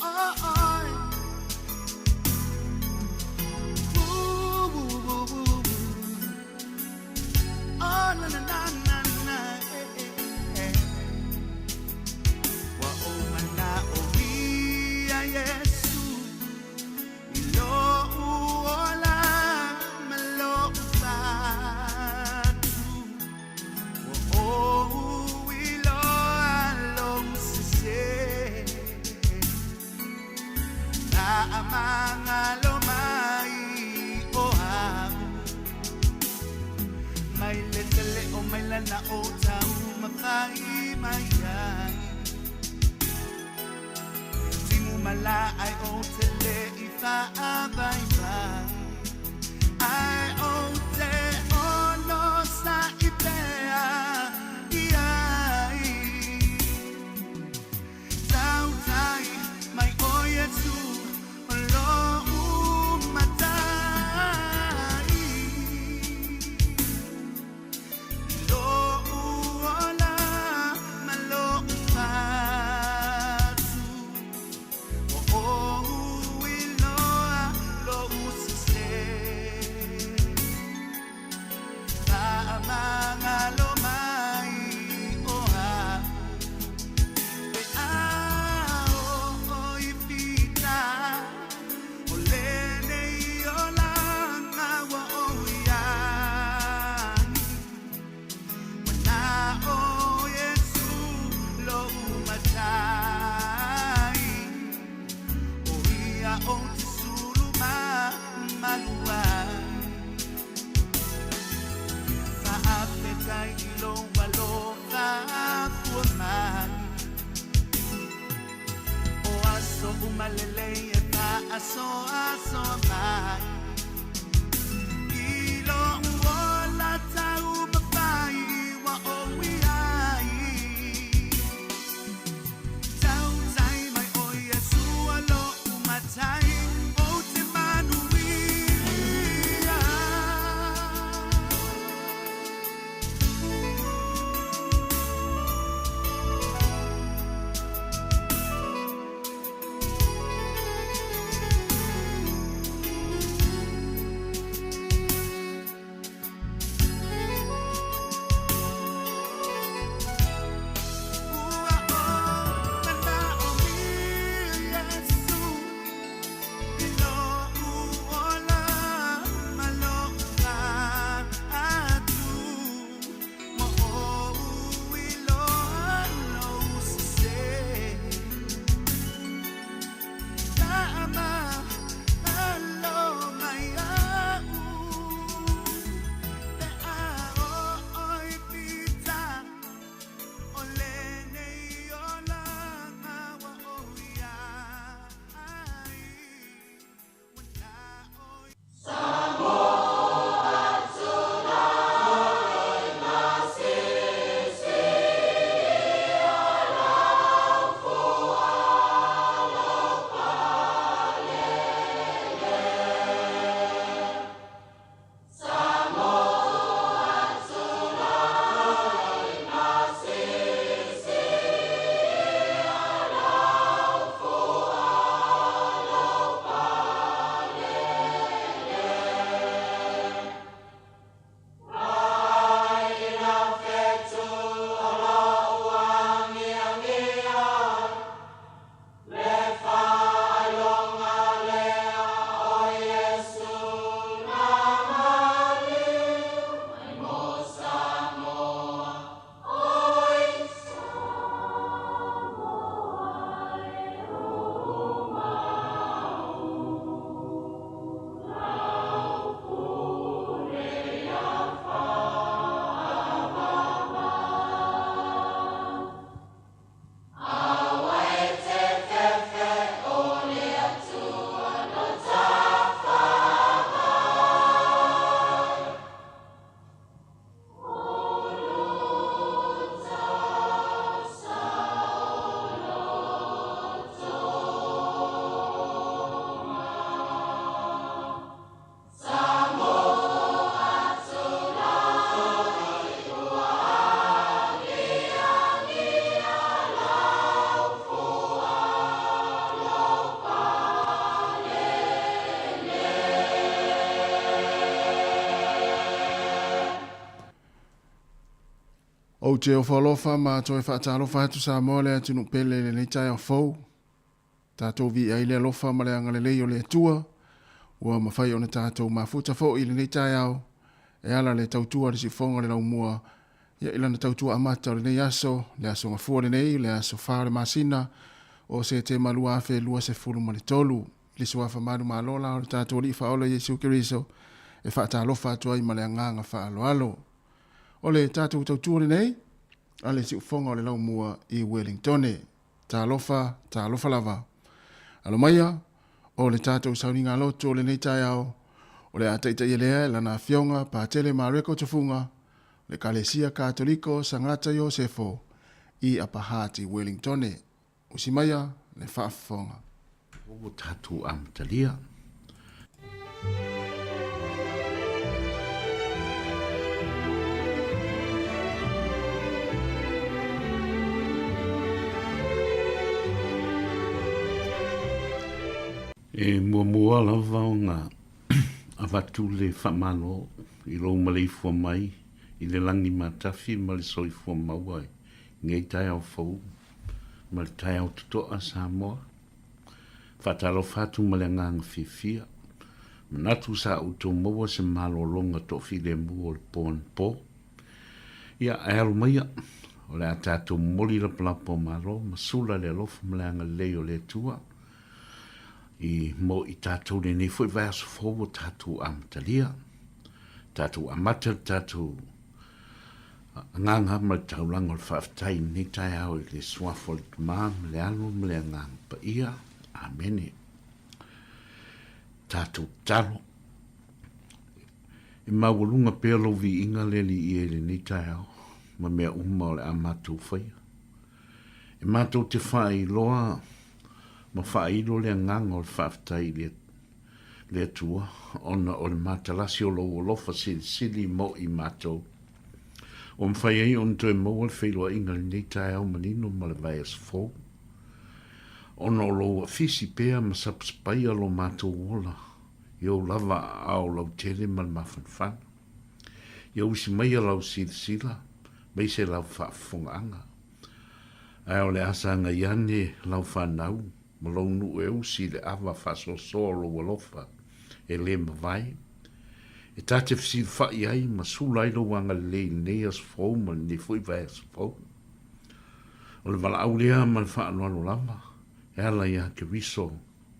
Oh, oh. Ooh, ooh, ooh, ooh. Oh, na na na na na. Eh, eh, eh. Wa o mana o ia Yesu ilo uola malo fatu wa o ilo alo sise na amanga lo mai o au mai le tele o mai lana o tau mafai mai ai Timu mala ai o tele i whaavai vai Ai o te ono sa i pea i ai Tau tai mai o Iesu o lo umatai Lo uola ma lo ufatu O o iloa lo usise Faamanga lo mai o au Pe ao o i fita O lenei olaga ua ou iai Ua na o Iesu lou matai O ia ou te sulu mamalu ai Faafetai i lou alofa fua mai O aso uma lelei e faasoasoa mai I lou ola taumafai ua ou iai Tautai mai o Iesu o lou matai Ou te manuia. Ou te ofo alofa ma toe faatalofa atu Samoa le atunuu pele i lenei taeao fou. Tatou viia ai le alofa ma le agalelei o le Atua, ua mafai ona tatou mafuta foi i lenei taeao e ala le tautua a le siufofoga o le laumua ia i lana tautua amata o lenei aso, le aso Gafua lenei, le aso 4 o le masina o Setema 2023. I le suafa manumalo la o le tatou Alii Faaola Iesu Keriso e faatalofa atu ai ma le agaga faaaloalo. O le tatou tautua lenei a le siufofoga o le laumua i Wellingtone. Talofa, talofa lava. Alo maia, o le tatou sauniga loto o lenei taeao, o le a taitaia lea e lana afioga Patele Mareko Tufuga, le Ekalesia Katoliko Sagata Iosefo i Upper Hutt i Wellingtone. Usi maia le faafofoga. Ua tatou amatalia. E muamua lava ona avatu le faamalo i lou maleifua mai i le lagi matafi ma le soifua maua i lenei taeao fou ma le taeao totoa Samoa. Faatalofa atu ma le agaga fiafia. Manatu sa outou maua se malologa toafilemu o le po anapo. Ia, ae alo maia, o le a tatou momoli lapalapa o malo ma sula le alofa ma le agalelei o le Atua i mo i tatou lenei foi vaiaso fou ua tatou amatalia. Tatou amata le tatou Agaga ma le taulaga o le faafetai i lenei taeao i le Suafa o le Tama ma le Alo ma le Agaga Paia. Amene. Tatou tatalo. E maualuga pea lou viiga le Alii e i lenei taeao ma mea uma o le a matou faia. E matou te faailoa ma faailo le agaga o le faafetai i le le Atua, ona o le matalasi o lou alofa silisili mo i matou, ua mafai ai ona toe maua le feiloaiga i lenei taeao manino ma le vaiaso fou. Ona o lou afisi pea ma sapasapaia lo matou ola i ou lava aao lautele ma le mafanafana. Ia usi maia lau silasila, maise lau faafofogaaga. Ae o le a sagai ane lau fanau ma lou nuu e usi i le ava faasoasoa o lou alofa e le mavae, e ta te fesilafai ai ma sula ai lou agalelei i lenei aso fou ma lenei foi vaiaso fou. O le valaau lea ma le faaaloalo lava e ala iā Keriso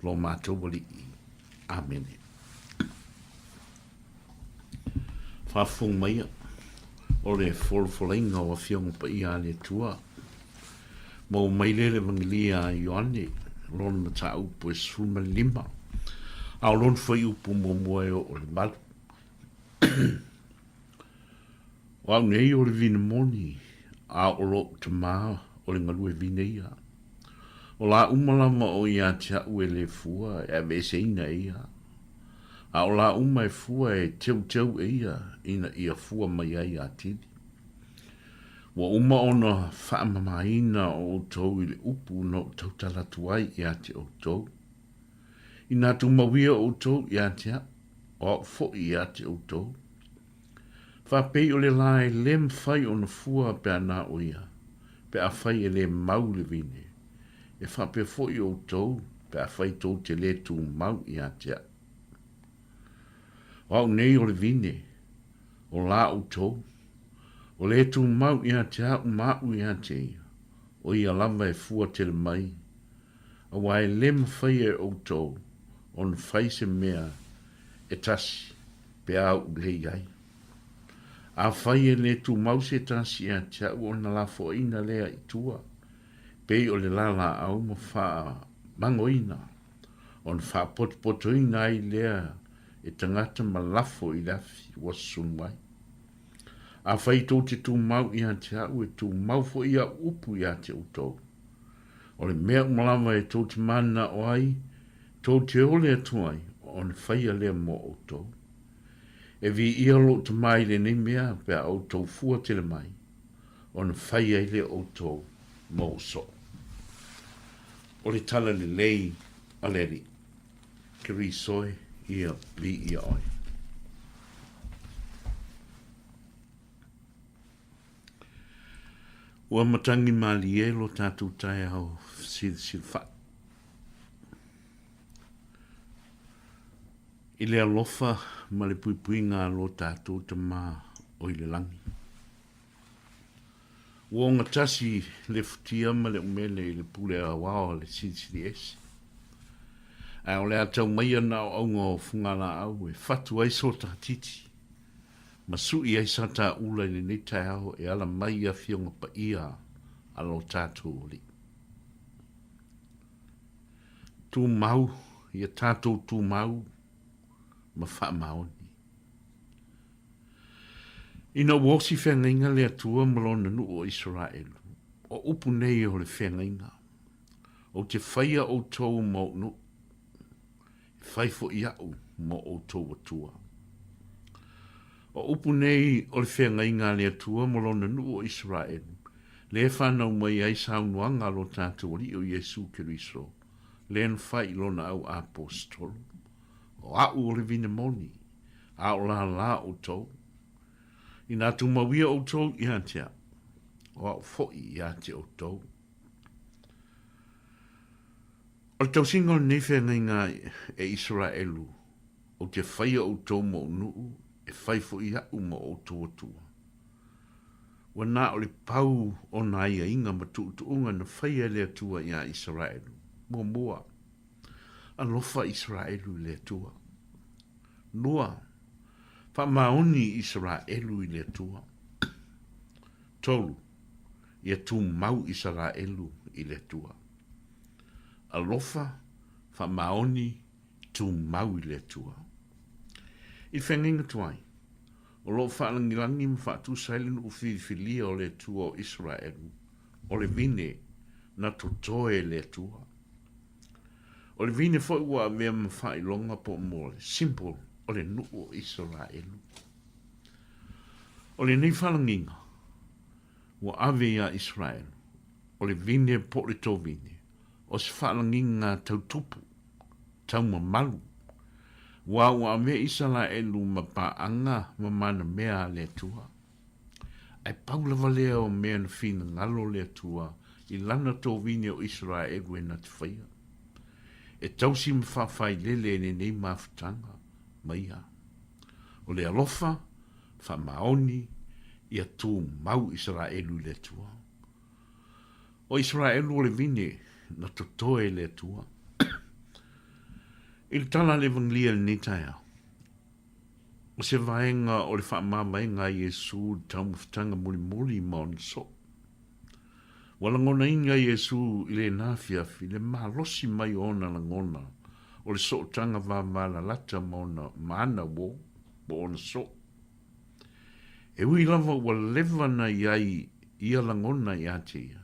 lo matou Alii. Amene. Faafofoga maia, o le folafolaina o Afioga Paia a le Atua. Maua mai lea le Evangelia a Ioane, lona mataupu e 15, a o lona fuaiupu muamua e oo i le 8. O au nei o le vine moni, a o loʻu Tama o le galue vine ia. O lā uma lava o ia te aʻu e lē fua e aveeseina e ia, a o lā uma e fua e teuteu e ia ina ia fua mai ai atili. Ua uma ona faamamaina o outou i le upu na ou tautala atu ai ia te outou. Inā tumauia outou ia te aʻu, o aʻu foi ia te outou. Faapei o le lā e lē mafai ona fua pe a na o ia, pe afai e lē mau le vine, e faapea foi outou pe afai tou te lē tumau ia te aʻu. O au nei o le vine, o lā outou, o lē tumau ia te aʻu ma aʻu ia te ia, o ia lava e fua tele mai, aua e lē mafai e outou ona fai se mea e tasi pe a ou lē i ai. Afai e lē tumau se tasi ia te aʻu ona lafoaiina lea i tua, pei o le lalaau ma faamagoina, ona faapotopotoina ai lea e tagata ma lafo i le afi ua susunu ai. Afai tou te tumau ia te aʻu, e tumau foi aʻu upu ia te outou. O le mea uma lava e tou te mananao ai, tou te ole atu ai, ona faia lea mo outou. E viia lou Tama i lenei mea pe a outou fua tele mai, ona fai ai lea outou ma ou soo. O le tala lelei a le Alii. Keriso e, ia viia oe. Ua matagi malie lo tatou taeao fesilisilifaʻi i le alofa ma le puipuiga a lo tatou Tama o i le lagi. Ua ogatasi le futia ma le umele i le pule aoao a le Silisili Ese. Ae o le a tau maia na o auga o fugalaau e fatu ai so ta titi ma suʻi ai sa ta ula i lenei taeao e ala mai i Afioga Paia a lo tatou Alii. Tumau, ia tatou tumau ma faamaoni. Ina ua osi feagaiga le Atua ma Lona nuu o Isaraelu, o upu nei o le feagaiga, Ou te faia outou ma ou nuu, e fai foi aʻu ma outou Atua. O upu nei o le feagaiga a le Atua ma Lona nuu o Isaraelu, lea e fanau mai ai saunoaga a lo tatou Alii o Iesu Keriso, lea na fai i Lona au Aposetolo, O aʻu o le vine moni, a o lālā ʻoutou. Inā tumauia ʻoutou ia te aʻu, o aʻu foʻi ia te ʻoutou. O le tausiga o lenei feagaiga e Isaraelu, ou te faia ʻoutou ma ou nuʻu, e fai foʻi aʻu ma ʻoutou Atua. Ua na o le pau o nā aiaiga ma tuʻutuʻuga na faia e le Atua iā Isaraelu. Muamua, alofa Isaraelu i le Atua. Lua, faamaoni Isaraelu i le Atua. Tolu, ia tumau Isaraelu i le Atua. Alofa, faamaoni, tumau i le Atua. I le feagaiga tuai, o lo o faalagilagi ma faatusa ai le nuu filifilia o le Atua o Isaraelu, o le vine na totoe e le Atua. O le vine foi ua avea ma faailoga po o mo le symbol o le nuu o Isaraelu. O lenei faalagiga ua ave iā Isaraelu, o le vine po o le tovine, o se faalagiga tau tupu, tau mamalu, ua ua avea Isaraelu ma paaga ma manamea a le Atua. Ae pau lava lea o mea na finagalo le Atua i lana tovine o Isaraelu e na te faia, e tausi ma faafailele i lenei mafutaga ma ia. O le alofa, faamaoni, ia tumau Isaraelu i le Atua. O Isaraelu o le vine na totoe e le Atua. I le tala a le Evangelia i lenei taeao, O se vaega o le faamavaega a Iesū i le taumafataga mulimuli ma ona soo. Ua lagonaina Iesū i lena afiafi le malosi mai o ona lagona o le sootaga vavalalata ma ona ma ana uō, po o ona soo. E ui lava ua leva na i ai ia lagona ia te ia,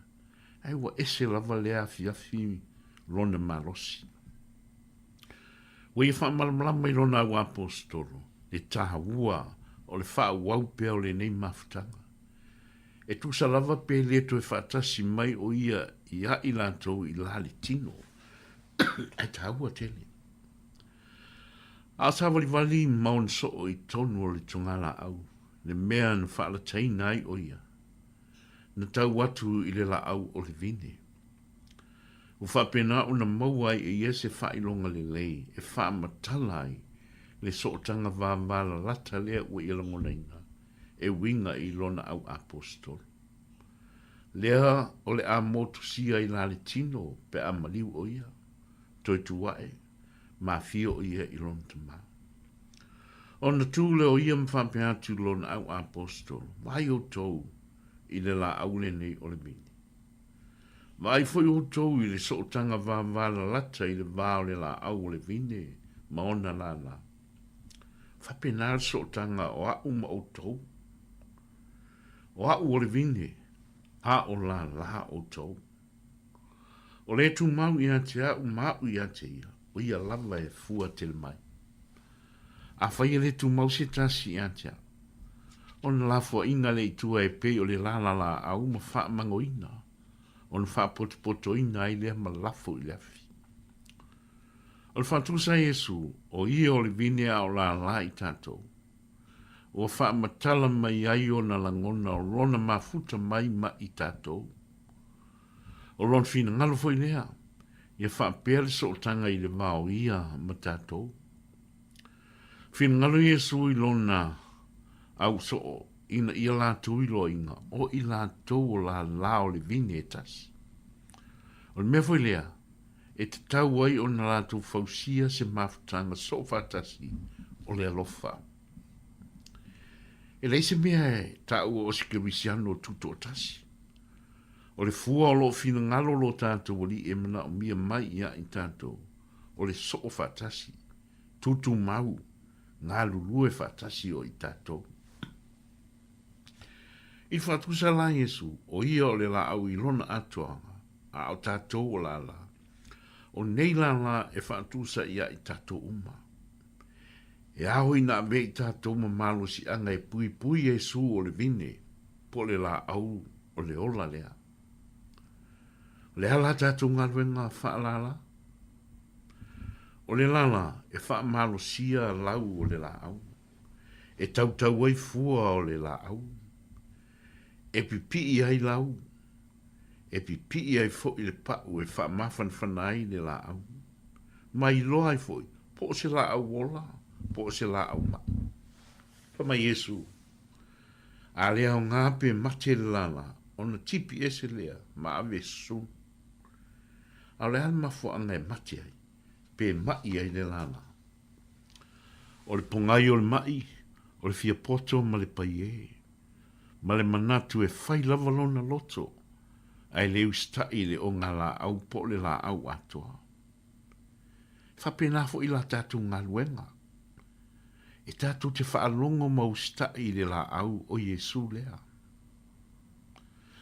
ae ua ese lava lea afiafi lona malosi. Ua ia faamalamalama i lona auaposetolo le taua o le faaauau pea o lenei mafutaga. E tusa lava pe le toe faatasi mai o ia iā i latou i la le tino, ae taua tele. A o savalivali ma ona soo i totonu o le togalaau, le mea na faalataina ai o ia, na tau atu i le laau o le vine. Ua faapena ona maua ai e ia se faailoga lelei e faamatala ai le sootaga vavalalata lea ua ia lagonaina e uiga i lona au aposetolo. Lea o le a motusia i la le tino pe a maliu o ia, toe tu aʻe, ma afio o ia i lona Tama. Ona tu lea o ia ma faapea atu i lona au aposetolo, Vaai outou i le laau lenei o le vini. Vaai foi outou i le sootaga vavalalata i le va o le laau o le vine ma ona lālā. Faapena le sootaga o aʻu ma outou. O aʻu o le vine, a o lālā outou. O le tumau ia te aʻu ma aʻu ia te ia, o ia lava e fua tele mai. Afai e le tumau se tasi ia te aʻu, ona lafoaiga lea i tua e pei o le lala laau ma faamagoina, ona faapotopotoina ai lea ma lafo i le afi. O le faatusa a Iesu, o ia o le vine a o lālā i tatou. Ua faamatala mai ai ona lagona o lona mafuta mai ma i tatou. O lona finagalo foi lea, ia faapea le sootaga i le va o ia ma tatou. Finagalo Iesu i lona au soo ina ia latou iloaina o i latou o lālā o le vine e tasi. O le mea foi lea e tatau ai ona latou fausia se mafutaga soo faatasi o le alofa. E leai se mea e taua o se kerisiano tutoatasi. O le fua o lo o finagalo lo tatou Alii e manaomia mai ia i tatou, o le soo faatasi, tutumau, galulue faatasi o i tatou. I faatusa la Iesu, o ia o le laau i lona atoaga, a o tatou o lālā. O nei lālā e faatusa ia i tatou uma. E ao ina ave i tatou ma malosiaga e puipui Iesu o le vine, po o le laau o le ola lea. O le a la tatou galuega faalālā? O le lala e faamalosia lau o le laau, e tautau ai fua o le laau, e pipii ai lau, e pipii ai foi le pau e faamafanafana ai le laau, ma iloa ai foi po o se laau ola po o se laau mai. Fai mai Iesu, A le aoga pe mate le lala, ona tipi ese lea ma ave e susunu. A o le a le mafuaaga e mate ai, pe maʻi ai le lala? O le pogai o le maʻi, o le fia poto ma le paiē, ma le manatu e fai lava lona loto, ae le usitaʻi i le ogalaau po o le laau atoa. E faapena foi la tatou galuega. E tatou te faalogo ma usitaʻi i le laau o Iesū lea.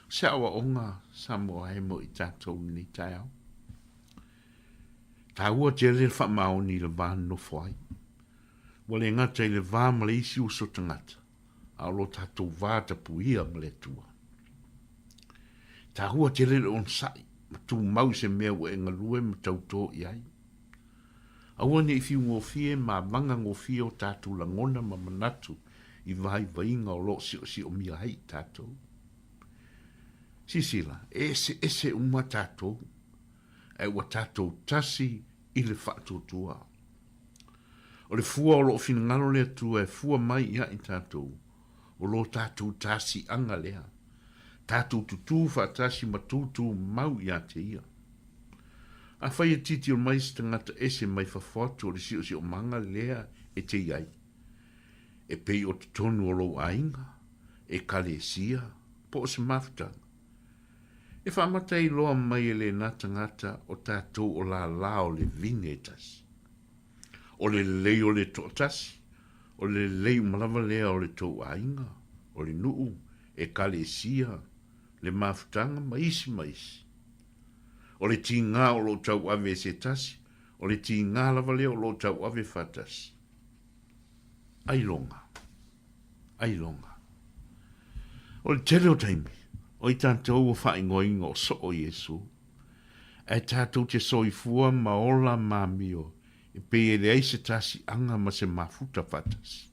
O se aoaoga Samoa e mo i tatou i lenei taeao. Taua tele le faamaoni i le va nonofo ai. Ua le gata i le va ma le isi uso tagata, a o lo tatou va tapuia ma le Atua. Taua tele le onosai ma tumau i se mea ua e galue ma tautō i ai. Aua ne i fiugofie ma vaga gofie o tatou lagona ma manatu i vaivaiga o lo o siosiomia ai i tatou. Sisila, e eseese uma tatou, ae ua tatou tasi i le faatuatua. O le fua o lo o finagalo le Atua e fua mai ia i tatou, o lo tatou tasiaga lea, tatou tutū faatasi ma tūtū mau ia te ia. Afai e titiro mai se tagata ese mai fafo atu o le siosiomaga lea e te i ai, e pei o totonu o lou aiga, ekalesia, po o se mafutaga, e faamata ai loa mai e lena tagata o tatou o lālā o le vine e tasi. O le lelei o le toatasi, o le lelei uma lava lea o le tou aiga, o le nuu, ekalesia, le mafutaga ma isi ma isi. O le tigā o lo o tauave e se tasi, o le tigā lava lea o lo o tauave faatasi. Ailoga. Ailoga. O le tele o taimi, o i tatou ua faaigoaina o soo Iesu, ae tatou te soifua ma ola ma amio e pei e leai se tasiaga ma se mafuta faatasi.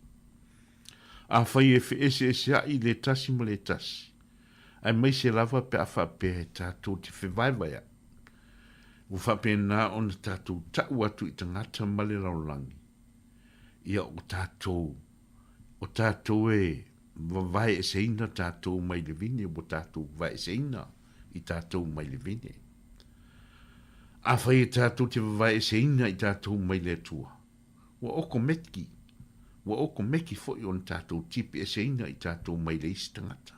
Afai e feeseeseaʻi le tasi ma le tasi, aemaise lava pe a faapea e tatou te fevaevaeaʻi, ua faapena ona tatou taʻu atu i tagata ma le lalolagi, ia o tatou, o tatou e vavaeeseina tatou mai le vine, ua tatou vaeeseina i tatou mai le vine. Afai e tatou te vavaeeseina i tatou mai le Atua, Ua okomeki, ua okomeki foi ona tatou tipi eseina i tatou mai le isi tagata.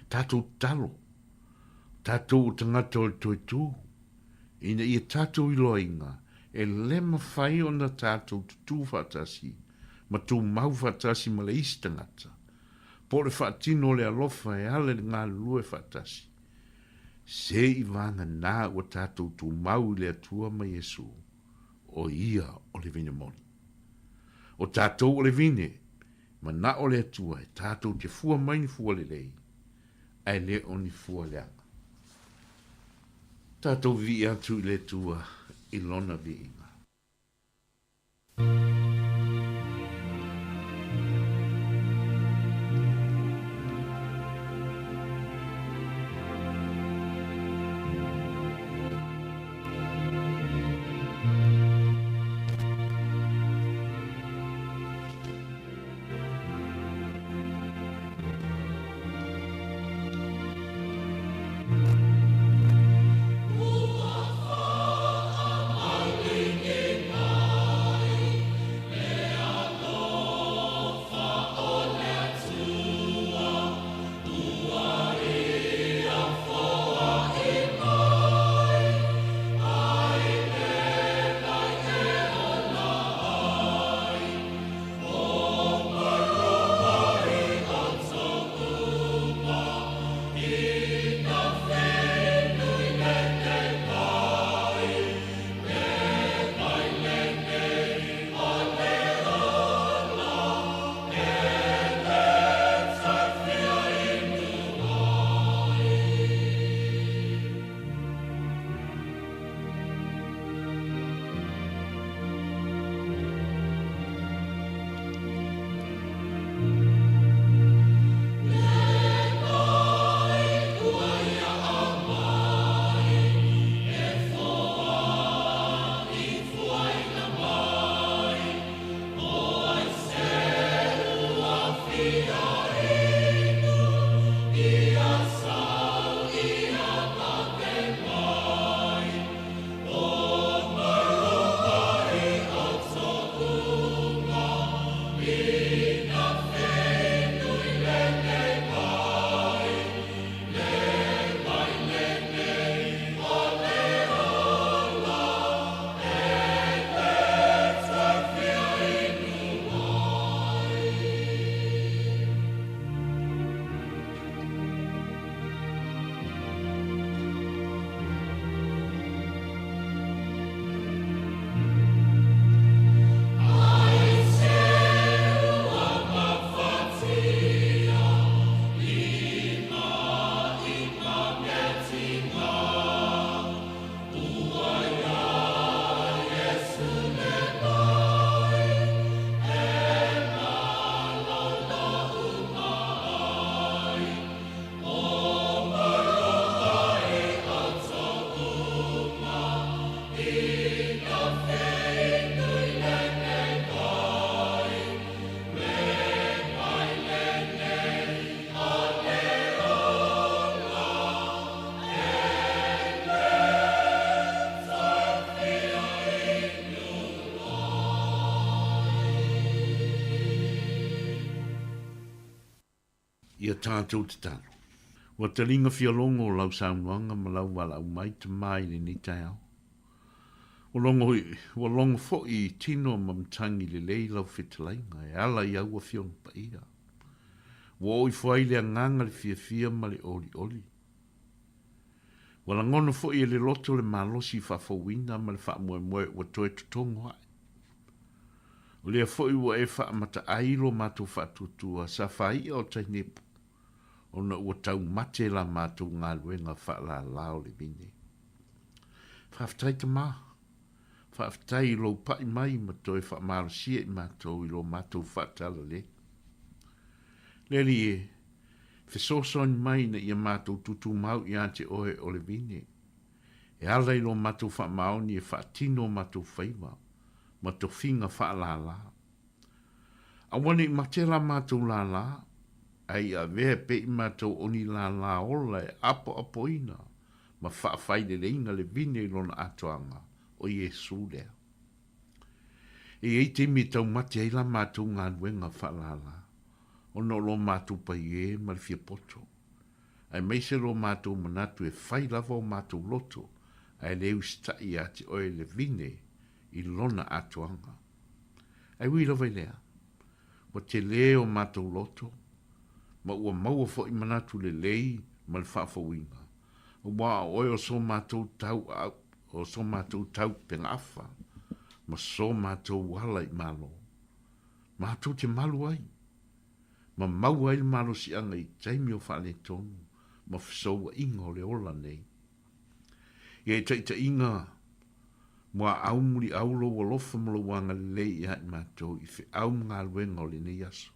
Tatou tatalo, tatou o tagata o le toetū, ina ia tatou iloaina e le mafai ona tatou tutū faatasi ma tumau faatasi ma le isi tagata, po o le faatino o le alofa e ala i le galulue faatasi, se i vagana ua tatou tumau i le Atua ma Iesu. o ia o le vine moni. O tatou o le vine, manao le Atua e tatou te fua mai ni fua lelei, ae le o ni fua leaga. Tatou vivii atu i le Atua i Lona viiga. Ia tatou tatalo. Ua taliga fialogo lau saunoaga ma lau valaau mai Tama i lenei taeao. Ua logo, ua logo foi i tino ma matagi lelei lau fetalaiga e ala i au Afioga Paia. Ua oo ifo ai le agaga le fiafia ma le olioli. Ua lagona foi e le loto le malosi faafouina ma le faamoemoe ua toe totogo ae. O lea foi ua e faamataai lo matou faatuatua sa faia o Tainepu, ona ua taumate la matou galuega faalala o le vine. Faafetai Tama. Faafetai i lou pai mai ma toe faamalosia i matou i lo matou faatalalei. Le Alii e, fesoasoani mai ina ia matou tutumau ia te oe o le vine, e ala i lo matou faamaoni e faatino o matou faiva ma tofiga faalala. Aua ne i mate la matou lala, ae ia avea e pea i matou o ni lala ola e apoapoina ma faafaileleina le vine i lona atoaga, o Iesu lea. E i ai taimi e taumate ai la matou galuega faalala, ona o lo matou paiē ma le fia poto, aemaise lo matou manatu e fai lava o matou loto ae le usitai ia te oe le vine i lona atoaga. Ae ui lava i lea, ua telē o matou loto, ma ua maua foi manatu lelei ma le faafouina, aua o oe o so matou tau o so matou taupegaafa ma so matou ala i Malo. Matou te malu ai, ma maua ai le malosiaga i taimi o faaletonu ma fesouaiga o le ola nei. Ia e taitaiga muaau muliau lou alofa ma lou agalelei ia i matou i feau ma galuega o lenei aso.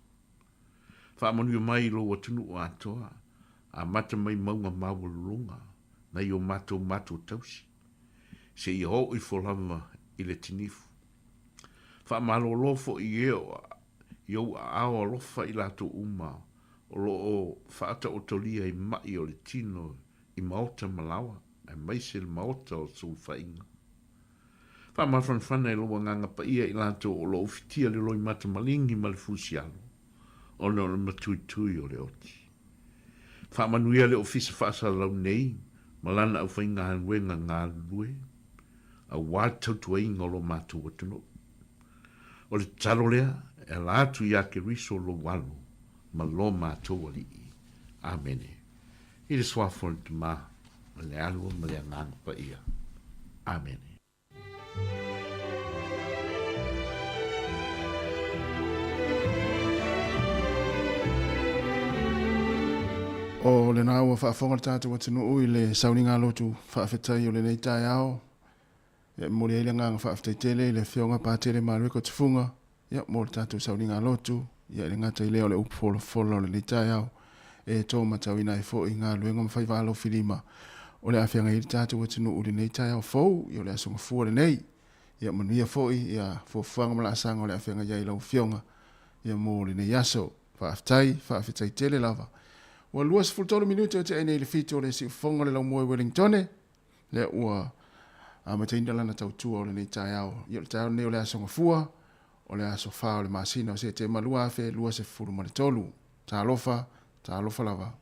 Faamanuia mai i lou atunuu atoa, amata mai mauga maualuluga nai o matou matua tausi, seia oo ifo lava i le tinifu. Faamalolo foi i e i ou aao alofa i latou uma o lo o faataotolia i ma'i o le tino i maota ma laoa, aemaise le maota o sulufaiga. Faamafanafana i lou agaga paia i latou o lo o ufitia le loimata maligi ma le fusialo, ona o le matuitui o le oti. Faamanuia le Ofisa Faasalalau nei ma lana aufaigaluega galulue, aua le tautuaina o lo matou atunuu. O le tatalo lea e ala atu iā Keriso lou Alo ma lo matou Alii. Amene. I le Suafa o le Tama, ma le Alo ma le Agaga Paia. Amene. O lena ua faafofoga le tatou atunuu i le sauniga lotu faafetai o lenei taeao. E momoli ai le agaga faafetai tele i le Afioga Patele Mareko Tufuga ia, mo le tatou sauniga lotu. Ia, e le gata i lea o le upu folafola o lenei taeao e tō matauina ai foi galuega ma faiva alofilima o le a feagai ai le tatou atunuu i lenei taeao fou, ia o le Aso Gafua lenei. Ia manuia foi ia fuafuaga ma laasaga o le a feagai ai lau Afioga ia mo lenei aso. Faafetai, faafetai tele lava. Ua 23 minute o tea nei i le 7 o le siufofoga o le laumoe Wellingtone. Lea ua amataina lana tautua o lenei taeao. Ia o le taeao lenei o le Aso Gafua, o le aso 4 o le masina o Setema 2023. Talofa, talofa lava.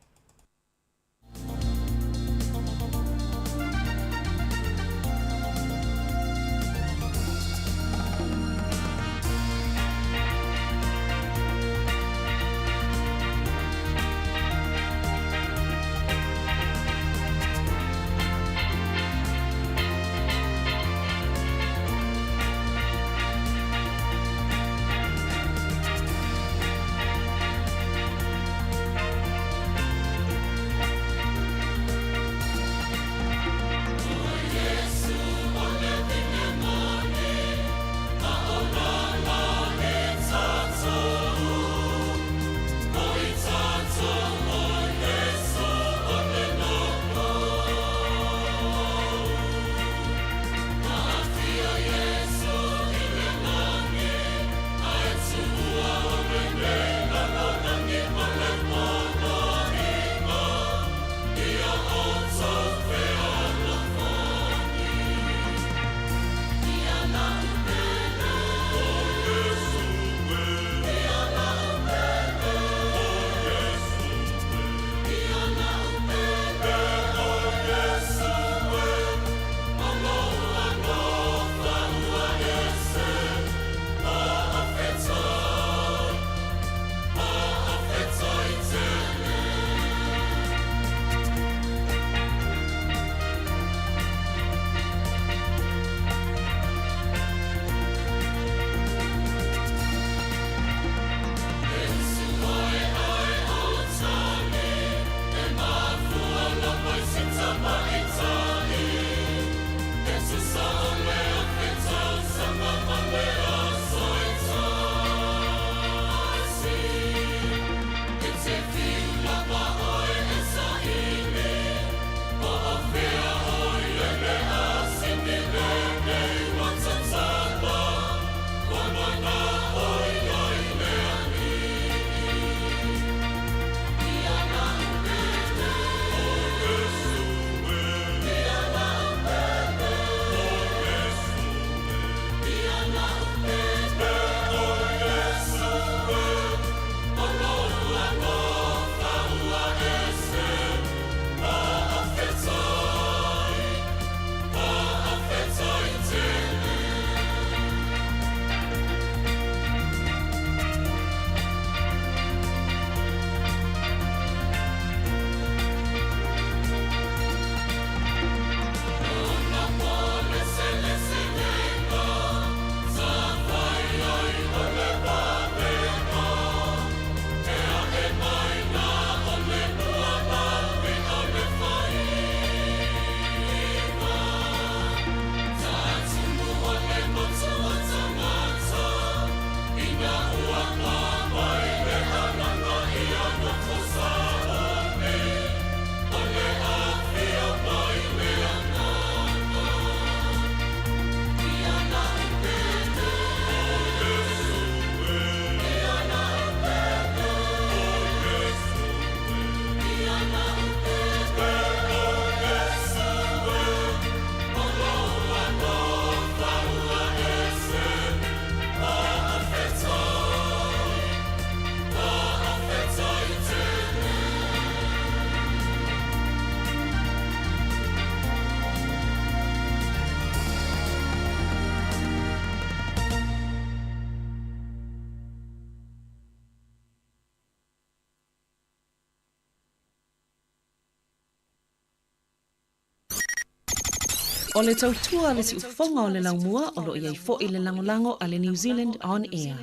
O le tautua a le siufofoga o le laumua o lo o i ai foi le lagolago a le New Zealand On Air.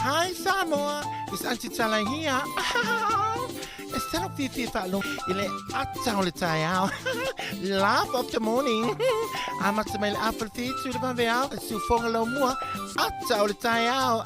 Hi Samoa, it's Auntie Tala here. E talo fiafia faalogo i le ata o le taeao. Laugh of the morning. Amata mai le afa le fitu i le vaveao, le siufoga laumua, ata o le taeao.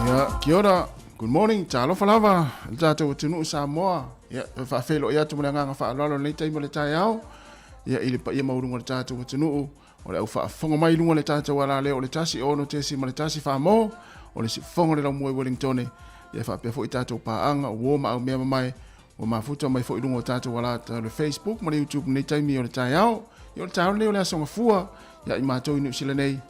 Ia, kia ora, good morning, talofa lava, le tātou atunuu Samoa. Ia, e faafeiloai atu ma le agaga faaaloalo i lenei taimi o le taeao. Ia, i le paia maualuga o le tātou atunuu, o le au faafofoga mai i luga o le tātou alaleo o le 106.1 Samoa, o le siufofoga o le laumua i Wellingtone, ia faapea foi tātou paaga o uo ma aumea mamae, ua mafuta mai foi i luga o tātou alata o le Facebook ma le YouTube i lenei taimi o le taeao. Ia, o le taeao lenei o le Aso Gafua, ia i matou i Niu Sila nei.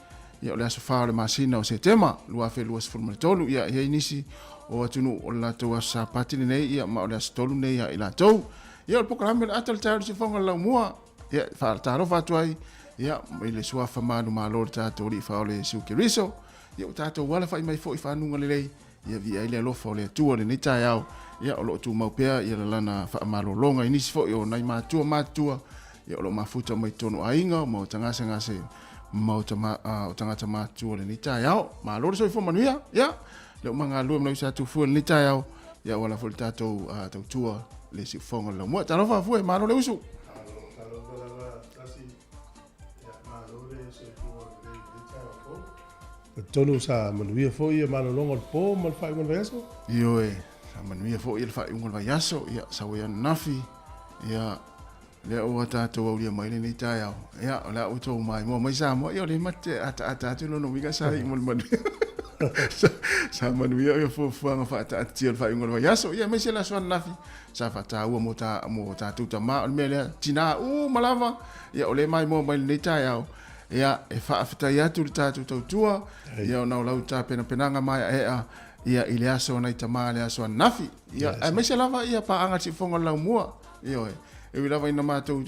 Ia, o le aso 4 o le masina o Setema 2023. Ia, e i ai nisi o atunuu o le latou aso Sapati lenei, ia, ma o le aso 3 nei ia i latou. Ia, o le polokalame o le ata o le taeao i le siufofoga o le laumua. Ia, e faatalofa atu ai, ia, i le suafa manumalo o le tatou Alii Faaola Iesu Keriso. Ia, ua tatou alafai mai foi i fanuga lelei, ia viia ai le alofa o le Atua i lenei taeao. Ia, o lo o tumau pea ia lalana faamalologa i nisi foi o nai matua matutua, ia, o lo o mafuta mai totonu o aiga ma o tagasegase ma o, tama, o tagata matutua i lenei taeao. Malo le soifua manuia. Ia, lea ua magalue ma lau sa tufua i lenei taeao. Ia, ua ala foi le tatou tautua le siufofoga o le laumua. Talofa fue, malo le usu. Talofa lava tasi. Ia, malo le soifua lelei i lenei taeao fou. Talitonu sa manuia foi ia malologa o le po ma le faaiuga o le vaiaso. Ioe, sa manuia foi le faaiuga o le vaiaso, ia sau ai ananafi, ia lea ua tatou aulia mai lenei taeao. Ia o le a outou maimoa mai Samoa, ia o lea matou te ataata atu lona uiga sa iu ma le manuia. Sa manuia ia fuafuaga faataatitia o le faaiuga o le vaiaso, ia aemaise le aso ananafi sa faataua mo ta mo tatou tama o le mea lea tinā uma lava, ia o lea e maimoa mai lenei taeao. Ia, e faafetai atu le tatou tautua, ia ona o lau tapenapenaga maeaea, ia i le aso o nai tama le aso ananafi. Ia, aemaise lava ia paaga le siufofoga o le laumua. Ioe, e ui lava ina matou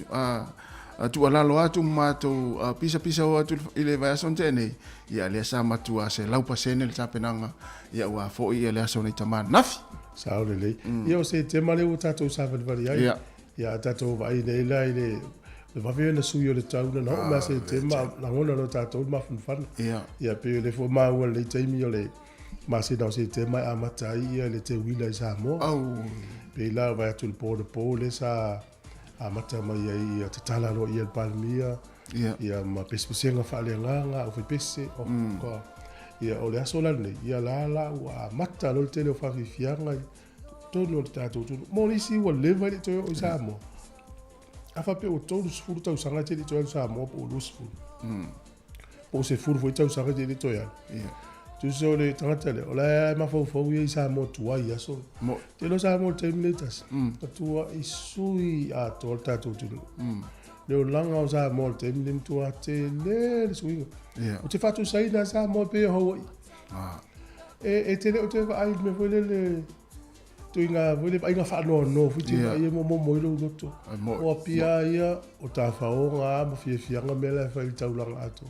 tuualalo atu ma matou pisapisao atu i le vaiaso na tea nei, ia lea sa matua 100% le tapenaga, ia aua foi ia le aso o nai tama ananafi. Sao lelei. Ia o se tema lea ua tatou savalivali ai. Ia. Ia a tatou vaai nei la i le le vave ona sui o le tau na oo mai Setema lagona loa tatou le mafanafana. Ia. Ia pei o lea foi maua i lenei taimi o le masina o Setema e amata ai ia le teuila i Samoa. Au. Pei la vaai atu i le po anapo lea sa amata mai ai ia tatala loa ia le Palemia. Ia. Ia ma pesepesega faaleagaga au faipese. Oh, God. Ia o le aso la lenei, ia la la ua amata loa le tele o faafiafiaga i totonu o le tatou atunuu. Mo nisi ua leva e le i toe oo i Samoa. A faapea ua 30 tausaga e te le i toe alu i Samoa po o 20. Po o 10 foi tausaga e te le i toe alu. Yeah. Tusa o le tagata lea, o la e mafaufau ia i Samoa tuai i aso. Mo. Te iloa Samoa i le taimi lenei tasi. Matua i sui atoa le tatou atunuu. Le olaga o Samoa i le taimi lenei matua tele le suiga. Yeah. Ou te faatusaina Samoa pei o Hawaii. Ah. E, e te le o toe vaai i le mea foi lele, tuiga foi le vaaiga faanoanoa foi te vaai e momomo ai lou loto. O Apia ia, o tafaoga ma fiafiaga mea la e fai i le taulaga atoa.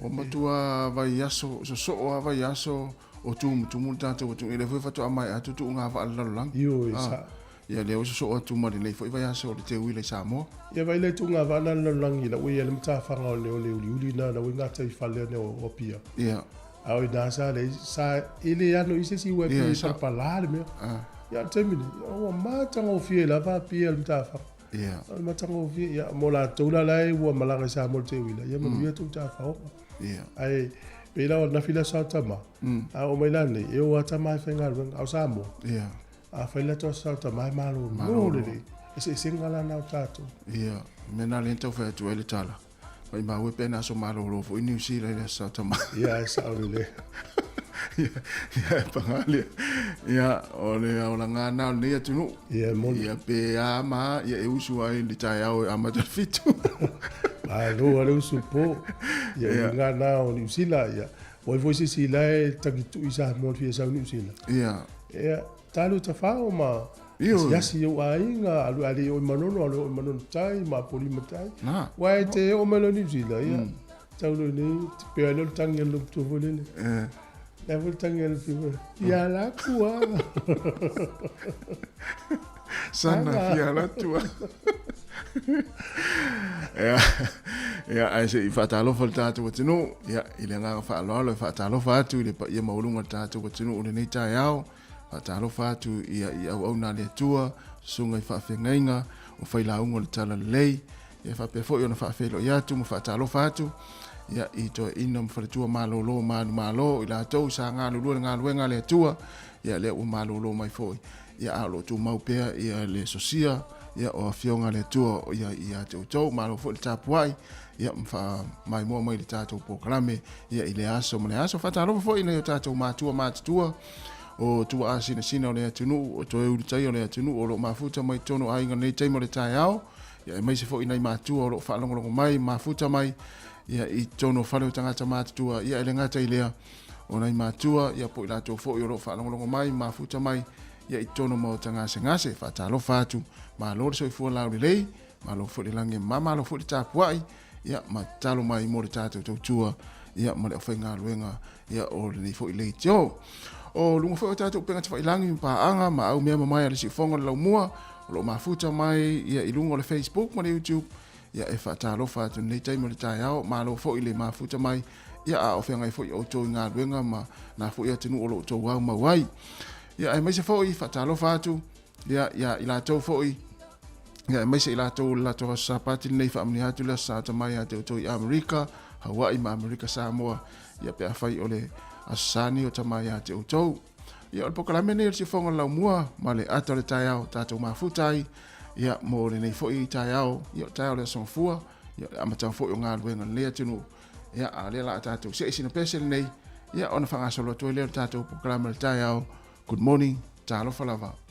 Ua matua vaiaso, sosoo lava vaiaso o tumutumu le tatou atunuu. Ia lea foi faatoa maea atu tuuga vaa le lalolagi. Ioe, sa. Ia lea ua sosoo atu ma lenei foi vaiaso o le teuila i Samoa. Ia vaai la i tuuga vaa na le lalolagi la ua i ai le matafaga o le o le uliuli na la ua i gataifale ane o Apia. Ia. A o ina sa leai, sa e le ano i se isi ua e pei e palapala le mea. Ia, o le taimi nei, ua matagofie lava Apia i le matafaga. Ia. O le matagofie, ia, mo latou la la e ua malaga i Samoa i le teuila, ia manuia tou tafaoga. Ia. Ae, pei la o ananafi le aso a tama, a oo mai la nei, e o lava tama e faigaluega, a o Samoa, Ia. a fai latou aso a tama e malolo lelei. Eseesega la na o tatou. Ia, o mea na lea na tau fai atu ai le tala. Maimau e pe na aso malolo foi Niu Sila i le aso Satama. Ia, e sao lelei. Ia, ia, e paga lea. Ia, o le aolaga na o lenei atunuu. Ia, e moni. Ia, pe a ma, ia e usu ai i le taeao e amata i le 7. Malo a le usu po. Ia, o uiga na o Niu Sila, ia. Ua i foi se isi la e tagitu'i Samoa i le fia sau Niu Sila. Ia. Ia, talu tafao ma asiasi i ou aiga, alu a le i oo i Manono, alu e oo i Manono tai ma Apolima tai. Aua e te oo mai loa i Niu Sila, ia, tau loa i inei, te pea ai lea o le tagi a le matua foi lele. Le a foi le tagi a le matua foi lele, Fia ala atu a. Sana fia ala atu a. Ia, ia, ae se i faatalofa le tatou atunuu, ia, i le agaga faaaloalo e faatalofa atu i le paia maualuga o le tatou atunuu i lenei taeao, faatalofa atu ia i auauna a le Atua, susuga i faafeagaiga o failauga o le Talalelei, ia faapea foi ona faafeiloai atu ma faatalofa atu ia i toeaina ma faletua malolo manumalo i latou sa galulue le galuega a le Atua, ia lea ua malolo mai foi. Ia a o lo o tumau pea ia le sosia ia o afioga a le Atua ia ia te outou. Malo foi le tapuai ia ma faamaimoa mai le tatou polokalame ia i le aso ma le aso. Faatalofa foi i nai o tatou matua matutua o tuaa sinasina o le atunuu, o toe ulutaia o le atunuu o lo o mafuta mai totonu o aiga i lenei taimi o le taeao. Ia aemaise foi nai matua o lo o faalogologo mai, mafuta mai. ia i totonu o fale o tagata matutua, ia e le gata i lea, o nai matua, ia po o i latou foi o lo o faalogologo mai, mafuta mai, ia i totonu o maota gasegase. Faatalofa atu, malo le soifua laulelei, malo foi le lagi e mama, malo foi le tapuai, ia ma tatalo mai mo le tatou tautua, ia ma le aufaigaluega, ia o lenei foi leitio. O luga foi o tatou upega tafailagi ma paaga ma au mea mamae a le Siufogo o le Laumua, o lo o mafuta mai ia i luga o le Facebook ma le YouTube, ia e faatalofa atu i lenei taimi o le taeao, malo foi le mafuta mai, ia a o feagai foi outou i galuega ma na foi atunuu o lo o outou aumau ai. Ia aemaise foi faatalofa atu ia ia i latou foi ia aemaise i latou o le latou aso Sapati lenei faamanuia atu le aso Sa mai ia te outou i Amerika, Hawaii ma Amerika Samoa, ia pe afai o le aso Sa nei o tama ia te outou. Ia o le polokalame nei o le Siufogo o le Laumua ma le ata o le taeao tatou mafuta ai ia mo lenei foi taeao, ia o le taeao o le aso Gafua, ia o le amataga foi o galuega a lenei atunuu. Ia a o lea o le a tatou see sina pese lenei, ia ona faagasolo atu ai lea o le tatou polokalame o le taeao. Good morning, talofa lava.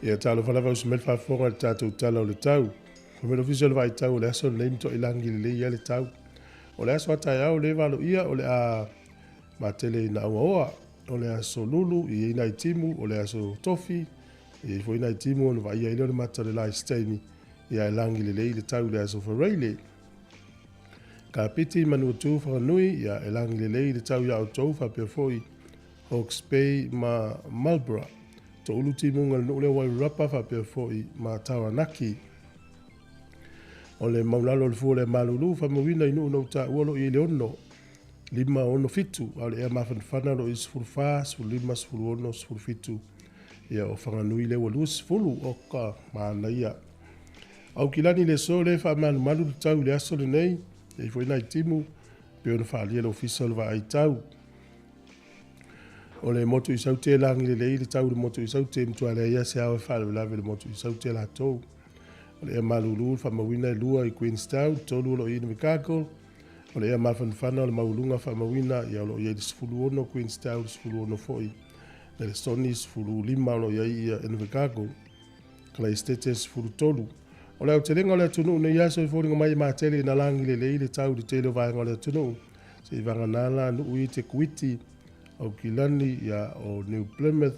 Ia talofa lava uso mai le faafofoga i le tatou Tala o le Tau. Fai mai le Ofisa o le Vaai Tau o le aso lenei matuai lagi lelei ai le tau. O le aso a taeao le valoia o le a matele ina auaoa. O le aso Lulu i ai nai timu, o le aso Tofi i ai foi nai timu ona vaaia ai lea o le mata o le la i se taimi, ia e lagi lelei le tau i le aso Faraile. Kapiti, Manuatu, Whanganui, ia e lagi lelei le tau iā outou faapea foi Hawke's Bay ma Marlborough. Toulu timuga le nuu lea o Wairarapa faapea foi ma Taranaki. O le maulalo o le fua o le malulu faamauina i nuu na ou taua o lo o i ai le 6, 5, 6, 7, a o le ea mafanafana o lo o i ai le 14, 15, 16, 17, ia o Whanganui lea ua 20, oka manaia. Aukilani le aso lea e faamalumalu le tau i le aso lenei, e i ai foi nai timu pei ona faaalia le Ofisa o le Vaai Tau. O le motu i Saute e lagi lelei le tau i le motu i Saute, e matua leai lava se ao e faalavelave i le motu i Saute latou. O le ea malulu le faamauina e lua i Queenstown, tolu o lo o i ai i Invercargill. O le ea mafanafana o le maualuga faamauina ia o lo o i ai le 16 Queenstown, 16 foi Nelesoni, 15 o lo o i ai ia Invercargill. Kalaistete 13. O le aotelega o le atunuu nei aso e foliga mai e matele ina lagi lelei le tau i le tele o vaega o le atunuu, se i vagana la nuu i Te Kuiti, Aukilani, ia o New Plymouth,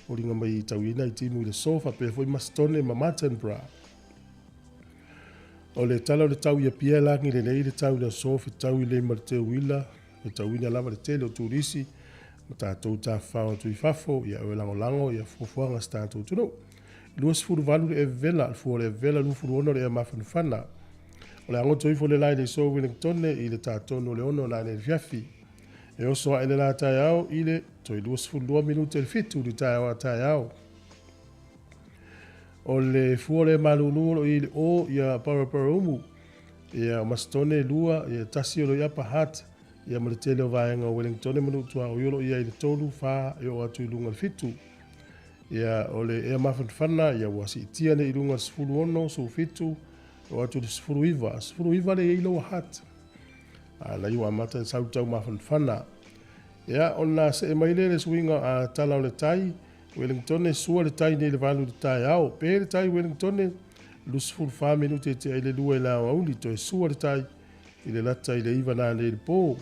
foliga mai i tau i ai nai timu i le aso faapea foi Masitone ma Martinborough. O le tala o le tau i Apia e lagi lelei le tau i le aso fetaui lelei ma le teuila, fetauina lava le tele o turisi ma tatou tafafao atu i fafo, ia e lagolago ia fuafuaga a si tatou atunuu. 28 le evela, le fua o le evela, 26 le ea mafanafana. O le a goto ifo le la i le aso Wellingtone i le tatonu o le 6 nanei le fiafi. E oso ae le la taeao i le toe 22 minute i le 7 i le taeao a taeao. O le fua o le malulu o lo o i ai le o ia Paraparaumu, ia o Masitone 2, ia 1 o lo o i Upper Hutt, ia ma le tele o vaega o Wellingtone ma Nuu-tuaoi o lo o i ai le 3, 4 e oo atu i luga i le 7. Ia o le ea mafanafana ia ua siitia nei i luga i le 16, 17, e oo atu i le 19. 19 le i ai Lower Hutt. A la ua amata ona sau tau mafanafana. Ia ona see mai lea i le suiga a tala o le tai, Wellingtone sua le tai nei i le 8 i le taeao. Pe le tai Wellingtone, 24 minute e tea i le 2 i le aoauli, toe sua le tai i le lata i le 9 nanei i le po.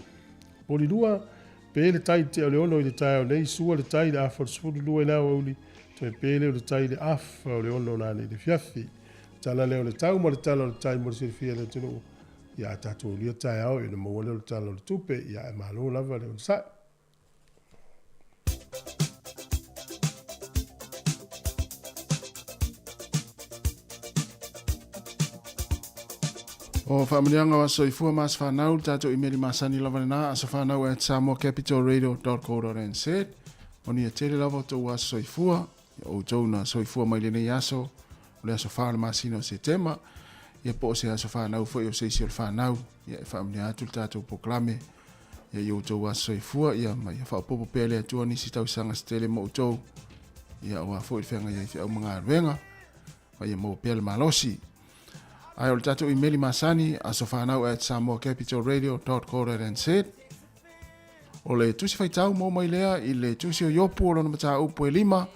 Polilua, pe le tai i le tea o le 6 i le taeao nei, sua le tai i le afa o le 12 i le aoauli, toe pe lea o le tai i le afa o le 6 nanei i le afiafi. Tala lea o le tau ma le tala o le tai mo le silafia e le atunuu. Ia a tatou aulia taeao ona maua lea o le tala o le tupe, ia ae malo lava le onosai. O faamanuiaga o aso soifua ma aso fanau, le tatou imeli masani lava lena, asofanau@samoacapitalradio.co.nz. Manuia tele lava o tou aso soifua, ia outou na soifua mai lenei aso, o le aso 4 o le masina o Setema, ia po o se aso fanau foi o se isi o le fanau, ia e faamanuia atu le tatou polokalame, ia i outou aso soifua, ia ma ia faaopoopo pea le Atua nisi tausaga se tele mo outou, ia aua foi le feagai ai feau ma galuega, ma ia maua pea le malosi. Ae o le tatou imeli masani, asofanau@samoacapitalradio.co.nz. O le tusi faitau maua mai lea i le tusi o Iopu o lona mataupu e 5,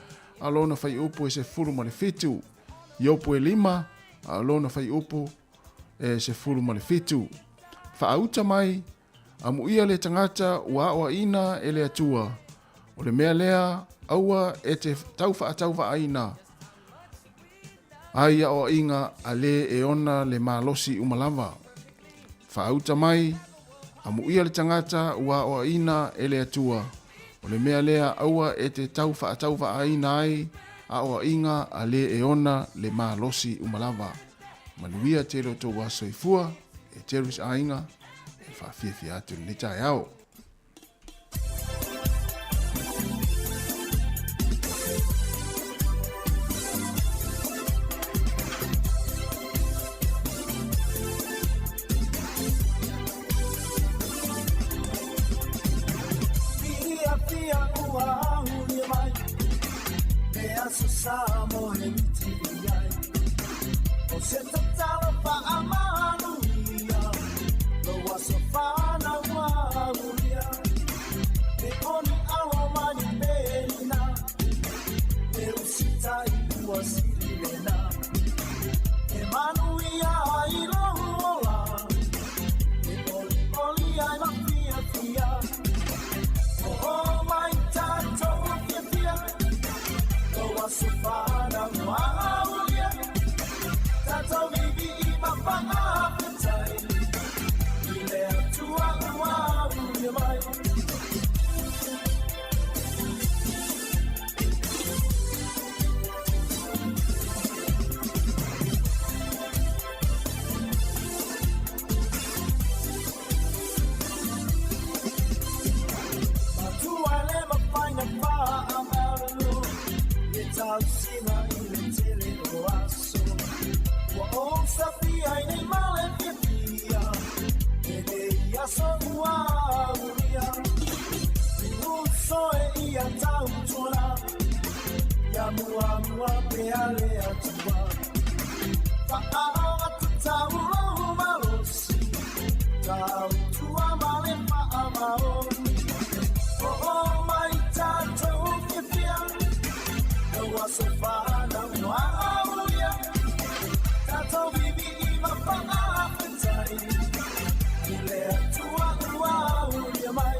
a o lona faiupu e 17. Iopu e 5, a o lona faiupu e 17. Faauta mai, amuia le tagata ua aoaina e le Atua. O le mea lea, aua e te tau faatauvaaina ai aoaiga a le e ona le malosi uma lava. Faauta mai, amuia le tagata ua aoaina e le Atua. O le mea lea, aua e te tau faatauvaaina ai aoaiga a le e ona le malosi uma lava. Manuia tele o tou aso soifua, e Terry's aiga, e faafiafia atu i lenei taeao. Sili lena E manuia ai lou ola E olioli ai ma fiafia O mai tatou fiafia O aso fanau aulia Tatou vivi'i ma faafetai I le Atua ua aulia mai. Matua le mafai na faamalu I tausiga i le tele o aso Ua ou safia ai nei ma le fiafia E nei aso ua aulia Uso e ia tautuana Ia muamua pea le Atua Faaogatataua lou malosi Tautua ma le faamaoni O mai tatou fiafia Lau aso fanau aulia Tatou vivi'i ma faafetai I le Atua ua aulia mai.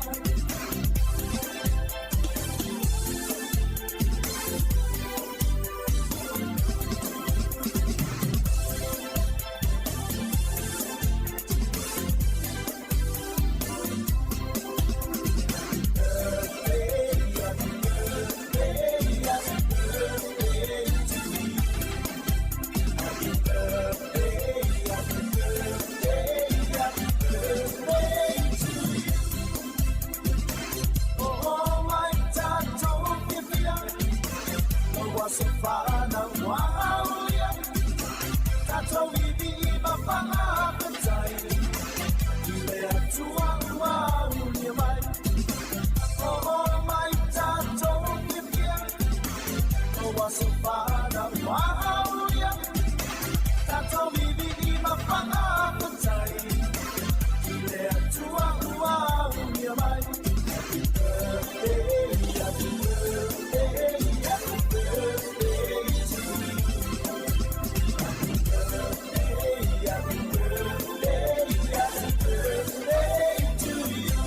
O mai tatou fiafia Lau aso fanau aulia Tatou vivi'i ma faafetai I le Atua ua aulia mai O mai tatou fiafia Lau aso fanau aulia Tatou vivi'i ma faafetai I le Atua ua aulia mai. Happy birthday, happy birthday, happy birthday to you. Happy birthday, happy birthday, happy birthday to you.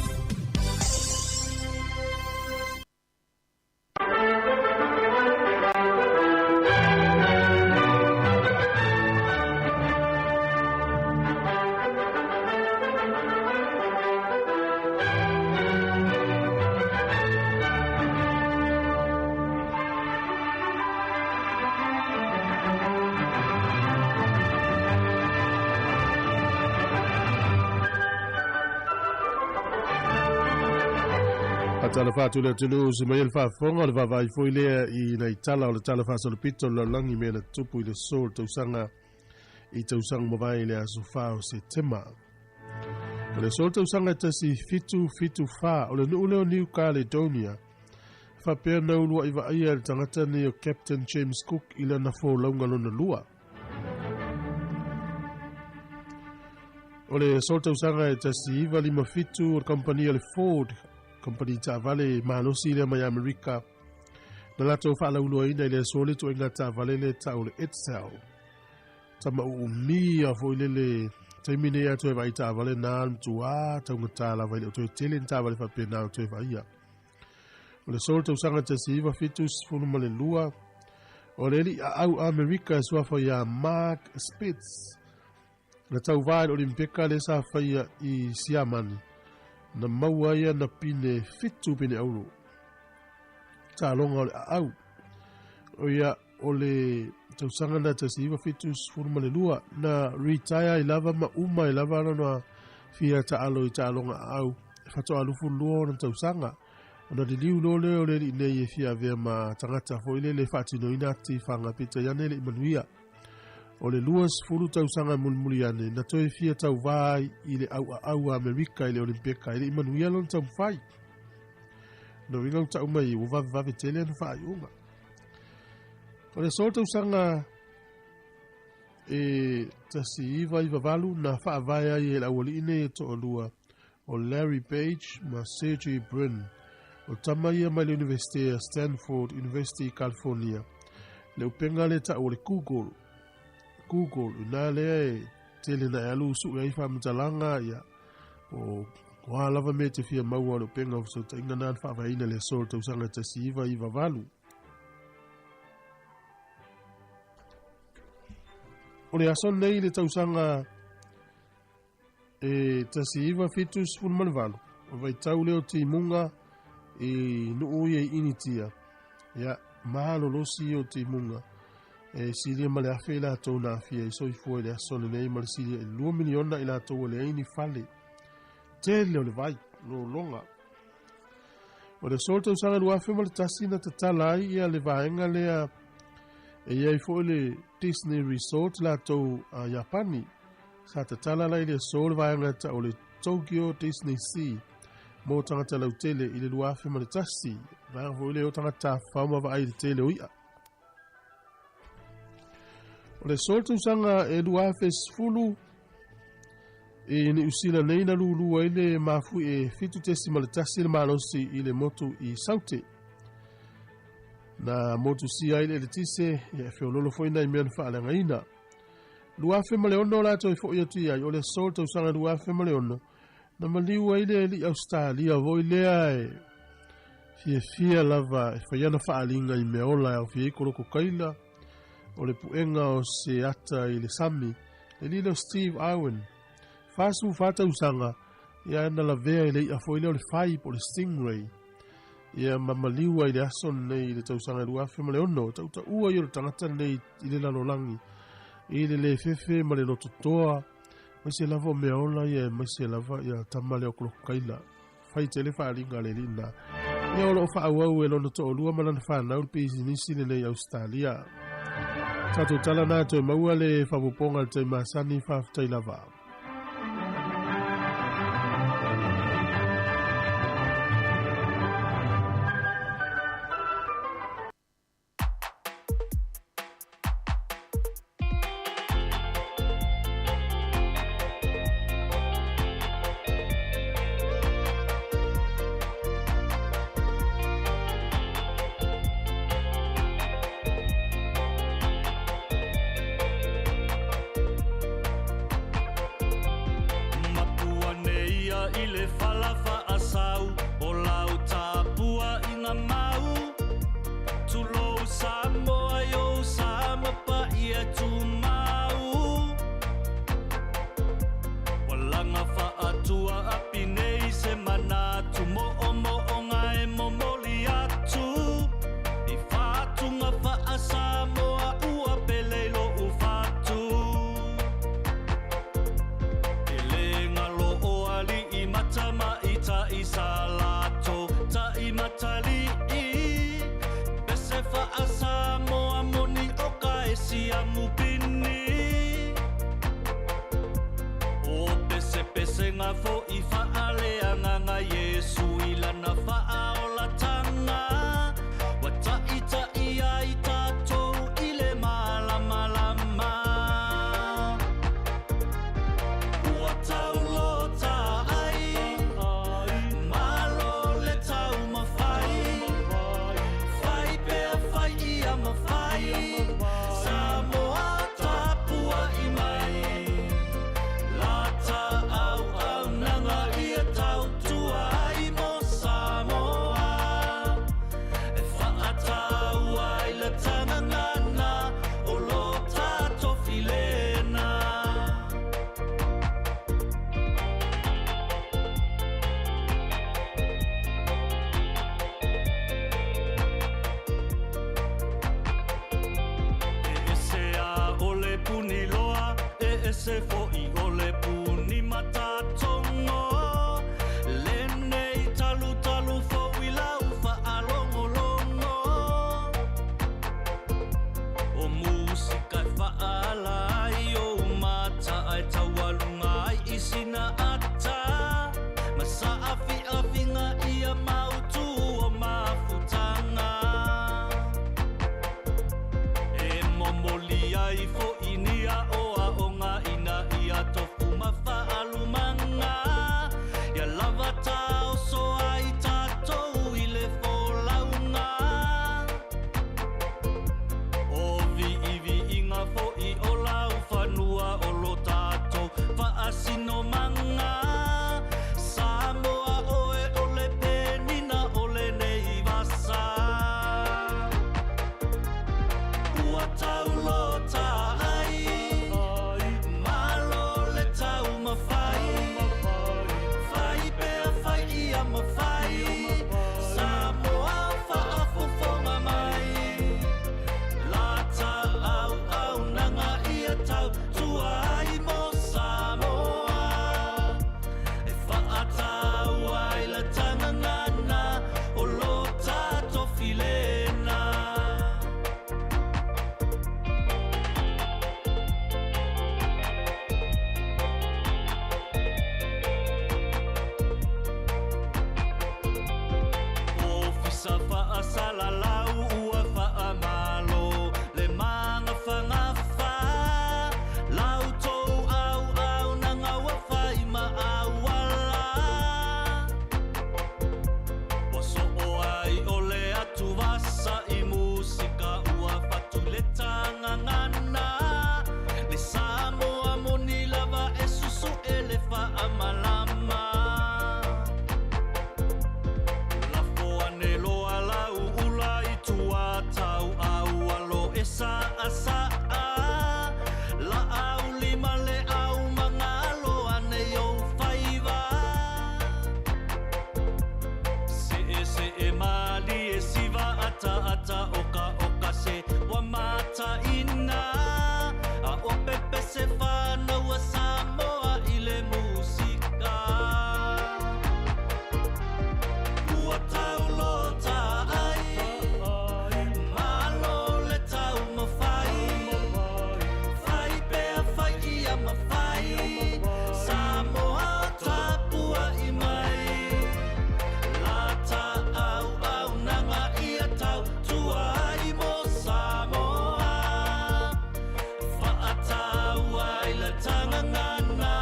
Faatalofa atu le atunuu se mai le faafofoga o le vaavaai foi lea i nai tala o le tala faasolopito o le lalolagi mea na tutupu i le aso o le tausaga i tausaga mavae i le aso 4 o Setema. O le aso o le tausaga e 1774 o le nuu lea o New Caledonia faapea na uluai vaaia e le tagata nei o Captain James Cook i lana folauga lona lua. O le aso o le tausaga e 1957 o le kamupani a le Ford, kamupani taavale malosi lea mai Amerika, na latou faalauiloaina i le aso le ituaiga taavale lea ta'u o le Edsel. Tama uumia foi lele taimi nei a toe vaai taavale na le matuā taugata lava i le o toe tele ni taavale faapena o toe vaaia. O le aso o le tausaga 1972 o le alii aau Amerika e suafa iā Mark Spitz na tauvā i le Olimpeka lea sa faia i Siamani na maua ai ana pine 7 pine auro. Taaloga o le aau. O ia o le tausaga na 1972 na retire ai lava ma uma ai lava lona fia taalo i taaloga aau e faatoa 22 ona tausaga. Ona liliu loa lea o le alii nei e fia avea ma tagata foi lele e faatinoina ati faga peitai ane e le'i manuia. O le 20 tausaga mulimuli ane na toe fia tauvā ai i le auaau a Amerika i le Olimpeka e le'i manuia lona taumafai. Na uiga ua ta'u mai ua vavevave tele ana faaiuga. O le aso o le tausaga e 1998 na faavae ai e le aualii nei e toalua o Larry Page ma Sergey Brin. O tama ia mai le Universite a Stanford University i California. Le upega lea e tau o le Google. Google, ina lea e tele na e alu usuʻe ai faamatalaga, ia, o o a lava mea e te fia maua o le upega o fesootaiga na na faavaeina i le aso o le tausaga 1998. O le aso lenei i le tausaga e 1978, o vaitau lea o timuga i nuu ia i Initia. Ia, malolosi ia o timuga e silia ma le 1,000 i latou na aafia ai soifua i le aso lenei ma le silia i le 2 miliona i latou ua leai ni fale. Tele o le vai, lologa. O le aso o le tausaga 2001 na tatala ai ia le vaega lea e i ai foi le Disney Resort latou a Iapani. Sa tatala la i le aso le vaega e tau o le Tokyo Disney Sea mo tagata lautele i le 2001. Vaega foi lea o tagata tafafao ma vaai i le tele o i'a. O le aso o le tausaga e 2010 i Niu Sila nei na lulu ai le mafui e 7.1 le malosi i le motu i Saute. Na motusia ai le eletise, ia e feololo foi nai mea na faaleagaina. 2006 latou e fo'i atu i ai, o le aso o le tausaga 2006, na maliu ai le alii Ausetalia foi lea e fiafia lava e fai ana faaaliga i meaola e aofia ai kolokokaila, o le puega o se ata i le sami, le alii lea o Steve Irwin. 44 tausaga, ia na lavea i le i'a foi lea o le fai po o le stingray. Ia ma maliu ai i le aso lenei i le tausaga 2006, tautaua ia o le tagata lenei i le lalolagi, i le le fefe ma le lototoa, aemaise lava o meaola ia, aemaise lava ia tama lea o kolokokaila. Fai tele faaaliga a le alii lena. Ia o lo o faaauau e lona toalua ma lana fanau le pisinisi lenei i Ausetalia. Tatou tala na toe maua le faaopoopoga i le taimi masani, faafetai lava. Ua tau lota ai, malo le taumafai. Fai pea fai ia mafai, Samoa faafofoga mai. Lata auaunaga ia tautua ai mo Samoa. E faataua ai la tagagana o lo tatou filena. Ofisa faasalalau ua faamalo le magafagafa. La outou auaunaga ua fai ma auala. Ua soo ai o le atuvasa i musika ua fatu le tagagana. Le Samoa moni lava e susu'e le faamalama. Lafo ane loa lau ula i tua tau aualo e saasaa. Laau lima le au magalo ane i ou faiva. Seesee malie siva ataata okaoka se ua mataina. A o pepese fanau a Samoa i le musika. Ua tau lota ai, malo le taumafai. Fai pea fai ia mafai, Samoa o tapuai mai. Lata auaunaga ia tautua ai mo Samoa. Faataua ai le tagagana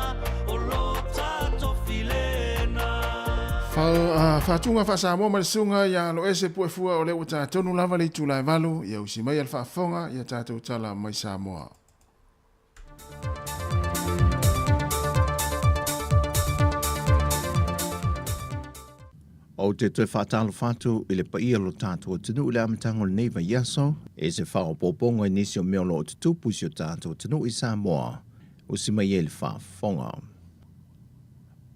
o lo tatou filena. Faatuga faa-Samoa ma le susuga ia Aloese Puefua o lea ua tatonu lava le itula e 8, ia usi mai a le faafofoga ia tatou tala mai Samoa. Ou te toe faatalofa atu i le paia o lo tatou atunuu i le amataga o lenei vaiaso, i se faaopoopoga i nisi o mea o lo o tutupu i si o tatou atunuu i Samoa, usi mai ai le faafofoga.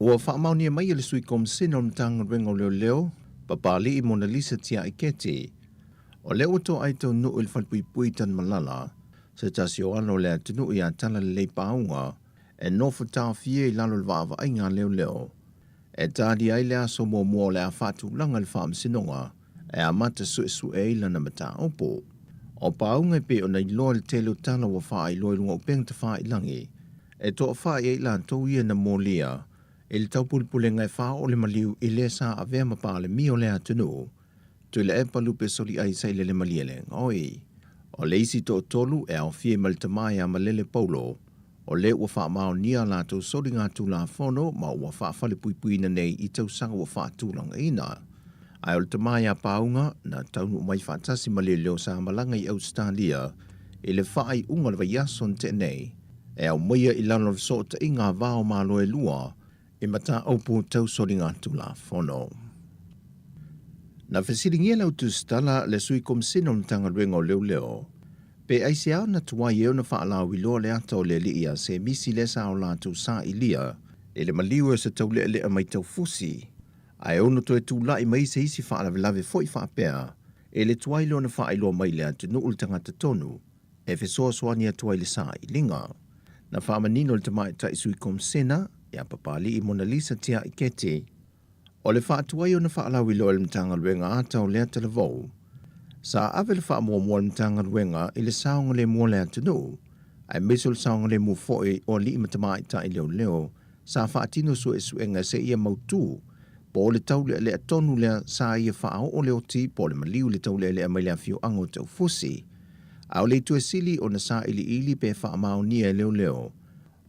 Ua faamaonia mai e le Sui Komasina o le Matagaluega o Leoleo, Papalii Monalisa Tiai Keti, o lea ua toai taunuu i le falepuipui i Tanumalala, se tasi o alo o le atunuu ia Talalelei Pauga, e nofo taofia i lalo o le vaavaaiga a leoleo. E talia ai le aso muamua o le a faatulaga le faamasinoga e amata suesue ai lana mataupu. O Pauga e pei ona iloa i le tele o tala ua faailoa i luga o upega tafailagi, e toafa i ai latou ia na molia i le taupulepulega e faaoo le maliu i le sa avea ma Palemia o le atunuu, Tuilaepa Lupe Soliai Sailele Malielegaoi. O le isi toatolu e aofia ai ma le tama ia Malele Paulo, o lea ua faamaonia a latou soliga Tulafono ma ua faafalepuipuiina nei i tausaga ua faatulagaina. Ae o le tama ia Pauga, na taunuu mai faatasi ma leoleo sa malaga i Ausetalia i le faaiuga o le vaiaso na tea nei, e aumaia i lalo o le fesootaiga a va o Malo e lua i mataupu tau soliga Tulafono. Na fesiligia le au tusitala le Sui Komasina o le Matagaluega o Leoleo, pe aisea ona tuai ai ona faalauiloa le ata o le alii ia Semisi lea sa o latou sailia i le maliu e o se taulealea mai taufusi, ae ono toe tulai mai se isi faalavelave foi faapea e le tuai lea ona faailoa mai i le atunuu le tagata tonu e fesoasoani atu ai i le sailiga. Na faamanino le tamaitai Sui Komasena ia Papalii Monalisa Tiai Keti, O le faatuai ona faalauiloa e le Matagaluega ata o lea talavou, sa ave le faamuamua a le Matagaluega i le saogalemu o le atunuu, aemaise o le saogalemu foi o alii ma tamaitai leoleo sa faatino suesuega seia mautu po o le taulealea tonu lea sa ia faaoo le oti po o le maliu i le taulealea mai le afioaga o Taufusi. A o le itu e sili ona sailiili pe faamaonia e leoleo,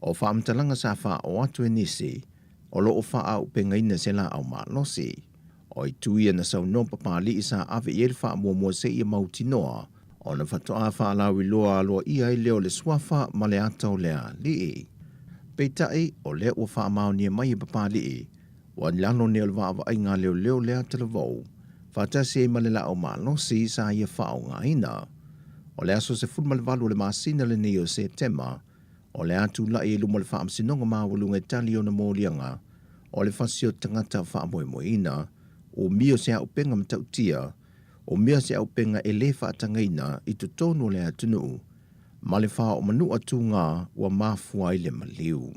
O faamatalaga sa faaoo atu e nisi o lo o faaauupegaina se laau malosi. O itu ia na saunoa Papalii sa ave i ai le faamuamua seia mautinoa ona faatoa faalauiloa aloaia ai lea o le suafa ma le ata o le alii. Peitai, o lea ua faamaonia mai e Papalii, ua i lalo nei o le vaavaaiga a leoleo lea talavou, faatasi ai ma le laau malosi sa ia faaaogaina. O le aso 18 o le masina lenei o Setema, o le a tulai i luma o le Faamasinoga Maualuga e tali ona moliaga o le fasi o tagata faamoemoeina, umia o se auupega matautia, umia o se auupega e lē faatagaina i totonu o le atunuu, ma le faaoomanu'a tugā ua mafua ai le maliu.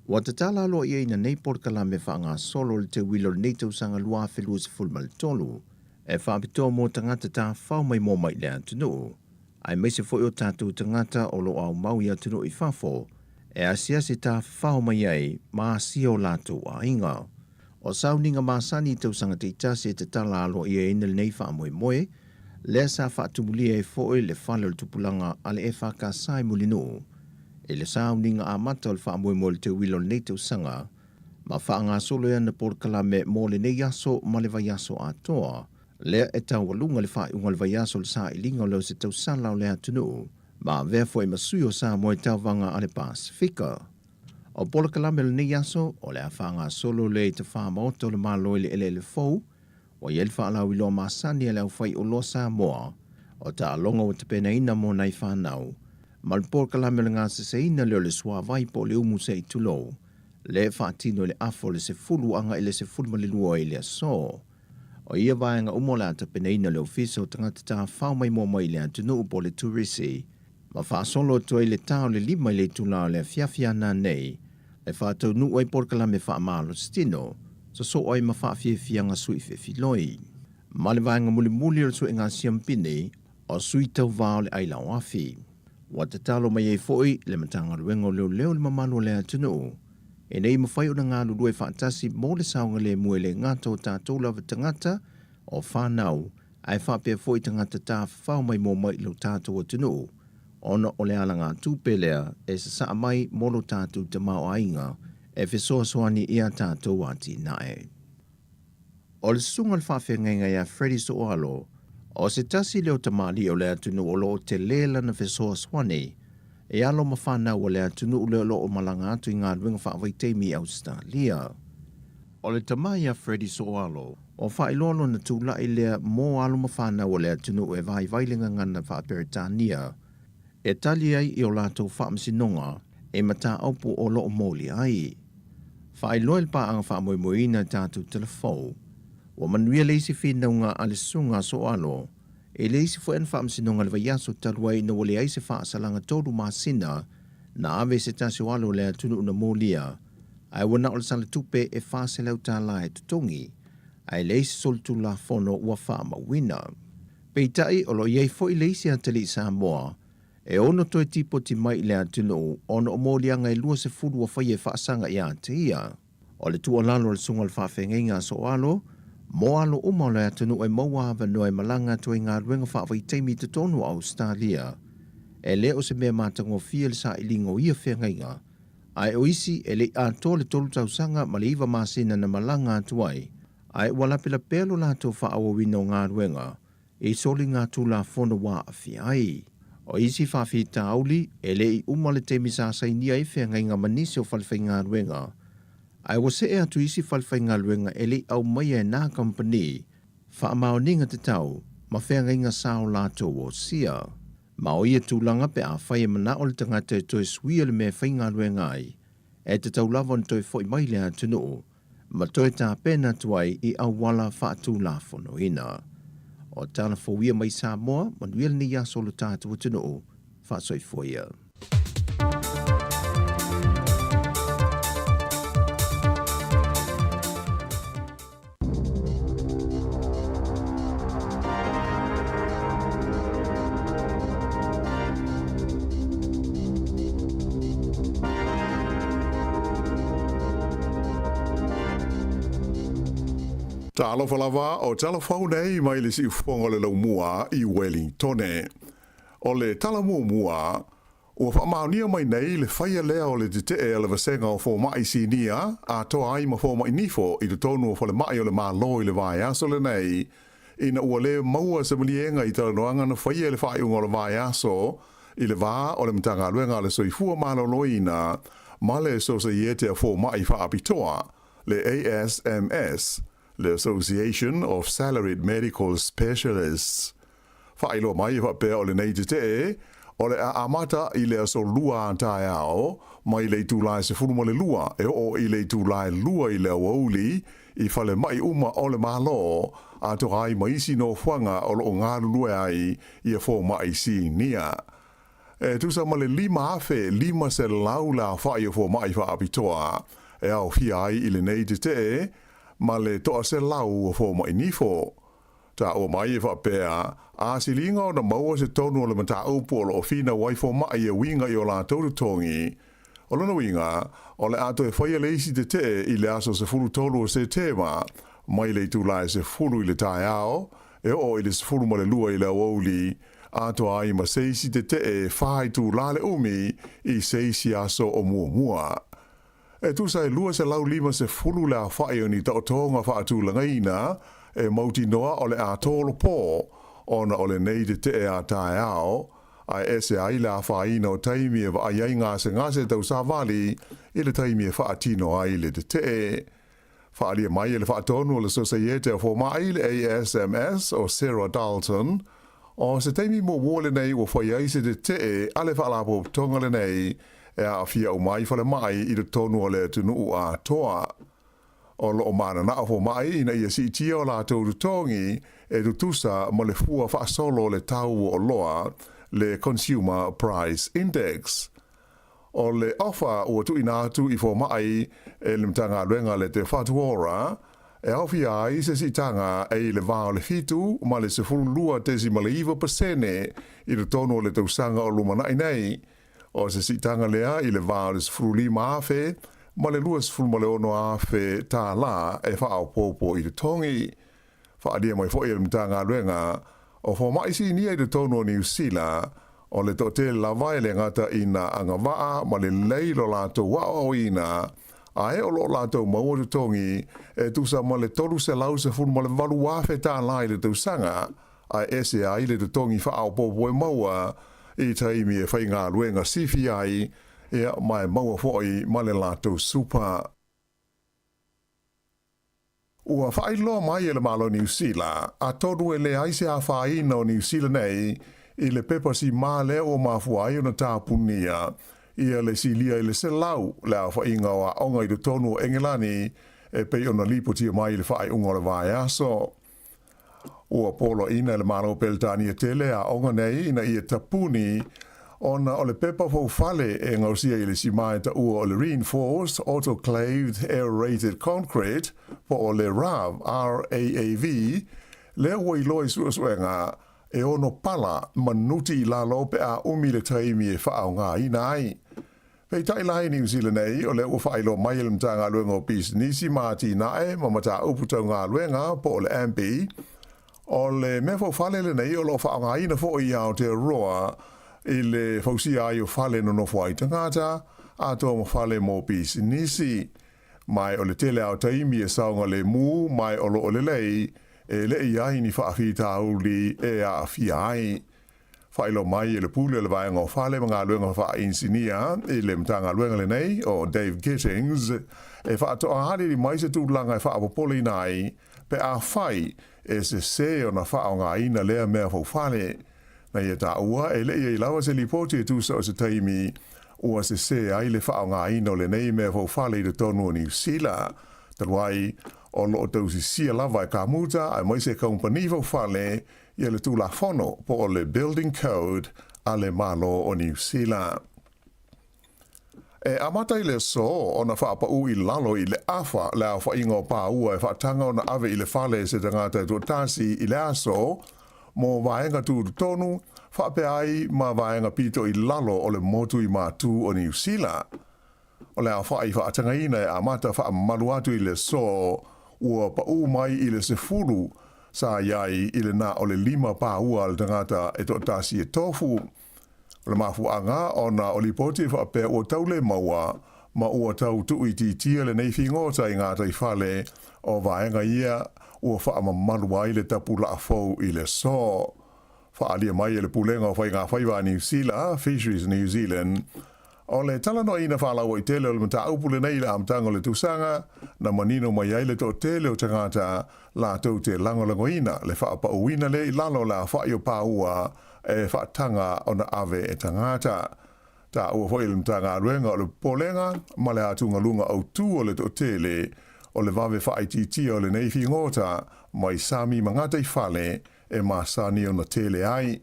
Ua tatala aloa'iaina nei polokalame faagasolo o le teuila o lenei tausaga 2023 e faapitoa mo tagata tafafao maimoa mai i le atunuu, aemaise foi o tatou tagata o lo o aumau i atunuu i fafo e asiasi tafafao mai ai ma asia o latou aiga. O sauniga masani i tausaga taitasi e tatala aloa'iaina lenei faamoemoe, lea sa faatumulia ai foi le fale o le tupulaga a le EFKS i Mulinuu i le sauniga amata o le faamoemoe o le teuila o lenei tausaga ma faagasolo ai ana polokalame mo lenei aso ma le vaiaso atoa, lea e taualuga le faaiuga o le vaiaso o le sailiga o leo se tausala o le atunuu ma avea foi ma sui o Samoa i tauvaga a le Pasefika. O polokalame o lenei aso, o le a faagasolo lea i tafā maota o le Malo i le eleele fou, ua i ai le faalauiloa masani a le aufaioloa Samoa o taaloga ua tapenaina mo nai fanau, ma le polokalame o le gaseseina lea o le suavai po o le umu se i tulou, lea e faatino i le afa o le 10 agai i le 12 i le aso. O ia vaega uma o le a tapenaina e le Ofisa o Tagata Tafafao Maimoa Mai i le Atunuu po o le Turisi, ma faasolo atu ai le ta o le 5 i le itula o le afiafi ana nei e faataunuu ai polokalame faamalositino, sosoo ai ma faafiafiaga sui fefiloi. Ma le vaega mulimuli o le suega siampini o sui tauva o le ailaoafi. Ua tatalo mai ai foi le Matagaluega o Leoleo i le mamalu o le atunuu ina ia mafai ona galulue faatasi mo le saogalemu e le gata o tatou lava tagata o fanau ae faapea foi tagata tafafao maimoa mai i lo tatou atunuu, ona o le alagatupe lea e sasaa mai mo lo tatou tamaoaiga e fesoasoani i a tatou atinae. O le susuga o le faafeagaiga ia Freddie Soalo, o se tasi lea o tamalii o le atunuu o lo o tele lana fesoasoani e alo ma fanau a le atunuu lea o lo o malaga atu i galuega faavaitaimi i Ausetalia. O le tama ia Freddie Soalo, ua faailoa lona tulai lea mo alo ma fanau o le atunuu e vaivai le gagana faa-Peretania e tali ai i o latou faamasinoga i mataupu o lo o molia ai. Faailoa i le paaga faamoemoeina i tatou telefou, ua manuia le isi finauga a le Susuga a Soalo i le isi foi ana faamasinoga i le vaiaso talu ai ina ua leai se faasalaga tolu masina na ave i se tasi o alo o le atunuu na molia ae ua na o le sala tupe e $400 e totogi, ae leai se solitulafono ua faamauina. Peitai, o lo o i ai foi le isi atalii Samoa e ono toe tipoti mai i le atunuu ona o moliaga e 20 ua faia e faasaga ia te ia. O le tuualalo a le Susuga o le Faafeagaiga a Sooalo, mo alo uma o le atunuu e maua avanoa e malaga atu ai galuega faavaitaimi i totonu o Ausetalia, e le o se mea matagofie le sailiga o ia feagaiga, Ae o isi e le i atoa le tolu tausaga ma le iva masina na malaga atu ai, ae ua lapelapea lo latou faaauauina o galuega i soligatulafono ua aafia ai. O isi faafitauli, e le i uma le taimi sa sainia ai feagaiga ma nisi o falefaigaluega, ae ua see atu isi falefaigaluega e le i aumaia e nā kamupani faamaoniga tatau ma feagaiga sa o latou osia. Ma o ia tulaga pe afai e manao le tagata e toe suia le mea e faigaluega ai, e tatau lava ona toe foi mai i le atunuu ma toe tapena atu ai i auala faatulafonoina. O tala fou ia mai Samoa, manuia lenei aso o lo tatou atunuu, faasoifua ia. Talofa lava o tala fou nei mai le siufofoga o le laumua i Wellingtone. O le tala muamua, Ua faamaonia mai nei le faia lea o le tetee a le Vasega o Fomai Sinia atoa ai ma Fomai Nifo i totonu o falemai o le Malo i le vaiaso lenei, ina ua le maua se maliega i talanoaga na faia i le faaiuga o le vaiaso i le va o le Matagaluega a le Soifua Maloloina ma le Sosaiete a Fomai Faapitoa, le ASMS, le Association of Salaried Medical Specialists. Faailoa mai e faapea o lenei tetee, o le a amata i le aso Lua a taeao, mai le itula e 12 e oo i le itula e 2 i le aoauli, i falemai uma o le Malo, atoa ai ma isi nofoaga o lo o galulue ai ia fomai sinia. E tusa ma le 5,500 le aofai o fomai faapitoa e aofia ai i lenei tetee ma le 100 o fomai nifo. Taua mai e faapea, a siliga ona maua se tonu o le mataupu o lo o finau ai fomai e uiga i o latou totogi. O lona uiga, o le a toe faia le isi tetee i le aso 13 o Setema, mai le itula e 10 i le taeao, e oo i le 12 i le aoauli, atoa ai ma se isi tetee e fa itula le umi i se isi aso o muamua. E tusa e 250 le aofai o ni taotoga faatulagaina e mautinoa o le a tolopo ona o lenei tetee a taeao, ae ese ai le afaina o taimi e vaai ai gasegase tau savali i le taimi e faatino ai le tetee. Faaalia mai e le Faatonu o le Sosaiete o Fomai, le ASMS, o Sarah Dalton, o se taimi muamua lenei ua fai ai se tetee a le Faalapotopotoga lenei e aafia uma ai falemai i totonu o le atunuu atoa. O lo o mananao fomai ina ia siitia o latou totogi e tutusa ma le fua faasolo o le tau o oloa, le Consumer Price Index. O le ofa ua tuuina atu i fomai e le Matagaluega a le Te Whatu Ora, e aofia ai se siitaga e i le va o le 7 ma le 12.9% i totonu o le tausaga o lumanai nei. O se siitaga lea i le va o le 15,000 ma le 26,000 tālā e faaopoopo i totogi. Faaalia mai foi e le Matagaluega o Fomai Sinia i totonu o Niu Sila, o le toatele lava e le gata ina agavaa ma lelei lo latou aoaoina, ae o lo o latou maua totogi e tusa ma le 318,000 tālā i le tausaga, ae ese ai le totogi faaopoopo e maua i taimi e faigaluega sifi ai, ia, ma e maua foi ma le latou supa. Ua faailoa mai e le Malo o Niu Sila, atonu e leai se afaina o Niu Sila nei i le pepa simā lea ua mafua ai ona tapunia ia le silia i le 100 le aofaiga o aoga i totonu o Engelani e pei ona lipotia mai i le faaiuga o le vaiaso. Ua poloaiina e le Malo Peretania tele aoga nei ina ia tapuni ona o le pepa foufale e gaosia i le simā e taua o le Reinforced Autoclaved Aerated Concrete po o le RAAV, RAAV, lea ua iloa i suesuega e ono pala ma nuti i lalo pe a umi le taimi e faaaogaina ai. Peitai la i Niu Sila nei, o lea ua faailoa mai e le Matagaluega o Pisinisi ma Atinae ma Mataupu Tau Galuega po o le AMBI, o le mea faufale lenei o lo o faaaogaina foi i Aotearoa i le fausia ai o fale nonofo ai tagata, atoa ma fale mo pisinisi. Ma o le tele lava o taimi e saogalemu ma o lo o lelei, e le i i ai ni faafitauli e aafia ai. Faailoa mai e le Pule o le Vaega o Fale ma Galuega Faainisinia i le Matagaluega lenei, o Dave Gittings, e faatoa aliali mai se tulaga e faapopoleina ai pe afai e sese ona faaaogaina lea mea faufale. Na ia taua, e le i ai lava se lipoti e tusa o se taimi ua sese ai le faaaogaina o lenei mea faufale i totonu o Niu Sila. Talu ai, o lo o tausisia lava e kamuta aemaise e kamupani faufale ia le Tulafono po o le Building Code a le Malo o Niu Sila. E amata i le aso ona faapaū i lalo i le afa le aofaiga o pāua e faataga ona ave i le fale e se tagata e toatasi i le aso mo vaega tutotonu faapea ai ma vaega pito i lalo o le motu i Matū o Niu Sila. O le aofai faatagaina e amata faamamalu atu i le aso ua paū mai i le 10 sa i ai i le na o le 5 pāua a le tagata e toatasi e tofu. O le mafuaaga ona o lipoti e faapea ua tau le maua ma ua tau tuuitiitia lenei figota i gataifale o vaega ia ua faamamalu ai le tapulaa fou i le aso. Faaalia mai e le Pulega o Faigafaiva a Niu Sila, Fisheries New Zealand, o le talanoaina faalauaitele o le mataupu lenei i le amataga o le tausaga, na manino mai ai le toatele o tagata latou te lagolagoina le faapauina lea i lalo o le aofa'i o paua e faataga ona ave e tagata. Taua foi e le Matagaluega o le popolega ma le atugaluga autū o le toatele o le vave faaitiitia o lenei figota mai sami ma gataifale e masani ona tele ai.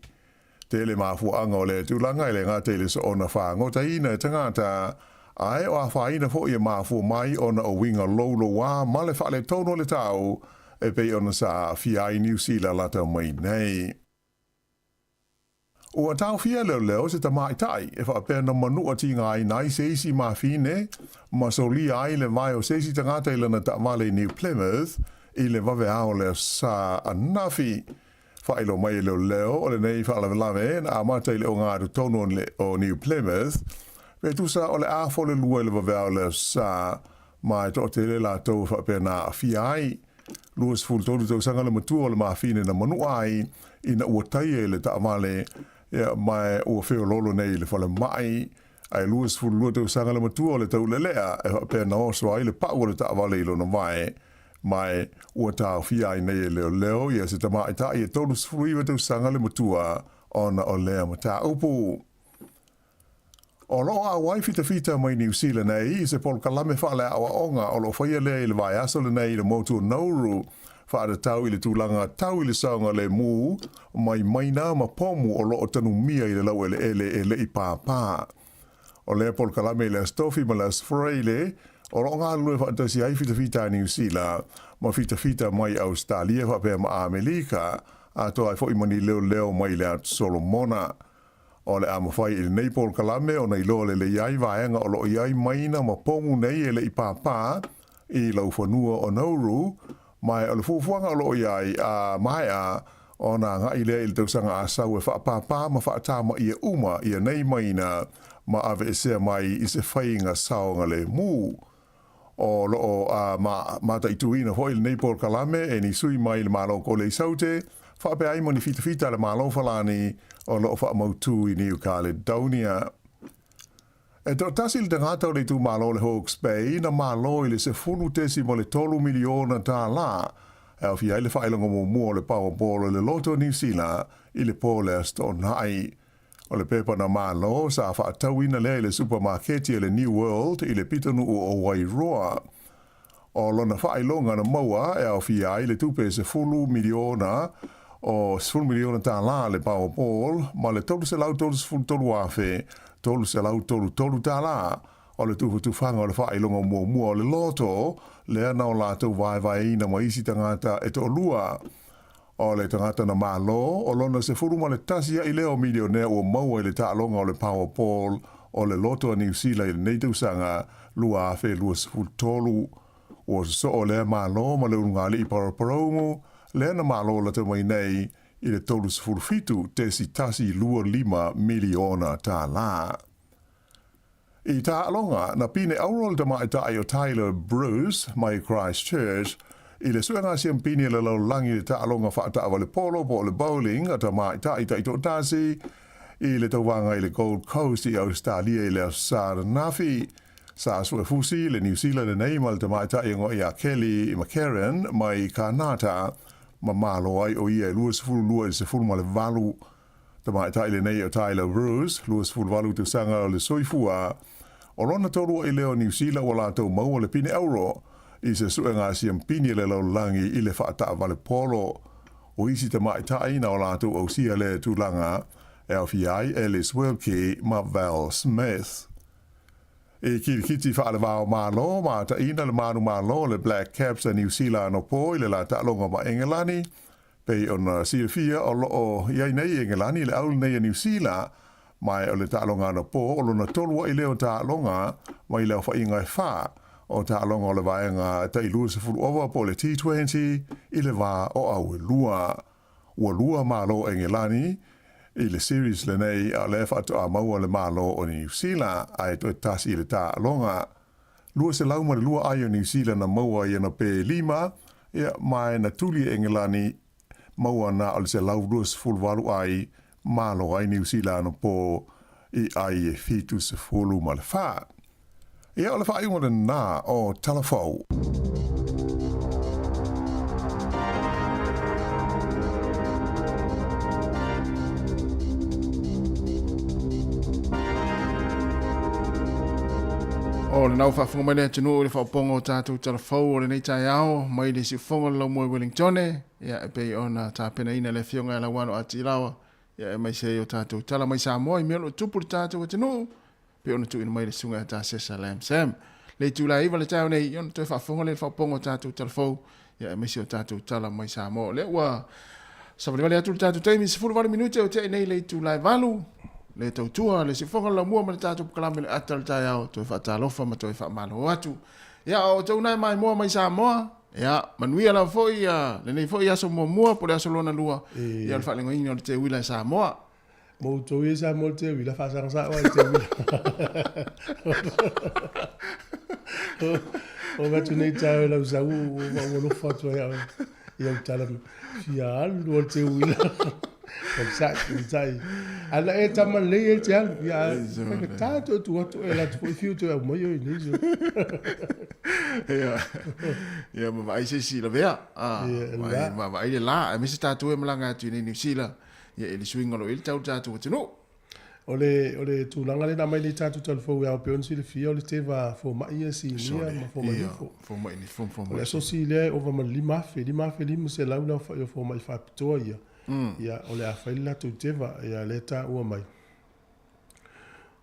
Tele mafuaaga o lea tulaga e le gata i le soona fagotaina e tagata, ae o afaina foi e mafua mai ona o uiga loulouā ma le faaletonu o le tau e pei ona sa aafia ai Niu Sila lata mai nei. Ua taofia e leoleo se tamaitai e faapea na manua tigaina ai se isi mafine ma solia ai le vae o se isi tagata i lana taavale i New Plymouth i le vaveao o le Aso ananafi. Faailoa mai e leoleo o lenei faalavelave na amata i le ogatotonu o New Plymouth, pe tusa o le afa o le lua i le vaveao o le Aso ma e toatele latou e faapea na aafia ai. 23 tausaga le matua o le mafine na manua ai ina ua taia i le taavale ma ua feoloolo nei i le falemai. Ae 22 tausaga le matua o le taulelea e faapea na oso ai le pau o le taavale i lona vae, ma ua taofia ai nei e leoleo ia se tamaitai e 39 tausaga le matua ona o lea mataupu. O lo o auai fitafita mai Niu Sila nei i se polokalame faaleaoaoga o lo o faia lea i le vaiaso lenei i le motu o Nauru, faatatau i le tulaga tau i le saogalemu mai maina ma pomu o lo o tanumia i le laueleele e le i pāpā. O lea polokalame i le Aso Tofi ma le Aso Faraile, o lo o galulue faatasi ai fitafita a Niu Sila ma fitafita mai Ausetalia faapea ma Amelika, atoa ai foi ma ni leoleo mai le Atu Solomona. O le a mafai i lenei polokalame ona iloa lelei ai vaega o lo o i ai maina ma pomu nei e le i pāpā i laufanua o Nauru, ma o le fuafuaga o lo o i ai a maea ona agai lea i le tausaga asau e faapāpā ma faatamaia uma ia nei maina ma aveesea mai i se faiga saogalemu. O lo o mataituina foi lenei polokalame e ni sui mai le Malo Kole i Saute, faapea ai ma ni fitafita a le Malo Falani o lo o faamautū i New Caledonia. E toatasi le tagata o le itumalo o le Hawke's Bay na malo i le $10.3 miliona tālā e aofia ai le faailoga muamua o le Powerball o le Loto Niu Sila i le po o le Aso Toonai. O le pepa na malo sa faatauina lea i le supamaketi a le New World i le pitonuu o Wairoa. O lona faailoga na maua e aofia ai le tupe 10 miliona o $10 miliona tālā le Powerball ma le $333,333 tālā o le tufatufaga o le faailoga muamua o le loto lea na o latou vaevaeina ma isi tagata e toalua. O le tagata na malo, o lona 11 a'i lea o milionea ua maua i le taaloga o le Powerball o le Loto a Niu Sila i lenei tausaga 2023. Ua sosoo lea malo ma le ulugalii Paraparaumu lea na malo lata mai nei i le $37.125 miliona tālā. I taaloga, na pine auro le tamaitai o Tyler Bruce mai Christchurch i le suega siampini a le lalolagi i le taaloga faataavale polo po o le bowling a tamaitai taitoatasi i le tauvaga i le Gold Coast i Ausetalia i le Aso Sa ananafi. Sa suefusi le Niu Sila lenei ma le tamaitai e igoa ia Kelly McCarren mai Kanata ma malo ai o ia e 22 i le 18. Tamaitai lenei o Tyler Bruce, 28 tausaga o le soifua, o lona tolu a'i lea o Niu Sila ua latou maua le pine auro i se suega siampini a le lalolagi i le faataavale polo. O isi tamaitai na o latou ausia lea tulaga e aofia ai Alice Wilkie ma Val Smith. I kirikiti faalevao Malo ma taʻina le manumalo o le Black Caps a Niu Sila anapo i le la taaloga ma Engelani, Pei ona silafia o lo o i ai nei i Engelani le au lenei a Niu Sila, ma o le taaloga anapo o lona tolu a'i lea o taaloga mai le aofaiga e fa o taaloga o le vaega tai 20 ova po o le T20 i le va o Auelua. Ua lua malo Engelani i le series lenei a o lea faatoa maua le malo o Niu Sila ae toe tasi i le taaloga. 202 ai o Niu Sila na maua i ana pē lima, ia, ma na tuli e Engelani maua na o le 128 ai, malo ai Niu Sila anapo i ai e 74. Ia, o le faaiuga lena o Tala Fou. O lena ua faafofoga mai le atunuu i le faaopoopoga o tatou tala fou o lenei taeao mai le siufofoga o le Laumua i Wellingtone, ia e pei ona tapenaina e le Afioga ia Lauano A. Tilawa, ia aemaise ai o tatou tala mai Samoa i mea o lo o tupu i le tatou atunuu, pei ona tuuina mai e le Susuga ia Tasesa Lam Sam. Le itula e 9 le taeao nei, ia ona toe faafofoga lea i le faaopoopoga o tatou tala fou, ia aemaise o tatou tala mai Samoa. O lea ua savalivali atu le tatou taimi, 18 minute o tea nei le itula e 8, le tautua, le siufofoga o le laumua ma le tatou polokalame le ata o le taeao, toe faatalofa ma toe faamalo atu. Ia, o outou na e maimoa mai Samoa, ia, manuia lava foi ia, lenei foi aso muamua po o le aso lona lua, ia o le faalegoina o le teuila e Samoa. Ma outou ia Samoa le teuila, faasaga sao ai le teuila. O atu nei taeao i lau sau, ua alofa atu ai au i au tala fia alu o le teuila. Onosai, onosai. Ana e tama lelei e te alu. Ia, faigata toe tu atu e la atu foi fiu toe aumai oe i nei. Ia, ia ma vaai se isi lavea. Ah, ma vaai le la. Aemaise tatou e malaga atu i nei Niu Sila. Ia, i le suiga o lo o i ai le tau i le tatou atunuu. O le, o le tulaga lea na aumai nei tatou talafou e ao pei ona silafia o le teva fomai ia sinia ma fomai nifo. Fomai nifo ma fomai. O le asosi lea e ova ma le 5,000, 5,500 le aofai o fomai faapitoa ia. Ia, o le a fai le latou teva, ia lea e taua mai.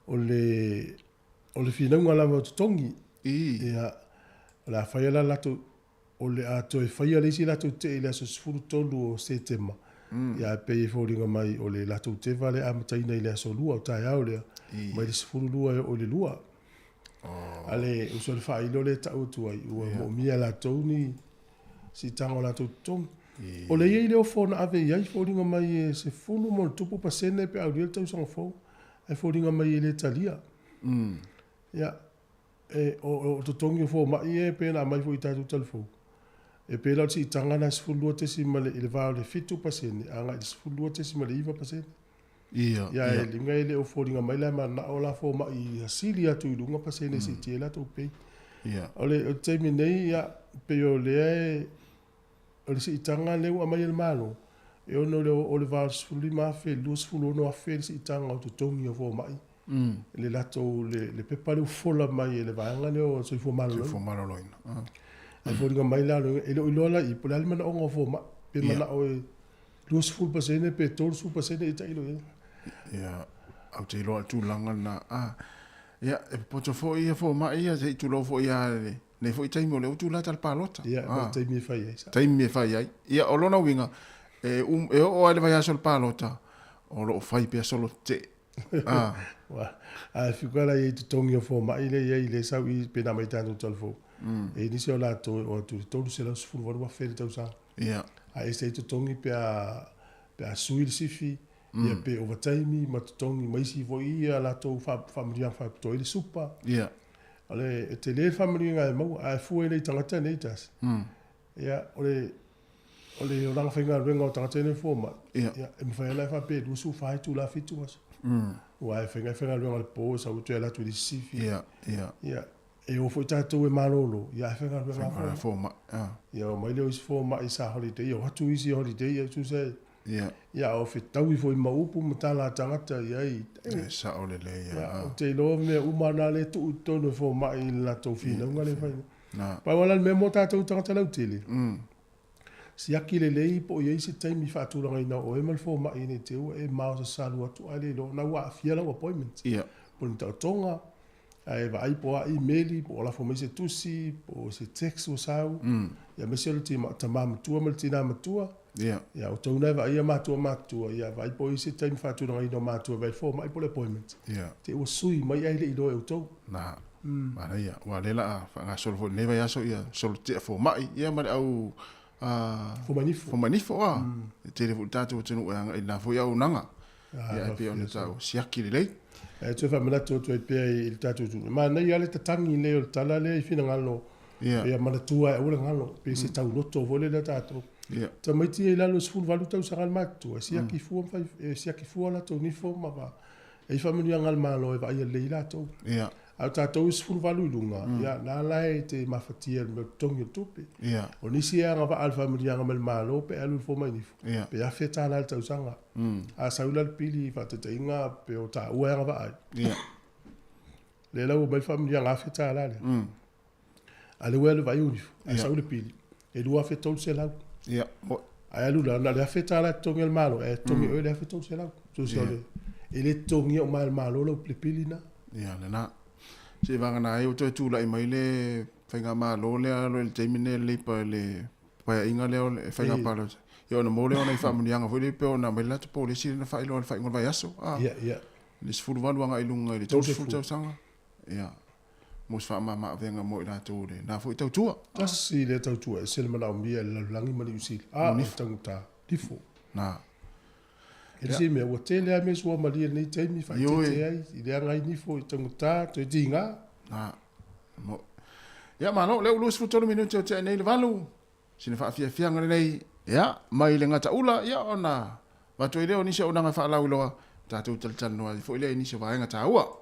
O le, o le finauga lava o totogi. Ia, o le a fai la latou O le a toe faia le isi latou tee i le aso 13 o Setema, ia ae pei e foliga mai o le latou teva lea e amataina i le aso 2 o taeao lea, mai le 12 e oo i le 2. A le uso le faailo lea e tau atu ai, ua moomia e latou ni siitaga o latou totogi. O lea e i ai le ofo na ave i ai, foliga mai e 10 ma ona tupu pasene pe a aulia le tausaga fou, ae foliga mai e le talia. Ia, E, o, o totogi o fomai ia e pei ona aumai foi i tatou talafou, e pei la o le siitaga lena e 12 tesi ma le, i le va o le 7% agai i le 12.9%. Ia, Ia, e liga e le o foliga mai la e mananao la fomai ia sili atu i luga pasene e siitia ai latou pay. Ia. O le, o le taimi nei, ia, pei o lea e, o le siitaga lea ua aumai e le Malo, e ono le, o le va o le 15,000 i le 26,000 le siitaga o totogi o fomai. Le latou, le, le pepa lea ua fola mai e le vaega lea o Soifua Maloloina. Soifua Maloloina. Ae foliga mai la, e le o iloa la i i, po o le a le manaoga o fomai, pe manao e 20% pe 30% ia tailo i ai. Ia, ou te iloa le tulaga lena. Ah, ia, e popoto foi ia fomai ia, se i tulou foi ia lenei foi taimi o lea ua tulata le palota. Ia, ah, taimi e fai ai. Taimi e fai ai. Ia, o lona uiga, e, um, e oo ai le vaiaso le palota, o lo o fai pea solo tetee. Ah. Ae fiu ka la i totogi o fomai lea e i ai lea e sau i pe na aumai i tatou talafou. E i ai nisi o latou e oo atu i le $318,000 i le tausaga. Ia. Ae ese ai totogi pe a pe a sui le sifi, ia pe ovataimi ma totogi ma isi foi ia latou faamanuiaga faapitoa ai le supa. Ia. O le e tele le faamanuiaga e maua ae fua i ai tagata nei tasi. Ia, o le, o le olaga faigaluega o tagata nei fomai, ia, ia e mafai lava ona e faapea e 24 itula 7 aso. Aua e fai faigaluega i le po, e sau atu e alu atu i le isi sifi. Ia, ia. Ia, e o foi tatou e malolo, ia ae faigaluega lava fomai. Ah. Ia, omai lea o isi fomai sa holiday, ia o atu isi holiday, ia tusa e. Ia. Ia, o fetaui foi ma upu ma tala a tagata i ai. E sao lelei, ia. Ia, ou te iloa mea uma na lea e tuu i totonu e fomai i le latou finauga lea e fai. Na. Pau lava la le mea mo tatou tagata lautele, siaki lelei po o i ai se taimi faatulagaina o oe ma le fomai ina i te ua e maosasalu atu ae le iloa ona ua aafia lau appointment. Ia. Po o le mataotoga, ae vaai po o a imeli, po o lafo mai se tusi, po o se text ua sau. Ia aemaise o le tama matua ma le tina matua. Ia. Ia, o outou na e vaaia matua matutua, ia vaai po o i ai se taimi faatulagaina o matua e vaai le fomai po o le appointment. Ia. Te i ua sui mai ae le i iloa e outou. Na. Manaia, aua o lea o le a faagasolo foi i lenei vaiaso ia solo tea fomai ia ma le au fomai nifo. Fomai nifo a. E tele foi le tatou atunuu e agai i lena foi auaunaga. Ia e pei ona taua, siaki lelei. E toe faamanatu atu ai pea i le tatou atunuu. E manaia lava le tatagi lea o le tala lea i finagalo ia manatua ai aua le galo, pe se tauloto foi lea tatou. Tamaiti ia i lalo i le 18 tausaga le matutua, e siaki fua ma fai, e siaki fua latou nifo ma E i ai faamanuiaga a le Malo e vaaia lelei ai latou. Ia. A o tatou e 18 i luga, ia, na la e te mafatia i le mea o le totogi o le tupe. Ia. O nisi e agavaa i le faamanuiaga mai le Malo pe alu i le fomai nifo, Ia. pe $1,000 i le tausaga. A sau la le pili i faataitaiga pe o taua e agavaa ai. Ia. Lea la ua aumai le faamanuiaga $1,000 lea. A o lea ua e alu e vaai ou nifo, ae sau le pili, e $2,300. Ia, mo'i. Ae alu la, na o le $1,000 e totogi e le Malo, ae totogi e oe le $1,300. Tusa o le, e le totogia uma e le Malo lau le pili lena. Ia, lena. Seiavagana ai ua toe tulai mai le faigamalo lea i le taimi lenei a le Labour i le Paeaiga lea o le faiga palota. Ia ona maua lea o nai faamanuiaga foi lea pei ona aumai le latou polesi lea na faailoa i le faaiuga o le vaiaso. Ia, ia. Le 18 agai i luga i le 30 tausaga. Ia, mo se faamama-avega mo i latou o lena foi tautua. Tasi lea tautua ese le manaomia e le lalolagi ma Niu Sila. A o le taugata, nifo. Na. E le se mea, ua tele lava mea suamalie i lenei taimi, faaeteete ai, i leaga ai nifo i taugata, toe tiga. Na. Ia, malo, lea ua 23 minute o tea nei le 8. Sina faafiafiaga lelei, ia, mai le gataula, ia, ona avatu ai lea o nisi auaunaga e faalauiloa, tatou talatalanoa ai foi lea i nisi o vaega taua.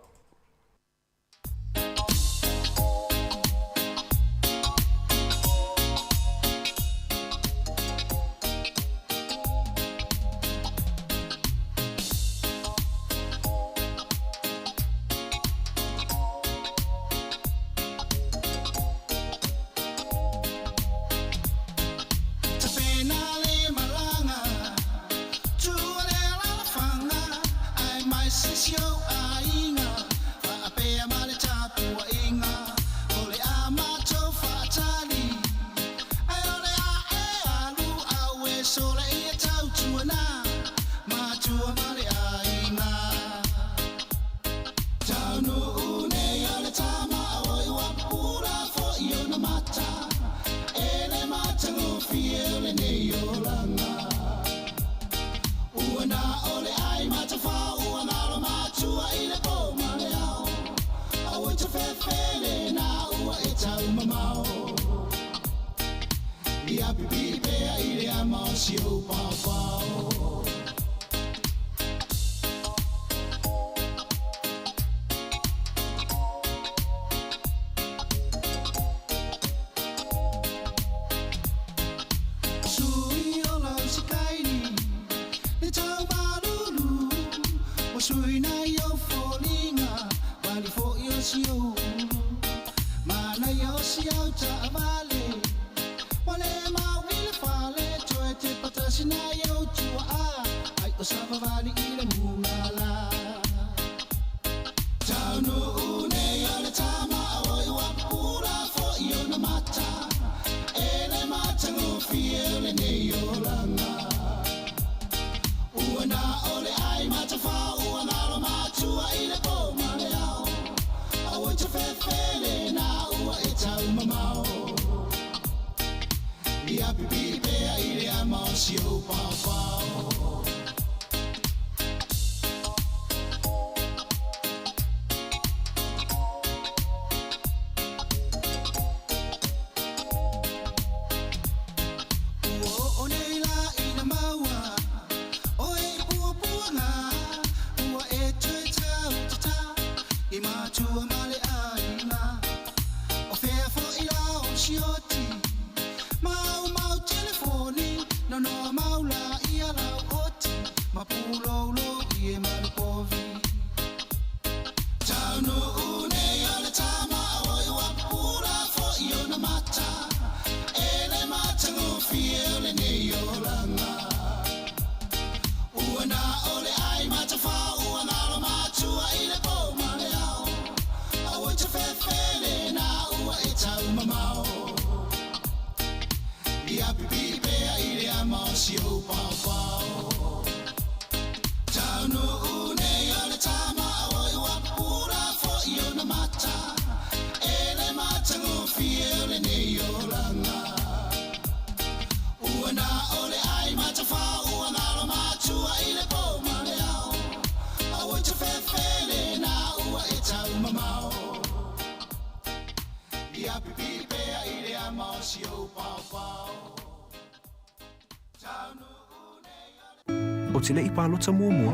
Ou te le i palota muamua,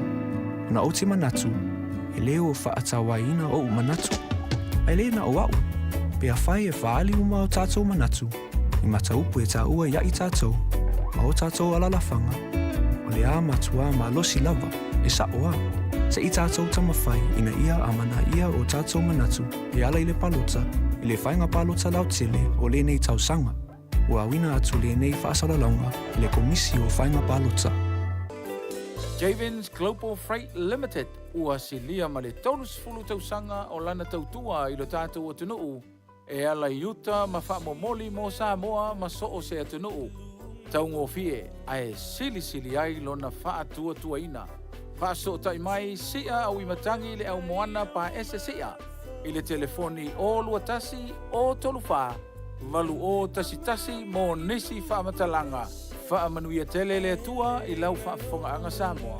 ona ou te manatu, e le o faatauaina oʻu manatu, ae le na o aʻu, pe afai e faaali uma o tatou manatu i mataupu e taua iaʻi tatou ma o tatou alalafaga, o le a matuā malosi lava, e saʻo a. Se i tātou taumafai ina ia amanaia o tātou manatu e ala i le palota i le faiga palota lautele o lenei tausaga. Ua auina atu lenei faasalalauga i le Komisi o Faiga Palota. Javens Global Freight Limited ua silia ma le 30 tausaga o lana tautua i lo tatou atunuu e ala i uta ma faamomoli mo Samoa ma so o se atunuu taugofie ae silisili ai lona faatuatuaina. Faasootai mai sia auimatagi le aumoana paese sia i le telefoni 021 034 8011 mo nisi faamatalaga. Faamanuia tele le Atua i lau faafofogaaga Samoa.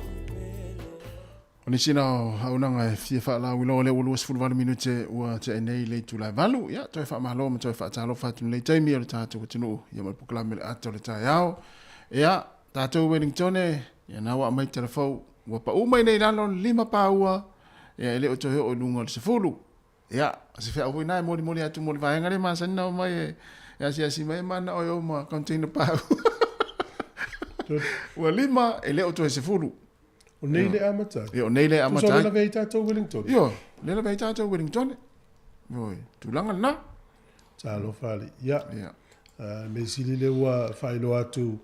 O nisi na o auaunaga e fia faalauiloa lea ua 28 minute ua tea nei le itula e valu. Ia, toe faamalo ma toe faatalofa atu lenei taimi o le tatou atunuu ia ma le polokalame le ata o le taeao. Ia, tatou Wellingtone, ia na ua aumai telefou, ua pau mai nei lalo le lima paua, ia e le o toe oo i luga o le 10. Ia, o se feau foi na e molimoli atu mo le vaega lea masani na omai e, e asiasi mai e manao e o ma container pau. Ua lima, e le o toe 10. O nei le amata ai. Ia, o nei le amata ai. Tusa o le lavea i tatou Wellington. Io, le lavea i tatou Wellington. Oi, tulaga lena. Talofa alii. Ia, Ia. Uh, me sili le ua faailoa atu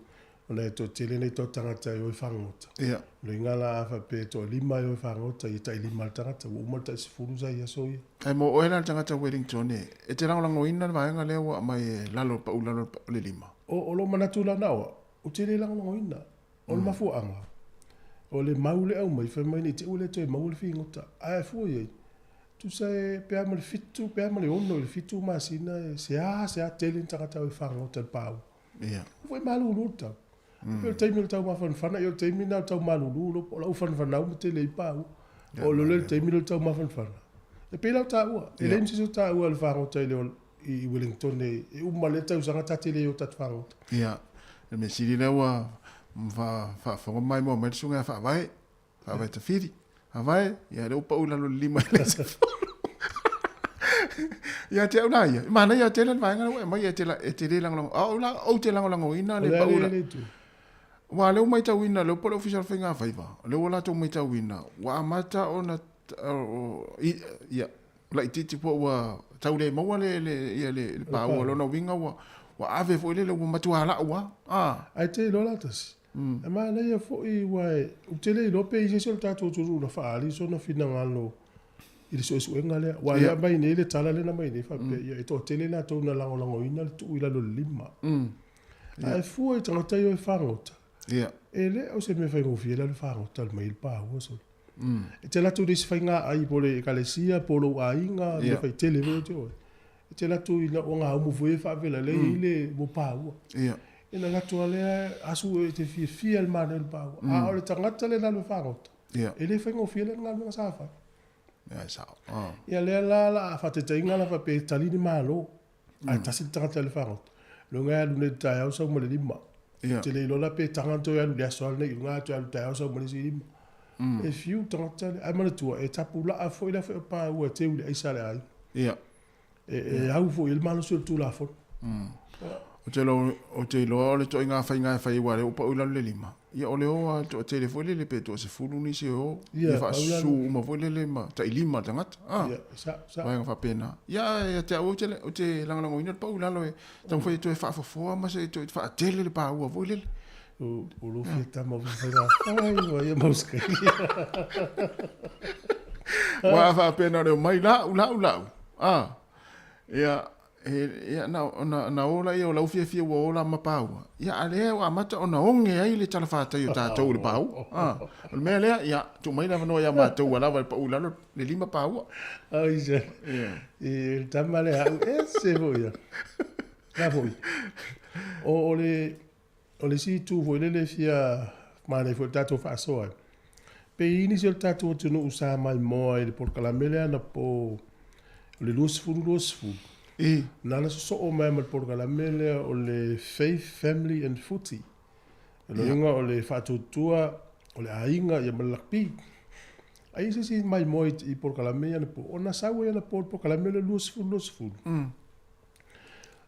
ona e toatele nei tau tagata e o e fagota. Ia. O le iga la a faapea e toalima e o e fagota, ia tailima le tagata, ua uma le tai sefulu sa i aso ia. Ae mo oe la le tagata Wellington e, e te lagolagoina le vaega lea ua aumai e lalo, pau lalo le lima? O, o lou manatu la na o au, ou te le lagolagoina. O le mafuaaga, o le mau le aumai, fai mai nei te i ua le toe maua le figota. Ae fua i ai, tusa e pe a ma le fitu, pe a ma le ono i le fitu masina e seā seā tele ni tagata o e fagota i le pāua. Ia. Foi malulu le tau. Mm. Pei o le taimi o le taumafanafana, ia o le taimi lena o le tau malulu, lo, o lau fanafanau ma tele ai pāua. O lo le taimi lea o le taumafanafana. E pei la o taua, e leai ma se isi o taua le fagota i le i Wellington e, e uma lea tausaga ta te le o tatu fagota. Ia, le mea sili lea ua faafofoga mai mua mai le susuga ia Faavae, Faavae Tafili. Faavae, ia lea ua pau i lalo le lima i le sefulu. Ia te au la ia, e manaia tele le vaega lea ua e aumai e te, e te le lagolago, a o la ou te lagolagoina le pau la. Aua lea ua matauina, lea ua pau le Ofisa o le Faiga Faiva, lea ua latou matauina, ua amata ona, ia, laitiiti po ua tau le maua le, le, ia, le, le paua. Lona uiga ua, ua ave foi lele, ua matua lau lava. Ah. Ae te iloa la tasi. Mm. E manaia foi aua ou te le iloa pe i ai se isi o le tatou atunuu na faaali sona finagalo i le suesuega lea. Aua lea aumai nei le tala lea na aumai nei faapea, mm. ia e toatele latou na lagolagoina le tuu i lalo le lima. Mm. Yeah. Ae fua i tagata ia e fagota. Yeah. E le o se mea faigofie la le fagota mai le paua solo. Mm. E te alu atu i le isi faiga ai po o le ekalesia po o lou aiga, yeah. mea faitele foi te oe. E te alu atu i ua gaumu foi e faavela lea mm. i le mo paua. Yeah. Ina alu atu lea asu e te fiafia le manaia o le paua. Mm. A o le tagata le na alu e fagota. Yeah. E le faigofie le galuega sa fai. Yeah, sao. Oh. Ia lea la la faataitaiga la faapea e tali ni malo. Ae tasi le tagata i le fagota. Loga e alu nei i le taeao sau ma le lima. Ia. Te le iloa la pe taga toe alu i le aso nei i luga toe alu taeao sau ma le isi lima. E fiu tagata le, ae manatua e tapulaa foi la foi o paua e teu i le aisa a le aiga. Ia. E, e au foi i le malosi o le Tulafono. Ou te iloa, ou te iloa o le ituaiga faiga e fai aua o lea ua pau i lalo le lima. Ia o le o lava toatele foi lele pe toasefulu nisi e o, Ia, ia pau faasusu lalo. uma foi lele ma tailima le tagata. Ah, Ia, sa, sa. vaega faapena. Ia, ia te au ou te, ou te lagolagoina le pau i lalo e taumafai e toe faafofoa ma se toe faatele le paua foi lele. O, o lo fia tama o faiga fai, ua ia mau skai. Ua a faapena o le omai lau, lau, lau. Ah, ia, E, ia, na, na, na ola ia o lau fiafia ua ola ma paua. Ia, a lea ua amata ona oge ai le talafatai o tatou i le paua. Ah, o le mea lea, ia, tuu mai le avanoa ia matou ua lava le pau i lalo le lima paua. Ai se. Ia. I le tama lea au, ese foi ia. La foi. O, o le, o le isi itu foi lele e fia manaia foi le tatou faasoa ai. Pe i nisi o le tatou atunuu sa maimoa i le polokalame lea na po o le 2020. I. Na na sosoo mai ma le polokalame lea o le Faith, Family and Footy. O le uiga o le faatuatua o le aiga ia ma le lakapi. Ai i se isi maimoa i polokalame ia na po, ona sau ai anapo i le polokalame lea o le 2020.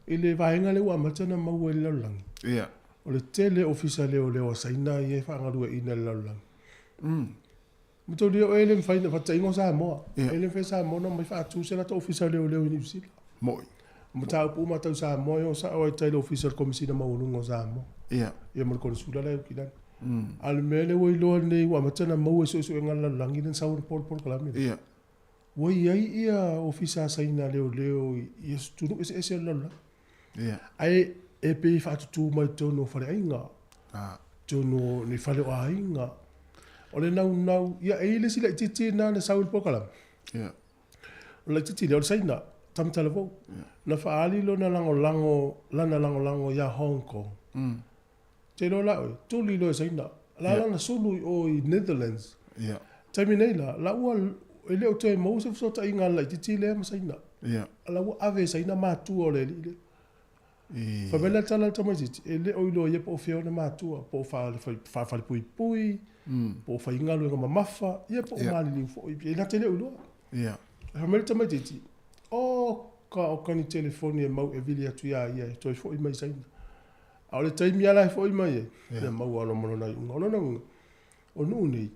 I le vaega lea ua amata ona maua i le lalolagi, Ia. o le tele o ofisa leoleo a Saina ia e faagalueaiina i le lalolagi. Mataulia o e le mafai ona faataitaiga o Samoa. E le mafai e Samoa ona omai faatu se latou ofisa o leoleo i Niu Sila. Mo'i. O mataupu uma tau Samoa e o sao ai i tai i le ofisa o le Komesina Maualuga o Samoa. Ia. Ia ma le Konesula la e i Aukilani. A o le mea lea ua iloa nei ua amata ona maua i suesuega a le lalolagi lea na sau ai le polokalame lea. Ia. Ua i ai ia ofisa a Saina leoleo i atunuu eseese o le lalolagi. Ia. Ae e pei e faatutū mai totonu o faleaiga, totonu o ni fale o aiga. O le naunau, ia e i ai le isi laitiiti lena na sau i le polokalame. Ia. O le laitiiti lea o le Saina, Tamatalavou. Na faaali lona lagolago, lana lagolago ia Hong Kong. Te iloa la oe, tuli loa e Saina. La lana sulu i o i Netherlands. Ia. Taimi nei la, la ua e le o toe maua se fesootaiga a le laitiiti lea ma Saina. Ia. La ua ave e Saina matua o le alii lea. Fai mai le tala a le tamaitiiti, e le o iloa e ia po o fea ona matua, po o faafalepuipui, po o faigaluega mamafa, ia po o maliliu foi, e na te le o iloa. Ia. Fai mai le tamaitiiti, oka, oka ni telefoni e mau e vili atu ia ia e toe foi mai i Saina. A o le taimi lava la e foi mai ai, ia maua loa ma lona iuga. O lona uiga, o nuu nei,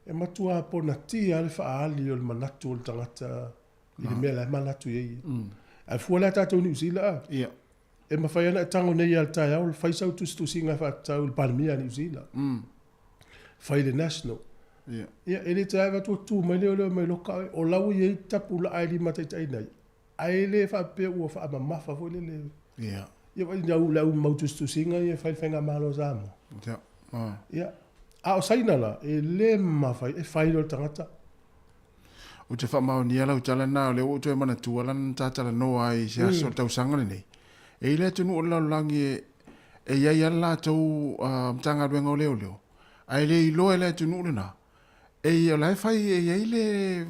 e matua ponatia lava le faaali o le manatu o le tagata i le mea la e manatu i ai ia. Ae fua la tatou i Niu Sila a? Ia. E mafai ona e tago nei lava i le taeao fai sau tusitusiga e faatatau i le Palemia a Niu Sila. Fai i le National. Ia. Ia, e le toe avatu atu tu mai leoleo mai loka oe, o la ua i ai tapulaa e limataitaiina ai, ae le faapea ua faamamafa foi lele. Ia. Ia vaai le au mau tusitusiga ia e fai i le Faigamalo a Samoa. Ia. Ia. A o Saina la, e le mafai, e fai loa le tagata. Ou te faamaonia lau tala lena, o lea ua ou toe manatua lana na ta talanoa ai i se aso o le tausaga lenei. E i ai le atunuu o le lalolagi e, e i ai lava le latou Matagaluega o Leoleo, ae le iloa e le atunuu lena, e i, o la e fai, e i ai le,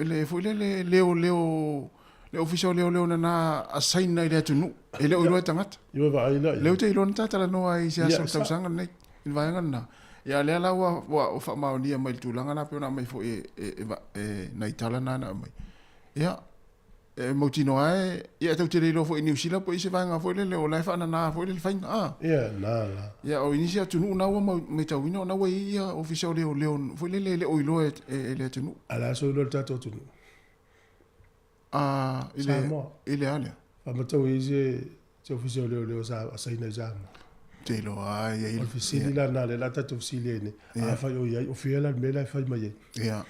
le foi lele leoleo, le ofisa o leoleo na asaina i le atunuu, e le o iloa e tagata. Ua vaai la i ai. Lea ou te iloa na ta talanoa ai i se aso o le tausaga lenei, i le vaega lena. Ia lea la ua, ua faamaonia mai i le tulaga lena pei ona aumai foi e, e, e, e nai tala na na aumai. Ia, e mautinoa lava e, ia e tatou te le iloa foi i Niu Sila po o i se vaega foi lele o la e faanana foi lele faiga, a. Ia, na la. Ia, o nisi atunuu na ua matauina o na ua i ai ia ofisa o leoleo foi lele e le o iloa e, e, e le atunuu. A o le a so iloa le tatou atunuu? A, i le, Samoa. i le a lea? Faamatau i ai se, se ofisa o leoleo sa a Saina i Samoa. Te iloa lava e i ai. O le fesili la lena lea la tatou fesili ai nei. Afai o i ai, o fea la le mea la e fai mai ai? Ia.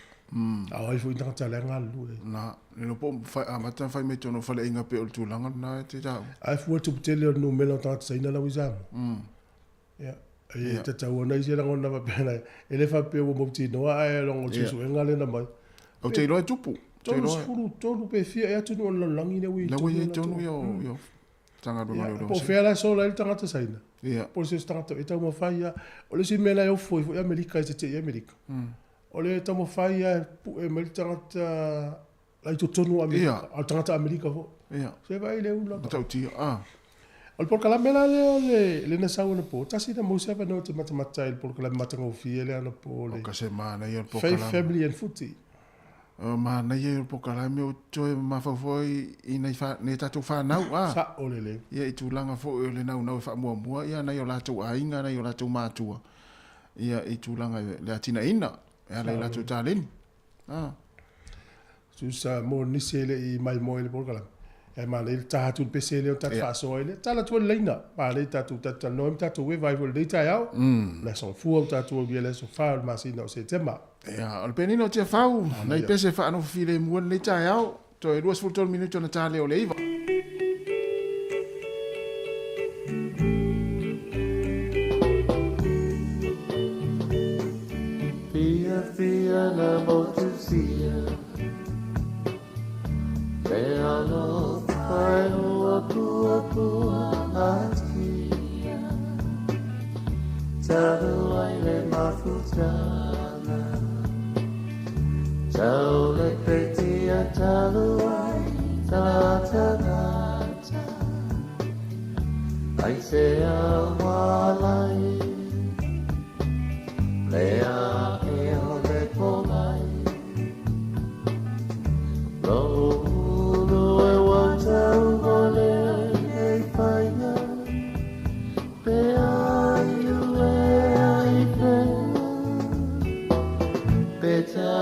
A o ai foi tagata la e galulue ai? Na, le iloa po o fai, amata ona fai mai totonu o faleaiga pei o le tulaga lena e te taua. Ae fua le tupu tele o le numera o tagata Saina la ua i Samoa. Ia, e tatau ona i se lagona faapea, e le faapea ua mautinoa ae logo le suesuega lea na mai. Ou te iloa e tupu. 33 pe fia ea atunuu o le lalolagi lea ua i totonu. La ua i totonu ia Matagaluega o Leoleo. Po o fea la e sola ai le tagata Saina. Ia. Po o se tagata e taumafai lava. O le isi mea la e ofo ai foi Amerika i te i Amerika. O le taumafai lava e pue mai le tagata la i totonu o Amerika, a o le tagata Amerika foi. Ia. Se vaai le ula. Matautia, a. O le polokalame la lea o le, le na sau anapo, tasi na maua se avanoa ou te matamata ai i le polokalame matagofie lea anapo o le O ka se manaia o le polokalame. Faith, Family and Footy. O manaia ia o le polokalame o toe mafaufau ai i nai fa, nai tatou fanau, a. Sao lelei. Ia i tulaga foi o le naunau e faamuamua ia nai o latou aiga, nai o latou matua, ia i tulaga i le atinaeina e ala i latou taleni. Ah. Tusa mo nisi e le i maimoa i le polokalame. E manaia le taha atu i le pese lea o tatou faasoa ai lea. Tala atu ai le laina. Manaia tatou talanoa ai ma tatou e vaai foi i lenei taeao. Le aso Gafua ua tatou aulia i le aso 4 o le masina o Setema. Ia, o le penina o Tiafau, nai pese faanofo filemu ai lenei taeao. Toe 23 minute ona ta lea o le 9. Fiafia na motusia Le alofa e huapuapua atia Talu ai le mafutaga Tau le petia talu ai ta tagata Ai se aualai Le ae o le polai Lou ulu e ua tau ole nei faiga Pe ai ue ai fea Pe tau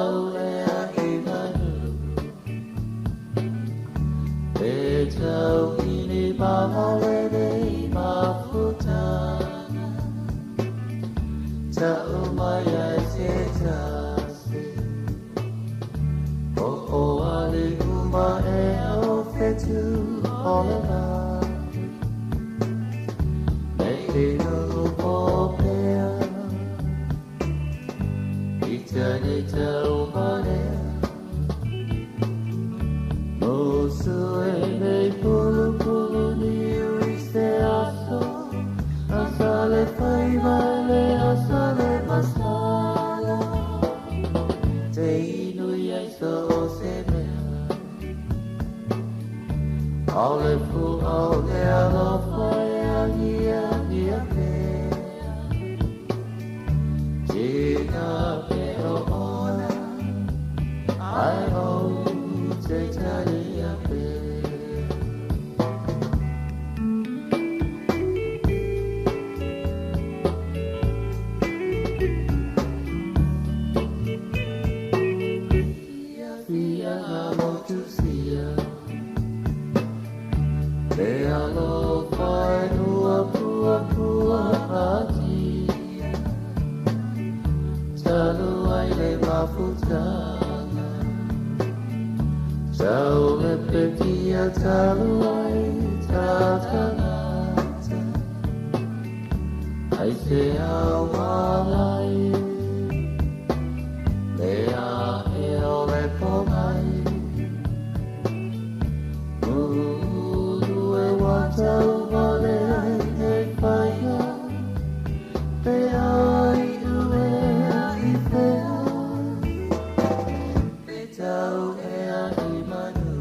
o le lani Nei inu popea I tane tau marea Musu e nei pulu pulu niu i se aso Asale faiva le asale masala Te inu iai so o se mea Aole fu au le alofa e agia ia pea Tina pe o ona Ai o te talia pea Fia motu sia Le alofa e ua pua pua atia Talu ai le mafutanga Tau le petia talu ai tatanata Ai te au alai Le a e o le pomai Ulu e watau vale ai nei whaia Pe ai uea i whea Pe tau ea i manu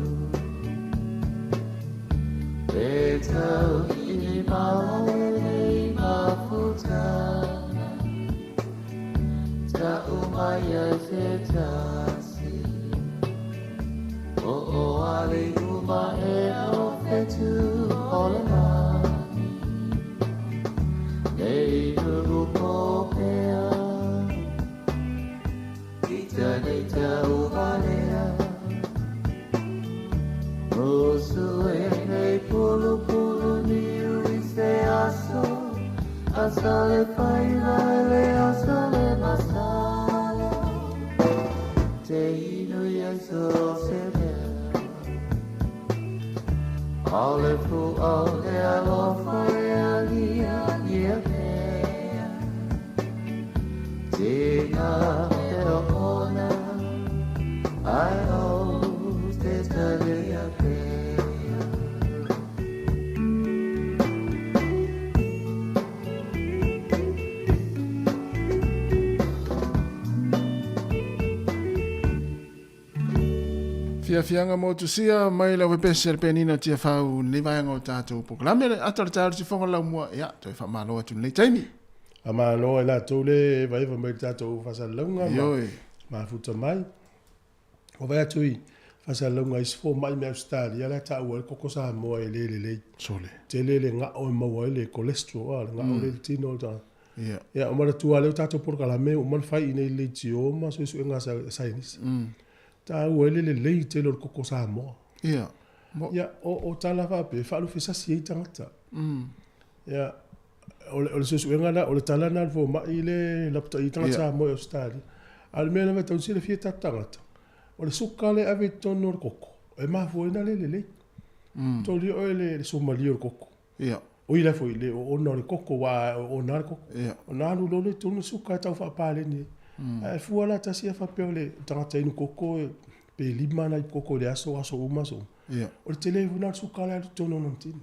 Pe tau i maole nei mafutanga Ta umai ai te tasi O o ale uma e o whetu o le lani Nei uru popea I tane tau valea Musu e nei pulu pulu niu i se aso Asale faiva le asale masala Te inu ia so se mea Ale fu au le alofa e agia ia mea Tina e o ona Ai o te talia pea Fiafiaga motusia mai le aufaipisinisi a le Penina o Tiafau i lenei vaega o tatou polokalame le ata o le taeao i le siufofoga o le laumua ia toe faamalo atu i lenei taimi. Faamalo ai latou le evaeva mai i le tatou faasalalauga ma Ioe. mafuta mai. Ua vaai atu i faasalalauga a isi fomai mai Ausetalia la e taua ai le koko Samoa e le lelei. Sole. Tele le gao e maua ai le cholesterol, a, le gao lea i le tino o le tagata. Ia. Ia, o manatua lea o tatou polokalame ua uma ona fai i inei i le leitio ma suesuega a saienisi. Taua ai le lelei tele o le koko Samoa. Ia. Mo. Ia, o tala faapea e faalufesasi ai tagata. Ia, o le suesuega lena, o le tala lena a le fomai le lapatai tagata Samoa i Ausetalia. A o le mea lava e tatau ona silafia e tatou tagata, o le suka lea e ave i totonu o le koko, e mafua ai ona le lelei. Tolia oe le suamalie o le koko. Ia. O i la foi le oona o le koko, aua e oona lava le koko. Ia. Ona alu loa lea i totonu le suka e tau faapaleni ai. Ae fua la tasi a faapea o le tagata inu koko pe 5 nai koko i le aso, aso uma, aso uma. Ia. O le tele foi lena o le suka la e alu i totonu o lona tino.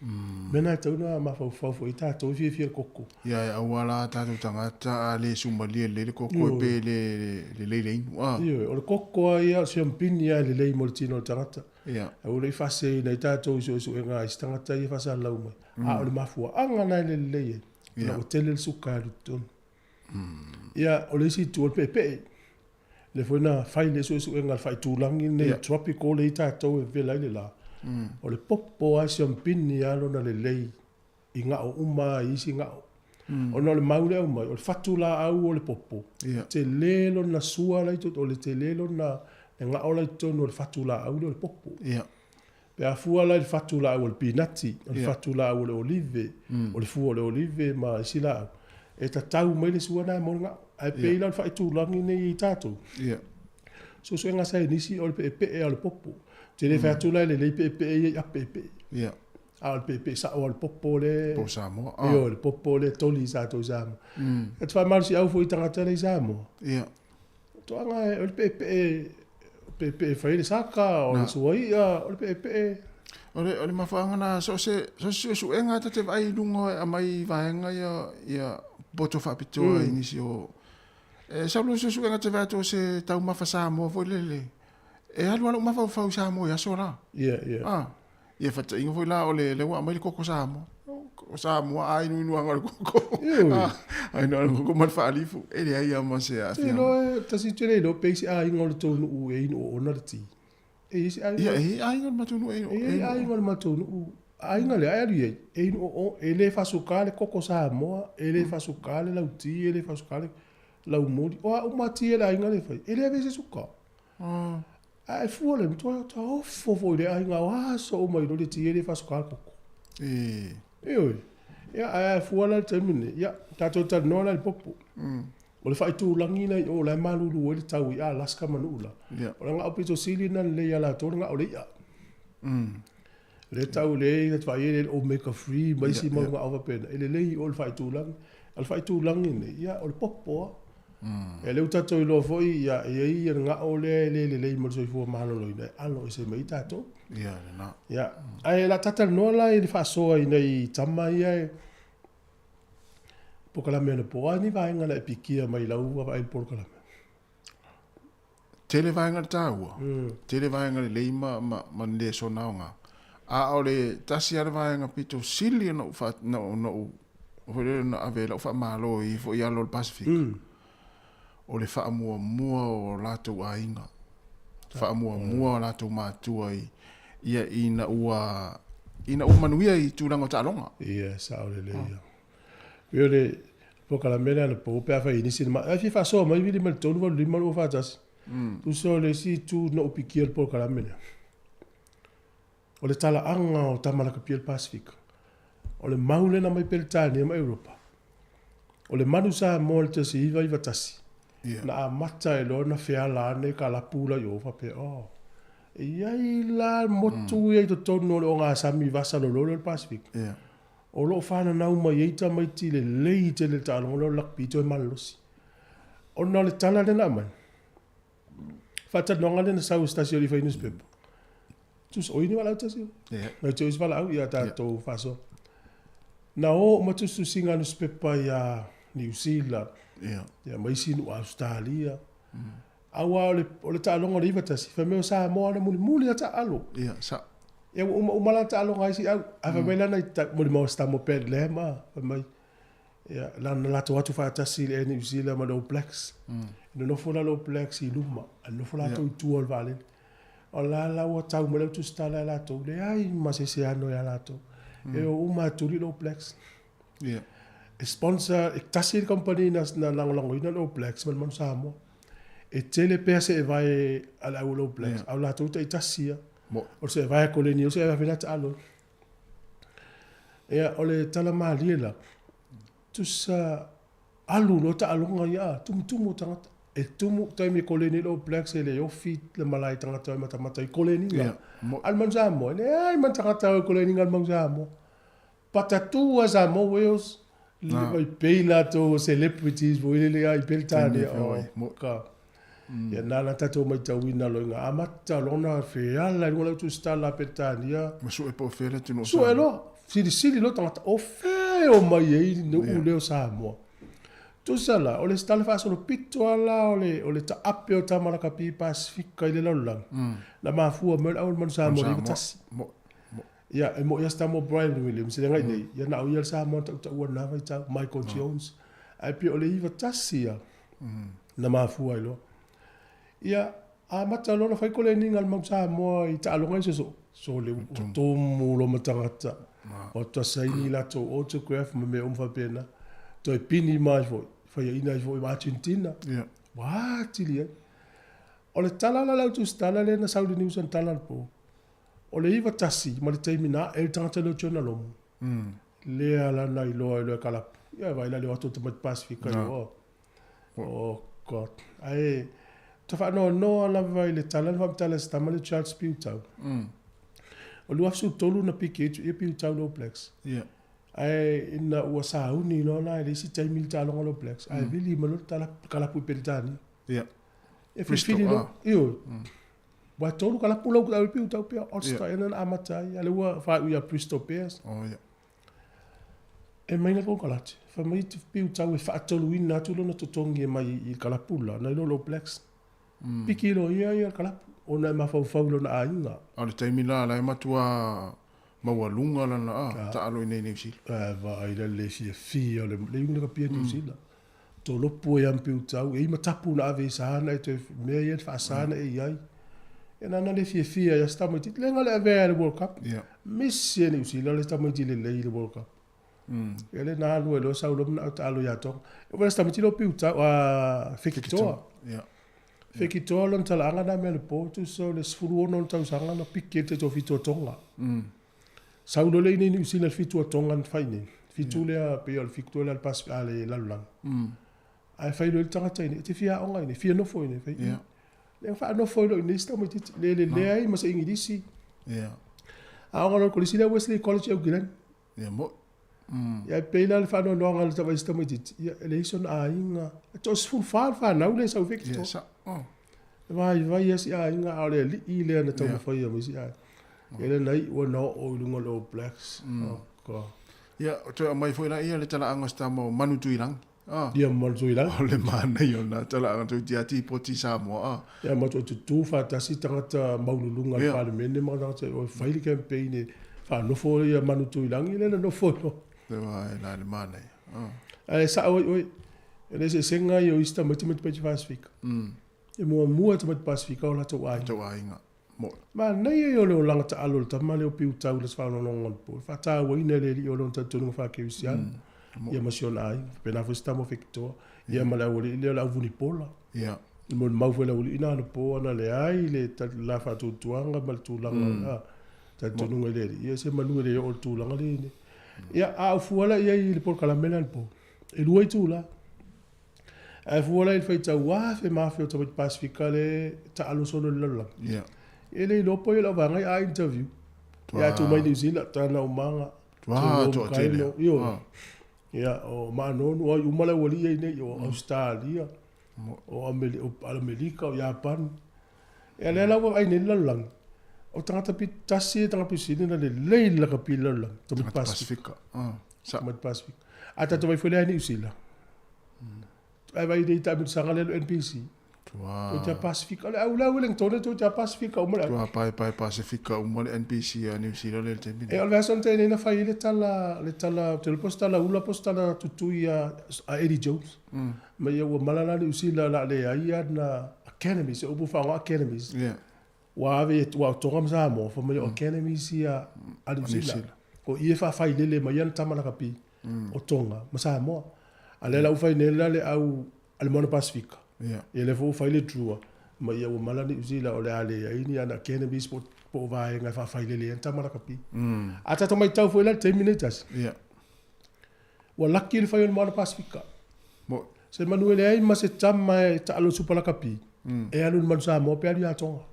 Mea lena e tatau ona mafaufau foi tatou e fiafia i le koko. Ia e aua la tatou tagata a le sumalie lelei le koko e pe le lelei le inu a. Ioe, o le koko lava ia, o le siampini lava e lelei mo le tino o le tagata. Ia. Aua ne i faaseseina ai tatou i suesuega a isi tagata ia e faasalalau mai. A o le mafuaaga lena e le lelei ai, ona ua tele le suka e alu i totonu. Ia, o le isi itu o le peepee. Lea foi na fai le suesuega a le faaitulagi lenei tropical lea i tatou e vevela ai le la. O le popo lava e siampini lava lona lelei i gao uma lava i isi gao. Ona o le mau lea e aumai, o le fatu laau o le popo, tele lona sua la i totonu, o le tele lona le gao la i totonu o le fatu laau lea o le popo. Pe a fua la i le fatu laau o le pinati, o le fatu laau o le olive, o le fua o le olive ma isi laau, e tatau mai le sua lena mo le gao. Ae pei la o le faaitulagi lenei i tatou. Suesuega saienisi o le peepee lava o le popo. Ou te le fai atu la e lelei peepee ia i apeepee. Ia. A o le peepee sa'o lava o le popo lea. Po o Samoa. Ah. Ioe, le popo lea e toli i tatou i Samoa. E te faamalosiau foi i tagata lea i Samoa. Ia. Toaga o le peepee, peepee e fai ai le saka, o le suai'a, o le peepee. O le mafuaaga na so o se suesuega ta te vaai i luga e aumai i vaega ia, ia poto faapitoa i nisi o E sau loa suesuega te vaai atu o se taumafa Samoa foi lele. E alu lava lou mafaufau i Samoa i aso la. Ia, ia. Ah, ia fataiga foi la o le lea ua aumai le koko Samoa. O Samoa a inuinuaga o le koko. Ioe. A inuinuaga o le koko ma le faalifu. E leai lava ma se aafiaga. Te iloa e tasi te le iloa pe i se aiga o le tou nuu e inu oona le ti. E i ai se aiga. Ia, e i ai aiga o le matou nuu e inu. E i ai aiga o le matou nuu. Aiga lea e alu i ai, e inu oo, e le fasuka le koko Samoa, e le fasuka le lauti, e le fasuka le laumoli. O a uma ti e le aiga lea e fai, e le ave i se suka. Ae fua le matua ofo foi i le aiga o aso uma i le ti e le fasuka le koko. Ioe. Ia, ae fua la i le taimi lenei, ia, tatou talanoa la i le popo. O le faaitulagi lea i o la e malulu ai le tau i Alaska ma nuu la. O le gao pito sili lena lelei ia latou le gao o le i'a. Lea tau lea e vaai ai le omega 3 ma isi mau gao faapena, e lelei i o le faaitulagi. A o le faaitulagi lenei, ia o le popo lava. Ia lea ua tatou iloa foi, ia e i ai le gao lea e le lelei mo le soifua maloloina e alo ese mai ai tatou. Ia lena. Ia, ae o le a ta talanoa la i le faasoa i nai tama ia e polokalame anapo. O a ni vaega na e pikia mai lau vaavaai i le polokalame? Tele vaega le taua, tele vaega lelei ma, ma, ma ni lesona aoga. A o le tasi lava le vaega pito sili ona ou, fa, na, na ou, foi lele na ave ai lau faamalo i foi alo o le Pasefika, o le faamuamua o latou aiga, faamuamua o latou matua i, ia, ina ua, ina ua manuia i tulaga o taaloga. Ia, sao lelei ia. Pei o le polokalame lea anapo pe afai e nisi na ae fia faasoa mai vili mai le 3 8 5 2 4 1. Tusa o le isi itu na ou pikia i le polokalame lea. O le talaaga o tama lakapi o le Pasefika. O le mau lea na aumai Peretania ma Europa. O le manu Samoa i le 1991, na amata ai loa ona feala ane kalapu la i o faapea, oh, e i ai la motu ia i totonu o le ogasami vasa lololo o le Pasefika. O lo o fananau mai ai tamaiti lelei tele i le taaloga lea o le lakpi toe malolosi. Ona o le tala lea na aumai, faatalanoaga lea na sau e se tasi o alii fai newspaper, tusa, o i ni valaau tasi? Nai te o isi valaau ia tatou faasoa. Na o uma tusitusiga a newspaper ia Niu Sila, ia ma isi nuu Ausetalia. Aua o le, o le taaloga o le 91, fai mai o Samoa na mulimuli lava taaalo. Ia, sao. Ia ua uma uma la taaloga a isi au. Ae fai mai lana i molimau a si tama o Pat Lam, a, fai mai, ia, na latou atu faatasi i le Air New Zealand ma le All Blacks. Nonofo la le All Blacks i luma, ae nonofo latou i tua o le vaalele. O la la ua tau mai le au tusitala ia latou, leai ma se isi e ano ia latou. E o uma lava tuli le All Blacks. Ia. E sponsor, e tasi le kamupani na, na lagolagoina le All Blacks ma le Manu Samoa. E tele pea seevae a le au o le All Blacks, a o latou taitasi ia. Mo. O le seevae a Koleni, o le seevae foi la taalo. Ia, o le tala malie la, tusa alu loa taaloga ia, a, tumutumu o tagata. E tumu, taimi e koleni ai le All Blacks e le ofi le malae tagata e matamata i koleniga. Ia, mo. A o le Manu Samoa, e leai ma ni tagata o e koleniga le Manu Samoa. Patatu a Samoa Wales, le mai pei latou o celebrities foi lele a i Peretania, oh ka. Ia na na tatou maitauina loa ina amata loa ona feala i luga o le au tusitala a Peretania. Ma sue po o fea le atunuu o Sue Samoa. loa, silisili loa tagata, o fea e omai ai le nuu lea o Samoa. Tusa la, o le tala faasolopito lava la o le, o le taape o tama lakapi Pasefika i le lalolagi, na mafua mai o le au o le manu Samoa i le 91. Ia, e mo'i lava si tama o Brian Williams, e leaga i nei, ia na o ia le Samoa na tautaua i lena vaitau, Michael Jones. Ae pei o le 91 ia, na mafua ai loa. Ia, amata loa ona fai koleniga a le mau Samoa i taaloga ia sosoo. Sole, ua tumu loa ma tagata. Ua atu saini latou autograph ma mea uma faapena. Toe pini mai foi, faiaina ai foi ma Argentina. Ua atili ai. O le tala la a le au tusitala lea na sau i le news ana tala anapo, O le 91 ma le taimi na ae le tagata lea o Jonah Lomu, lea la na iloa ai loa e kalapu. Ia vaai la le o atu o tamaiti Pasefika i o. Oh God. Ae ta faanoanoa lava i le tala na faamatala e se tama lea o Charles Piutau. O le 2013 na piki ai Tuia Piutau le All Blacks. Ia. Ae ina ua sauni loa la i le isi taimi le taaloga le All Blacks, ae vili mai loa le tala kalapu i Peretania. Ia. E Bristol, filifili loa. ah. Ioe. Ua tolu kalapu lau au i Piutau pea Ulster Ia. ea na amata ai, a lea ua faaiu ia Bristol Bears. Oh, ia. E mai le konekarate, fai mai te Piutau e faatoluina atu lona totogi e mai i le kalapu la, nai lo le All Blacks. Piki loa ia ia le kalapu, ona e mafaufau i lona aiga. A o le taimi la, la e matua maualuga lana a, taalo i nei Niu Sila. A vaai la le fiafia o le le iuga kapia Niu Sila. Tolopu ai am Piutau, e i matapu na ave i sana e toe mea ia faasana e i ai. E nana le fiafia ia se tamaitiiti, le ga le avea i le World Cup. Ia. Misi e Niu Sila le tamaiti lelei i le World Cup. Ia le na alu ai loa sau loa manao taalo ia Tonga. E oo mai le tamaiti lea o Piutau, a Fekitoa. Ia. Fekitoa lona talaaga na mea le po, tusa o le 16 ona tausaga na piki ai le taitoafitu a Tonga. Sau loa lea i inei i Niu Sila le fitu a Tonga na fai nei. Fitu lea pei o le fitu lea a le Pacific, a le lalolagi. Ae fai loa i le tagata i inei, e te fia aoga i inei, fia nofo i inei. Fai, Ia. Lea na faanofo ai loa i inei si tamaitiiti, le lelea ai ma se Igilisi. Ia. Aoga loa i le kolisi lea Wesley College i Aukilani. Ia mo'i. Ia e pei la le faanoanoaga i le tamaiti tamaitiiti, ia e leai sona aiga. E toasefulufa le fanau lea e sau i Fekitoa. Ia sa'o. Oh. E vaivai lava si aiga, a o le alii lea na taumafaia mai si aiga. Ia lea na iu ai na oo i luga o le All Blacks. Oh God. Ia, o toe aumai foi laia le talaaga o se tama o Manutuilagi. Ah. Ia, Manutuilagi. O le manaia o lena talaaga toeitiiti lava tipoti Samoa. Ah. Ia, matou tutū faatasi tagata maululuga o le Palemene ma tagata e fai le campaign e faanofo ia Manutuilagi lea na nofo loa. Ia, la le manaia. Ah. Ae sao ai oe, o le eseesega ia o isi tamaiti ma tamaiti Pasefika. E muamua tamaiti Pasefika o latou aiga. Latou aiga. Mo. Manaia ia o le olaga taalo o le tama lea o Piutau i le faanoanoaga o le po, e faatauaina e le alii o lona talitonuga faa-kerisiano, ia ma si ona aiga. Faapena foi se tama o Fekitoa, ia ma le aualii lea o le Auvunipola. Ia. E molimau foi le aualii na anapo ana leai le la faatuatuaga ma le tulaga o le talitonuga i le alii, ia se manu e le oo i le tulaga lea i nei. Ia, a ou fua la i ai i le polokalame lea anapo, e lua itula. Ae fua la i le faitau afe ma afe o tamaiti Pasefika le taalo solo i le lalolagi. Ia. E le iloa po o lau vaega a interview. Ia tu mai New Zealand, tana umaga. Tua, toatele. Ioe. Ia, o Ma'a Nonu, ai uma le aualii ia i nei, o Australia, o Amerika, o Iapani. Ia lea la ua vaai nei le lalolagi, o tagata pitasi e tagata pisini na lelei le lakapi i le lalolagi, tamaiti Pasefika. Tamaiti Pasefika. A tatou vaai foi lea i Niu Sila. Ai vai nei taamilosaga lea le NPC. Tua. Toeitiiti a Pasefika. O le au la Wellington toeitiiti a Pasefika uma le au. Tua paepae Pasefika uma le NPC a Niu Sila lea i le taimi E o le vaiaso na tea nei na fai ai le tala, le tala, ou te iloa po o se tala ula po o se tala tutui a Eddie Jones. Ma ia ua mala la Niu Sila o le a leai ana academies, o upu faaaoga academies. Yeah. Ua ave ua o Tonga ma Samoa, fai mai o academies ia a Niu Sila. O i e faafailele mai ana tama lakapi o Tonga ma Samoa. A lea la ua fai nei la le au a le Moana Pasefika. Ia lea foi ua fai le Drua, ma ia ua mala Niu Sila o le a leai ni ana academies po o vaega e faafailele ai ana tama lakapi. A tatou maitau foi la i le taimi nei tasi, ua laki le fai o le Moana Pasefika. Se manu e leai ma se tama e taalo i le Supa Lakapi e alu i le Manu Samoa pe alu ia Tonga.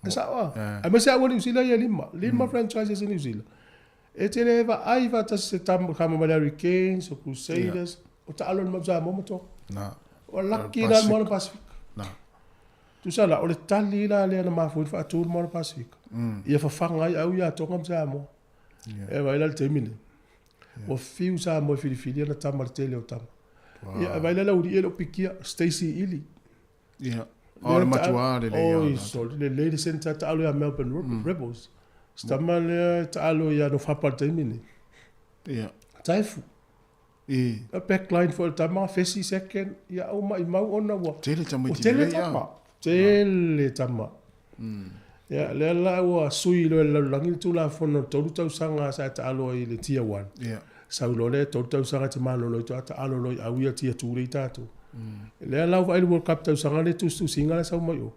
E sao a? Aemaise au a Niu Sila ia lima, lima franchises i Niu Sila. E te le vaai faatasi se tama kama mai le Hurricanes, o Crusaders, o taalo i le Manu Samoa ma Tonga. Ua laki la le Moana Pasefika. Tusa la, o le tali la lea na mafua ai ona faatu le Moana Pasefika. Ia fafaga ai au ia Tonga ma Samoa. E vaai la le taimi lenei. Ua fiu Samoa e filifili ana tama le tele o tama. Ia, e vaai la le aualii e le o pikia, Stacey Ili. Ia. O le matua lelei lava. Oi, sole, lelei le centre taalo ia Melbourne Rebels. Se tama lea e taalo ia Nofapa i le taimi lenei. Ia. Taefu. I. A backline foi o le tama, fesi second, ia au maimau ona ua. Tele tamaiti Ua tele lelei, tama. Tele tama. Ia, lea la ua sui loa e le lalolagi le Tulafono i le tolu tausaga sa e taalo ai i le Tier One. Ia. Sau loa lea tolu tausaga e te malolo ai toa taalo loa i au ia Tier Two lea i tatou. Lea la ua vaai i le World Cup tausaga lea tusitusiga lea sau mai o,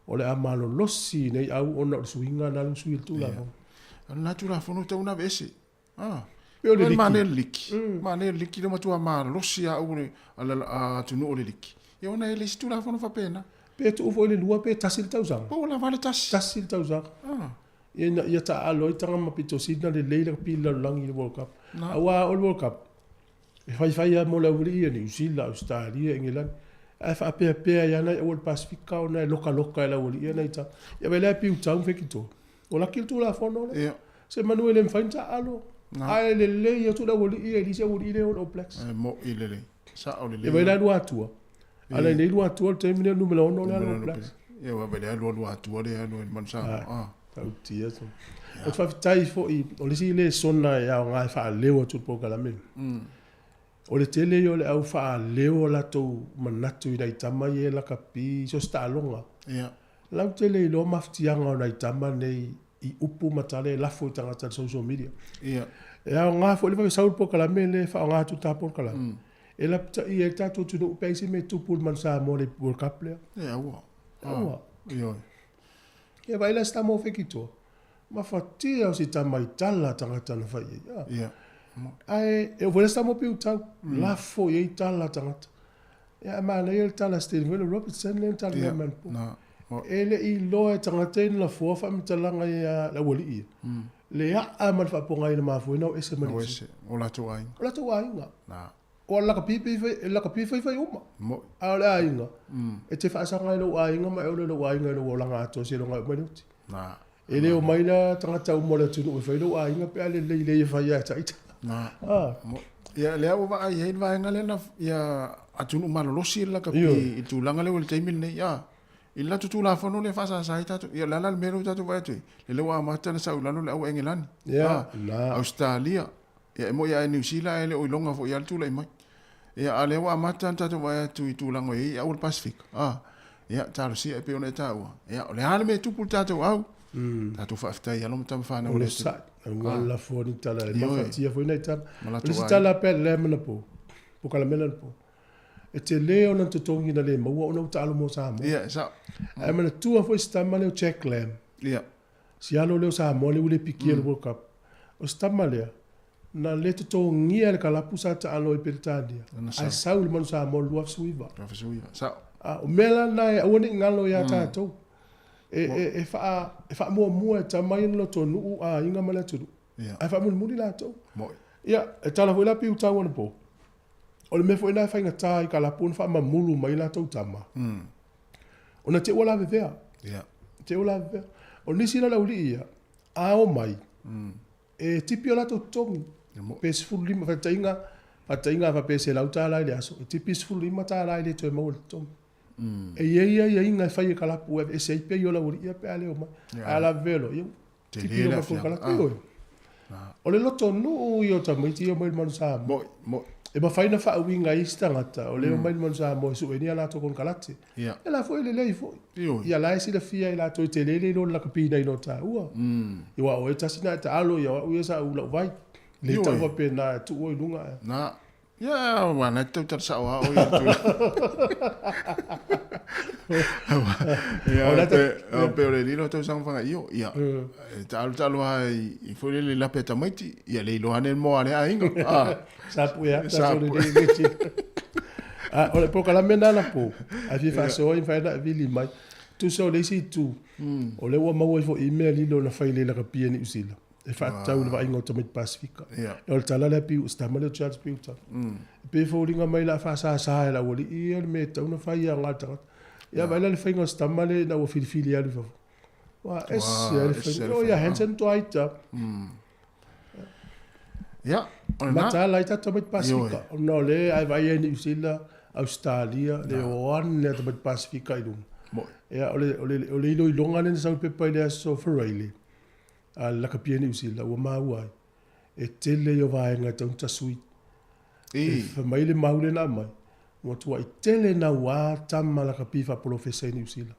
o le a malolosi nei au ona o le suiga na alu sui i le Tulafono. Ia. O lena Tulafono e tatau ona aveese. Ah. Pei o le liki. Manaia le liki. Manaia le liki le matua malolosi a au a atunuu o le liki. Ia ona e le isi Tulafono faapena. Pe tuu foi le lua pe tasi le tausaga. Po ua lava le tasi. Tasi le tausaga. Ah. Ina ia taaalo ai taga ma pito sili ona lelei lakapi i le lalolagi i le World Cup. Aua o le World Cup, e faifai lava mo le aualii ia, Niu Sila, Ausetalia, Engelani, ae faapeapea ai lava nai aua o le Pasefika ona e lokaloka e le aualii ia nai tama. Ia vaai la e piutau ma fekitoa. Ua laki le Tulafono lea. Se manu e le mafai ona taaalo, ae lelei atu le aualii ia i le isi aualii lea o le All Blacks. E moi lelei. Sao lelei. Ia vaai la e lua atua. A na nei lua atua le taimi lea numera 6 lea le All Blacks. Ia vaai le alu alu atua lea alu ai manu Samoa. Ah. Tautia tu. O te faafetai foi o le isi lesona e aoga e faaleo atu i le polokalame. O le tele ia o le au faaleo o latou manatu i nai tama ia e lakapi i so o se taaloga. Ia. Lautele iloa mafatiaga o nai tama nei i upu ma tala e lafo i tagata i le social media. Ia. E aoga foi le vave sau le polokalame lea e faaaoga atu le ta polokalame. E lapataia ai le tatou atunuu pe a i ai se mea e tupu i le Manu Samoa i le World Cup lea. Ia aua. Aua. Ioe. Ia vaai la si tama o Fekitoa. Mafatia o si tama i tala tagata na fai i ai. Ia. Ae e oo foi la si tama o Piutau. Lafo i ai tala tagata. Ia ae manaia le tala a Stephen foi lea Robertson lea na tala mai ma po. E le i iloa e tagata ia na lafoa faamatalaga ia le aualii ia. Le aa ma le faapogai na mafua ai ona o ese ma O ese, o latou aiga. O latou aiga. O lakapi lakapi faifai uma. A o le aiga, e te faasaga i lou aiga ma e ola i lou aiga i lou olaga atoa seiloga e oo mai le oti. E le omai la tagata uma o le atunuu e fai lou aiga pe a lelei le ia fai ia te ita. Na. Ia, lea ua vaai ai le vaega lea na, ia atunuu malolosi le lakapi i le tulaga lea ua i le taimi lenei. A, i le latou Tulafono lea e faasasa ai tatou. Ia, o le a la le mea lea ua tatou vaai atu ai? Lea ua amata ona sau i lalo le au Engelani. Ia, na. Ausetalia. Ia, e moni lava i Niu Sila ae le o iloga foi lava le tulai mai. Ia, a o lea ua amata ona tatou vaai atu i tulaga o i ai au o le Pasefika. A, ia, talosia e pei ona e taua. Ia, o le a le mea e tupu i le tatou au? Tatou faafetai i alo ma tama fanau a le Atua. Onosai, aua le lafo ni tala e mafatia foi nai tala. O le isi tala pea le mana po, po kalamela na po. E tele ona totogi na le maua ona ua taalo mo Samoa. Ia, e sao. Ae manatua foi si tama lea o Jack Lam. Ia. Si alo lea o Samoa lea ua le pikia i le World Cup. O si tama lea, na le totogia e le kalapu sa taalo ai i Peretania, ae sau i le Manu Samoa i le 2019. 2019, sao. A, o mea la na e aua ne i galo ia tatou. E, e, e, faa, e faamuamua e tama ia na lotonuu, aiga ma le atunuu. Ae faamulimuli latou. Ia, e tala foi la piutau anapo. O le mea foi lena e faigata i kalapu ona faamamulu mai latou tama. Ona te ua lavevea. Te ua lavevea. O nisi la le aualii ia, a omai, e tipi o latou totogi. Pe 15, faataitaiga, faataitaiga a faapea e $100 i le aso, e tipi $15 e le toe maua i le totogi. E i ai aiaiga e fai e kalapu e aveese ai pay o le aualii ia pe a le omai. Ae a lavevea loa, ia tipi loa ma konekarate. Ioe. O le lotonuu ia o tamaiti ia e omai i le Manu Samoa. E mafai ona faauiga ai isi tagata o lea e omai i le Manu Samoa e sue ni a latou konekarate. Ia la foi e lelei foi. Ia la e silafia e latou e tele le iloa o le lakapi nai lo taua. Ia aua o oe tasi na e taalo ia o au ia sa ou lau vai. Le tau faapena e tuu oe i luga ae. Ia, aua na te tau tala sao a o ia tu. Ia, pe, pe o le lilo tau sanga whanga io, ia, e ta alu talo a i foi le lape tamaiti, ia le iloa ane mo ale a ingo. Sa pu ia, sa le le le ti. A, o le polokalame na na po, a fia faasoa i mafai ona e vili mai. Tusa o le isi itu, o lea ua maua ifo i mea lilo na fai le lakapi e Niu Sila. E faatatau i le vaaiga o tamaiti Pasefika. O le tala lea piu, si tama lea o Charles Piutau. E pei e foliga mai la faasasa e le aualii ia le mea e tatau ona fai ia aoga le tagata. Ia vaai la le faiga o si tama lea ina ua filifili e alu i fafo. Ua ese lava le faiga. O ia Hanson toa ita. Ia, o lena. Mataala ai tatou tamaiti Pasefika. Ona o lea a e vaai ai Niu Sila, Ausetalia, le o ane a tamaiti Pasefika i luga. Ia, o le iloiloga lea na sau i le pepa i le aso Faraile, A le lakapi e Niu Sila ua maua ai, e tele ia o vaega e tatau ona tasui. E fai mai le mau lea na aumai, ua matuai tele naua tama lakapi faapolofesa i Niu Sila.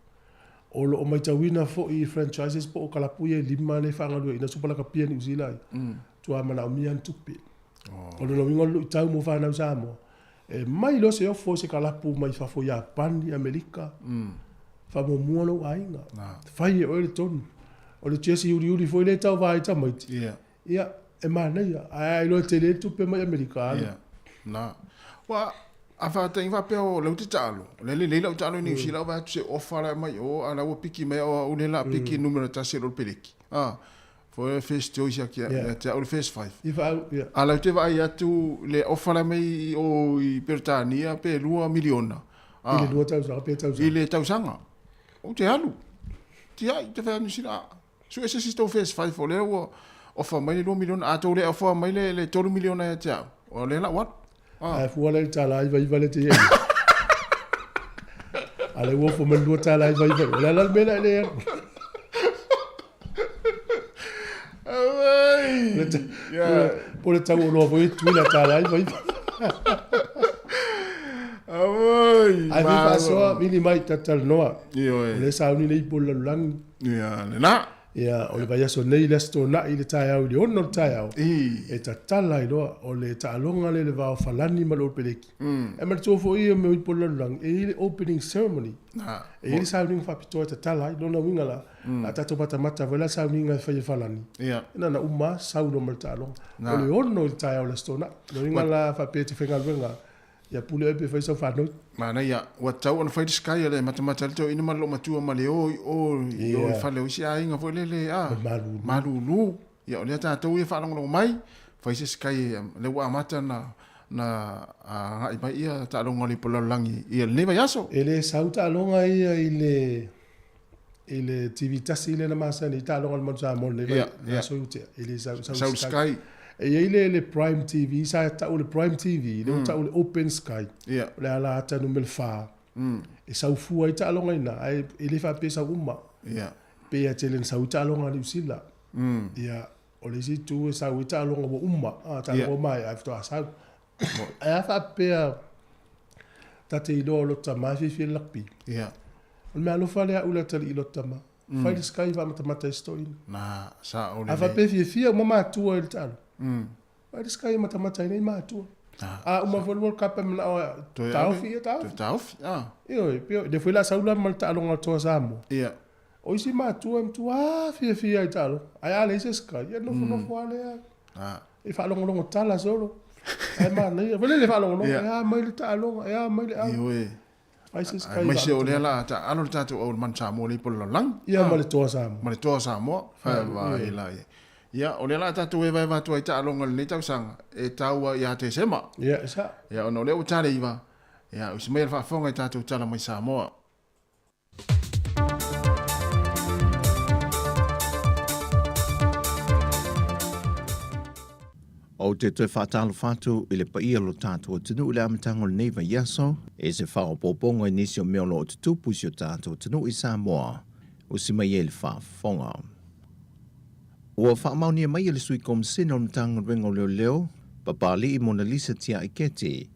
O lo o maitauina foi i franchises po o kalapu ia e lima lea e faagalueaiina supa lakapi a Niu Sila ia, matua manaomia ni tupe. O lona uiga o le luitau mo fanau Samoa, e mai loa se ofo i se kalapu mai fafo Iapani, Amerika, faamuamua lou aiga. Fai e oe le tonu. O le jersey uliuli foi lea e tauva ai tamaiti, ia, e manaia. Ae a iloa e tele le tupe mai Amerika, alu. Na. Ua, A faataʻi faapea o lea ou te taalo, o lea e lelei lau taalo i Niu Sila, vaai atu se ofa la e aumai i o, a o la ua piki mai au au lea o le a piki numera tasi e lo le peleki. A, foi le first choice ia ia te au le first five. A o la ou te vaai atu i le ofa la e aumai i o i Peretania pe $2 miliona. I le lua tausaga pe tausaga. I le tausaga. Ou te alu. Tiai, ou te fai atu Niu Sila, a, sue se isi tou first five o lea ua ofa mai le $2 miliona, a tou le ofa mai le $3 miliona ia te au, o lea la ua alu. Ah. Ae fua la i le $99 lea te i ai. A lea ua ofo mai le $2.99. O le a la le mea la e le alu? Po o le tau oloa foi e tui la $99. Auai! Ae fia faasoa, vili mai talatalanoa. Ioe. O lea e sauni nei i le lalolagi. Ia, lena. Ia, o le vaiaso nei i le Aso Toonai i le taeao i le 6 o le taeao, e tatala ai loa, o le taaloga lea i le va o Falani ma le Old Peleki. E manatua foi ia mea o ipu o le lalolagi, e i ai le opening ceremony, e i ai le sauniga faapitoa e tatala ai. Lona uiga la, a tatou matamata foi la i le sauniga e fai e Falani, na ona uma lava sau loa ma le taaloga. O le 6 i le taeao o le Aso Toonai. Lona uiga la, faapea e te faigaluega, Ia pule oe pe fai sau fanoi. Manaia, ua tatau ona fai le sky a le matamata ai le toeaina ma le loomatua ma le o i o i o i fale o isi aiga foi lele a Malulu. Malulu. Ia o lea tatou ia faalogologo mai, fai se sky lea ua amata na na agai mai ia taaloga o le ipu lalolagi i lenei vaiaso. E le sau taaloga ia i le i le TV tasi lea na masani ai taaloga a le Manu Samoa i lenei vaiaso i utea. E le sau, sau i Sky. E i ai le, le Prime TV, sa tau le Prime TV, lea ua tau le Open Sky. O le ala ata numera 4. E sau fua ai taaloga i ina, ae e le faapea e sau uma. Pei lava tele ina sau ai taaloga a Niu Sila. Ia, o le isi itu e sau ai taaloga ua uma, taaloga ua maea ae faatoa sau. Ae a faapea ta te iloa o lota tama e fiafia i le lakpi. O le mea alofa lea a au i le atalii i lota tama. Fai le sky faamatamata ai se toeaina. Na, sa o le A faapea e fiafia uma matua i le taalo. Fai le sky e matamata ai nei matua. A uma foi le World Cup e manao e taofi, ia taofi. Toe taofi, a. Ioe, pei o lea foi o le a sau la ma le taaloga a le Toa Samoa. Ia. O isi matua e matua fiafia i taaloga. Ae a leai se sky, ia nofonofo lava lea. E faalogologo tala solo. Ae manaia. Foi lele faalogologo, e a mai le taaloga, e a mai le au. Ioe. Fai se sky Aemaise o lea la taaalo le tatou au i le Manu Samoa lea i Pololalagi. Ia ma le Toa Samoa. Ma le Toa Samoa. Faavae la ia. Ia, o lea la tatou evaeva atu ai taaloga i lenei tausaga e taua ia Tesema. Ia, e sao. Ia, ona o lea ua taleiva, ia, usi mai le faafofoga i tatou tala mai Samoa. Ou te toe faatalofa atu i le paia o lo tatou atunuu i le amataga o lenei vaiaso, i se faaopoopoga i nisi o mea o lo o tutupu i si o tatou atunuu i Samoa, usi mai ai le faafofoga. Ua faamaonia mai e le Sui Komisena o le Matagaluega o Leoleo, Papali'i Monalisa Tia'i Keti,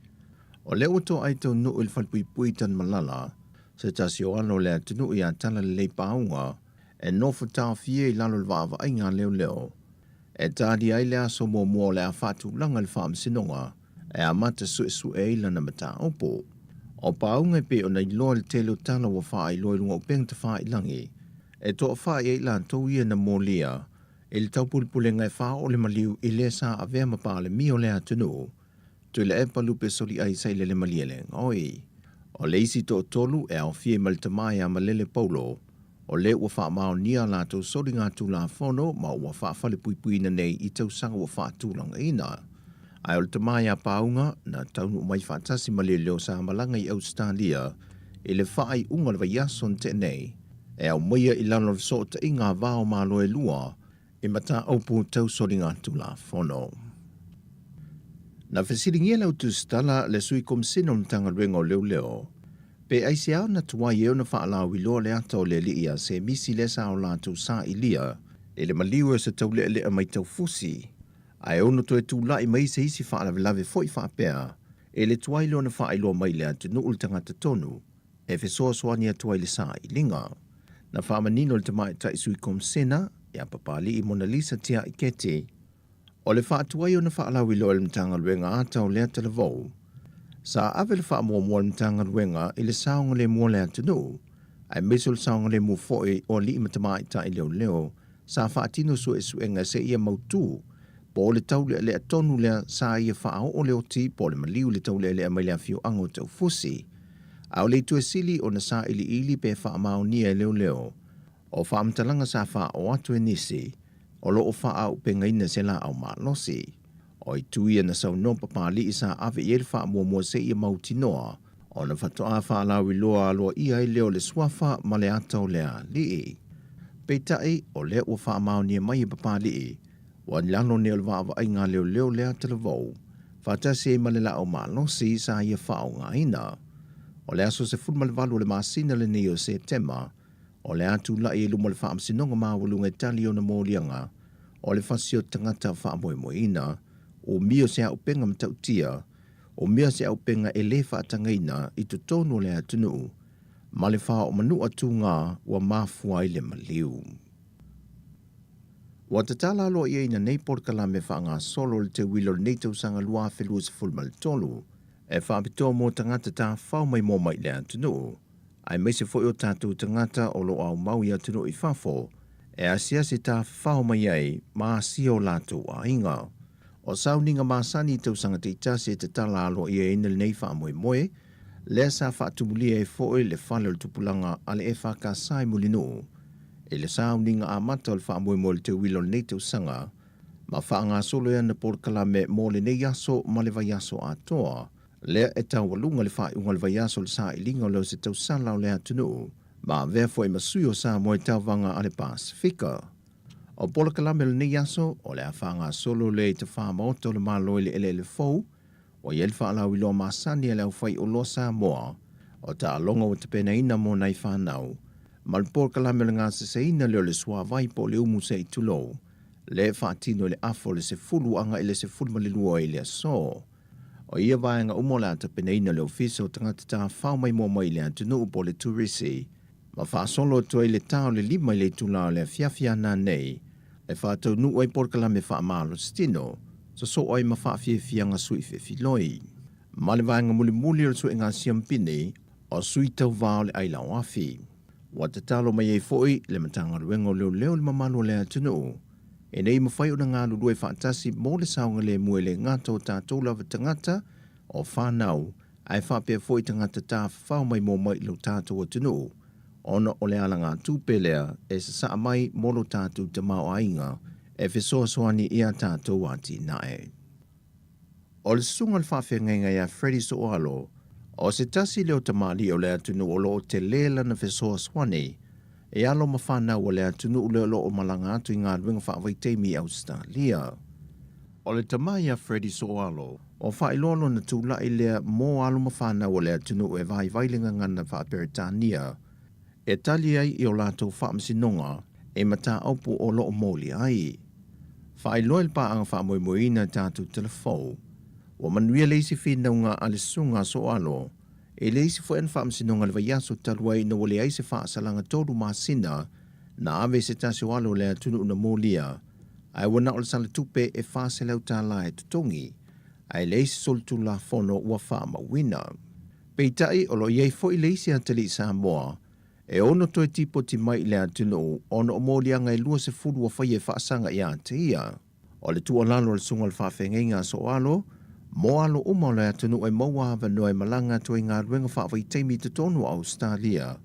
o lea ua toai taunuu i le falepuipui i Tanumalala, se tasi o alo o le atunuu ia Talalelei Pauga e nofo taofia i lalo o le vaavaaiga a leoleo. E talia ai le aso muamua o le a faatulaga i le faamasinoga e amata suesue ai lana mataupu. O Pauga e pei ona iloa i le tele o tala ua faailoa i luga o upega tafailagi, e toafa i ai latou ia na molia i le taupulepulega e faaoo le maliu i le sa avea ma Palemia o le atunuu, Tuilaepa Lupe Soliai Sailele Malielegaoi. O le isi toatolu e aofia ai ma le tama ia Malele Paulo, o lea ua faamaonia a latou soligatulafono ma ua faafalepuipuiina nei i tausaga ua faatulagaina. Ae o le tama ia Pauga, na taunuu mai faatasi ma leoleo sa malaga i Ausetalia i le faaiuga o le vaiaso na tea nei, e aumaia i lalo o le fesootaiga a va o Malo e lua i mataupu tau soligatulafono. Na fesiligia le autusitala le Sui Komisina o le Matagaluega o Leoleo, pe aisea na tuai ai ona faalauiloa le ata o le alii ia Semisi lea sa o latou sailia i le maliu e se taulealea mai taufusi, ae ono toe tulai mai se isi faalavelave foi faapea i le tuai lea ona faailoa mai i le atunuu le tagata tonu e fesoasoani atu ai i le sailiga. Na faamanino le tamaitai Sui Komisena ia Papali'i Monalisa Tia'i Keti, o le faatuai ona faalauiloa e le Matagaluega ata o lea talavou. Sa ave le faamuamua a le Matagaluega i le saogalemu o le atunuu, aemaise o le saogalemu foi o alii ma tamaitai leoleo sa faatino suesuega seia mautu. po o le taulealea tonu lea sa ia faaoo le oti po o le maliu i le taulealea mai le afioaga o Taufusi. A o le itu e sili ona sailiili pe faamaonia e leoleo, o faamatalaga sa faaoo atu e nisi o lo o faaauupegaina se laau malosi. O itu ia na saunoa Papali'i sa ave i ai le faamuamua seia mautinoa ona faatoa faalauiloa aloaia ai lea o le suafa ma le ata o le alii. Peitai, o lea ua faamaonia mai e Papali'i, ua i lalo nei o le vaavaaiga a leoleo le ata-lavou, faatasi ai ma le laau malosi sa ia faaaogaina. O le aso 18 o le masina lenei o Setema, o le a tulai i luma o le Faamasinoga Maualuga e tali ona moliaga o le fasi o tagata faamoemoeina, umia o se auupega matautia, umia o se auupega e lē faatagaina i totonu o le atunuu, ma le faaoomanua tugā ua mafua ai le maliu. Ua tatala aloaiaina nei polokalame faagasolo o le teuila o lenei tausaga 2023 e faapitoa mo tagata tafafao maimoa mai i le atunuu, aemaise foi o tatou tagata o lo o aumau i atunuu i fafo e asiasi tafafao mai ai ma asia o latou aiga. O sauniga masani i tausaga taitasi e tatala aloaiaina lenei faamoemoe, lea sa faatumulia ai foi le fale o le tupulaga a le EFKS i Mulinuu i le sauniga amata o le faamoemoe o le teuila o lenei tausaga ma faagasolo ai ana polokalame mo lenei aso ma le vaiaso atoa, lea e taualuga le faaiuga o le vaiaso o le sailiga o leo se tausala o le atunuu ma avea foi ma sui o Samoa i tauvaga a le Pasefika. O polokalame o lenei aso, o le a faagasolo lea i tafā maota o le Malo i le eleele fou, ua i ai le faalauiloa masani a le aufaioloa Samoa o taaloga ua tapenaina mo nai fanau, ma le polokalame o le gaseseina lea o le suavai po o le umu se i tulou, lea e faatino i le afa o le 10 agai i le 12 i le aso. O ia vaega uma o le a tapenaina e le Ofisa o Tagata Tafafao Maimoa Mai i le Atunuu po o le Turisi, ma faasolo atu ai le ta o le 5 i le itula o le afiafi a nanei e faataunuu ai polokalame faamalositino, sosoo ai ma faafiafiaga sui fefiloi. Ma le vaega mulimuli o le suega siampini o sui tauva o le ailaoafi. Ua tatalo mai ai foi le Matagaluega o Leoleo i le mamalu o le atunuu ina ia mafai ona galulue faatasi mo le saogalemu e le gata o tatou lava tagata o fanau ae faapea foi tagata tafafao maimoa mai i lo tatou atunuu ona o le alagatupe lea e sasaa mai mo lo tatou tamaoaiga e fesoasoani i a tatou atinae. O le susuga o le faafeagaiga ia Freddie Soalo, o se tasi lea o tamalii o le atunuu o lo o tele lana fesoasoani e alo ma fanau a le atunuu lea o lo o malaga atu i galuega faavaitaimi i Ausetalia. O le tama ia Freddie Soalo, ua faailoa lona tulai lea mo alo ma fanau a le atunuu e vaivai le gagana faa-Peretania e tali ai i o latou faamasinoga i mataupu o lo o molia ai. Faailoa i le paaga faamoemoeina tatou telefou, ua manuia le isi finauga a le Susuga a Soalo i le isi foi ana faamasinoga i le vaiaso talu ai ina ua leai se faasalaga tolu masina na ave i se tasi o alo o le atunuu na molia ae ua na o le sala tupe e $400 e totogi ae leai se solitulafono ua faamauina. Peitai, o lo o i ai foi le isi atalii Samoa e ono toe tipoti mai i le atunuu ona o moliaga e 20 ua faia e faasaga ia te ia. O le tuualalo a le Susuga o le Faafeagaiga a Soalo, mo alo uma o le atunuu e maua avanoa e malaga atu ai i galuega faavaitaimi i totonu o Ausetalia.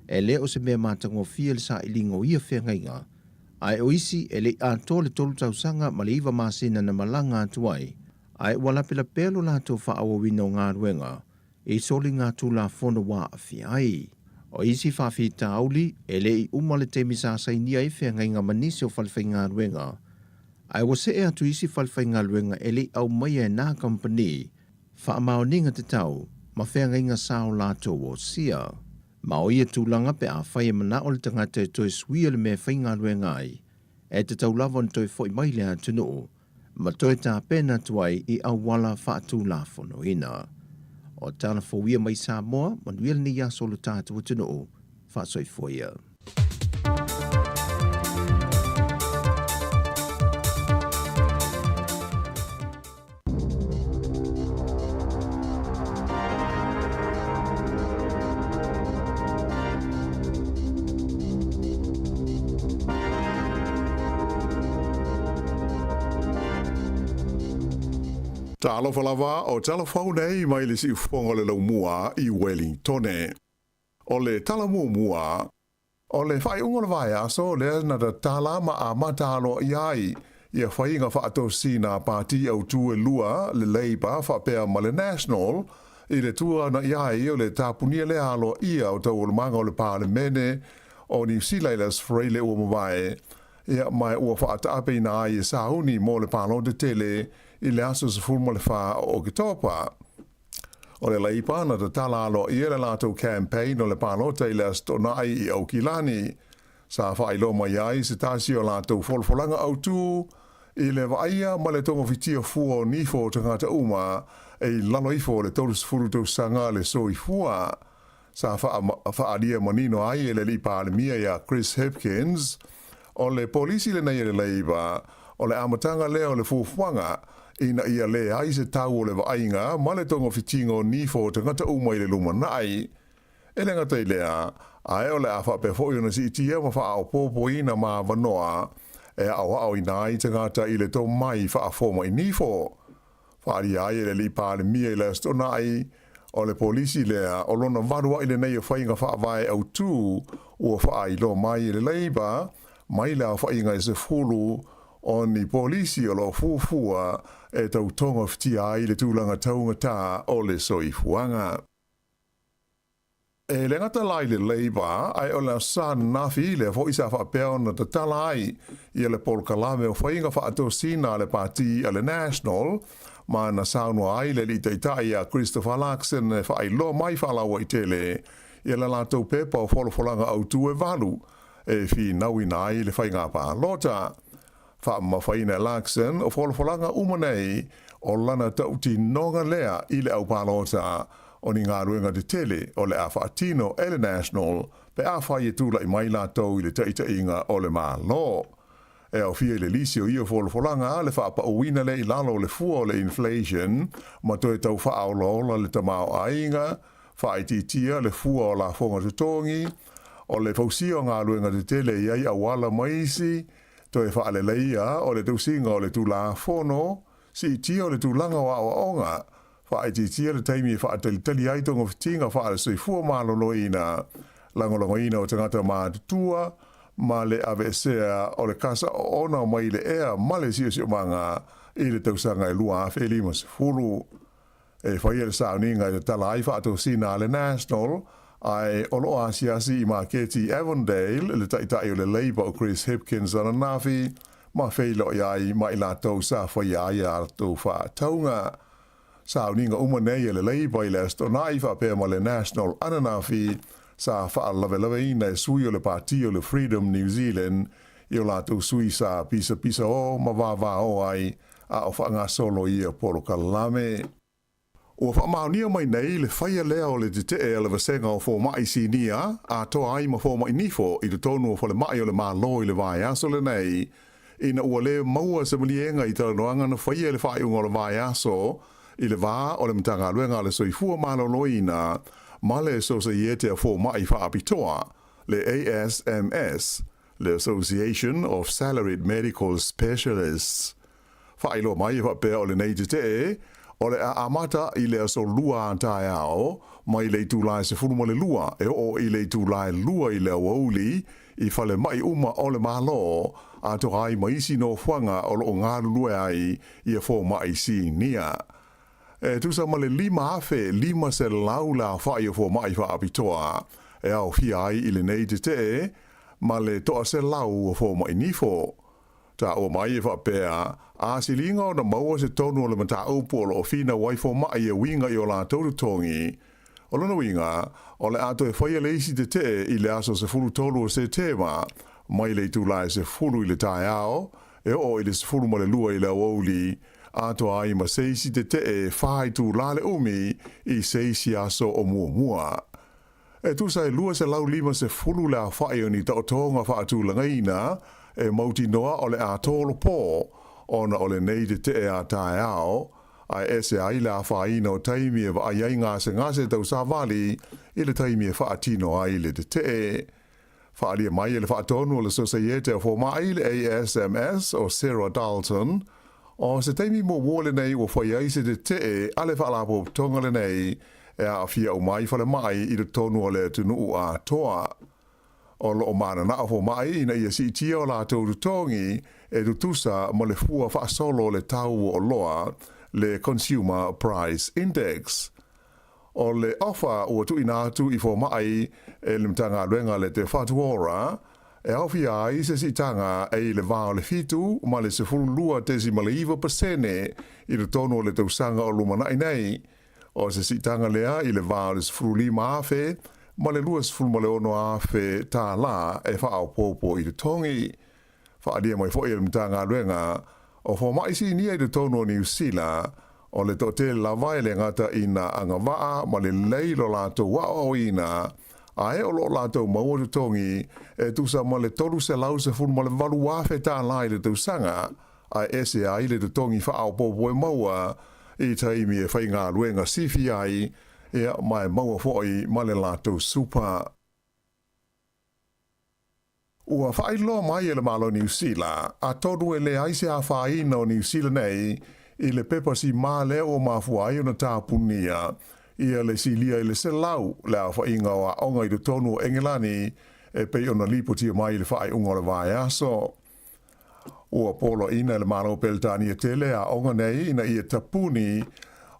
E le o se mea matagofie le sailiga o ia feagaiga, ae o isi e le i atoa le tolu tausaga ma le iva masina na malaga atu ai, ae ua lapelapea lo latou faaauauina o galuega i soligatulafono ua aafia ai. O isi faafitauli, e le i uma le taimi sa sainia ai feagaiga ma nisi o falefaigaluega, ae ua see atu isi falefaigaluega e le i aumaia e nā kamupani faamaoniga tatau ma feagaiga sa o latou osia. Ma o ia tulaga pe afai e manao le tagata e toe suia le mea e faigaluega ai, e tatau lava ona toe foi mai i le atunuu ma toe tapena atu ai i auala faatulafonoina. O tala fou ia mai Samoa, manuia lenei aso o lo tatou atunuu, faasoifua ia. Talofa lava o tala fou nei mai le siufofoga o le Laumua i Welingtone. O le tala muamua, o le faaiuga o le vaiaso lea na tatala ma amata aloaia ai ia faiga faatosina a pati autū e lua, le Labour faapea ma le National, i le tuana i ai o le tapunia lea aloaia o taualumaga o le Palemene o Niu Sila i le Aso Faraile ua mavae, ia ma ua faataapeina ai e sauni mo le palota tele i le aso 14 o Oketopa. O le Leipa na tatala aloaia le latou campaign o le palota i le Aso Toonai i Aukilani. Sa faailoa mai ai se tasi o latou folafolaga autū i le vaaia ma le togofitia fua o nifo o tagata uma e i lalo ifo o le 30 tausaga le soifua. Sa faaalia manino ai e le Alii Palemia ia Chris Hipkins, o le polisi lenei a le Labour, o le amataga lea o le fuafuaga ina ia leai se tau o le vaaiga ma le togafitiga o nifo o tagata uma i le lumanai. E le gata i lea, ae o le a faapea foi ona siitia ma faaopoopoina ma avanoa e aoaoina ai tagata i le tomai faafoma'i nifo. Faaalia ai e le Alii Palemia i le Aso Toonai, o le polisi lea o lona valua'i lenei o faiga faavae autū ua faailoa mai e le Labour mai le aofaiga e 10 o ni polisi o lo o fuafua e tautogafitia ai le tulaga taugatā o le soifuaga. E le gata la i le Labour, ae o le Aso Sa ananafi lea foi sa faapea ona tatala ai ia le polokalame o faiga faatosina a le Pati a le National, ma na saunoa ai le Alii Taitai ia Christopher Luxon e faailoa mai faalauaitele ia le latou pepa o folafolaga autū e valu e finauina ai le faiga palota. Faamamafaina e Luxon o folafolaga uma nei o lana tautinoga lea i le au palota o ni galuega tetele o le a faatino e le National pe afai e tulai mai latou i le taitaiga o le Malo. E aofia i le lisi o ia folafolaga le faapauina lea i lalo o le fua o le inflation ma toe tau faaolaola le tamaoaiga, faaitiitia le fua o lafoga totogi, o le fausia o galuega tetele e i ai auala ma isi, Toe faaleleia o le tausiga o le Tulafono, siitia o le tulaga o aoaoga, faaitiitia le taimi e faatalitali ai togafitiga faale-soifua maloloina, lagolagoina o tagata matutua, ma le aveesea o le kasa oona mai le ea ma le siosiomaga i le tausaga e 2050. E faia le sauniga e tatala ai faatosina a le National, ae o lo o asiasi i maketi i Avondale le taitai o le Labour o Chris Hipkins ananafi, ma feiloai ai ma i latou sa faia ai a latou faatauga. Sauniga uma nei a le Labour i le Aso Toonai faapea ma le National ananafi sa faalavelaveina e sui o le Pati o le Freedom New Zealand i o latou sui sa pisapisaō ma vāvāō ai a o faagasolo ia polokalame. Ua faamaonia mai nei le faia lea o le tetee a le Vasega o Fomai Sinia atoa ai ma Fomai Nifo i totonu o falemai o le Malo i le vaiaso lenei, ina ua le maua se maliega i talanoaga na faia i le faaiuga o le vaiaso i le va o le Matagaluega a le Soifua Maloloina ma le Sosaiete a Fomai Faapitoa, le ASMS, le Association of Salaried Medical Specialists. Faailoa mai e faapea o lenei tetee o le a amata i le aso Lua a taeao mai le itula e 12 e oo i le itula e 2 i le aoauli i falemai uma o le Malo, atoa ai ma isi nofoaga o lo o galulue ai ia fomai sinia. E tusa ma le 5,500 le aofai o fomai faapitoa e aofia ai i lenei tetee ma le 100 o fomai nifo. Taua mai e faapea, a siliga ona maua se tonu o le mataupu o lo o finau ai fomai e uiga i o latou totogi. O lona uiga, o le a toe faia le isi tetee i le aso 13 o Setema, mai le itula e 10 i le taeao, e oo i le 12 i le aoauli, atoa ai ma se isi tetee e fa itula le umi i se isi aso o muamua. E tusa e 250 le aofai o ni taotoga faatulagaina e mautinoa o le a tolopo ona o lenei tetee a taeao, ae ese ai le afaina o taimi e vaai ai gasegase tau savali i le taimi e faatino ai le tetee. Faaalia mai e le Faatonu o le Sosaiete o Fomai, le ASMS, o Sarah Dalton, O se taimi muamua lenei ua fai ai se tetee a le Faalapotopotoga lenei e aafia uma ai falemai i totonu o le atunuu atoa. O lo o mananao fomai ina ia siitia o latou totogi e tutusa ma le fua faasolo o le tau o oloa, le Consumer Price Index. O le ofa ua tuuina atu i fomai e le Matagaluega a le Te Whatu Ora, e aofia ai se siitaga e i le va o le 7 ma le 12.9% i totonu o le tausaga o lumanai nei. O se siitaga lea i le va o le 15,000 ma le 26,000 tālā e faaopoopo i totogi. Faaalia mai foi e le Matagaluega o Fomai Sinia i totonu o Niu Sila, o le toatele lava e le gata ina agavaa ma lelei lo latou aoaoina, ae o lo o latou maua totogi e tusa ma le $318,000 tālā i le tausaga, ae ese ai le totogi faaopoopo e maua i taimi e faigaluega sifi ai, ia, ma e maua foi ma le latou supa. Ua faailoa mai e le Malo o Niu Sila, atonu e leai se afaina o Niu Sila nei i le pepa simā lea ua mafua ai ona tapunia ia le silia i le 100 le aofaiga o aoga i totonu o Engelani e pei ona lipotia mai i le faaiuga o le vaiaso. Ua poloaiina e le Malo o Peretania tele aoga nei ina ia tapuni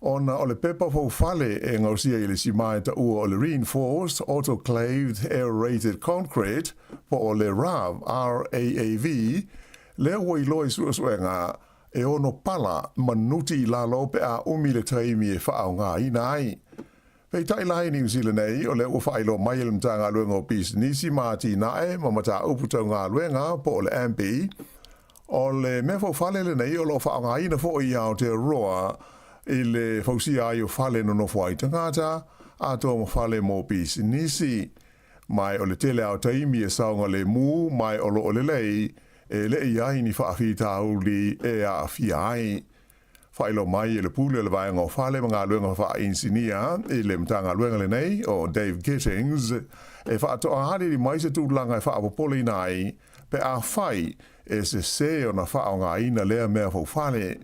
ona o le pepa foufale e gaosia i le simā e taua o le Reinforced Autoclaved Aerated Concrete po o le RAAV, RAAV, lea ua iloa i suesuega e ono pala ma nuti i lalo pe a umi le taimi e faaaogaina ai. Peitai la i Niu Sila nei, o lea ua faailoa mai e le Matagaluega o Pisinisi ma Atinae ma Mataupu Tau Galuega po o le AMBI, o le mea faufale lenei o lo o faaaogaina foi i Aotearoa i le fausia ai o fale nonofo ai tagata, atoa ma fale mo pisinisi. Ma o le tele lava o taimi e saogalemu ma o lo o lelei, e le i ai ni faafitauli e aafia ai. Faailoa mai e le Pule o le Vaega o Fale ma Galuega Faainisinia i le Matagaluega lenei, o Dave Gittings, e faatoa aliali mai se tulaga e faapopoleina ai pe afai e sese ona faaaogaina lea mea faufale.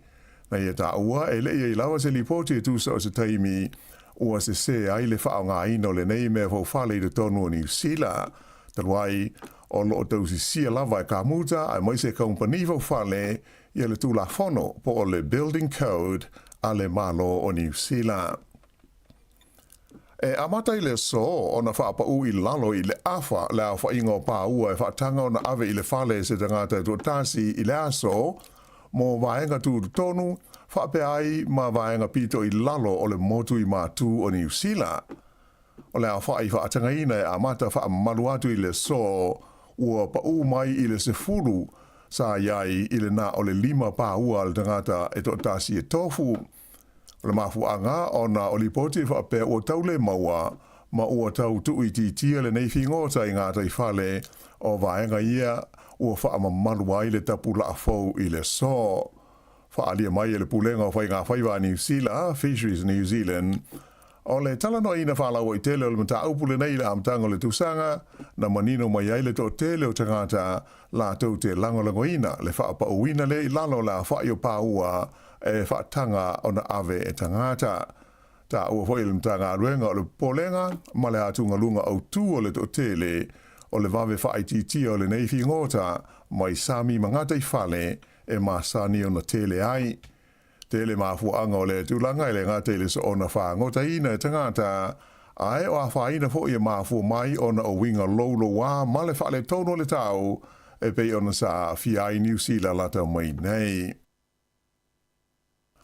Na ia taua, e le i ai lava se lipoti e tusa o se taimi ua sese ai le faaaogaina o lenei mea faufale i totonu o Niu Sila. Talu ai, o lo o tausisia lava e kamuta aemaise e kamupani faufale ia le Tulafono po o le Building Code a le Malo o Niu Sila. E amata i le aso ona faapaū i lalo i le afa le aofaiga o pāua e faataga ona ave i le fale e se tagata e toatasi i le aso mo vaega tutotonu faapea ai ma vaega pito i lalo o le motu i Matū o Niu Sila. O le aofai faatagaina e amata faamamalu atu i le aso ua paū mai i le 10 sa i ai i le na o le 5 pāua a le tagata e toatasi e tofu. O le mafuaaga ona o lipoti e faapea ua tau le maua ma ua tau tuuitiitia lenei figota i gataifale o vaega ia ua faamamalu ai le tapulaa fou i le aso. Faaalia mai e le Pulega o Faigafaiva a Niu Sila, Fisheries New Zealand, O le talanoaina faalauaitele o le mataupu lenei i le amataga o le tausaga, na manino mai ai le toatele o tagata latou te lagolagoina le faapauina lea i lalo o le aofai o pāua e faataga ona ave e tagata. Taua foi e le Matagaluega o le popolega ma le atugaluga autū o le toatele o le vave faaitiitia o lenei figota mai sami ma gataifale e masani ona tele ai. Tele mafuaaga o lea tulaga e le gata i le soona faagotaina e tagata, ae o afaina foi e mafua mai ona o uiga loulouā ma le faaletonu o le tau e pei ona sa aafia ai Niu Sila lata mai nei.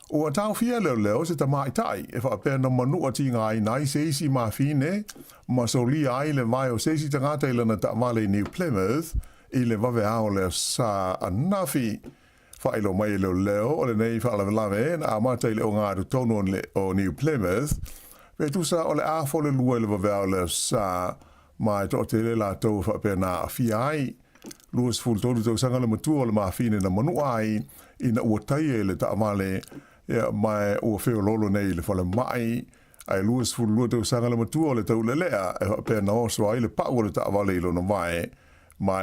Ua taofia e leoleo se tamaitai e faapea na manua tigaina ai se isi mafine ma solia ai le vae o se isi tagata i lana taavale i New Plymouth i le vaveao o le aso ananafi. Faailoa mai e leoleo o lenei faalavelave na amata i le ogatotonu o New Plymouth, pe tusa o le afa o le 2 i le vaveao o le aso Sa, ma e toatele latou e faapea na aafia ai. 23 tausaga le matua o le mafine na manua ai ina ua taia i le taavale, ia, ma ua feoloolo nei i le falemai. Ae 22 tausaga le matua o le taulelea e faapea na oso ai le pau o le taavale i lona vae. Ma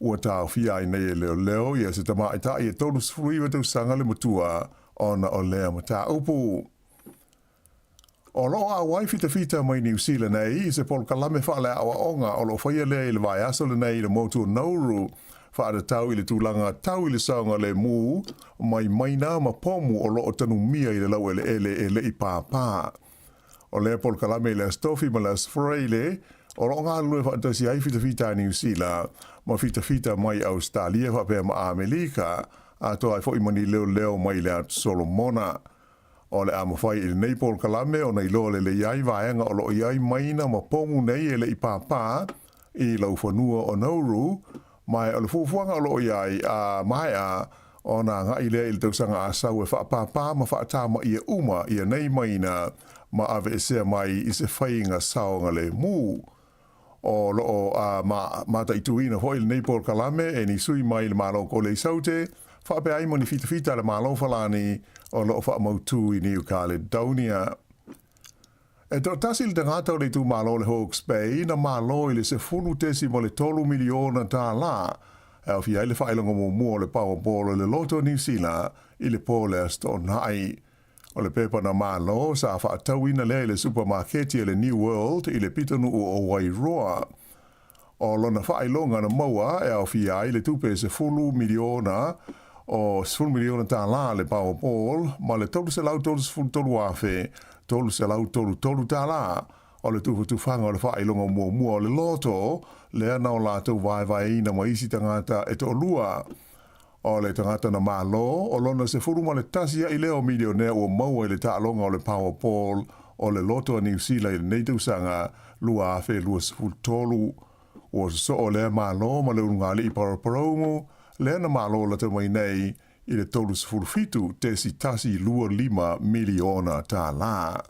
ua taofia ai nei e leoleo ia se tamaitai e 39 tausaga le matua ona o lea mataupu. O lo o auai fitafita mai Niu Sila nei i se polokalame faaleaoaoga o lo o faia lea i le vaiaso lenei i le motu o Nauru, faatatau i le tulaga tau i le saogalemu mai maina ma pomu o lo o tanumia i le laueleele e le i pāpā. O lea polokalame i le Aso Tofi ma le Aso Faraile, o lo o galulue faatasi ai fitafita a Niu Sila ma fitafita mai Ausetalia faapea ma Amelika, atoa ai foi ma ni leoleo mai le Atu Solomona. O le a mafai i lenei polokalame ona iloa lelei ai vaega o lo o i ai maina ma pomu nei e le i pāpā i laufanua o Nauru, ma o le fuafuaga o lo o i ai a maea ona agai lea i le tausaga a sau e faapāpā ma faatamaia uma ia nei maina ma aveesea mai i se faiga saogalemu. O lo o mataituina foi lenei polokalame e ni sui mai le Malo Kole Saute, faapea ai ma ni fitafita a le Malo Falani o lo o faamautū i New Caledonia. E toatasi le tagata o le itumalo o le Hawke's Bay na malo i le $10.3 miliona tālā e aofia ai le faailoga muamua o le Powerball o le Loto Niu Sila i le po o le Aso Toonai. O le pepa na malo sa faatauina lea i le supamaketi a le New World i le pitonuu o Wairoa. O lona faailoga na maua e aofia ai le tupe e 10 miliona o $10 miliona tālā le Powerball ma le $333,333 tālā o le tufatufaga o le faailoga muamua o le loto lea na o latou vaevaeina ma isi tagata e toalua. O le tagata na malo, o lona 11 a'i lea o milionea ua maua i le taaloga o le Powerball o le Loto a Niu Sila i lenei tausaga 2023. Ua sosoo lea malo ma le ulugalii Paraparaumu lea na malo lata mai nei i le $37.125 miliona tālā.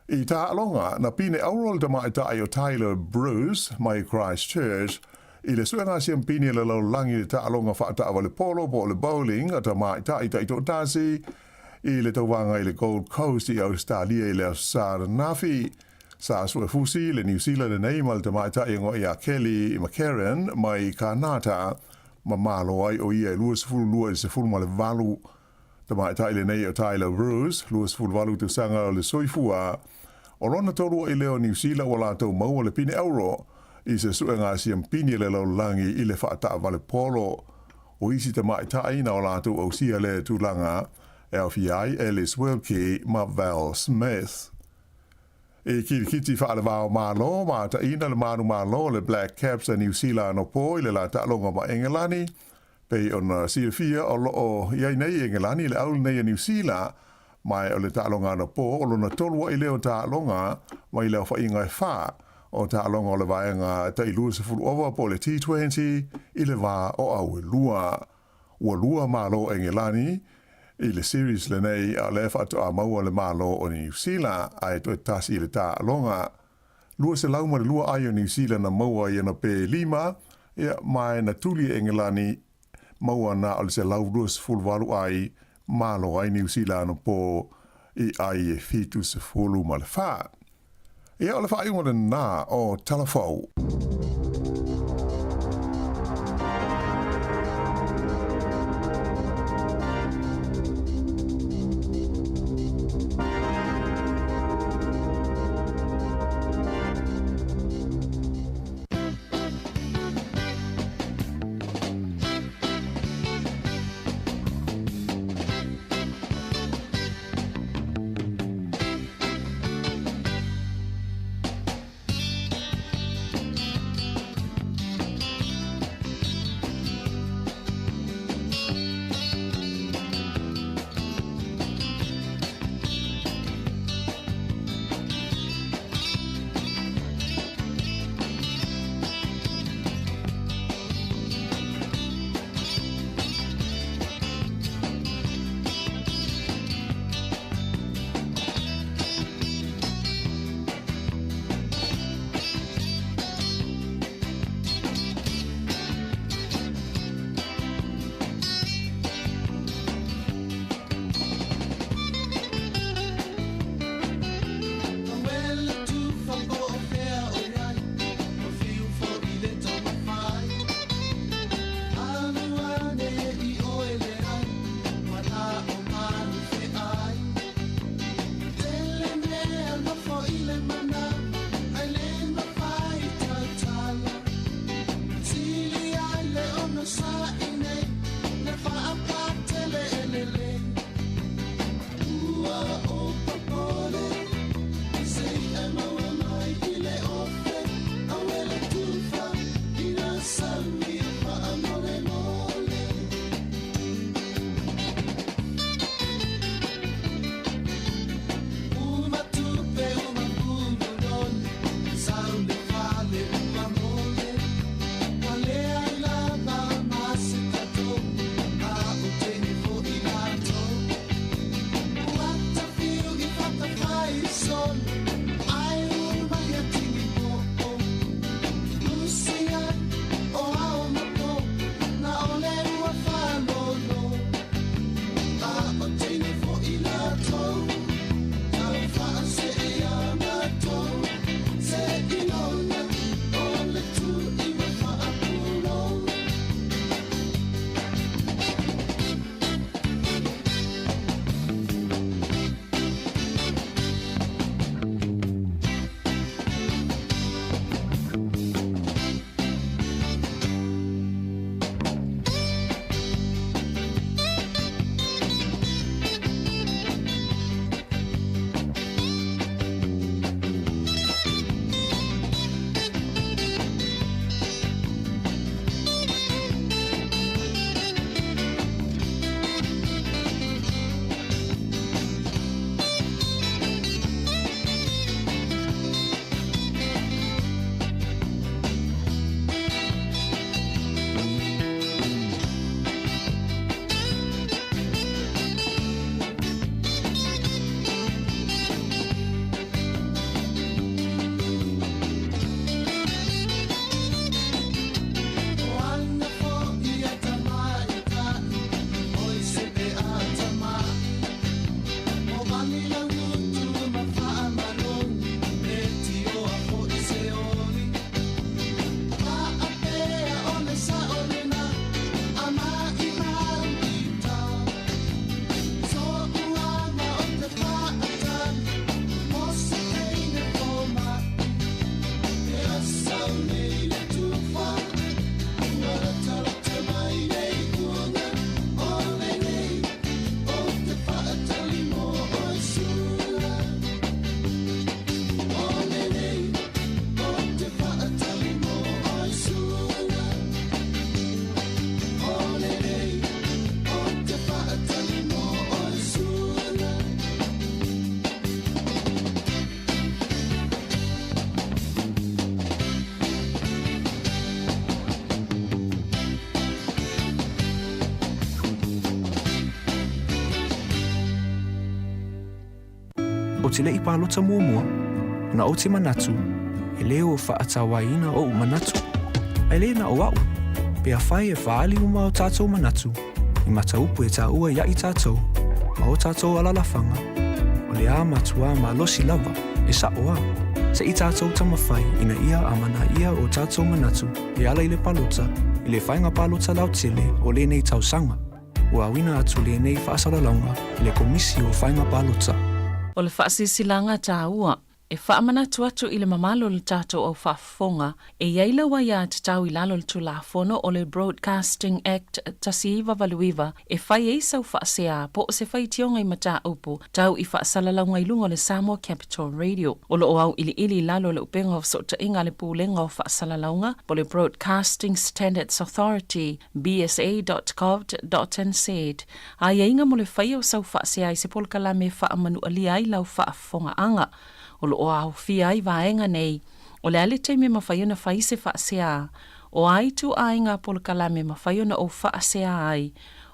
I taaloga, na pine auro le tamaitai o Tyler Bruce mai Christchurch i le suega siampini a le lalolagi i le taaloga faataavale polo po o le bowling a tamaitai taitoatasi i le tauvaga i le Gold Coast i Ausetalia i le Aso Sa ananafi. Sa suefusi le Niu Sila lenei ma le tamaitai e goa ia Kelly McCarren mai Kanata ma malo ai o ia e 22 i le 18. Tamaitai lenei o Tyler Bruce, 28 tausaga o le soifua, o lona tolu a'i lea o Niu Sila ua latou maua le pine auro i se suega siampini a le lalolagi i le faataavale polo. O isi tamaitai na o latou ausia lea tulaga e aofia ai Alice Wilkie ma Val Smith. I kirikiti faalevao Malo ma taʻina le manumalo o le Black Caps a Niu Sila anapo i le la taaloga ma Engelani, Pei ona silafia o lo o i ai nei i Engelani le au lenei a Niu Sila, ma o le taaloga anapo o lona tolu a'i lea o taaloga mai le aofaiga e fa o taaloga o le vaega tai 20 ova po o le T20 i le va o Auelua. Ua lua malo Engelani i le series lenei a o lea faatoa maua le malo o Niu Sila ae toe tasi i le taaloga. 202 ai o Niu Sila na maua i ana pē lima, ia, ma na tuli e Engelani maua na o le 128 ai, malo ai Niu Sila anapo i ai e 74. Ia, o le faaiuga lenā o Tala Fou. Ou te le i palota muamua, ona ou te manatu, e lē ua faatauaina oʻu manatu. Ae lē na o aʻu, pe afai e faaali uma o tatou manatu i mataupu e taua ia i tatou ma o tatou alalafaga, o le a matuā malosi lava, e saʻo a. Se i tatou taumafai ina ia amanaia o tatou manatu e ala i le palota i le faiga palota lautele o lenei tausaga. Ua auina atu lenei faasalalauga i le Komisi o Faiga Palota. O le faasilasilaga taua e faamanatu atu i le mamalu o le tatou au faafofoga, e i ai lau aiatatau i lalo o le Tulafono o le Broadcasting Act 1989 e fai ai sau faasea po o se faitioga i mataupu tau i faasalalauga i luga o le Samoa Capital Radio. O lo o auiliili i lalo o le upega o fesootaiga a le Pulega o Faasalalauga po o le Broadcasting Standards Authority, bsa.govt.nz, aiaiga mo le faia o sau faasea i se polokalame e faamanualia ai lau faafofogaaga. O lo o aofia ai vaega nei, o le a le taimi e mafai ona fai se faasea, o a ituaiga polokalame e mafai ona ou faasea ai,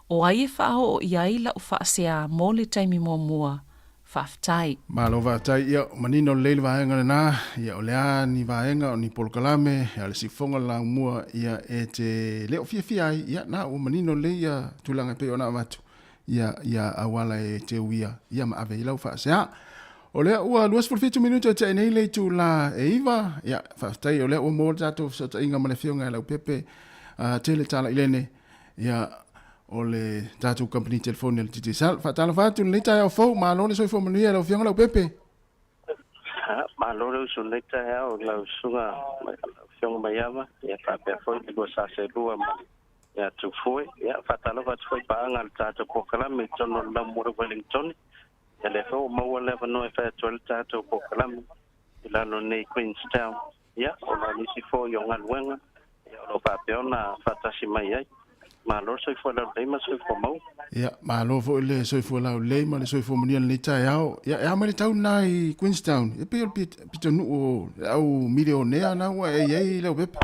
o ai e faaoo i ai lau faasea mo le taimi muamua. Faafetai. Malo faafetai, ia manino lelei le vaega lena, ia o le a ni vaega o ni polokalame a le siufofoga le laumua ia e te le o fiafia ai, ia na ua manino lelei ia tulaga e pei ona avatu ia ia auala e te uia ia ma ave i lau faasea. O lea ua 27 minute o tea nei le itula e 9, ia faafetai o lea ua maua le tatou fesootaiga ma le afioga ia Leaupepe Tele Talailene, ia o le tatou company telefoni a le Digicel. Faatalofa atu lenei taeao fou, malo le soifua manuia i lau Afioga Leaupepe. Malo le usu lenei taeao i lau susuga lau Afioga Maiava, ia faapea foi le lua saselua ma le ia Tufue. Ia faatalofa atu foi i paaga a le tatou polokalame i totonu o le Laumua i Wellington. Ia lea foi ua maua le avanoa e fai atu ai le tatou polokalame i lalo nei Queenstown. Ia, ona o nisi foi o galuega, ia, o lo o faapea ona faatasi mai ai. Malo le soifua laulelei ma le soifua maua. Ia, malo foi le soifua laulelei ma le soifua manuia i lenei taeao. Ia, e a mai le tau lena i Queenstown? E pei o le pitonuu o le au milionea na ua e i ai Leaupepe.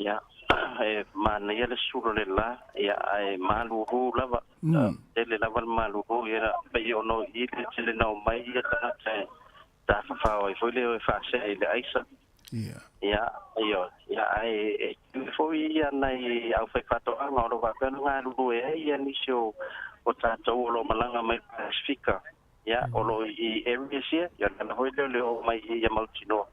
Ia, e manaia le sulu o le la, ia, ae malulu lava. Tele lava le malulu, ia, pei ona o i le tele na omai ia tagata e tafafao ai foi le o e faasea i le aisa. Ia. Ia, ioe. Ia, ae e tele foi ia nai aufaifaatoaga o lo o faapea ona galulue ai ia nisi o o tatou o lo o malaga mai le Pasefika, ia, o lo o i areas ia, ia o le ala foi lea o le oo mai i ia mautinoa.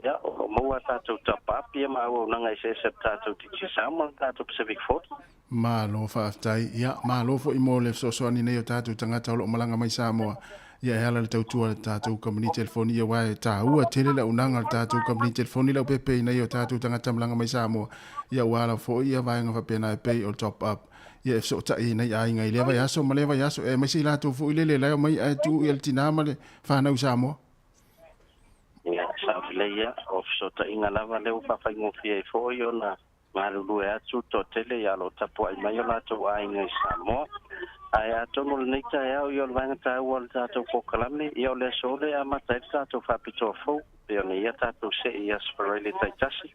Ia, o lo o maua a tatou top-up ia ma auaunaga eseese a le tatou Digicel ma le tatou Pacific 40. Malo faafetai. Ia, malo foi mo le fesoasoani nei o tatou tagata o lo o malaga mai Samoa. Ia, e ala i le tautua a le tatou kamupani telefoni, ia aua e taua tele le auaunaga a le tatou kamupani telefoni leaupepe i nai o tatou tagata malaga mai Samoa. Ia, aua lava foi ia vaega faapena e pei o le top up. Ia, e fesootai ai nai aiga i lea vaiaso ma lea vaiaso, aemaise i latou foi lele la e omai ae tuu ia le tina ma le fanau i Samoa. Ia, sao lelei ia, o fesootaiga lava lea ua faafaigofie ai foi ona galulue atu le toatele ia o lo o tapuai mai o latou aiga i Samoa. Ae atonu o lenei taeao ia o le vaega taua o le tatou polokalame, ia o le aso lea e amata ai le tatou faapitoa fou, pei ona i ai a tatou see i Aso Faraile taitasi.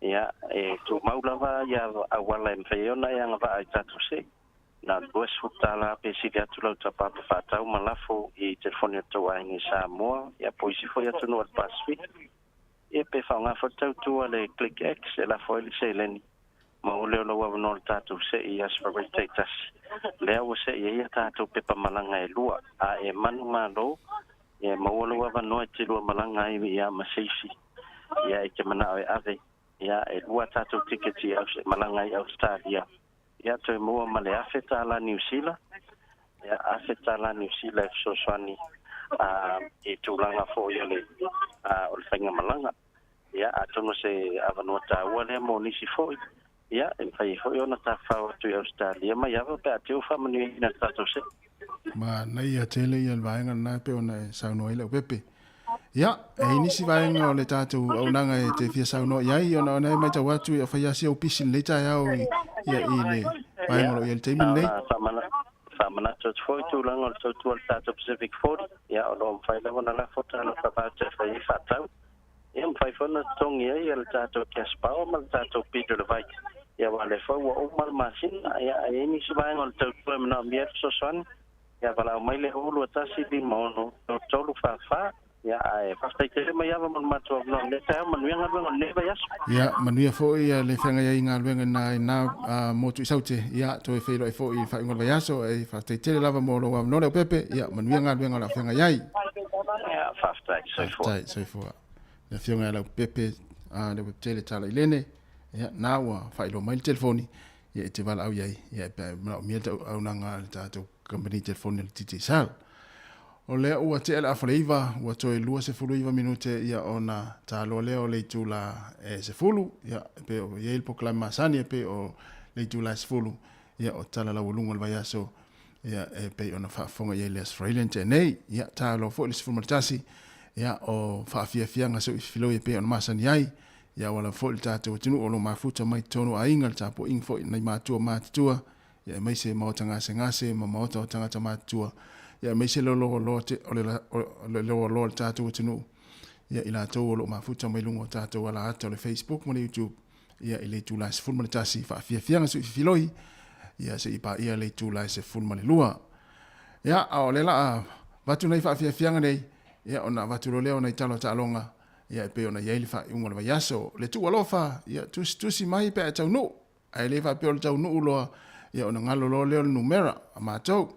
Ia, e tumau lava ia auala e mafai ai ona e agavaa i tatou see. Na o le $20 pe sili atu lau tapapa faatau ma lafo i telefoni o le tou aiga i Samoa, ia po o isi foi atunuu o le Pasefika. Ia pe faaaoga foi le tautua a le Click X e lafo ai le seleni ma ua leo lau avanoa o le tatou sei i Aso Faraile taitasi. Lea ua sei ai a tatou pepa malaga e lua, a e manumalo, ia e maua lou avanoa e te lua malaga ai ia ma se isi ia e te manao e ave. Ia e lua a tatou tiketi e malaga ai i Ausetalia. Ia toe maua ma le $1,000 Niu Sila, ia $1,000 Niu Sila e fesoasoani i tulaga foi o le o le faigamalaga. Ia atonu o se avanoa taua lea mo nisi foi, ia e mafai ai foi ona tafafao atu i Ausetalia mai ava pe a te i ua faamanuiaina e le tatou se'e. Manaia tele ia le vaega lena e pei ona e saunoa ai Leaupepe. Ia, e i ai nisi vaega o le tatou auaunaga e te fia saunoa i ai, ona ona e matau atu ia fai lava si au pisi i lenei taeao i, ia, i le vaega o lo o i ai i le taimi lenei. Faamanatu atu foi tulaga o le tautua a le tatou Pacific 40, ia, o lo o mafai lava ona lafo talofa voucher e fai ai faatau. Ia, mafai foi ona totogi ai le tatou cash power ma le tatou pili o le vai. Ia, aua o lea foi ua uma le masina, ia, a i ai nisi vaega o le tautua e manaomia ai le fesoasoani, Ia valaau mai le 0 2 1 5 6 3 3 4 4. Ia ae faafetai tele Maiava mo le matou avanoa i lenei taeao, manuia galuega o lenei vaiaso. Ia, manuia foi le feagai ai i galuega i na motu i Saute. Ia, toe feiloai foi i le faaiuga o le vaiaso. E faafetai tele lava mo lou avanoa Leaupepe. Ia, manuia galuega o le a feagai ai. Ia, faafetai. Soifua. Faafetai, soifua. Le afioga ia Leaupepe, Leaupepe tele Talailene. Ia, na ua faailoa mai le telefoni. Ia, e te valaau i ai. Ia, pe a e manaomia le tauaunaga a le tatou kamupani telefoni a le Digicel. O lea ua tea le afa le 9, ua toe 29 minute ia ona taloa lea o le itula e 10, ia e pei o i ai le polokalame masani e pei o le itula e 10, ia o tala laualuga o le vaiaso, ia e pei ona faafofoga i ai le Aso Faraile na tea nei. Ia taloa foi le 11, ia o faafiafiaga soifiloi e pei ona masani ai, ia aua lava foi le tatou atunuu o lo o mafuta mai totonu o aiga, le tapuaiga foi nai matua matutua, ia aemaise maota gasegase ma maota o tagata matutua, ia aemaise le loaloa te, o le, le loaloa o le tatou atunuu, ia i latou o lo o mafuta mai luga o tatou alaata o le Facebook ma le YouTube, ia i le itula e 11 faafiafiaga suififiloi, ia seia paia le itula e 12. Ia, a o lea la a avatu nei faafiafiaga nei, ia ona avatu loa lea o nai tala o taaloga, ia e pei ona i ai le faaiuga o le vaiaso. Le tuu alofa, ia tusitusi mai pe a e taunuu. Ae le faapea o le taunuu loa, ia ona galo loa lea o le numera a matou.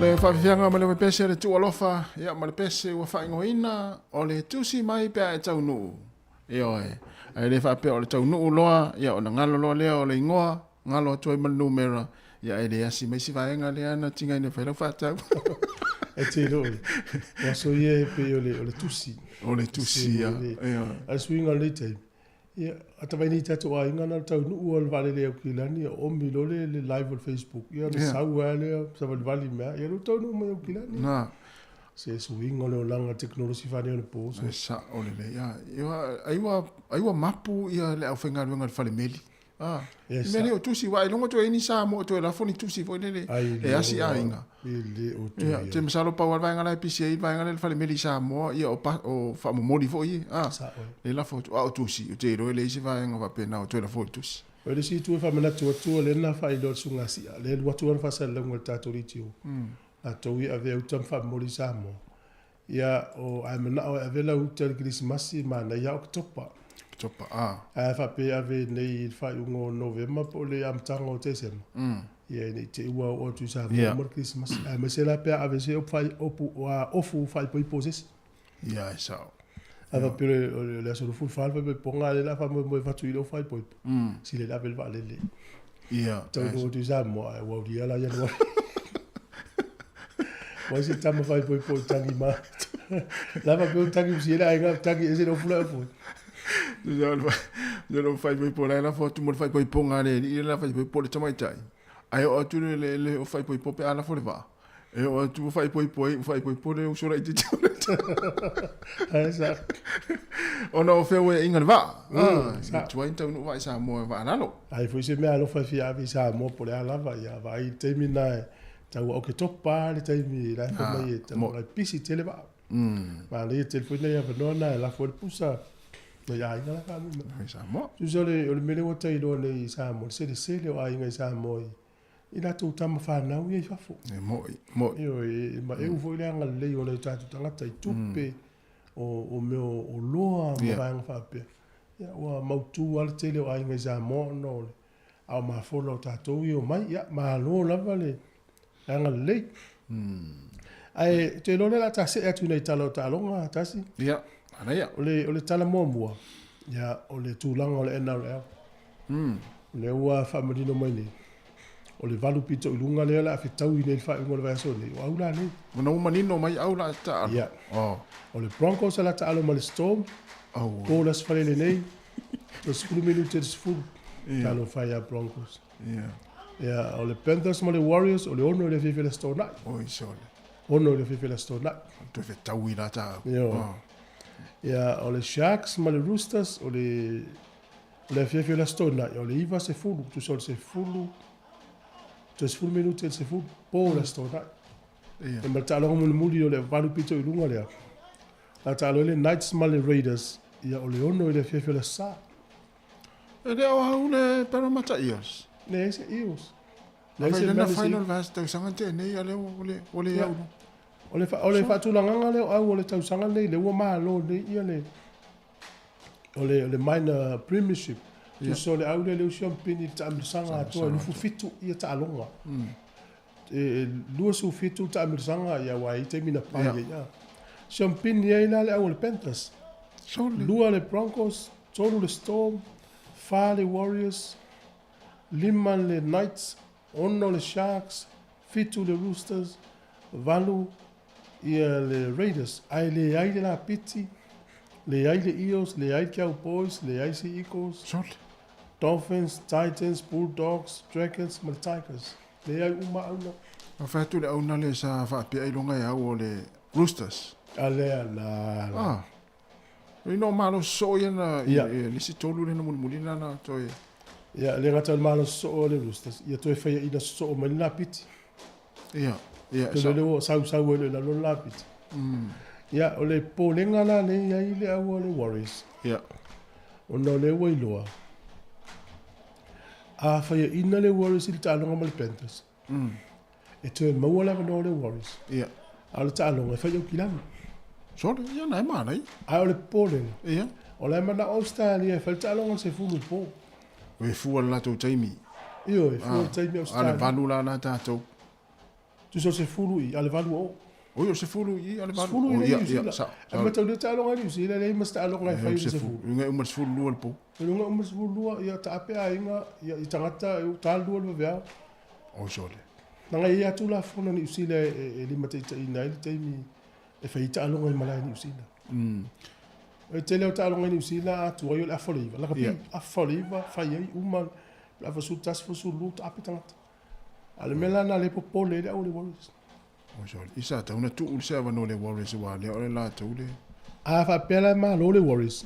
Le faafiafiaga ma le pese le tuualofa ia ma le pese ua faaigoaina o le tusi mai pe a e taunuu. Ioe, ae le faapea o le taunuu loa ia ona galo loa lea o le igoa, galo atu ai ma le numera, ia ae le asi mai si vaega lea na tigaina e fai lau faatau. E te iloa, o aso ia e pei o le, o le tusi. O le tusi, ia. Ioe. A le suiga o lenei taimi, ia, a tavai nei tatou aiga na o le taunuu o le vaalele i Aukilani, ia oomi loa le, le live o le Facebook, ia ona sau lava lea, savalivali mai lava, ia lea ua taunuu mai Aukilani. Na. Se suiga o le olaga tekonolosi faaneionapo. E sao lelei. Ai ua ai ua mapu ia le aufaigaluega i le falemeli. Ah, i mea nei o tusi, aua ailoga toe i ai ni Samoa e toe lafo ni tusi foi lele e asi aiga. E le o toe. Ia, ou te masalo pau lava le vaega la e pisi ai le vaega lea i le falemeli i Samoa, ia o o faamomoli foi ia. Ah, le lafo atu, a o tusi, ou te iloa e leai se vaega faapena o toe lafo i le tusi. O le isi itu e faamanatu atu, o lea na faailoa e le Susuga Sia, lea e alu atu lana faasalalauga i le tatou leitio. Latou ia avea uta ma faamomoli i Samoa. Ia, o, ae manao e ave lau uta i le Kerisimasi, manaia Oketopa. Oketopa, a. Ae faapea e ave nei i le faaiuga o Novema po o le amataga o Tesema. Ia, ina i te i ua oo atu i Samoa uma le Kerisimasi. Aemaise la pe a ave se opu fai, opu, a, ofu faaipoipo se isi. Ia, e sao. Ae faapea o le, o le aso 24 le faaipoipoga, a o lea o le a faamoemoe fatu i le ofu faaipoipo. Sili ai le ave i le vaalele. Ia. Taunuu atu i Samoa, ae ua aulia la Ianuari. Ua se tama faaipoipo i tagi ma. La faapea o tagi usi ai le aiga, tagi ese le ofu la e ofu ai. Le lo faaipoipo la e lafo atu mo le faaipoipoga a le alii le la faaipoipo le tamaitai. Ae oo atu le le le o faaipoipo pe a lafo le vaa. E oo atu ua faaipoipo ai, ua faaipoipo le uso laitiiti o le Ae sa. Ona o feoaiga i le vaa. Ah, tuai ona taunuu vaa i Samoa e vaa lalo. Ai foi se mea alofa e fia ave i Samoa po o le a lava, ia vaai i le taimi lena e tau a Oketopa le taimi la e fai mai e tau ai pisi tele vaa. Manaia tele foi nai avanoa na e lafo ai le pusa nai aiga la faamuamua. I Samoa. Tusa o le, o le mea lea ua tailoa nei i Samoa, le selesele o aiga i Samoa i i latou tama fanau ia i fafo. E moi, moi. Ioe, e maeu foi le agalelei o nai o tatou tagata i tupe, o mea o oloa ma vaega faapea. Ia, ua mautu lava le tele o aiga i Samoa ona o le ao mafola o tatou ia e omai. Ia, malo lava le agalelei. Ae ou te iloa o lea o le a ta see atu i nai tala o taaloga, Tasi. Ia, manaia. O le tala muamua, ia, o le tulaga o le NRL. O lea ua faamanino mai nei, o le valu pito i luga lea o le a fetaui nei i le faaiuga o le vaiaso nei, o au la nei. Ona ua manino mai au la taalo. Ia. Oh. O le Broncos o le a taalo ma le Storm. Oh. Po le aso Faleele nei, toe 10 minute i le 10. Yeah. Talofa ia Broncos. Yeah. Ia, o le Panthers ma le Warriors, o le 6 i le afiafi o le Aso Toonai. Oi sole. 6 i le afiafi o le Aso Toonai. Toe fetaui la taau. Ia. Oh. Ia, o le Sharks ma le Roosters, o le O le afiafi o le Aso Toonai, o le 9:10, tusa o le 10, toe 10 minute i le 10, po o le Aso Toonai. Ia. E ma le taaloga mulimuli o le 8 pito i luga lea. La taalo ai le Knights ma le Raiders, ia o le 6 i le afiafi o le Aso Sa. E le o au le Parramatta Eels. Leai se Eels. Leai se mea final vaiaso tausaga tea nei a lea ua le ua le au. O le o le faatulagaga lea o au o le tausaga lenei lea ua malo nei ia le o le, o le minor premiership. Yeah. Tusa o le au lea le usi pini le taamilosaga atoa e 27 ia taaloga. E 27 taamilosaga ia aua e i ai taimi na pai ai. Yeah. Siampini ai la le au o le Panthers. Sole. Lua le Broncos, tolu le Storm, fa le Warriors, lima le Knights, ono le Sharks, fitu le Roosters, valu ia le Raiders, ae leai le Lapiti, leai le Eels, leai le Cowboys, leai se Eagles, Sole. Dolphins, Titans, Bulldogs, Dragons ma le Tigers. Leai uma auna. Na fai atu le auna lea sa faapea ailoga e au o le Roosters. A lea la. Ah. Ina o malosi soo ia na i le isi tolu lea na mulimuli na na toe. Ia, le gata o le malosi soo o le Roosters, ia toe faiaina sosoo mai le Lapiti. Ia, ia. Toe lele ua sausau ai loa i lalo le Lapiti. Ia, o le popolega la lea e i ai le au a le Warriors. Ia. Ona o lea ua iloa, a faiaina le Warriors i le taaloga ma le Panthers, e toe maua le avanoa o le Warriors. Ia. A o le taaloga e fai i Aukilani. Sole, ia na e manaia. A o le popolega, Ia. o la e manao Ausetalia e fai le taaloga i le 10 i le po. E fua le latou taimi. Ioe, e fua le taimi A o le Ausetalia. 8 la la tatou. Tusa o le 10 i, a o le 8 ua oo. Oi, o le 10 i, a o le 8. 10 i Oh, le ia, Niu ia, Sila. sao, Ae sao. mataulia taaloga i Niu Sila, e leai ma se taaloga e E, fai o i le le 10. 10. Luga e uma le 12 le po. E luga uma le 12, ia taape aiga, ia i tagata, e ta lua le vaveao. Oi sole. Naga e i ai lava Tulafono a Niu Sila e limataitaiina ai le taimi e fai ai taaloga i malae i Niu Sila. O le tele o taaloga i Niu Sila a tuai o le afa o le 9. Lakapi, afa o le 9, fai ai uma le afa 11, 12, taape tagata. A o le mea la lena o lea e popole ai le au o le Warriors. Oi sole. I sa tau na tuu le se avanoa i le Warriors aua lea o le latou le. A faapea la e malo le Warriors,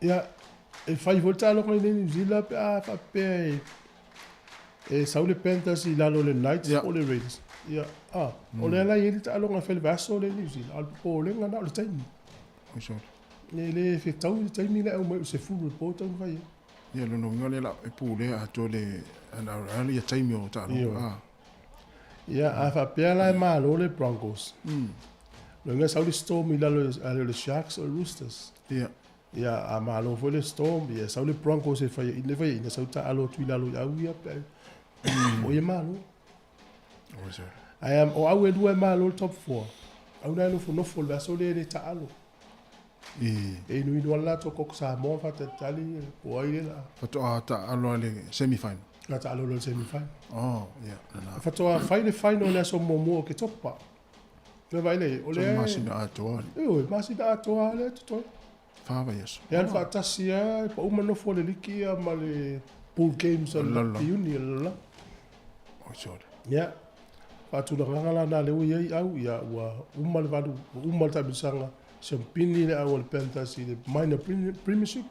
ia, e fai foi le taaloga i inei i Niu Sila pe a faapea e e sau le Panthers i lalo o le Knights po o le Raiders. Ia, a, o lea la e i ai le taaloga e fai i le vaiaso lea i Niu Sila, a o le popolega na o le taimi. Oi sole. E le fetaui le taimi lea e aumai o le 10 i le po e tatau ona fai ai. Ia, lona uiga lea la e pulea atoa le NRL ia taimi o taaloga. A. Ia, a faapea la e malo le Broncos. Loiga e sau le Storm i lalo o le Sharks o le Roosters. Ia. Ia, a malo foi le Storm, ia sau le Broncos e fai le fai ina sau taalo atu i lalo i au ia pe o ia malo. Oi sole. Ae o au e lua e malo le top 4. Au na e nofonofo le vaiaso lea e le taalo. I. E inuinu ana latou koko Samoa faatalitali po o ai le la. Faatoa taalo a le semi final. Na taalo loa i le semi final. Oh, ia, lena. Faatoa fai le final i le aso muamua o Oketopa. Toe vaai lea i ai, o lea e. Masina atoa. Ioe, masina atoa lava lea e totoe. Fa vaiaso. E alu faatasi lava, e pau ma nofo a le liki ia ma le pool games a le rugby union a le lalolagi. Oi sole. Ia, faatulagaga la lena lea ua i ai au, ia ua uma le valu, ua uma le taamilosaga, siampini le au a le Panthers i le minor premiership.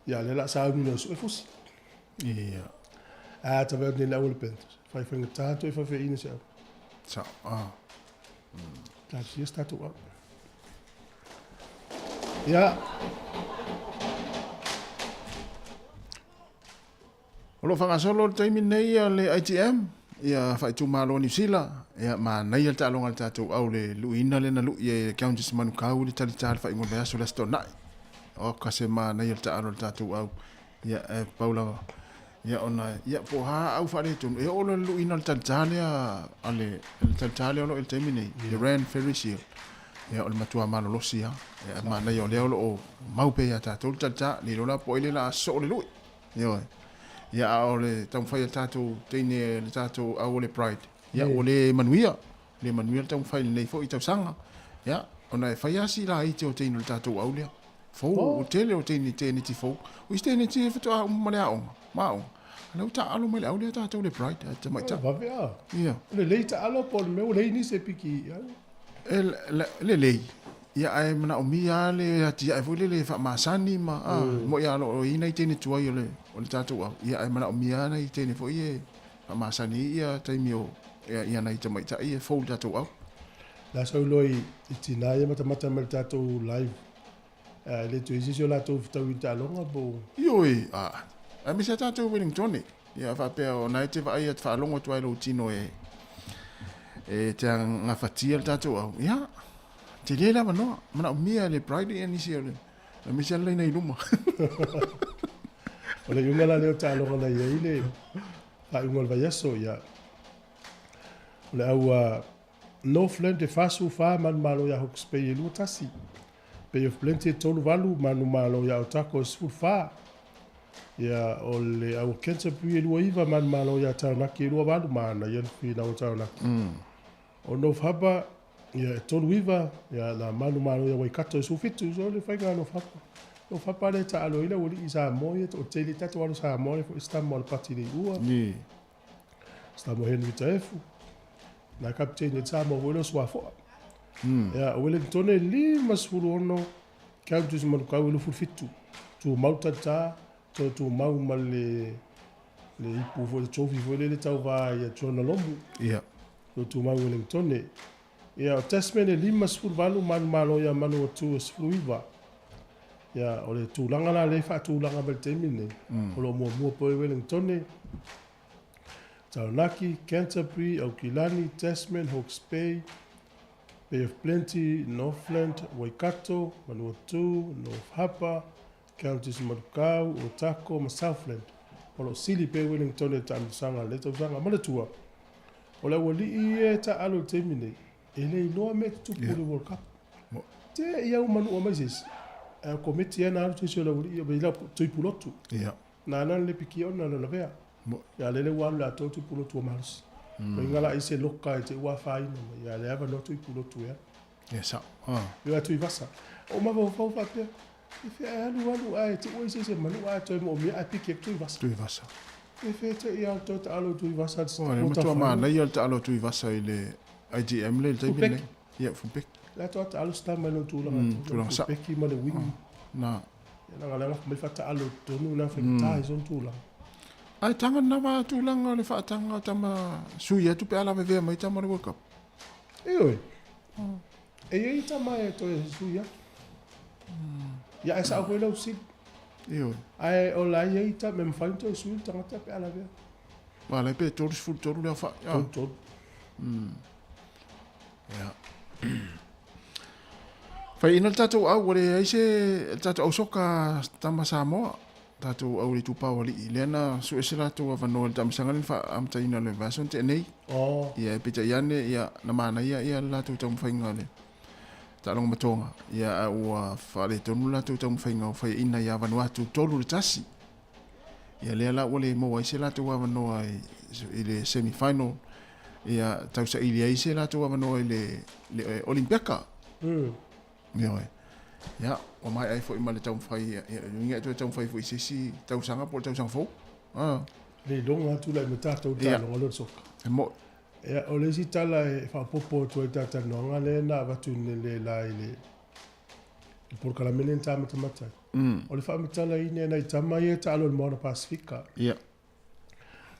Ia, lea o le a sauni loa e sue fusi. Ia. A, tavea atu nei le au a le Panthers. Fai faigata toe faafeaina se au. Sao, a. Talosia se tatou au. Ia. O lo o faagasolo le taimi lenei a le ITM, ia faaitumalo o Niu Sila, ia manaia le taaloga a le tatou au le luiina lea na lui ai e Countess Manukau i le talita le faaiuga o le vaiaso le Aso Toonai. Oka se manaia le taalo a le tatou au, ia e pau lava ia ona ia po o a au faaletonu, e oo loa i le luiina o le talita lea a le le talita lea o lo o i le taimi nei, le Rand Ferris Shield, ia o le matua malolosi lava. Ia manaia o lea o lo o mau pea ia tatou le talita, le iloa la po o ai lea o le a soo le lui. Ioe. Ia a o le taumafai a le tatou teine le tatou au o le Pride, ia ua le manuia, le manuia le taumafai i lenei foi tausaga. Ia, ona e fai lava si laiti o teine o le tatou au lea. Fou, o tele o teine teneti fou. O isi teneti e faatoa uma ma le aoga, ma aoga. A lea ua taaalo mai le au lea tatou le Pride, a tamaitai. Vave a. Ia. O lelei taalo po o le mea ua leai nisi e piki i ai. E lelei, ia ae manaomia lava le atiae foi lele e faamasani ma a, mo'i lava o lo o i ai nai teine tuai o le o le tatou au, ia ae manaomia lava nai teine foi ia e faamasani ai ia taimi o ia nai tamaitai e fou i le tatou au. La sau loa i tina ia matamata mai i le tatou live, e le toe i ai se isi o latou fetaui i le taaloga po o. Ioe, a, aemaise lava tatou i Wellingtone, ia faapea o na e te vaai atu faalogo atu lava i lou tino e e te gafatia le tatou au, ia, tele le avanoa, manaomia e le Bride ia nisi o le, aemaise lava le laina i luma. O le iuga la lea o taaloga na i ai le faaiuga o le vaiaso, ia, o le au a Northland e 44 manumalo ia Hawke's Bay e 21. Bay of Plenty e 38 manumalo ia Otago e 14. Ia, o le au Canterbury e 29 manumalo ia Taranaki e 28 manaia le finau o Taranaki. O North Harbour, ia, e 39, ia, na manumalo ia Waikato e 17, so le faiga a North Harbour. North Harbour lea e taalo ai le aualii i Samoa ia, toatele tatou alo Samoa lea foi se tama o le Pati Leiua. Se tama o Henry Taefu. Na kapiteni e Samoa foi lea o Suafoa. Ia, o Wellington e 56, Counties Manukau e 27. Tumau tata, toe tumau ma le le ipu foi le trophy foi lele tauva ia John Alomu. Ia. Toe tumau Wellington. Ia, o Tasman e 58 manumalo ia Manuatu e 19. Ia, o le tulaga la lea e faatulaga mai le taimi lenei, o lo o muamua pea Wellington. Taranaki, Canterbury, Aukilani, Tasman, Hawke's Bay, Bay of Plenty, Northland, Waikato, Manuatu, North Harbour, Counties Manukau, Otago ma Southland. O lo o sili pea Wellington i le taamilosaga a lenei tausaga. Manatua, O le aualii ia e taaalo i le taimi nei, e le iloa mea e tutupu i le World Cup. Te i au manua mai se isi, ae o komiti lava na alu se isi o le aualii ia, mai Tuipulotu. Na ala le pikia ona le lavea. Ia lele ua alu le atoa Tuipulotu ua malosi. Mai ngala ai se loka e te ua afaina mai, ia le avanoa Tuipulotu e alu. Ia sao. Ia Tuivasa. O mafaufau faapea, e fea e alu alu ae te ua i se isi e manua ae toe moomia ae piki atu Tuivasa. Tuivasa. E fea te i alu toe taalo i Tuivasa. O, le matua manaia le taalo a Tuivasa i le IGM le i le taimi lenei. Ia, Fupeki. Le atoa taalo se tama i lona tulaga. Tulaga sao. Fupeki ma le wing. Na. Ia, leaga lea na fai mai faataalo i totonu na faigata i sona tulaga. Ae taga lena va tulaga o le faataga o tama sui atu pe a lavevea mai tama o le World Cup. Ioe. E i ai tama e toe sui atu. Ia, ae sao foi lau fesili. Ioe. Ae o la e i ai tama e mafai ona toe sui le tagata pe a lavea. Aua la e pe 33 le aofai. 33. Ia. Faiaina le tatou au, ua leai se le tatou au soka tama Samoa, tatou au i le itupa o alii, lea na sue se latou avanoa i le taamilosaga lea na faaamataina o le vaiaso na tea nei. Ia, peitai ane, ia, na manaia ia le latou taumafaiga i le taaloga matoga, ia, a ua faaletonu le latou taumafaiga o faiaina ia Vanuatu 3-1. Ia lea la ua le maua ai se latou avanoa i le semi final, ia tausaili ai se latou avanoa i le, le Olympeka. Ioe. Ia, ua maea ai foi ma le taumafai, ia, uiga e toe taumafai foi i se isi tausaga po o le tausaga fou. Ah. Le iloga atu la i ma tatou le taaloga lea o le soka. E mo'i. Ia, o le isi tala e faaopoopo atu ai i le ta talanoaga lea na avatu nei la i le le polokalame lea na tāmatamata ai. O le faamatalaina e nai tama ia e taalo i le Moana Pasifika.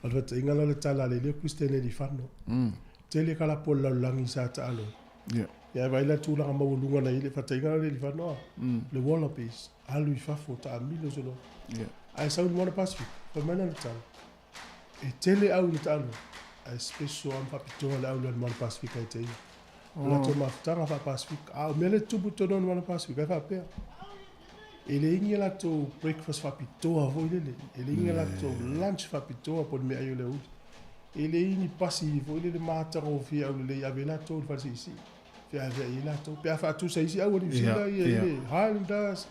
O le faataitaiga la o le tala a le Leo Christian Elifano. Tele kalapu o le lalolagi sa taalo ai. Ia e vaai la le tulaga maualuga na i ai le faataitaiga la o le Elifano a. Le Wallabies, alu i fafo, taamilo solo. Ae sau i le Moana Pasifika, fai mai lana tala, e tele au i le taalo, ae special lava ma faapitoa le au lea o le Moana Pasifika ia te ia. O latou mafutaga faa-Pasifika. A o mea lea e tutupu i totonu o le Moana Pasifika, e faapea, e leai ni a latou breakfast faapitoa foi lele, e leai ni a latou lunch faapitoa po o le meaai o le aoauli. E leai ni pasi foi lele matagofie aulelei e ave ai latou i le fale siisii, feaveai ai latou. Pe a faatusa i isi au a Niu Sila ia i le Highlanders,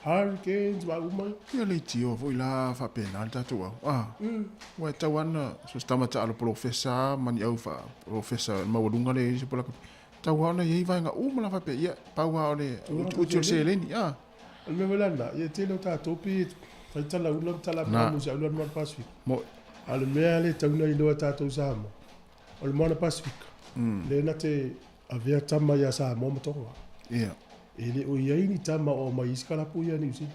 Hurricanes ma uma ia. Ia leitioa foi la faapena le tatou au. Ah. Ua e tau ana so se tama taalo polofesa ma ni au faa polofesa maualuga le se polaka. Tau lava ona i ai vaega uma la faapea ia pau lava o le utiuti o le seleni. Ah. O le mea foi la lena, ia tele o tatou pei e fai talaula ma talapaamu i se alu alu Moana Pasifika. Mo'i. A o le mea lea e tatau ona iloa e tatou i Samoa, o le Moana Pasifika, lea na te avea tama ia Samoa ma Tonga. Ia. E le o i ai ni tama o aumai isi kalapu ia Niu Sila.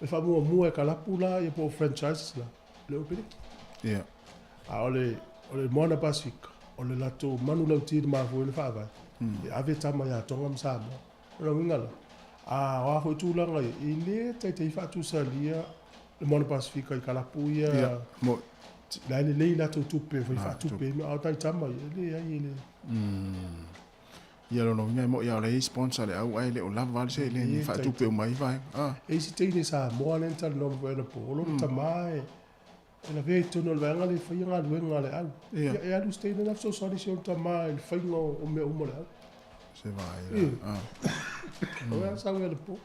E faamuamua e kalapu la ia po o franchises la, le Opelik. Ia. A o le, o le Moana Pasifika, o le latou manulauti na mafua ai ona faavae, e ave tama ia Tonga ma Samoa. O lona uiga la, a o a foi tulaga ia, e le taitai faatusalia le Moana Pasifika i kalapu ia. Ia, mo'i. La e lelei latou tupe fai faatupe ai, a o tai tama ia, e leai e le. Ia lona uiga e mo'i lava o la e i ai sponsor a le au ae le o lava le seleni e faatupe uma ai vaega. Ah. E i ai si teine Samoa lea na talanoa mai foi anapo, o lona tama e lavea i totonu o le vaega lea e faia galuega a le au. Ia e alu si teine la fesoasoani i si ona tama i le faiga o mea uma o le au. Se vaai la. Ah. O ea sau anapo.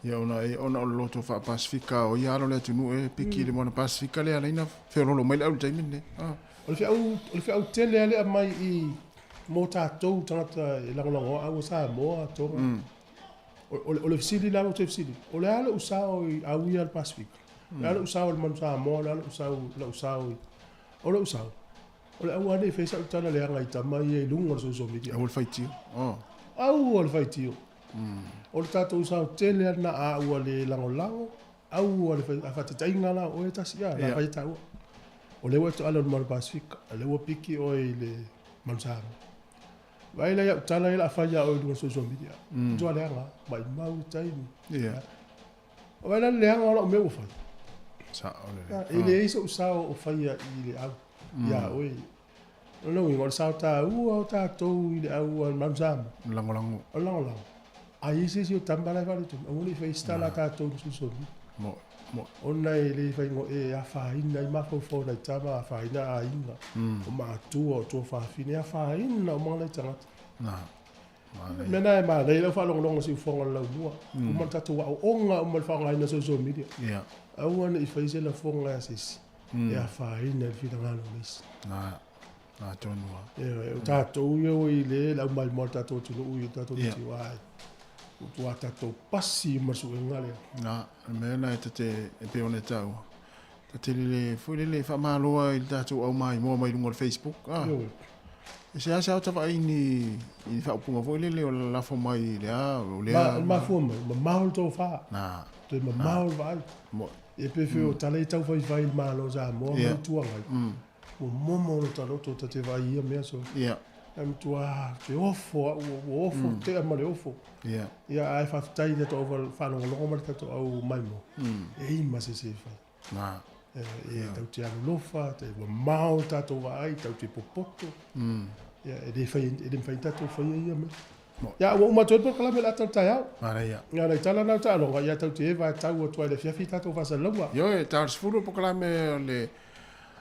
Ia ona e ona o le loto faa-Pasifika o ia ala o le atunuu e piki i le moana Pasifika lea ala ai na feoloolo mai le au i le taimi lenei. Ah. O le feau, o le feau tele lava lea e aumai i mo tatou tagata e lagolagoa au a Samoa, Tonga. O, o, o le fesili la ua toe fesili, o le a lou sao i au ia le Pasifika? O le a lou sao i le manu Samoa, o le a lou sao, lou sao i... O lou sao, o le aua ne i fai sau tala leaga i tama ia i luga o le social media. Aua le faitio. Oh. Aua le faitio. O le tatou sao tele lava lena a ua le lagolago, aua le fai, a faataitaiga la o oe e tasi, a, la fai e taua. O lea ua e toala i le Moana Pasifika, o lea ua piki oe i le Manu Samoa. Vaai la i au tala ia o le a fai ia oe i luga o le social media. Matua leaga lava, maimau le taimi. Vaai la le leaga o lau mea ua fai. Sao lelei. E leai sou sao o faia i le au, ia oe. O lona uiga, o le sao taua o tatou i le au a le Manu Samoa. Lagolago. O le lagolago. A i ai se isi o tama la e faaletonu, aua ne i fai se tala a tatou i le social media. Mo'i. Ona e le faigo e afaina ai mafaufau o nai tama, afaina aiga, o matua, o tuafafine, e afaina uma nai tagata. O le mea lena e manaia i lau faalogologo i siufofoga o le laumua, uma le tatou aoaoga uma i le faaaogaina o social media, aua ne i fai se lafoga ia se isi e afaina i le finagalo o le isi. Ioe, o tatou ia ua i le le aumaimoa o le tatou atunuu i o tatou tiuā, ua matua tatou pasi uma i le suega lea. Na, o le mea lena e ta te, e pei ona e taua, ta te lele foi lele faamalo i le tatou aumaimoa mai luga o le Facebook. Ah. Ioe. E seasea o ta vaai i ni faaupuga foi lele o lalafo mai i le a, o lea. Ma, mafua mai, mamao le tofa. Na. Toe mamao le vaai. Mo. E pei foi o tala ia tau faifai i le Malo o Samoa ma le Itu Agai. Ua momo lo ta loto ta te vaai i ia mea so. Ae matua te ofo au, ua ofo tea ma le ofo. Ia ae faafetai i le tatou au faalogologo ma le tatou au maimoa. E i ma se se fai. E tau te alolofa, te mamao le tatou vaai, tau te popoto. Ia e le fai, e le mafai ona tatou faia ia mea. Ia ua uma atu ai le polokalame o le ata o le taeao. Manaia. Ia nai tala na o taaloga, ia tau te eva e tau atu ai i le afiafi tatou faasalalauga. Ioe, ta o le 10 polokalame o le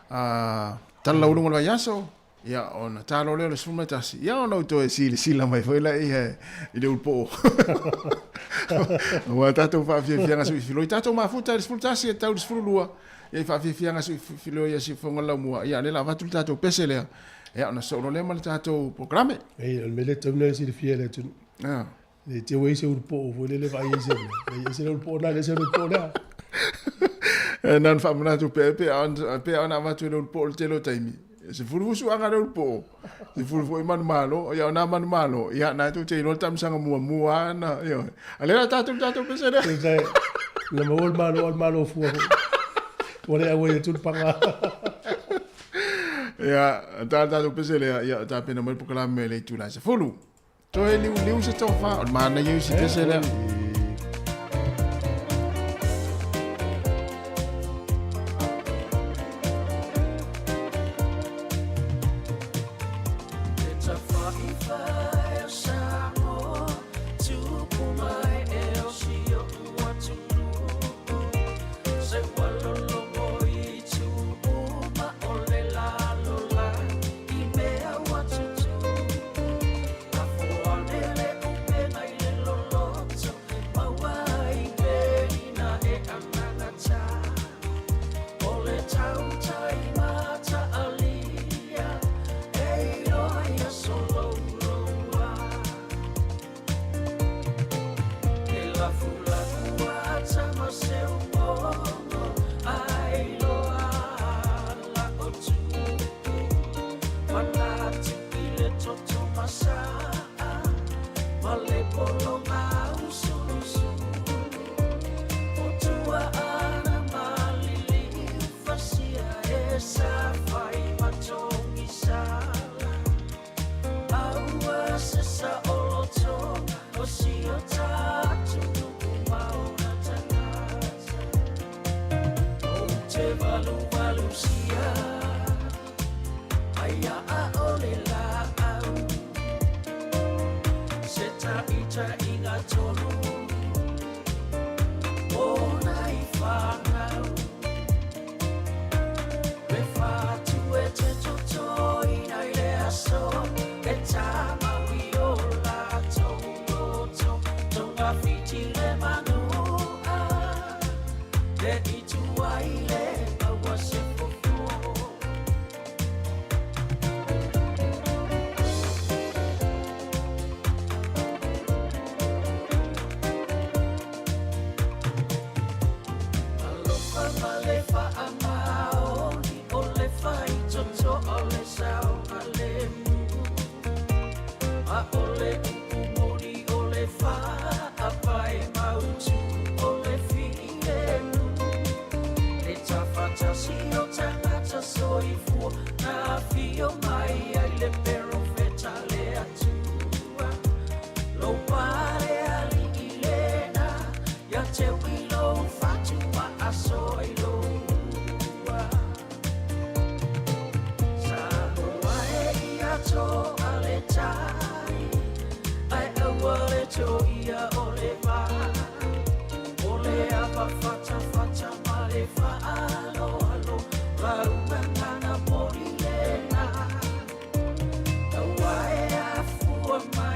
tala laualuga o le vaiaso, ia ona ta loa lea o le 11, ia ona ou toe silasila mai foi laia i le ulupoo. Aua tatou faafiafiaga suifiloi, tatou mafuta i le 11 e tau i le 12, ia i faafiafiaga suifiloi ia siufofoga le laumua, ia o lea o le a avatu le tatou pese lea, ia ona sosoo loa lea ma le tatou polokalame. Ei, o le mea lea e tatau ona e silafia e le atunuu. Ne i te i ua i ai se ulupoo foi lele e vaai ai se mea. E ese le ulupoo lena, ese le ulupoo lea. Na ona faamanatu pea, e pei ona avatu e le ulupoo le tele o taimi. E 10 fusuaga le ulupoo, 10 foi manumalo, ia o nā manumalo, ia na tou te iloa le taamisaga muamua lava na, ioe. A lea o le a tatou le tatou pese lea. Na maua le malo, o le malo fua foi. Ua le auai atu le paga. Ia, ta le tatou pese lea, ia tapena mai le polokalame i le itula e 10. Toe liuliu se tofa, o le manaia i si pese lea.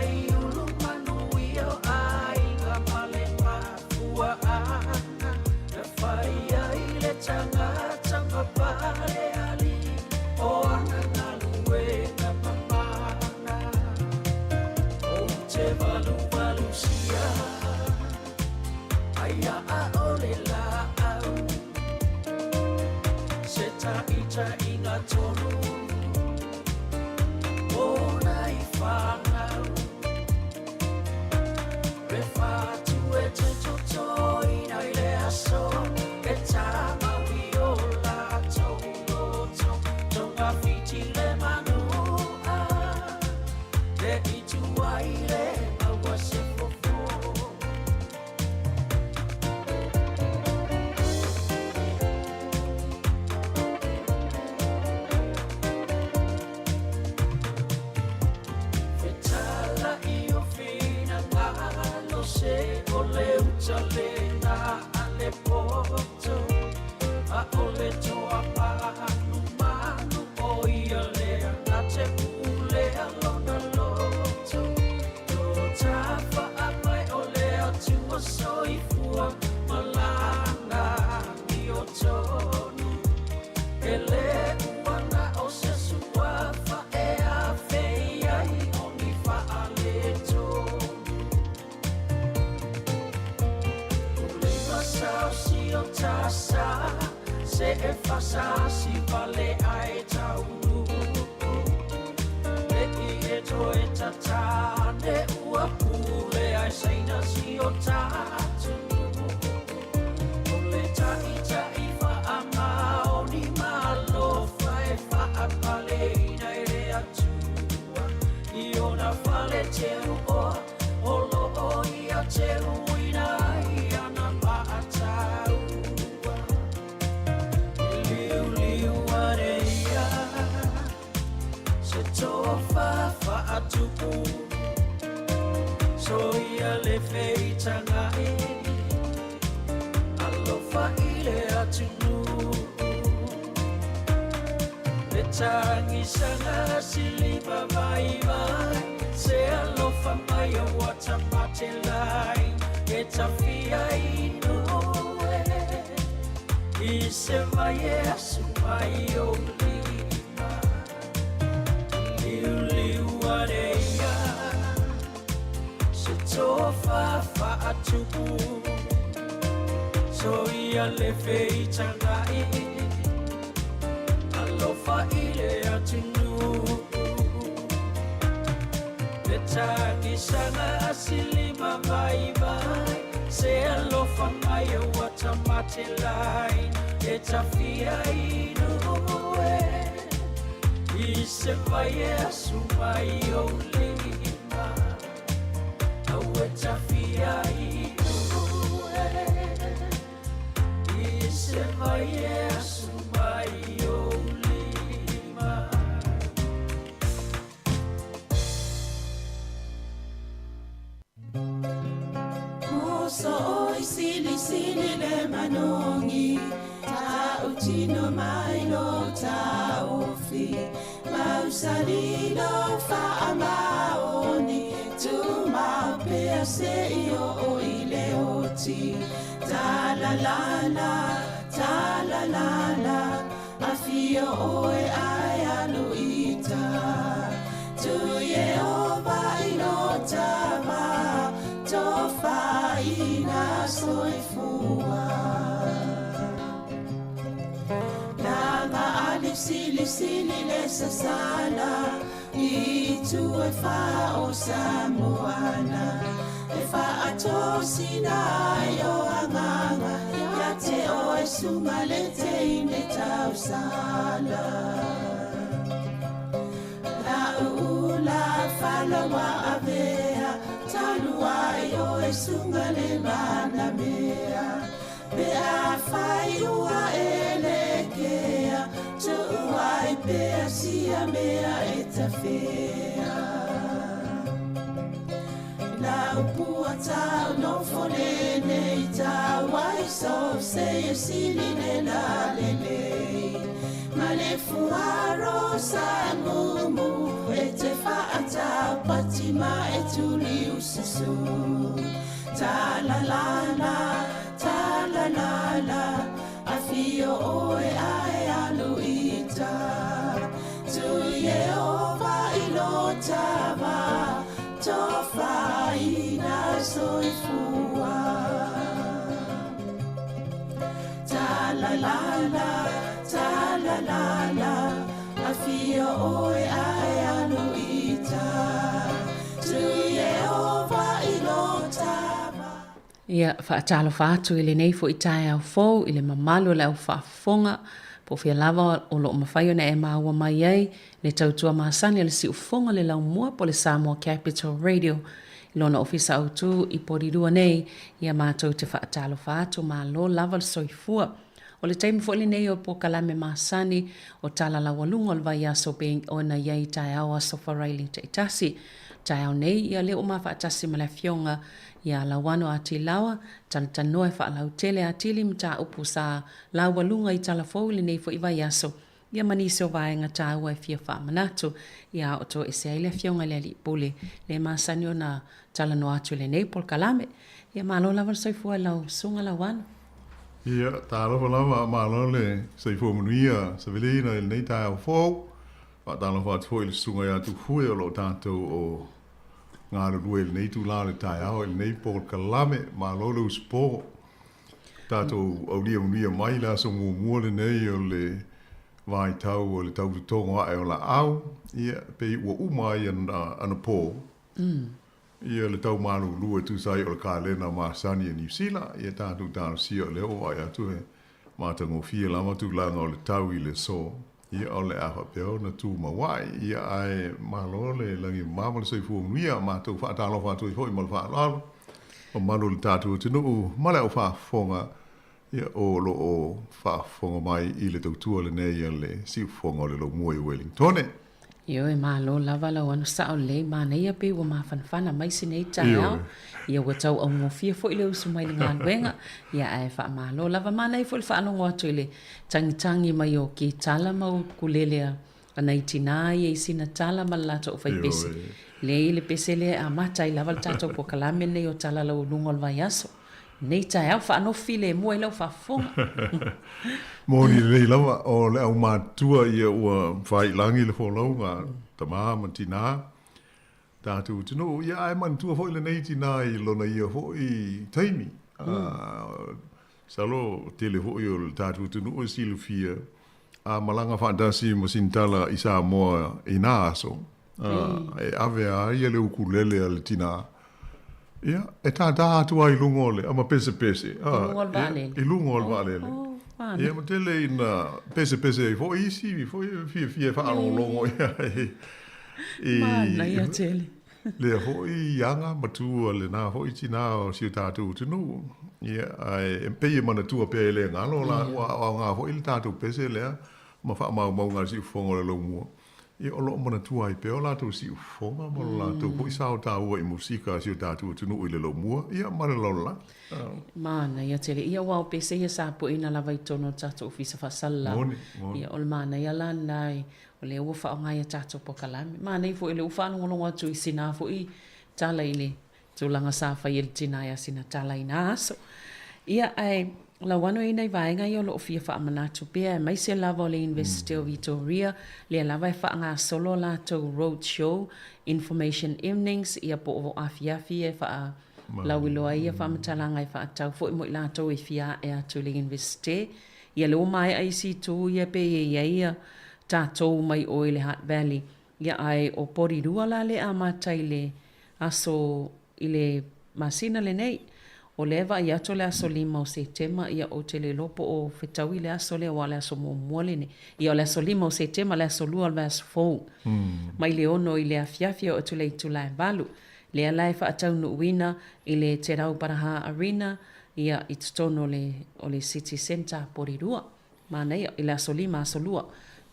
ai ulu manuia o aiga ma le mafuaaga na fai ai le tagata ma palealii o ana galuega mamana. Ou te valuvalusia ai a'a o le laau se taʻitaʻiga tonu ona i fanau le fatu e te totoina i le aso e tamaui o latou loto togafiti le manua le itu ai le maua se fofo. Fetalaʻi o finagalo se o le uta lena a le poto a o le toamanumanu o ia lea na te pulea lona loto lo tafa'a mai o le Atua soifua ma lana amiotonu e lē ua na o se suafa e afei ai o ni faaletonu ulimasaosi o tasa se e fasasi vale ae taunuu leʻi e toe tatane ua pule ai saina si o tatunuu o le taʻitaʻi faamaoni malofa e faapaleina e le Atua i ona fale teuoa o loo ia teuina ai ana maataua liuliu ane ia se tofa faatupu soia le feitagaʻi alofa i le atunuu le tagisaga silima vaivai se alofa mai ua tamatelai e tafia inu e i se vai e asu mai ou lima liuliu ane ia se tofa faatupu soia le feitagaʻi alofa i le atunuu le tagisaga silima vaivai se alofa mai ua tamatelai e tafia inu e i se vai e asu mai ou lima au e tafia inu e i se vai e asu mai ou lima. Moso oi sili sili le manogi Ta utino mai lo taofi Mausali lo faamaoni Tumau pea se i o i le oti Ta la la la, ta la la la Afio oe ai alu ita Tu Yehova i lo tava Tofaina soifua Lama ali sili sili le sasala I tu e fa o Samoana E fa atosina ai o anganga Ia te o e sunga le te ine tausala La ula falawa avea Talua i o e sunga le mana mea Pe a fai ua e le kea Tuuai pea sia mea e tafea La upua tau no fone nei tau ai so se e sili le la le le Ma le fuaro sa mumu e te whaatau. patima e tuliususu. Talalala, talalala, afio oe ae alu ita. Tu Yehova ilo tava, tofaina soifua. Talalala, talalala, afio oe ae alu ita. Tu Yehova ilo tava. Ia, faatalofa atu i lenei foi taeao fou i le mamalu o le au faafofoga, po o fea lava o lo o mafai ona e maua mai ai le tautua masani a le Siufofoga o le Laumua po o le Samoa Capital Radio i lona ofisa autu i Porirua nei. Ia matou te faatalofa atu, malo lava le soifua. O le taimi foi lenei o polokalame masani o Tala Laualuga o le Vaiaso pei ona i ai i taeao Aso Faraile taitasi. Taeao nei, ia lea ua ma faatasi ma le Afioga ia Lauano Atilawa, talatalanoa e faalautele atili mataupu sa laualuga i Tala Fou i lenei foi vaiaso, ia ma nisi o vaega taua e fia faamanatu. Ia a o toese ai le Afioga i le Alii Pule, le masani ona talanoa atu i lenei polokalame. Ia malo lava le soifua i lau Susuga Lauano. Ia, talofa lava, malo le soifua manuia Savelina i lenei taeao fou. Faatalofa atu foi i le susuga ia Tufue o lo o tatou o galulue i lenei itula o le taeao i lenei polokalame. Malo le usupo. Tatou aulia manuia mai le aso muamua lenei o le vaitau o le tautotogo ae o laau. Ia, pei ua uma ai anapo. Ia le tau malulu e tusa ai o le kalena masani a Niu Sila. Ia tatou talosia o lea ua vaai atu he matagofie lava tulaga o le tau i le aso. Ia o le a faapea ona tumau ai. Ia ae malo le lagi mama ma le soifua manuia. Matou faatalofa atu ai foi ma le faaaloalo. Mamalu o le tatou atunuu ma le aufaafofoga ia o lo o faafofoga mai i le tautua lenei a le Siufofoga o le Laumua i Uelingtone. Ioe, malo lava Lauano sao lelei, manaia pei ua mafanafana mai si nei taeao. Ia ua tau augofie foi le usu mai le galuega, ia ae faamalo lava. Manaia foi le faalogo atu i le tagitagi mai o kitala ma ukulele a nai tinā ia i sina tala ma le latou aufaipese. Leai le pese lea e amata ai lava le tatou polokalame lenei o Tala Laualuga o le Vaiaso. Nei taeao faanofu filemu ai lau faafofoga. Moni lelei lava, o le aumatutua ia ua faaiilagi le folauga a tama ma tinā tatou atunuu. Ia ae manatua foi lenei tinā i lona ia foi taimi. Masalo tele foi o le tatou atunuu e silafia a malaga faatasi ma Sinitala i Samoa i nā aso, e ave a ia le ukulele a le tinā, ia, e tātā atu ai i luga o le, ma pesepese. I luga o le vaalele. I luga o le vaalele. Ia, ma tele ina pesepese ai foi isi, foi e fiafia e faalogologo i ai. Manaia tele. Lea foi aga matua lenā foi tinā o si o tātou atunuu. Ia, ae e pei e manatua pea e le galo la, ua aoaoga foi le tātou pese lea ma faamaumauga a le siufofoga o le laumua. Ia, o lo o manatua ai pea o latou siufofoga ma lo latou foi sao taua i musika a si o tātou atunuu i le laumua, ia, ma le lalolagi. Manaia tele. Ia, aua o pese ia sa pueina lava i totonu o le tatou ofisa faasalalau. Moni, moni. Ia, o le manaia la lena i O lea ua faaaoga i a tatou polokalame. Manaia foi o lea ua faalogologo atu i sina foi tala i le tulaga sa fai e le tina ia sina tala i na aso. Ia, ae Lauano e i nai vaega ia o lo o fia faamanatu pea, aemaise lava o le University o Vitoria, lea lava e faagasolo a latou road show, information evenings, ia po o afiafi e faalauiloa ai ia faamatalaga e faatatau foi mo i latou e fia ae atu i le Universite. Ia lea ua maea isi itu ia pei e i ai ia tatou mai ʻoe i le Hutt Valley. Ia ae o Porirua la lea amata i le aso i le masina lenei. O lea e vaai atu o le aso 5 o Setema, ia ou te le iloa po o fetaui le aso lea aua o le aso muamua lenei. Ia o le aso 5 o Setema, le aso 2 o le vaiaso fou. Mai le 6 i le afiafi e oo atu i le itula e 8. Lea la e faataunuuina i le Te Rau Paraha Arena, ia, i totonu o le, o le City Centre Porirua. Manaia, i le aso 5, aso 2,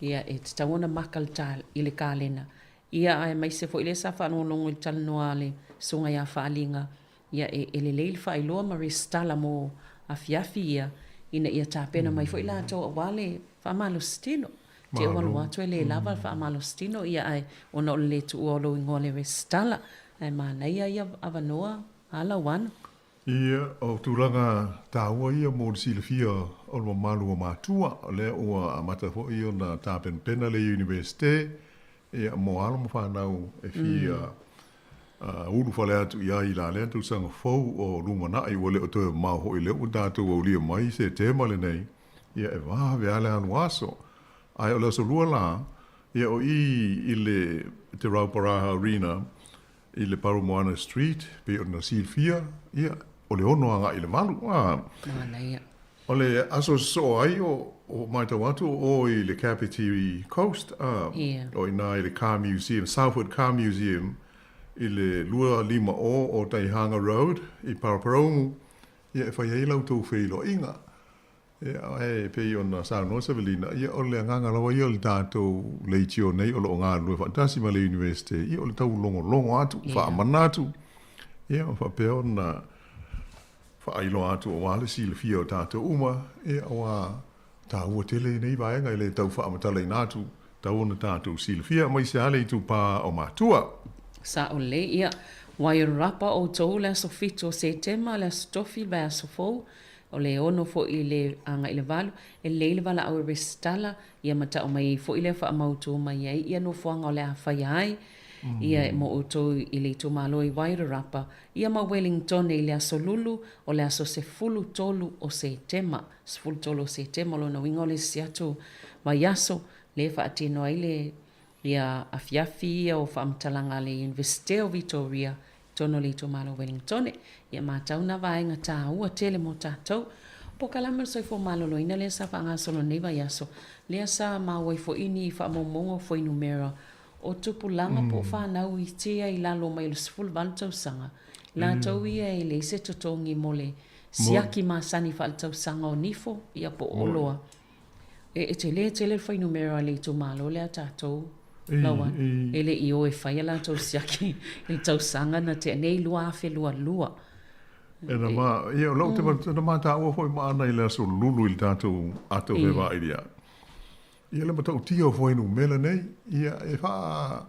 ia, e tatau ona maka le ta, i le kalena. Ia, aemaise foi lea sa faalogologo i le talanoa a le Susuga ia Faaliga, ia, e, e lelei le faailoa ma resitala mo afiafi ia, ina ia tapena mai foi latou aua le faamalositino. Te ua alu atu e le lava le faamalositino, ia ae ona o le le tuua o lou igoa i le resitala, ae manaia ia avanoa a Lauano. Ia, o tulaga taua ia mo le silafia o le mamalu o matua, o lea ua amata foi ona tapenapena le Iunivesite, ia, mo alo ma fanau e fia ulufale atu i ai i la lea tausaga fou o lumanai, ua le o toe mamao foi lea ua tatou aulia mai Setema lenei, ia e vave lava le alu aso. Ae o le aso lua la, ia o i i le Te Rauparaha Arena i le Parumoana Street, pei ona silafia, ia, o le 6 agai i le 8. A. Manaia. O le aso sosoo ai o, o matau atu o o i le Kapiti Coast, a, Ia. o i ina i le Car Museum, Southwood Car Museum, i le 250 o Taihanga Road i Paraparaumu, ia e fai ai la outou feiloaiga. Ia, ae pei ona saunoa Savelina, ia o le agaga lava ia o le tatou leitio nei o lo o galulue faatasi ma le Iunivesite, ia o le taulogologo atu, faamana atu, ia ma faapea ona faailoa atu aua le silafia o tatou uma, ia aua taua tele nei vaega e le tau faamatalaina atu, tau ona tatou silafia aemaise lava le itupa o matua. Sao lelei, ia, Wairarapa outou le aso 7 o Setema, le aso Tofi, le vaiaso fou, O le 6 foi i le agai i le 8, e lelei le valaau e resitala, ia ma tau mai ai foi lea faamautu mai ai ia nofoaga o le a faia ai, ia mo outou i le itumalo i Wairarapa, ia ma Wellingtone i le aso Lulu, o le aso 13 o Setema. 13 o Setema, o lona uiga o le isi atu vaiaso, lea e faatino ai le ia afiafi ia o faamatalaga a le Iunivesite o Vitoria totonu o le itumalo o Wellingtone. Ia matau na vaega taua tele mo tatou. Polokalame o le Soifua Maloloina lea sa faagasolo nei vaiaso, lea sa maua ai foi ni faamaumauga o fuainumera o tupulaga po o fanau i tia i lalo mai o le 18 tausaga, latou ia e leai se totogi mo le siaki masani faaletausaga o nifo ia po o oloa. E tele tele le fuainumera a le itumalo lea a tatou laua e le i o e fai a latou siaki i le tausaga na tea nei 2022. E na ma, ia, o lau te mm. na ma tāua foi ma ana i le aso lulu i le tātou ato he wā iria. Ia le matautia o fuainumera nei, ia e wha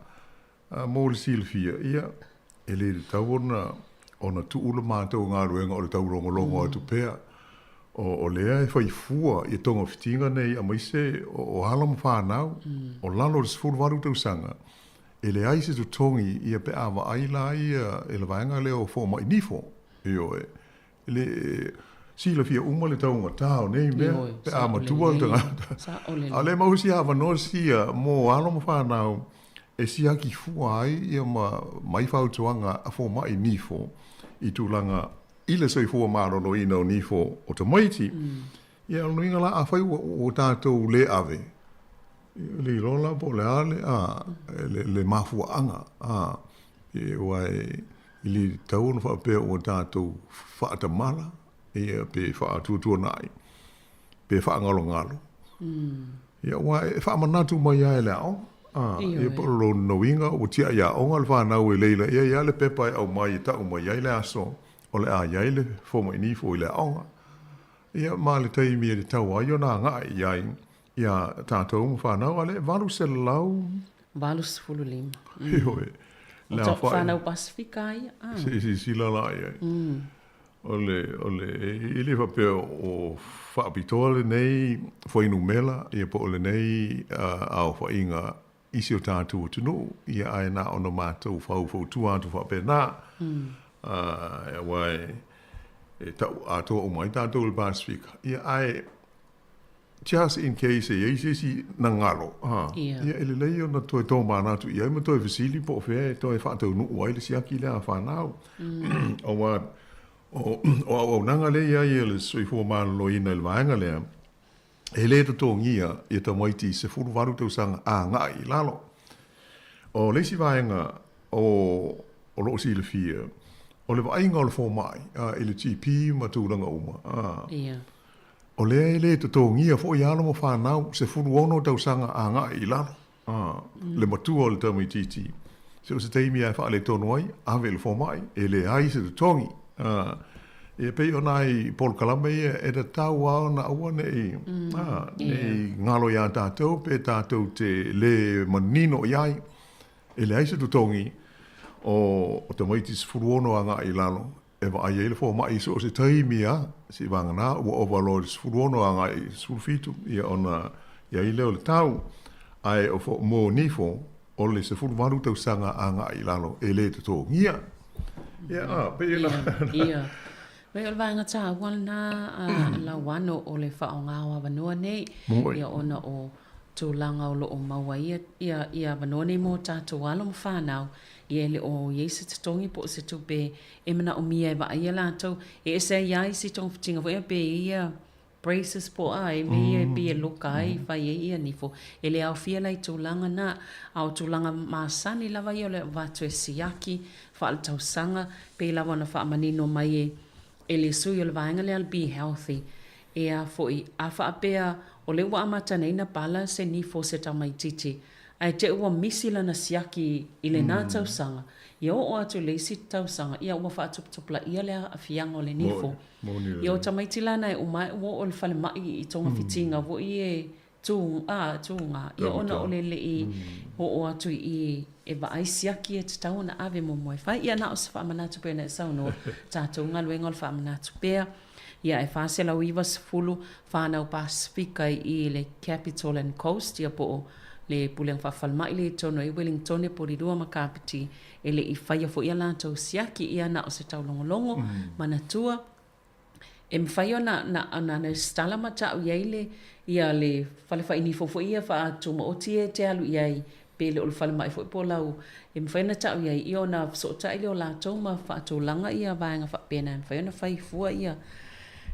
A mo le silafia, ia, e le tatau ona, ona tuu le matou galuega o le taulogologo atu pea. O, o lea e fai fua ia togafitiga nei aemaise o, o alo ma fanau, o lalo o le 18 tausaga, e leai se totogi ia pe a vaai la ia e le vaega lea o fomai nifo, ioe. E le silafia uma le taugata o nei mea, pe a matua le tagata. A o lea e maua sia avanoa sia mo alo ma fanau e siaki fua ai ia ma mai fautuaga a fomai nifo i tulaga i le soifua maloloina o nifo o tamaiti. Ia o lona uiga la afai ua ua tatou le ave, e le iloa la po o le a le a le le mafuaaga a aua e le tatau ona faapea ua tatou faatamala ia pe faatuatuanai pe faagalogalo. Ia aua e faamanatu mai lava e le aoga. A, ia po o lona uiga ua tiai aoga le fanau e leila i ai lava le pepa e aumai e tau mai ai le aso o le a i ai le fomai nifo i le aoga. Ia ma le taimi e tatau ai ona agai i ai iā tatou ma fanau, a o lea e 800. 85. Ioe. Le aofai. O fanau Pasefika ia. Se i silasila la i ai. O le, o le, e le faapea o faapitoa lenei fuainumera ia po o lenei aofaiga i si o tatou atunuu, ia ae na ona matou faufautua atu faapena, aua e tau atoa uma ai tatou i le Pasefika, ia ae just in case e i ai se isi na galo, ia e lelei ona toe tomanatu i ai ma toe fesili po o fea e toe faataunuu ai le siaki lea a fanau. Aua o auaunaga lea e i ai a le Soifua Maloloina i le vaega lea, e le totogia ia tamaiti 18 tausaga agai i lalo. O le isi vaega o o loo silafia, o le vaaiga o le fomai i le GP ma tulaga uma, o lea e le totogia foi alo ma fanau 16 tausaga agai i lalo, le matua o le tamaitiiti. So o se taimi lava e faaletonu ai, ave i le fomai, e leai se totogi. Ia pei o nai polokalame ia e tatau lava ona aua ne i, ā, ne i ngalo iā tātou pe tātou te lē manino i ai. E leai se totogi o o tamaiti 16 agai i lalo e vaai ai le fomai i so o se taimi lava, seivagana ua ova loa i le 16 agai i le 17 ia ona i ai lea o le tau. Ae o fo, mo nifo, o le 18 tausaga agai i lalo e lē totogia. Ia, a, pei e na... Ia, pei o le vaega taua lena a Lauano o le faaaoga o avanoa nei, ia ona o tulaga o lo o maua ai ia, ia avanoa nei mo tatou alo ma fanau, ia e le o i ai se totogi po o se tupe e manaomia e vaaia latou. E ese ai lava isi togafitiga foi ia pe i ai ia braces po o a e mea ia e pei e loka ai, fai ai ia nifo. E le aofia la i tulaga na, a o tulaga masani lava ia o le avatu e siaki, faaletausaga, pei lava ona faamanino mai e e le sui o le vaega lea o le Be Healthy, e a foi, a faapea o lea ua amata nei na pala se nifo o se tamaitiiti, ae te i ua misi lana siaki i lena tausaga, ia oo atu i le isi tausaga, ia ua faatuputupulaia le aafiaga o le nifo. Ia o tamaiti la na e uma ae ua oo i le falemai i togafitiga foi e tū, ā, tūgā, ia ona o le le i oo atu i i e vaai siaki e tatau ona ave muamua e fai. Ia na o se faamanatu pea na e saunoa, tatou galuega o le faamanatu pea. Ia e 490 whānau Pasifika i i le Capital and Coast, ia po o le Pulega Faafalemai lea i totonu ai Wellingtone, Porirua ma Kapiti, e le i faia foi a latou siaki, ia na o se taulogologo, manatua, e mafai ona na ona resitala ma ta'u i ai le ia le fale fainifo foi ia faatumaoti ia e te alu i ai pe le o le falemai foi po o lau e mafai ona ta'u i ai ia ona fesootai lea o latou ma faatulaga ia vaega faapena e mafai ona fai fua ia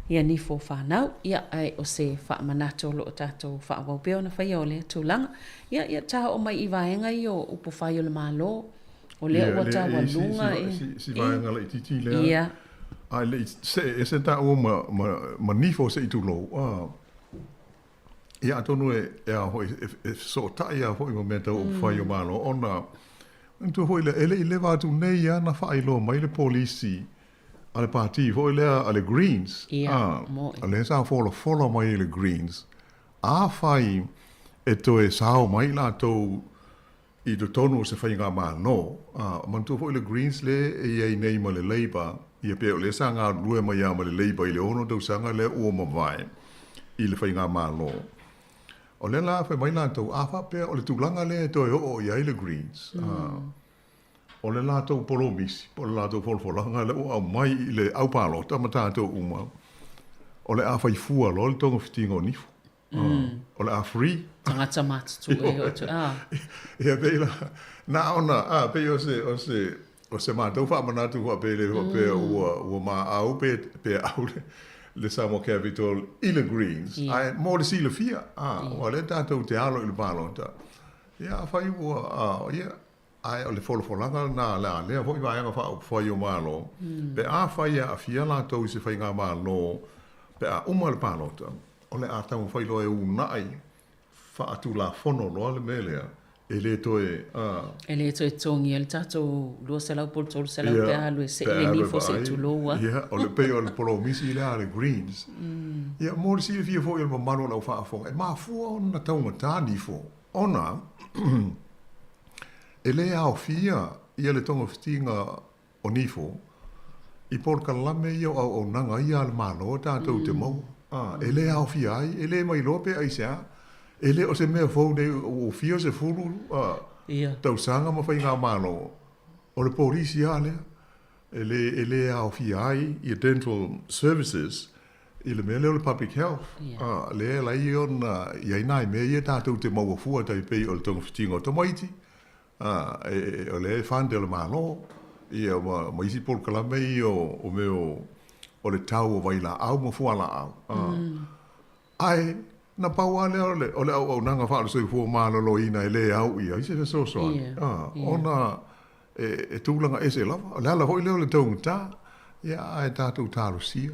ia nifo fanau ia ae o se faamanatu o lo o tatou faaauau pea ona faia o lea tulaga ia ia ta oo mai i vaega ia o upu fai o le Malo o lea ua taualuga e si vaega laitiiti lea ia A e le i see ese taua ma, ma, ma nifo se i tulou, a, ia atonu e, e a foi, e, e fesootai lava foi ma mea tau upufai o Malo, ona, manatua foi lea, e le i leva atu nei lava na faailoa mai le polisi a le pati foi lea a le Greens, a, o lea sa folafola mai e le Greens, afai e toe sao mai latou i totonu o se faigamalo, a, manatua foi le Greens le e i ai nei ma le Labour, ia pei o lea sa galulue mai lava ma le Labour i le 6 tausaga lea ua mavae i le faigamalo. O lea la fai mai latou, a faapea o le tulaga lea e toe oo i ai le Greens, a, o le latou polomisi, po o le latou folafolaga lea ua aumai i le au palota ma tatou uma, o le a fai fua loa le togafitiga o nifo. O le a free. Tagata matutua e oo atu, a. Ia pei la, na ona, a, pei o se, o se, o se matou faamanatu faapea le faapea ua, ua maau pe, pe au le, le Samoa Capital i le Greens. Ae mo le silafia, a, aua o lea tatou te alo i le palota. Ia afai ua, a, ia, Ae o le folafolaga lena a lea foi Vaega Faaupufai o Malo, pe afai e aafia latou i se faigamalo pe a uma le palota, o le a taumafai loa e uunai faatulafono loa le mea lea, e le toe. E le toe totogia le tatou 200 po o le 300 pe a alu e see le nifo se i tulou a. Ia, o le pei o le polomisi lea a le Greens. Ia, mo le silafia foi e le mamalu o lau faafofoga, e mafua ona taugata nifo, ona E le aofia ia le togafitiga o nifo i polokalame ia o auaunaga ia a le Malo tatou te maua. A, e le aofia ai, e le mailoa pe aisea. E le o se mea fou nei ua fia sefulu tausaga ma faigamalo, o le polisi lava lea. E le, e le aofia ai ia dental services i le mea lea o le public health. A, lea e ala ai ona i ai nai mea ia tatou te maua fua tai pei o le togafitiga o tamaiti, a, e, o lea e fund e le Malo, ia ma, ma isi polokalame ia o, o mea o, o le tau o vailaau ma fualaau. A, Ae, na pau lava lea o le, o le auaunaga faale-soifua maloloina e le au i ai se fesoasoani, ona e, e tulaga ese lava. O le ala foi lea o le taugata, ia, ae tatou talosia,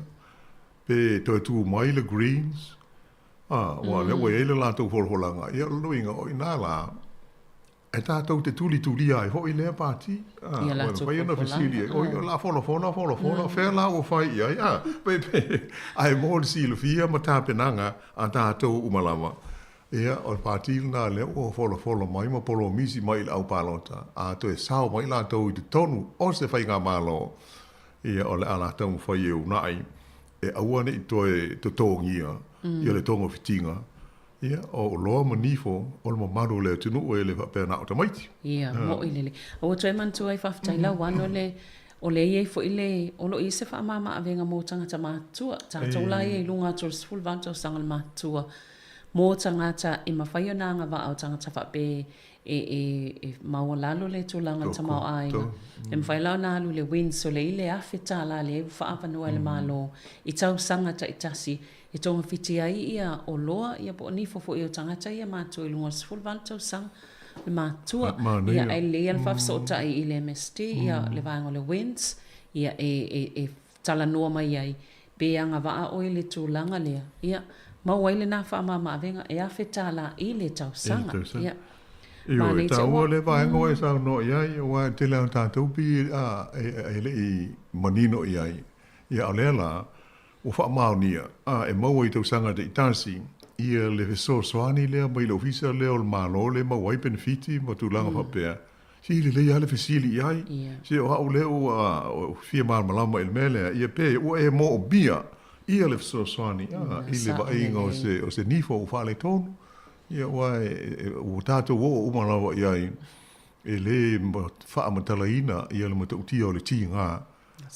pe toe tu mai le Greens, aua o lea ua i ai le latou folafolaga, ia o le uiga, o i ina la. e tatou te tulitulia ai foi lea pati, a, Ia ua latou mafai ona fesili ai, folafolaga, oi, o le a folafola, folafola, fea la ua fai i ai, a, pe, pe, ae mo le silafia ma tapenaga a tatou uma lava. Ia, o le pati lena lea ua folafola mai ma polomisi mai i le au palota, a toe sao mai latou i totonu o se faigamalo, ia, o le a latou mafai e uunai e aua ne i toe totogia ia le togafitiga, ia, o oloa ma nifo o le mamalu o le atunuu e le faapea na o tamaiti. Ia, moʻi lelei. Ua toe manatua ai faafetai Lauano le o lea e i ai foi le, o lo o i ai se faamama-avega mo tagata matutua. Tatou la ia i luga atu o le 18 tausaga le matutua mo tagata e mafai ona agavaa o tagata faapea e, e, e maualalo le tulaga o le tamaoaiga. E mafai la ona alu i le WINZ o lea i le $1,000 lea ua faaavanoa e le Malo i tausaga taitasi e togafiti ai ia oloa ia po o nifo foi o tagata ia matua i luga o le 18 tausaga le matua. Ia ae lelei lava le faafesootai i le MSD ia le vaega o le WINZ ia e, e, e talanoa mai ai pe agavaa oe i le tulaga lea, ia, maua ai lena faamama-avega e $1,000 i le tausaga. Ia, Ioe, manaia te taua ua, lea vaega ua e saunoa i ai, aua e tele lava o tatou pei e le i manino i ai. Ia, a o lea la, ua faamaonia, a, e maua i tausaga taitasi, ia le fesoasoani lea mai le Ofisa lea o le Malo lea e maua ai penefiti ma tulaga faapea, Si lelei lava le fesili i ai, se o au lea ua fia malamalama i le mea lea, ia pe ua e moomia ia le fesoasoani i le vaaiga o se, o se nifo ua faaletonu, ia aua ua tatou oo uma lava i ai, e le faamatalaina ia le matautia o le tiga,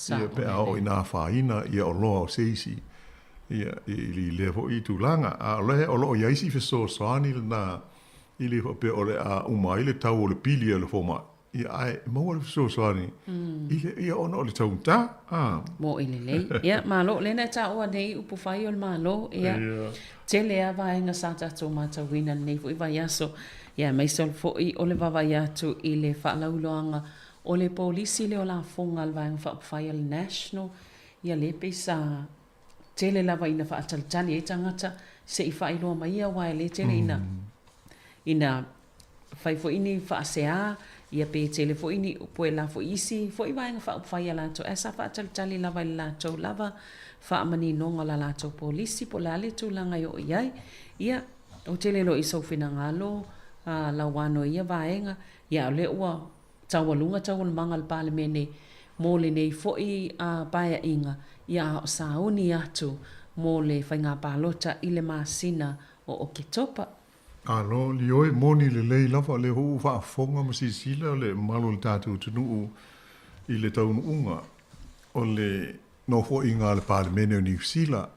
ia pe a oo ina afaina ia oloa o se isi, ia i lea foi tulaga. A o lea o lo o i ai si fesoasoani lena E le faapea o le a uma ai le tau o le pili a le fomai, ia ae maua le fesoasoani i le, ia ona o le taugata, a. Moʻi lelei. Ia, malo, lea na e taua nei upu fai o le Malo, ia, tele lava vaega sa tatou matauina i lenei foi vaiaso, ia aemaise foi o le vaavaai atu i le faalauiloaga o le polisi lea o lafoga a le Vaega Faaupufai a le National, ia lea pei sa tele lava ina faatalitali ai tagata se i faailoa mai ia aua e le tele ina ina fai foi ni faasea ia pe tele foi ni upu e lafo i isi foi vaega faaupufai a latou ae sa faatalitali lava i le latou lava faamaninoga o la latou polisi po o le a le tulaga e oo i ai. Ia, ou te le iloa i sou finagalo Lauano i ia vaega, ia o lea ua taualuga taualumaga a le Palemene mo lenei foi Paeaiga, ia a o sauni atu mo le faiga palota i le masina o Oketopa. Alo, lioe, moni lelei lava lea foi ua faafofoga ma silasila le mamalu o le tatou atunuu i le taunuuga o le Nofoaiga a le Palemene o Niu Sila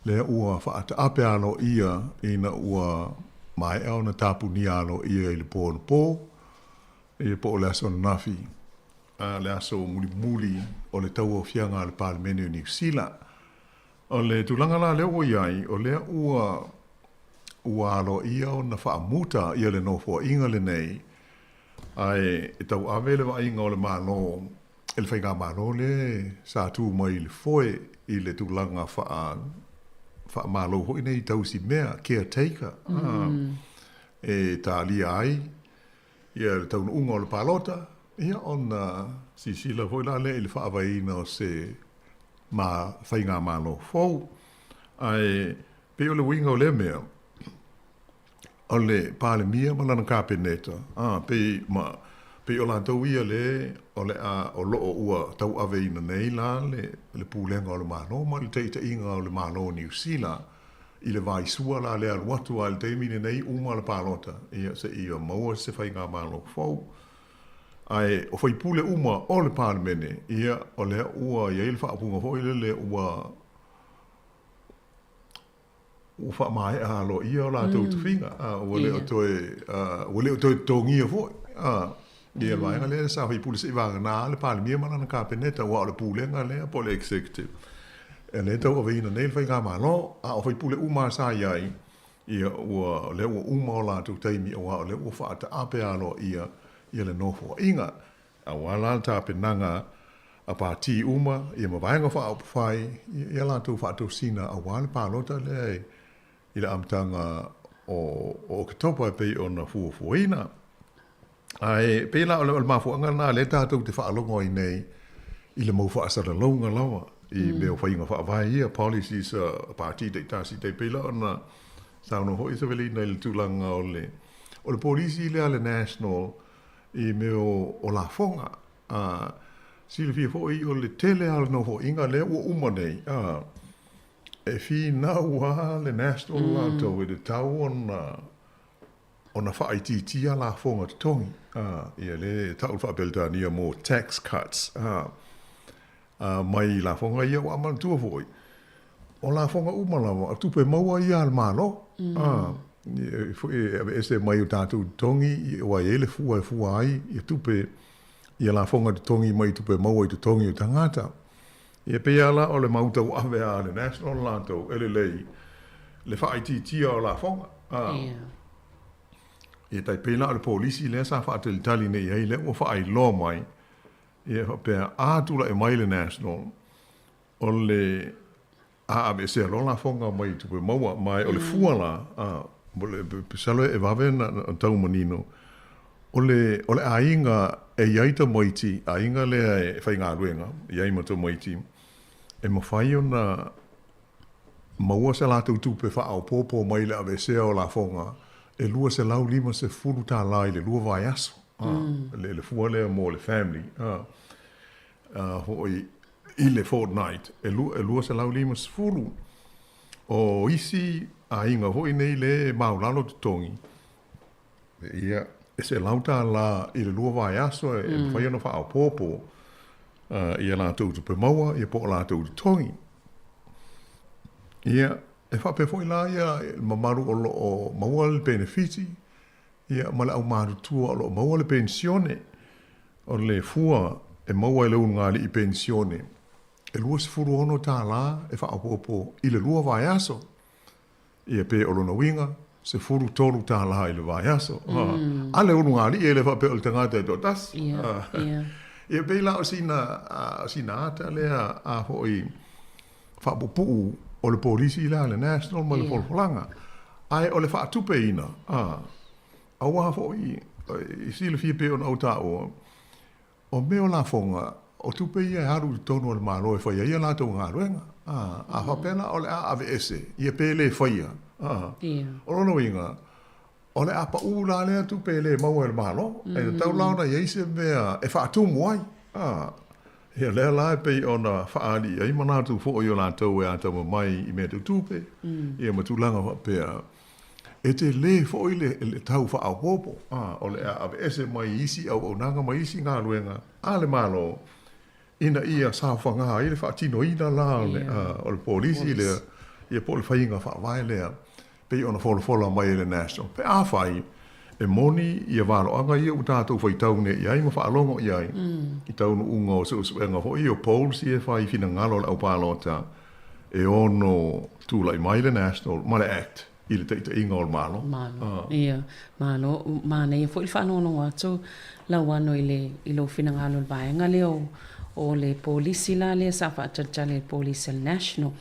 lea ua faataape aloaia ina ua maea ona tapunia aloaia i le po anapo. Ia po o le aso ananafi, a le aso mulimuli o le tauaofiaga a le Palemene o Niu Sila. O le tulaga la lea ua i ai, o lea ua ua aloaia ona faamuta ia le nofoaiga lenei, ae e tauave le vaaiga o le Malo e le Faigamalo lea sa tu mai i le foe i le tulaga faa faamalo foi nei tausi mea, caretaker, a, e talia ai Ia le taunuuga o le palota, ia ona silasila foi la lea i le faavaeina o se ma faigamalo fou. Ae pei o le uiga o lea mea, o le Palemia ma lana Kapeneta, a, pei ma, pei o latou ia le o le a, o lo o ua tauaveina nei la le, le pulega o le Malo ma le taitaiga o le Malo o Niu Sila. I le vaisua la le alu atu a i le taimi lenei uma le palota, ia seia maua se faigamalo fou. Ae o faipule uma o le Palemene, ia o lea ua i ai le faaupuga foi lele ua ua faamaea aloaia o latou tofiga, a ua le o toe ua le o toe totogia foi. A ia le vaega lea sa faipule seivagana le Palemia ma lana Kapeneta, aua o le pulega lea po o le executive. E lea e tauaveina nei le Faigamalo, a o faipule uma sa i ai, ia ua, o lea ua uma o latou taimi aua o lea ua faataape aloaia ia le nofoaiga. Aua la le tapenaga a pati uma ia ma Vaega Faaupufai ia latou faatosina aua le palota lea i le amataga o Oketopa e pei ona fuafuaina. Ae pei la o le mafuaaga lena lea tatou te faalogo ai nei i le mau faasalalauga lava i mea o faiga faavae ia, policies a Pati taitasi tai pei la ona saunoa foi Savelina i le tulaga o le o le polisi lea a le National i mea o lafoga. A silafia foi o le tele lava o le nofoaiga lea ua uma nei, a e finau lava le National latou e tatau ona ona faaitiitia lafoga totogi, a, ia lea e tau le faa-Peretania mo tax cuts, a, a, mai lafoga ia ua manatua foi, o lafoga uma lava, o tupe maua ia a le Malo, a, foi e aveese mai o tatou totogi, aua e i ai le fua e fua ai ia tupe, ia lafoga totogi mai tupe maua i totogi o tagata. Ia pei lava la o le mau tauave a le National latou e lelei le faaitiitia o lafoga. Ia tai pei la o le polisi lea sa faatalitali nei i ai lea ua faailoa mai, ia faapea a tulai mai le National o le a aveesea loa lafoga mai tupe maua, ma o le fua la, masalo e vave ona tau manino, o le o le aiga e i ai tamaiti, aiga lea e faigaluega, e i ai ma tamaiti, e mafai ona maua se latou tupe faaopoopo mai le aveesea o lafoga e $250 i le lua vaiaso, le fua lea mo le family. Foi i le fortnight e 250. O isi aiga foi nei lea e maualalo totogi, ia, e $100 i le lua vaiaso e mafai ona faaopoopo i a latou tupe maua ia po o latou totogi. Ia, e faapea foi la ia le mamalu o lo o maua le penefiti ia ma le aumatutua o lo o maua le penisione. O le fua e maua e le ulugalii penisione e $26 e faaopoopo i le lua vaiaso. Ia pe o lona uiga, $13 i le vaiaso. A le ulugalii e le faapea o le tagata e toatasi. Ia pei la o sina, sina ata lea a foi faapuupuu o le polisi lea a le National ma le folafolaga. Ae o le faatupeina, aua foi e silafia pei ona ou taua, o mea o lafoga, o tupe ia e alu i totonu o le Malo e fai ai a latou galuega. A faapea la o le a aveese, ia pe le faia, o lona uiga, o le a pau la lea tupe e le maua e le Malo. E tatau la ona i ai se mea e faatumu ai. Ia lea la e pei ona faaali ai manatu foi o latou e atamamai i mea tau tupe, ia ma tulaga faapea. E tele foi le tau faaopoopo, o le a aveese mai isi auaunaga ma isi galuega a le Malo ina ia saofaga ai le faatinoina la o le polisi lea, ia po o le faiga faavae lea pei ona folafola mai e le National. Pe afai e moni ia valoaga ia ua tatou faitau nei i ai ma faalogo i ai i taunuuga o suesuega foi o polls ia e fai i finagalo o le aupalota e ono tulai mai le National ma le Act i le taitaiga o le Malo. Malo. Ia, malo. Manaia foi le faalogologo atu Lauano i le i lou finagalo i le vaega lea o o le polisi la lea sa faatalitali e le polisi a le National.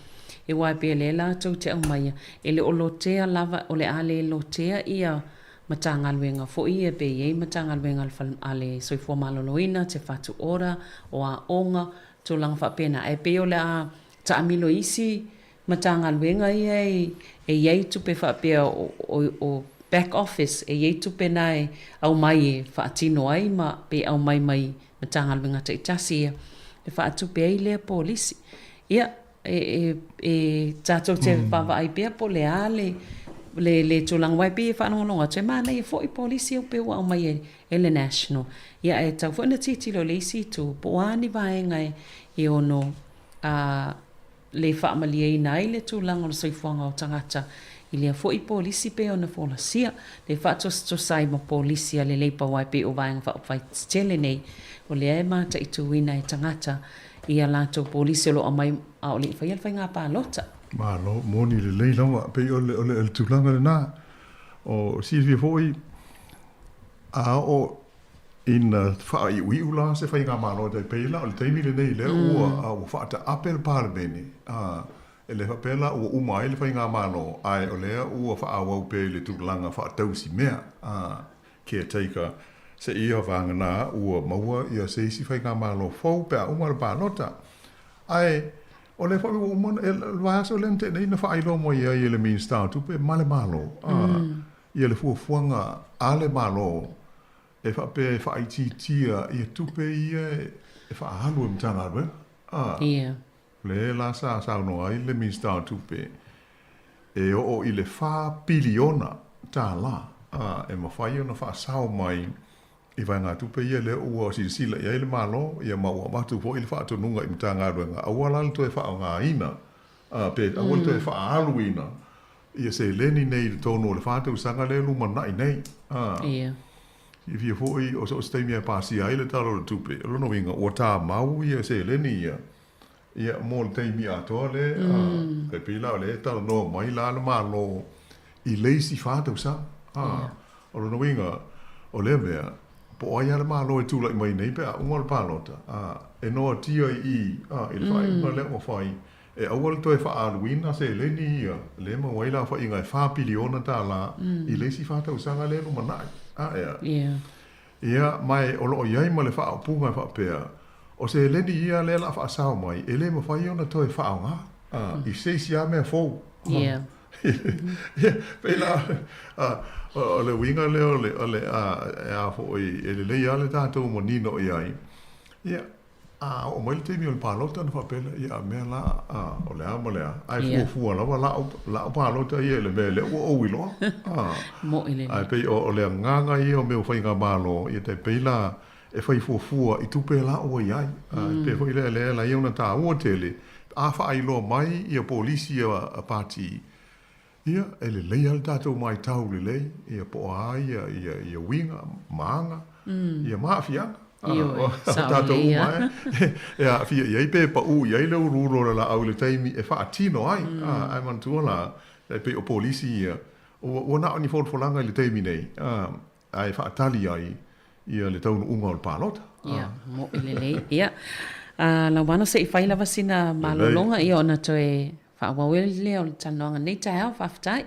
E aua e pei o lea latou te aumaia, e le o lotea lava, o le a le lotea ia Matagaluega foi ia pe i ai Matagaluega a le Fale, a le Soifua Maloloina, Te Whatu Ora, o Aoga, tulaga faapena. Ae pei o le a taamilo i isi Matagaluega ia e i ai tupe faapea o, o, o back office, e i ai tupe na e aumai e faatino ai ma pe aumai mai Matagaluega taitasi ia e faatupe ai lea polisi. Ia, e, e, e tatou te vaavaai pea po o le a le, le, le tulaga, aua e pei e faalogologo atu, e manaia foi polisi ia pei ua aumai e, e le National. Ia, ae tatau foi ona tilotilo i le isi itu, po o a ni vaega e, e ono a, le faamalieina ai le tulaga o le soifuaga o tagata i lea foi polisi pei ona folasia, le faatosatosa ai ma polisi a le Labour aua e pei o Vaega Faaupufai Tetele nei o lea e mataituina e tagata i a latou polisi o lo o aumai a o le i faia le faiga palota. Malo, moni lelei lava, pei o le, o le, o le tulaga lena. O silafia foi, a oo ina faaiuiu la se faigamalo e tai pei la o le taimi lenei lea ua, ua faataape le Palemene, a, e le faapea la ua uma ai le faigamalo, ae o lea ua faaauau pea i le tulaga faatausi mea, a, caretaker. Seia vagana ua maua ia se isi faigamalo fou pe a uma le palota. Ae o lea foi ua uma ona, le vaiaso lea na tea nei na faailoa mai ai e le Minisita o Tupe ma le Malo ia le fuafuaga a le Malo e faapea e faaitiitia ia tupe ia e faaalu e Matagaluega. Lea la sa saunoa ai le Minisita o Tupe e oo i le $4 piliona e mafai ona faasao mai i vaegatupe ia lea ua silasila i ai le Malo, ia ma ua avatu foi le faatonuga i Matagaluega aua la le toe faaaogaina pe aua le toe faaaluina ia seleni nei i totonu o le 4 tausaga lea e lumanai nei. Silafia foi o so o se taimi e pasia ai le Tala o le Tupe, o lona uiga ua tamau ia seleni ia Ia, mo le taimi atoa lea, e pei la o lea e talanoa mai la le Malo i le isi 4 tausaga. O lona uiga, o lea mea, po o ai lava le Malo e tulai mai nei pe a uma le palota, e noatia i i i le faaiuga lea ua fai, e aua le toe faaaluina seleni ia, lea e maua ai le aofaiga e $4 piliona i le isi 4 tausaga lea e lumanai. Ea. Ia, ma o lo o i ai ma le faaupuga e faapea, o seleni ia lea o le a faasao mai, e le mafai ona toe faaaoga i se isi lava mea fou. Ia, pei la o le uiga lea o le, o le, e a foi, e lelei lava le tatou manino i ai. Ia, a oo mai le taimi o le palota ona faapea lea, ia a mea la, o le a ma le a, ae fuafua lava la'u palota ia i le mea lea ua ou iloa. Mo'i lelei. Ae pei o le agaga ia o mea o faigamalo, ia tai pei la e fai fuafua i tupe la ua i ai. E pei foi lea lea la ia ona taua tele, a faailoa mai ia polisi a pati, ia e lelei lava le tatou matau lelei, ia po o a ia uiga ma aga, ia ma aafiaga. Ioe, O sao tatou lelei uma lava. e aafia i ai pe paʻū i ai le uluulu o le laau i le taimi e faatino ai. Ae manatua la, e pei o polisi ia, ua na o ni folafolaga i le taimi nei, ae faatali ai ia le taunuuga o le palota. Ia, moʻi lelei. Ia, Lauano, se i fai lava sina malologa ia ona toe faaauau ai lea o le talanoaga i lenei taeao. Faafetai.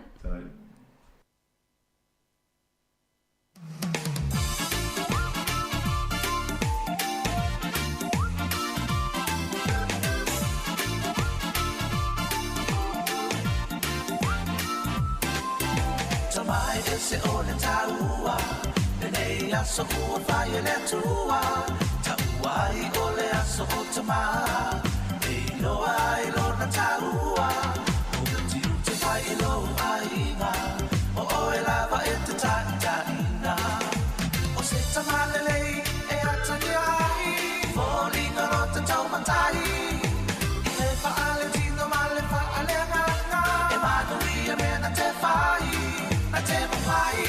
Tamai ese o le taua Lenei aso ua fai e le Atua Taua ai o le aso o Tama E iloa ai lona taua O utiuti fai i lou aiga O oe lava e te taitaiina O se tama lelei e atagia ai Foliga o te taumatai I le faaletino ma le faaleagaga E manuia mea na te fai Na te mafai.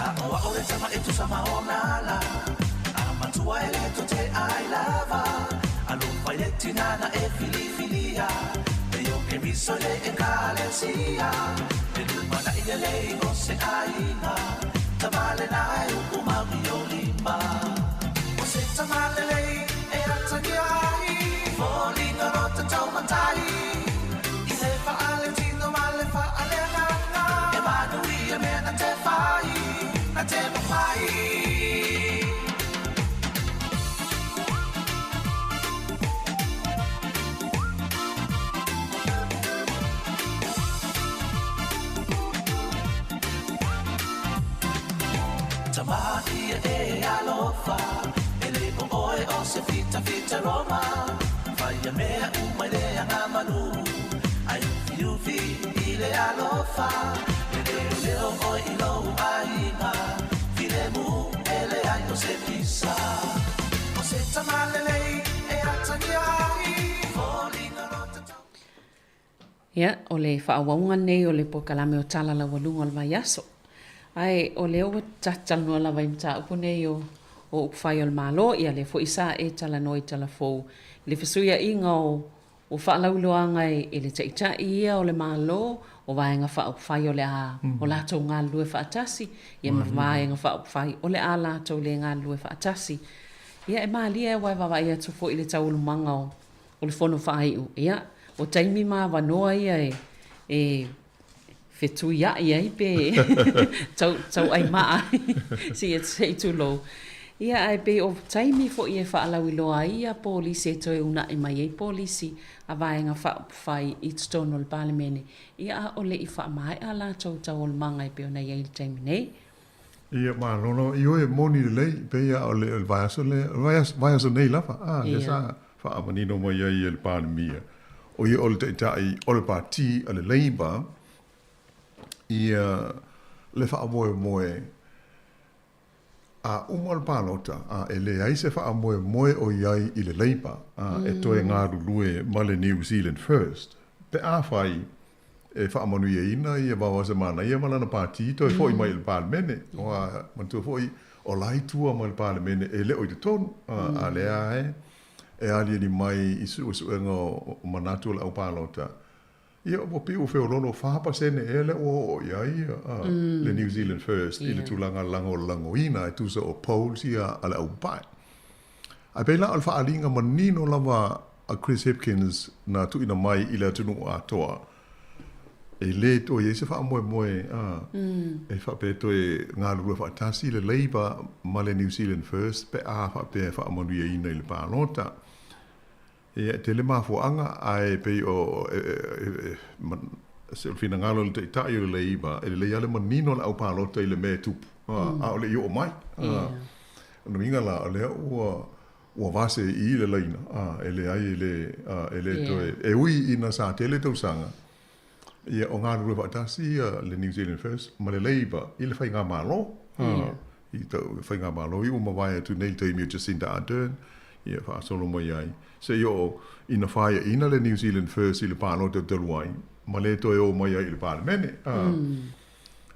A o a'u le tama e tusa ma ona ala A matua e le to te ai lava Alofa i le tina na e filifilia E o Keriso i le ekalesia E lumanai lelei o se aiga Tama lena e upu mau i ou lima O se tama lelei e atagia ai Foliga o te taumatai I le faaletino ma le faaleagaga E manuia mea na te fai Na te mafai. Tama ia e alofa E le o oe o se fitafita Roma Fai mea uma i le agamalu Ai ufiufi i le alofa E leoleo oe i lou aiga Filemu e leai o se pisa O se tama lelei e atagia ai Foliga o te Ia, o le faaauauga lenei o le polokalame o Tala Laualuga o le Vaiaso. Ae o lea ua talanoa lava i mataupu nei o o upufai o le Malo, ia lea foi sa e talanoa i Talafou i le fesuiaiga o o faalauiloaga e le Taitai ia o le Malo, o Vaega Faaupufai o le a o latou galulue faatasi, ia ma Vaega Faaupufai o le a latou le galulue faatasi. Ia, e malie aua e vaavaai atu foi i le taualumaga o o le fono faaiu. Ia, o taimi ma avanoa ia e e fetuia'i ai pe tau tau'ai ma'a ai, se se i tulou. Ia, ae pei o taimi foi e faalauiloa ai ia polisi e toe una'i mai ai polisi a Vaega Faaupufai i totonu o le Palemene, ia a o le i faamae'a a latou taualumaga e pei ona i ai i le taimi nei. Ia, malo lava. Ioe, e moni lelei, pei lava o le vaiaso lea, o le vaiaso nei lava, a, lea sa faamanino mai ai e le Palemia, o ia o le Taitai o le Pati a le Labour, ia, le faamoemoe a uma le palota, a, e leai se faamoemoe o i ai i le Labour, a, e toe galulue ma le New Zealand First, pe afai e faamanuiaina ia Vaoasemanaia ma lana pati toe foi mai i le Palemene. Aua, manatua foi, o la i tua mai le Palemene e le o i totonu, a lea lava e aliali mai i suesuega o manatu o le aupalota, ia ua pei ua feoloolo 4% ea lea ua oo i ai le New Zealand First i le tulaga lagolagoina e tusa o polls ia a le aupae. Ae pei la o le faaaliga manino lava a Chris Hipkins na tuuina mai i le atunuu atoa, e le toe i ai se faamoemoe e faapea e toe galulue faatasi le Labour ma le New Zealand First pe a faapea e faamanuiaina i le palota. Ia, e tele mafuaaga, ae pei o se finagalo o le Taitai o le Leipa, e lelei lava le manino o le aupalota i le mea e tupu, a o le i oo mai. O lona uiga la, o lea ua ua vase i i le laina, e leai e le, e le toe, e ui ina sa tele tausaga, Ia, o galulue faatasi ia le New Zealand First ma le Labour i le faigamalo. I tau faigamalo i ua mavae atu nei i le taimi o Jacinda Ardern, ia faasolo mai ai. Seia oo ina faiaina le New Zealand First i le palota talu ai, ma le toe o mai ai i le Palemene.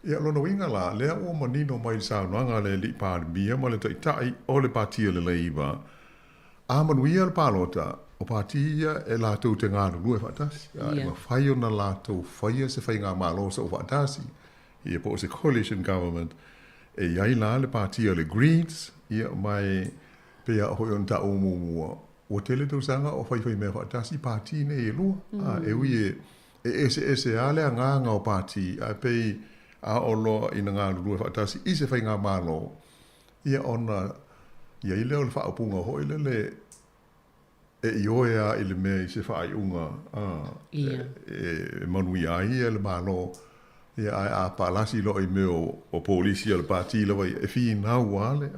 Ia, o lona uiga la, lea ua manino mai i le saunoaga a le Alii Palemia ma le Taitai o le Pati o le Labour, A manuia le palota, o pati ia e latou te galulue faatasi, a e mafai ona latou faia se faigamalo soofaatasi, ia po o se coalition government, e i ai la le pati a le Greens, ia ma e pei lava foi ona taua muamua, ua tele tausaga o faifaimea faatasi pati nei e lua, a e ui e eseese lava le agaga o pati, ae pei a oo loa ina galulue faatasi i se faigamalo, Ia ona i ai lea o le faaupuga foi lele e ioe lava i le mea i se faaiuga e manuia ai le Malo, ia ae a palasi loa i mea o polisi a le pati lava ia, e finau lava le,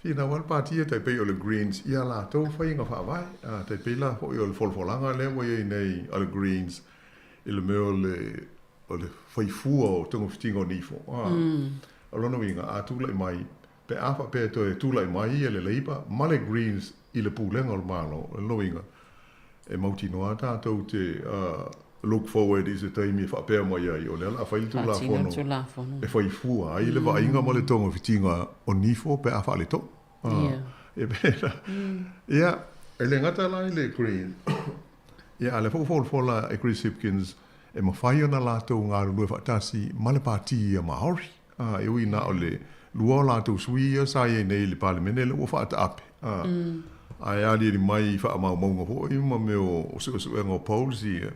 finau lava le pati ia tai pei o le Greens i a latou faiga faavae, tai pei la foi o le folafolaga lea ua i ai nei a le Greens i le mea o le o le faifua o togafitiga o nifo. O lona uiga, a tulai mai, pe a faapea e toe tulai mai ia le Labour ma le Greens i le pulega o le Malo, o lona uiga, e mautinoa tatou te look forward i se taimi e faapea mai ai, o lea o le a fai le Tulafono e faifua ai le vaaiga ma le togafitiga o nifo pe a faaletonu. E pēlā. Ia, e le gata la i le Greens, ia, a o lea foi ua folafola e Chris Hipkins, e mafai ona latou galulue faatasi ma le Pati a Māori. Ā, e ui na o le lua o latou sui ia sa i ai nei i le Palemene lea ua faataape, ā, ae aliali mai i faamaumauga foi ma mea o suesuega o polls ia,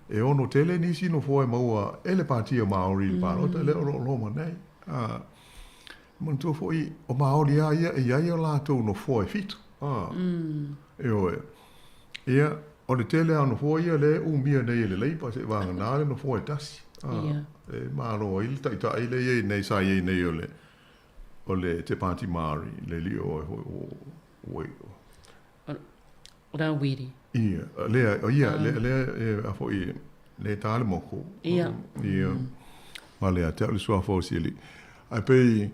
e ono tele nisi nofoa e maua e le Pati a Māori i le palota lea o lo o loma nei. Ā, manatua foi o Māori lava ia e i ai o latou nofoa e fitu, ā, ioe. Ia, o le tele lava o nofoa ia lea e umia nei e le Labour seivagana le nofoa e tasi. Ā, e malo ai le taitai lea i ai nei, sa i ai nei o le, o le Te Pāti Māori, le alii o ai foi, o, o, o, O Rawiri. Ia, lea, o ia, lea, lea, e, a foi, lea e tā le moku. Ia. Ia. Ma lea, te au le suafa o si alii. Ae pei,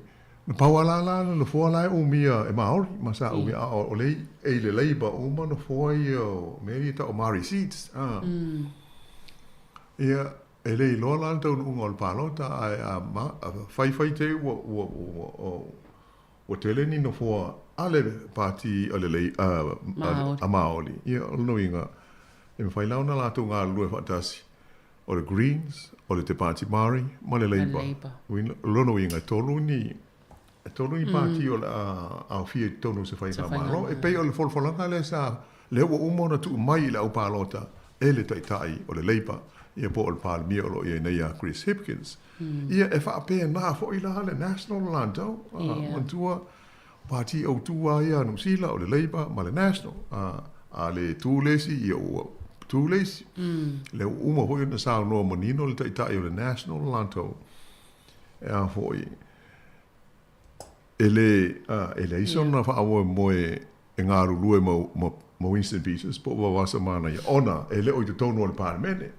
Na pau a la la le nofoa la e umia e Maori ma sa umia a o le e i le Labour uma nofoa ia o mea ia tau o Maori seats a. Ia e le iloa la le taunuuga o le palota ae a ma a faifai te ua ua ua ua tele ni nofoa a le pati a le lei a a Maori. Ia o lona uiga e mafai la ona latou galulue faatasi O le Greens, o le Te Pāti Māori, ma le Labour. O lona uiga, e tolu ni E tolu ni pāti o le a aofia i totonu o se faigamalo. E pei o le folafolaga lea sa, lea ua uma ona tuu mai i le au palota e le Taitai o le Labour, ia po o le Palemia o lo o i ai nei ia Chris Hipkins. Ia e faapena foi la le National ma latou, manatua, pāti autū lava ia a Niu Sila o le Labour ma le National. A le tu le isi, ia ua tu le isi. Lea ua uma foi ona saunoa manino le Taitai o le National ma latou, e a foi, e le, e leai sona faamoemoe e galulue ma, ma, ma Winston Peters po o Vavasa Manaia, ona e le o i totonu o le Palemene.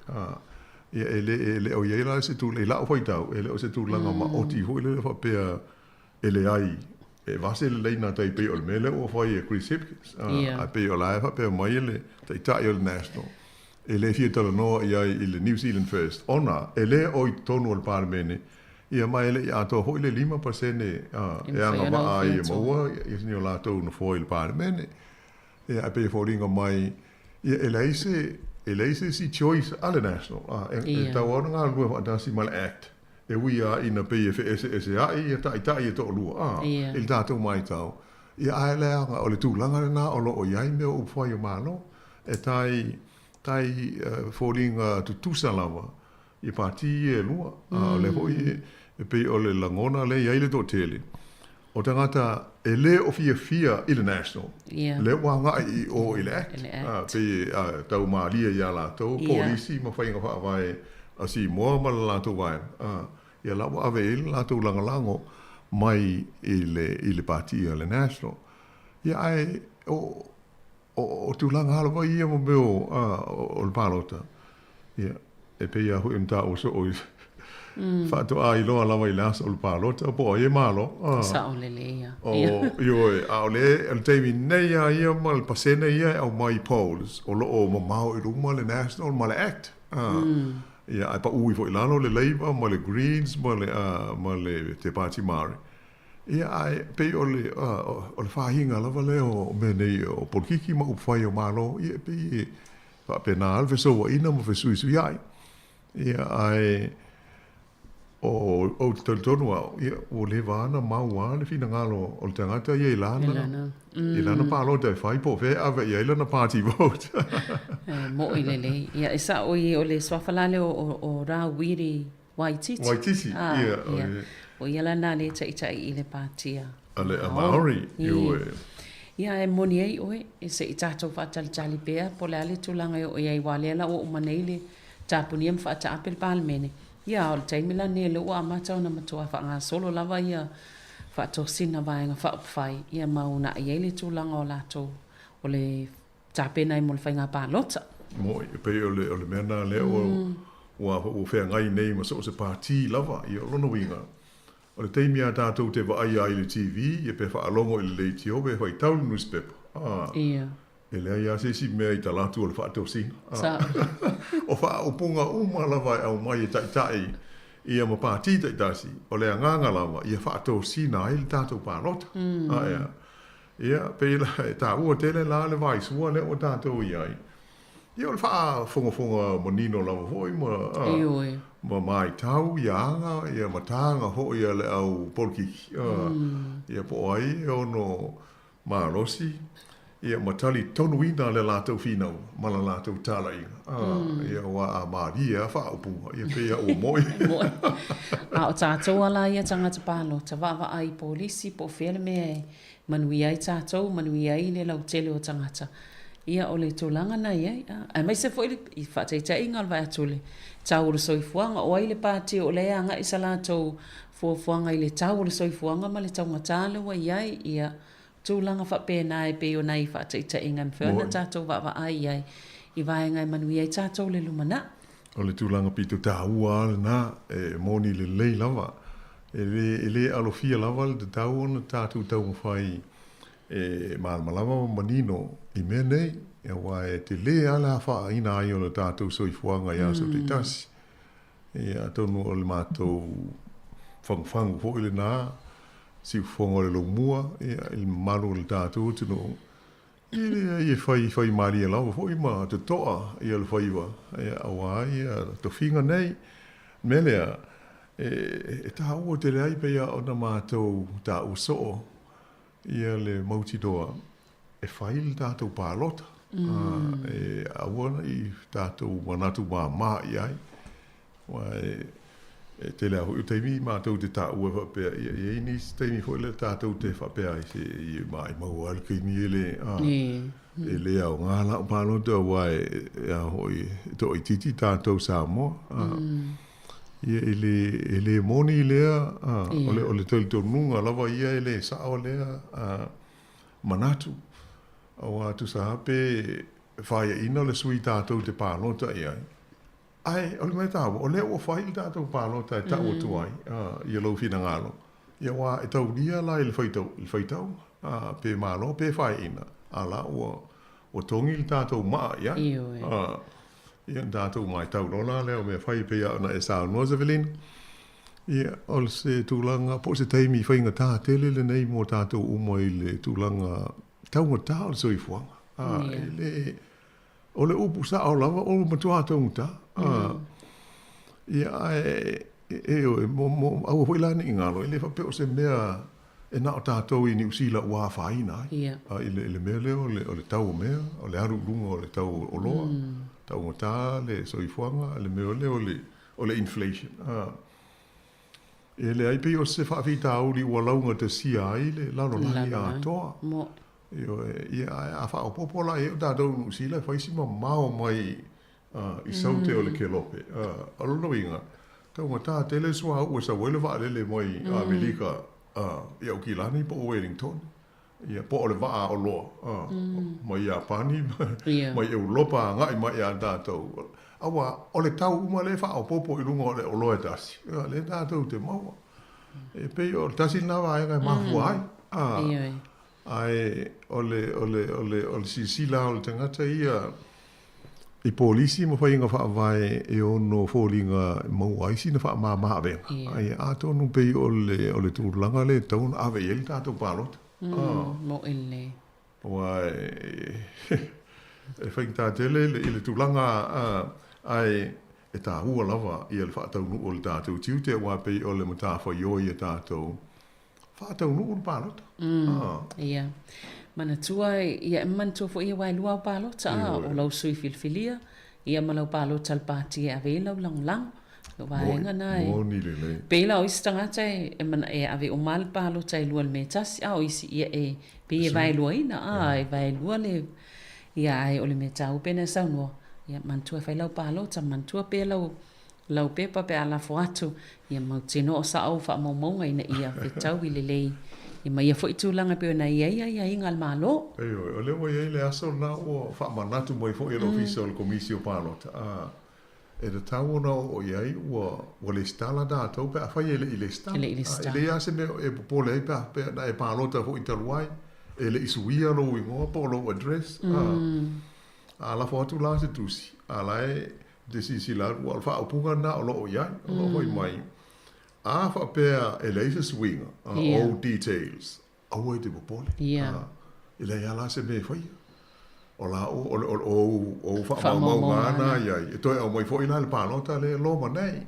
Ia, e le, e le o i ai la se tulaga, i la'u faitau, e le o se tulaga maoti foi lele faapea e leai, e vase lelei nā tai pei o le mea lea ua fai e Chris Hipkins. Ae pei o la e faapea mai le Taitai o le National, e le fia talanoa i ai i le New Zealand First, ona e le o i totonu o le Palemene, ia ma e le i atoa foi le 5% e agavaa ai e maua ni o latou nofoa i le Palemene. Ia, ae pei e foliga mai, ia e leai se, e leai se isi choice a le National, e tatau lava ona galulue faatasi ma le Act, e ui lava ina pei e feeseesea'i ia taitai e toalua, i le tatou matau. Ia ae leaga o le tulaga lena o lo o i ai mea o upufai o Malo, e tai, tai foliga tutusa lava i pāti ia e lua. A o lea foi e pei o le lagona lea e i ai le toatele, o tagata e le o fiafia i le National, lea ua agai i o i le Act, a, pei e tau malie iā latou polisi ma faiga faavae a Simoa ma le latou vaega, a, ia la ua ave i ai le latou lagolago mai i le, i le pāti a le National. Ia ae o, o tulaga lava ia ma mea o, a, o le palota, ia, e pei lava foi ona taua soo i faatoa iloa lava i le aso o le palota po o ai e malo. Sao lelei ia. O, ioe, a o le, o le taimi nei lava ia ma le pasene ia e aumai i polls, o lo o mamao i luma le National ma le Act. Ia, ae paʻu ifo i lalo le Labour ma le Greens ma le, ma le Te Pāti Māori. Ia, ae pei o le, o le fāhiga lava lea o mea nei o polokiki ma upufai o Malo, ia e pei e faapena lava le fesouaina ma fesuisuiai. Ia, ae o, ou te talitonu au, ia, ua leva lava ona mau lava le finagalo o le tagata ia i lana, i lana palota e fai po o fea e ave i ai lana party vote. E moʻi lelei. Ia, e sao i o le suafa la lea o, o Rawiri Waititi. Waititi, ia. Ia. O ia la nā le taʻitaʻi i le pātia. A le a Maori, ioe. Ia, e moni ai ʻoe, e se i tātou faatalitali pea, po o le a le tulaga e oo i ai, aua lea la ua uma nei le tapunia ma faataape le Palemene. Ia, a o le taimi la lenei o lea ua amata ona matua faagasolo lava ia faatosina vaega faaupufai, ia ma uunai ai le tulaga o latou o le tapena ai mo le faiga palota. Moʻi, e pei o le, o le mea lena lea ua, ua, ua feagai nei ma so o se pātī lava, ia o lona uiga, o le taimi a tātou te vaaia ai i le TV, ia pe faalogo i le leitio, pe faitau i le nusipepa, ā, e leai lava se isi mea i talatu o le faatosina, ā, o faaupuga uma lava e aumai e taitai ia ma pātī taitasi, o le agaga lava ia faatosina ai le tātou palota, ā, ea. Ia, pei la, e taua tele la le vaisua lea ua tatou i ai. Ia, o le faafogafoga manino lava foi ma, a, Ioe. ma maitau ia aga, ia ma taga foi a le au polokiki, a, ia po o ai e ono malosi, ia ma talitonuina le latou finauga ma la latou talaiga, a, ia aua a malie lava faaupuga, ia pei lava ua moe. Moe. A o tatou lava la ia tagata palota, vaavaai i polisi po o fea le mea e Manuia ai tatou, manuia ai le lautele o tagata. Ia, o le tulaga na i ai. Aemaise foi le i faataitaiga o le vaai atu i le tau o le soifuaga. O ai le pāti o lea e agai sa latou fuafuaga i le tau o le soifuaga ma le taugata lea ua i ai. Ia, tulaga faapena e pei o nai faataitaiga e mafai ona tatou vaavaai i ai i vaega e manuia ai tatou i le lumanai. O le tulaga pito taua lava lena, e moni lelei lava. E le, e le alofia lava le tatau ona tatou taumafai e malamalama ma manino i mea nei, aua e tele lava le afaina ai o le tatou soifuaga i aso taitasi. Ia, atonu o le matou fagufagu foi lena, siufofoga o le lomua, ia, i le mamalu o le tatou atunuu, E leai, e fai fai malie lava foi ma totoa ia le faiva, ia, aua ia tofiga nei. O le mea lea, E tāua tele ai pei a ona mātou tāua soo ia le mautinoa e fai le tātou pālota. E aua nei tātou manatu māmā i ai. Aua e tele a hoʻi o taimi mātou te tāua e faapea, ia, i ai nisi taimi foi lea tātou te faapea ai se i maʻimau ai le kaimi e le, a, e le aoga la'u palota aua e, e a hoʻi, e toʻaitiiti tātou Samoa. A, ia e le, e le moni lea, a, o le, o le talitonuga lava ia e le saʻo lea, a, manatu. Aua tusa lava pe faiaʻina le sui tātou te palota i ai, Ae, o le mea taua, o lea ua fai le tatou palota e tau atu ai ia lou finagalo, ia aua e taulia la i le faitau, i le faitauga, a, pe malo pe faeina, a la ua, ua togi le tatou maa i ai. Ioe. A, ia ona tatou matau loa la lea o mea fai e pei lava ona e saunoa Zevelina. Ia, o se tulaga, po o se taimi faigata tele lenei mo tatou uma i le tulaga taugata o le soifuaga. A, e le, O le upu sao lava, o matua taugata. Ia, ae, ioe, mo, mo, aua foi la ne i galo, e le faapea o se mea e na o tatou i Niu Sila ua afaina ai. A, i le, i le mea lea o le, o le tau o mea, o le alu i luga o le tau o oloa, taugata le soifuaga, le mea lea o le, o le inflation. A, e leai pei o se faafitauli ua laugatasia ai le lalolagi atoa. Ioe, ia, ae a faaopoopo la i ai o tatou i Niu Sila e fai si mamao mai i Saute o le Kelope. O lona uiga, taugata tele le suauu e sau ai le vaalele mai Amerika i Aukilani po o Wellington, ia, po o le vaa oloa mai Iapani mai Eulopa agai mai ia tatou. Aua o le tau uma lea e faaopoopo i luga o le oloa e tasi, ia, lea tatou te maua. E pei o le tasi lena vaega e mafua ai. Ioe. Ae o le, o le, o le, o le silasila o le tagata ia i polisi ma faiga faavae e ono foliga e maua ai sina faamama avega. Ia, atonu pei o le, o le tulaga lea e tatau ona ave i ai le tatou palota. Moʻi lelei. Aua e, e faigata tele i le tulaga, ae e taua lava ia le faataunuu o le tatou tiute aua pei o le matafaioi a tatou Faataunuu le palota. Ia. Manatua, ia e manatua foi aua e lua au palota, a, o lau sui filifilia, ia ma lau palota i le pati e ave i ai lau lagolago. O vaega na e. Moni lelei. Pei la o isi tagata e, e, mana, e ave uma lava le palota e lua i le mea e tasi, a o isi, ia e, pei e vaeluaina, a, e vaelua le, ia ae o le mea taua pei ona e saunoa, ia manatua e fai lau palota, manatua pea lau, lau pepa pe a lafo atu, ia mautinoa o sao faamaumauga ina ia fetaui lelei ia ma ia foi tulaga e pei ona i ai aiaiga a le Malo. Ioe, o lea ua i ai le aso lena ua faamanatu mai foi e le Ofisa o le Komisi o Palota, a e tatau ona oo i ai ua ua lesitala tatou pe afai e le i lesitala. E le i lesitala. A e leai lava se mea e popole ai pe a pe na e palota foi talu ai, e le i suia lou igoa po o lou address, a a lafo atu la se tusi, a la e Te silasila atu, ua o le faaupuga lena o lo o i ai, o lo o fai mai, a faapea e leai se suiga, all details, aua e te popole. E leai lava la se mea e faia. O la o, o, o, o, ou faamaumauga lava na i ai, e toe aumai foi la le palota lea e loma nei.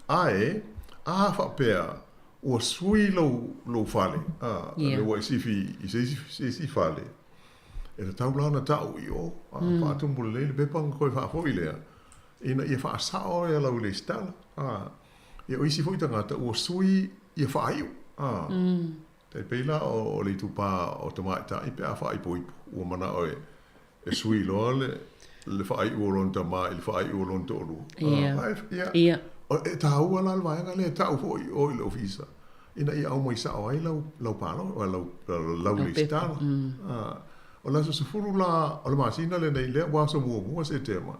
Ae, a faapea ua sui lou, lou fale, a, lea ua e sifi i se isi, se isi fale, E tatau la ona ta'u i o, a faatumu lelei le pepa ona toe faafoi lea, ina ia faasa'o ia lau lesitala. A, ia o isi foi tagata ua sui ia faaiu. A, tai pei la o, o le itupā o tamaitai pe a faaipoipo, ua mana'o e, e sui loa le, le faaiu o lona tamā i le faaiu o lona toalua. A, ia, ia. E tāua la le vaega lea e ta'u foi i o i le ofisa. Ina ia aumai sao ai lau, lau palo, lau, lau lesitala. O le aso 10 la o le masina lenei, lea ua aso muamua Setema,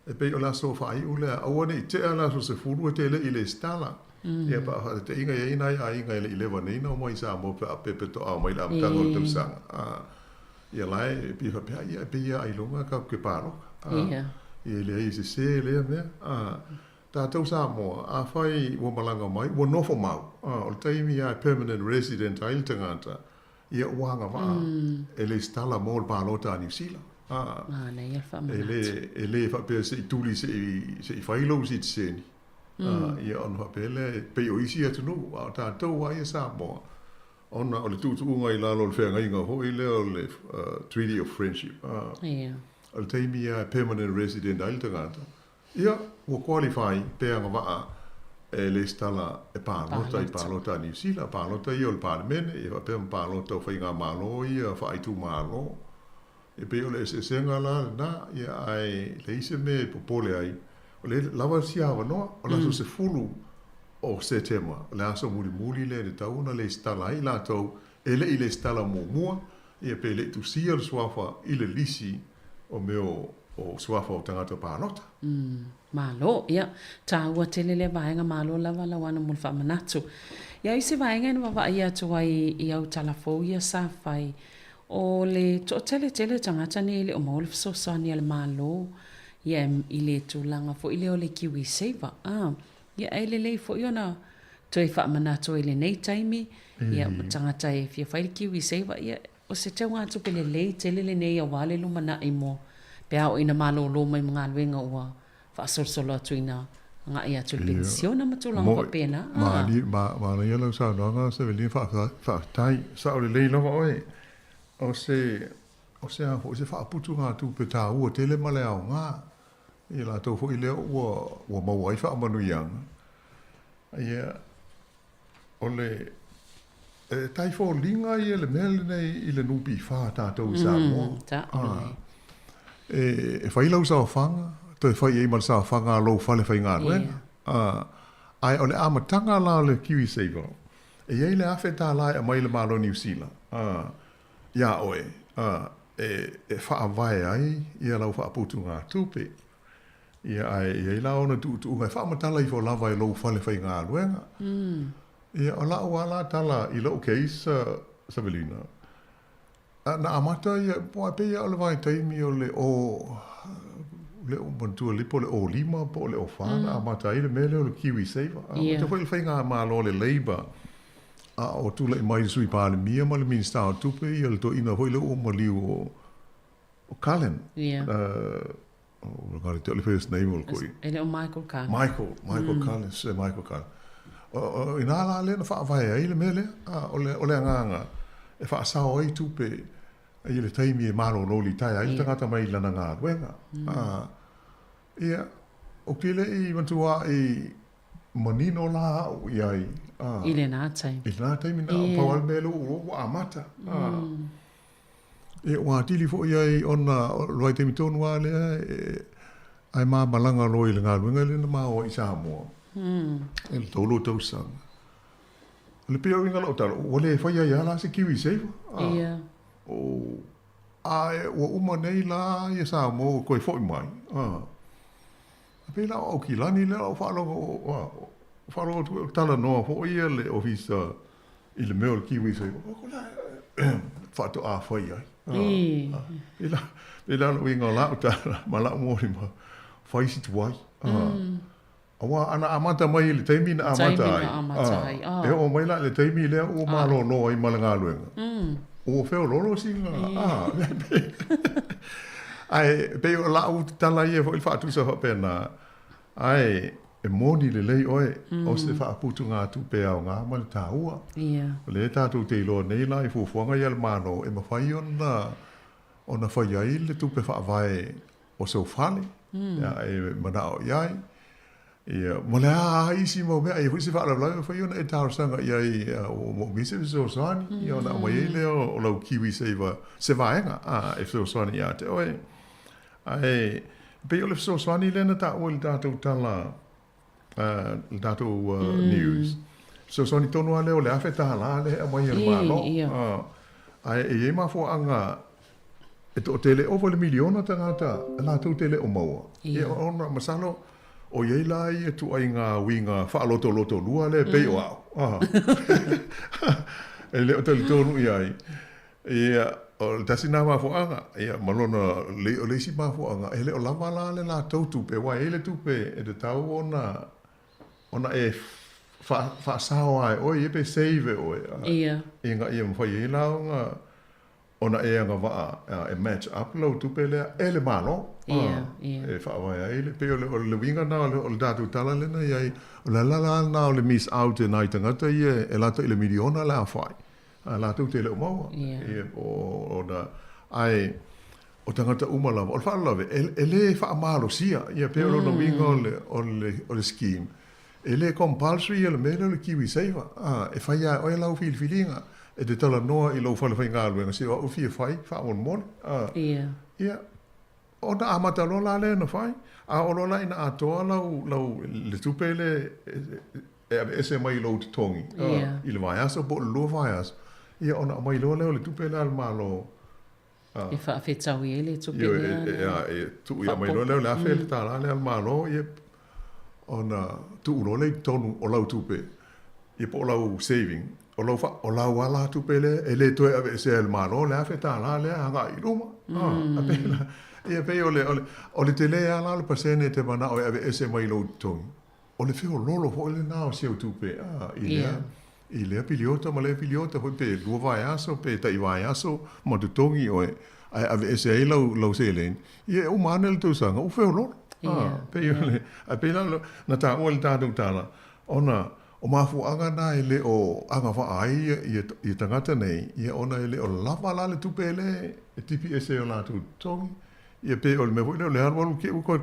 e pei o le aso faaiu lea, aua ne i tea le aso 10 e te le i lesitala. Ia pe a faateteiga e i ai nai aiga e le i leva nei ona omai i Samoa pe a pepe toa mai i le amataga o le tausaga. Ia la e pei e faapea, ia e pei ia ailoga tatou te paloka. Ia e leai e sese lea mea. Tatou Samoa, afai ua malaga mai, ua nofo mau, o le taimi lava e permanent resident ai le tagata, ia ua agavaa e lesitala mo le palota a Niu Sila. Manaia le faamanatu. E le, e le faapea se i tuli se i, se i fai lou sitiseni. Ia ona faapea lea, e pei o isi atunuu, a o tatou lava ia Samoa, ona o le tuutuuga i lalo o le feagaiga foi lea o le Treaty of Friendship, o le taimi lava e permanent resident ai le tagata, ia, ua qualify pe agavaa e lesitala e palota i palota a Niu Sila, palota ia o le Palemene, ia faapea ma palota o faigamalo ia faaitumalo. E pei o le eseesega la lena, ia ae leai se mea e popole ai, o lea e lava sia avanoa, o le aso 10 o Setema, o le aso mulimuli lea e tatau ona lesitala ai i latou e le i lesitala muamua, ia pe le i tusia le suafa i le lisi o mea o suafa o tagata palota. Umm, malo. Ia, taua tele lea vaega, malo lava Lauana mo le faamanatu. Ia, i se vaega e na vavaai atu ai i au tala fou ia sa fai, O le toatele tele o tagata nei e le o maua le fesoasoani a le Malo ia i le tulaga foi lea o le Kiwi Saver. A, ia e lelei foi ona toe faamanatu ai i lenei taimi, ia o tagata e fia fai le Kiwi Saver, ia o se teugatupe lelei tele lenei aua le lumanai mo pe a oo ina malolo mai ma galuega ua faasolosolo atu ina agai atu i le penisiona ma tulaga faapena. Manaia lau saunoaga Sevelina, faafetai. Sao lelei lava oe. O se, o se a foi, se faaputugatupe taua tele ma le aoga i latou foi lea ua, ua maua ai faamanuiaga. Ia, o le, e tai foliga ia le mea lenei i le NPF a tatou i Samoa. E fai lau saofaga, toe fai i ai ma le saofaga a lou fale faigaluega. Ae o le amataga la o le KiwiSaver, e i ai le $1,000 e aumai e le Malo o Niu Sila iā oe e faavae ai ia lau faaputugatupe. Ia, ae i ai la ona tuutuuga e faamatala ifo lava e lou fale faigaluega. Ia, o la'u lava la tala i lo'u case, Savelina, na amata ia, aua e pei lava o le vaitaimi o le o, le o manatua lelei po o le o 5 po o le o 4 na amata ai le mea lea o le Kiwi Saver. Amata foi le faigamalo a le Labour a o tulai mai le Sui Palemia ma le Minisita o Tupe, ia le toeaina foi lea ua maliu o O Cullen. Ia. Oh, I got the first name o le koi. E le o Michael Cullen. Michael, Michael mm. Cullen, Sir Michael Cullen. O, inā la lea na faavae ai le mea lea, a, o le, o le agaga, e faasao ai tupe i le taimi e malolo litaea ai le tagata mai lana galuega. A, ia, ou te le i matua i manino la au i ai. A, I lena taimi. I lena taimi, na pau lava le mea lea ua amata. A, E ua atili foi ai ona o le vaitaimi tonu lava lea e ae ma malaga loa i le galuega lea na ma o ai i Samoa i le 3 tausaga. O le pei o uiga o lau tala, ua le faia ai lava la se Kiwi Saver. Ia. O, ae ua uma nei la ia Samoa ua toe foi mai. A pei la o Aukilani lea o faalogo o faalogo atu o talanoa foi ia le ofisa i le mea o le Kiwi Saver. O la faatoa fai ai. Pei la, pei la le uiga o lau tala ma lau molimau, fai si tuai. Aua ana amata mai i le taimi na amata ai, e oo mai la i le taimi lea ua malolo ai ma le galuega, ua feoloolo sina, Ae pei o lau tala ia foi le faatusa faapena, ae e moni lelei oe, o se faaputugatupe aoga ma le taua. O lea tatou te iloa nei la i fuafuaga ia a le Malo e mafai ona fai ai le tupe faavae o sou fale e manao i ai. Ia, ma le a isi mau mea, e i ai foi se faalavelave e mafai ona e talosaga i ai ua moomia se fesoasoani, ia ona aumai ai lea o lau Kiwi Saver se vaega e fesoasoani ia te oe. Ae pei o le fesoasoani lea na taua i le tatou tala, le tatou news, fesoasoani tonu lava lea o le $1,000 lea e aumai e le Malo. Ae e i ai mafuaaga e toatele, ova i le miliona tagata latou te le o maua. Ia ona masalo o i ai la ia ituaiga uiga faalotolotolua lea e pei o au, e le o talitonu i ai. Ia, o le tasi lena mafuaaga, ia ma lona, o le isi mafuaaga, e le o lava la le latou tupe, aua e i ai le tupe e tatau ona ona e faasao lava e oe ia pe save e oe ina ia mafai ai la ona ona e agavaa e match up lau tupe lea e le Malo. E faavae ai le, pei o le, o le uiga lena o le, o le tatou tala lea na i ai, o le ala la lena o le miss out e nai tagata ia e lata i le miliona le aofai, a latou te le o maua. Ia, o, ona, ae o tagata uma lava, o le faalavelave, e, e le faamalosia, ia pei o lona uiga o le, o le, o le scheme, E le compulsory ia le mea lea o le Kiwi Saver, ā, e fai lava e oe lau filifiliga, e te talanoa i lou fale faigaluega, se o au e fia fai, faamolemole, ā. Ia. Ia, ona amata loa la lea ona fai, a oo loa la ina atoa lau, lau, le tupe lea e aveese mai i lou totogi, ā, i le vaiaso po o le lua vaiaso, ia ona aumai loa lea o le tupe lea a le Malo, E faafetaui ai le tupe lea. Ioe, e tuu ia mai loa lea o le $1,000 lea a le Malo, ia, ona tuu loa lea i totonu o lau tupe, ia po o lau saving, o lau, o lau alatupe lea e le toe aveesea e le Malo le $1,000 lea agai i luma. A pei la, ia pei o le, o le, o le tele lava la o le pasene e te manao e aveese mai i lou totogi, O le feoloolo foi lena o si au tupe a i lea i lea piliota ma lea piliota foi pe lua vaiaso pe tai vaiaso ma totogi oe ae aveese ai lau lau seleni, ia e uma ane le tausaga ua feoloolo. A pei o le ae pei la na taua i le tatou tala ona o mafuaaga na e le o agavaa ai ia ia tagata nei ia ona e le o lava la le tupe lea e tipi ese i o latou totogi ia pe o le mea foi lea o le alualu ke ua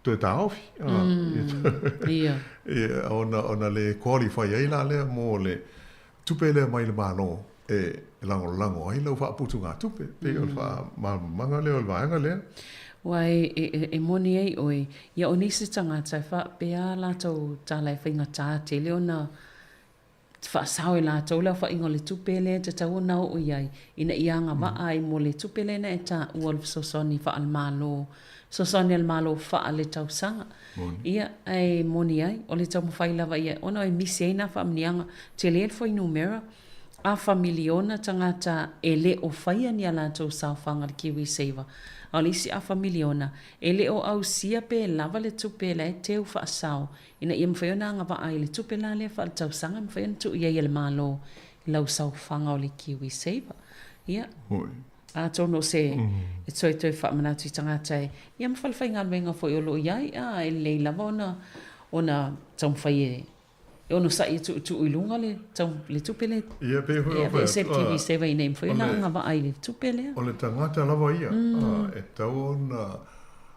toe taofi. Ia. Ia, ona, ona le qualify ai la lea mo le tupe lea mai le Malo e lagolago ai lau faaputugatupe. Pei o le faamalamalamaga lea o le vaega lea. Ua e, e, e moni ai ʻoe, ia o nisi tagata e faapea a latou tala e faigata tele ona faasao e latou le aofaiga o le tupe lea e tatau ona oo i ai ina ia agavaa ai mo le tupe lea na e taua o le fesoasoani faale-Malo, fesoasoani a le Malo faale-tausaga. Ia, ae moni ai, o le taumafai lava ia ona e misi ai nā faamanuiaga. Tele le fuainumera, afa miliona tagata e le o faia ni a latou saofaga i le KiwiSaver, a o le isi afa miliona e le o ausia pe lava le tupe la e teu faasao Ina ia mafai ona agavaa i le tupe la lea faaletausaga e mafai ona tuu i ai e le Malo i lau saofaga o le Kiwi Saver. Ia, atonu o se e toe toe faamanatu i tagata e, ia ma falefaigaluega foi o lo o i ai, a, e lelei lava ona, ona taumafai e, e onosai e tuutuu i luga le, tau, le tupe lea Ia, pei foi e aveese le Kiwi Saver ina ia mafai ona agavaa i le tupe lea. O le tagata lava ia, e tatau ona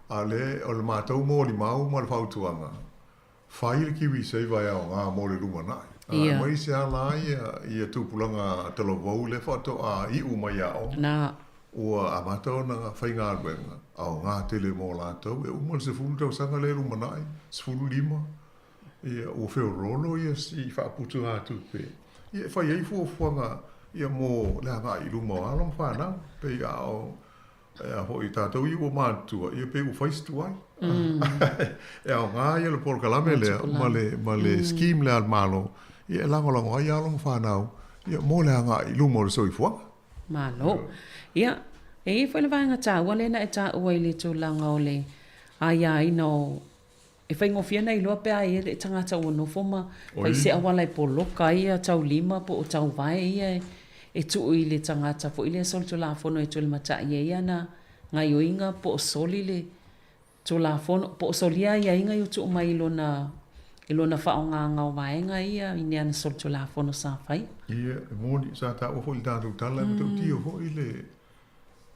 A le, o le matou molimau ma le fautuaga, fai le KiwiSaver e aoga mo le lumanai. A aemaise lava la ia, ia tupulaga talavou lea faatoa iu mai i aoga, ua amata ona faigaluega, aoga tele mo latou. E uma le 10 tausaga lea e lumanai, 15, ia, ua feoloolo ia si faaputugatupe, ia e fai ai fuafuaga ia mo le agai i luma o alo ma fanau, pei a o A foi tatou ia ua matutua, ia pei ua fai si tuai. E aoga ia le polokalame lea ma le, ma le scheme lea a le Malo, ia e lagolago ai alo ma fanau ia mo le agai i luma o le soifuaga. Malo. Ia, e i ai foi le vaega taua lea na e taua i le tulaga o le aiaina o E faigofie ona iloa pe a i ai le tagata ua nofo ma fai se auala e poloka ai ia taulima po o tauvae ia e tuu i le tagata foi lea solitulafono e tulimatai ai ana gaioiga po o soli le Tulafono po o solia aiaiga i o tuu mai i lona i lona faaaogaga o vaega ia i ni ana solitulafono sa faia. Ia, e moni, sa taua foi i le tatou tala e matautia foi le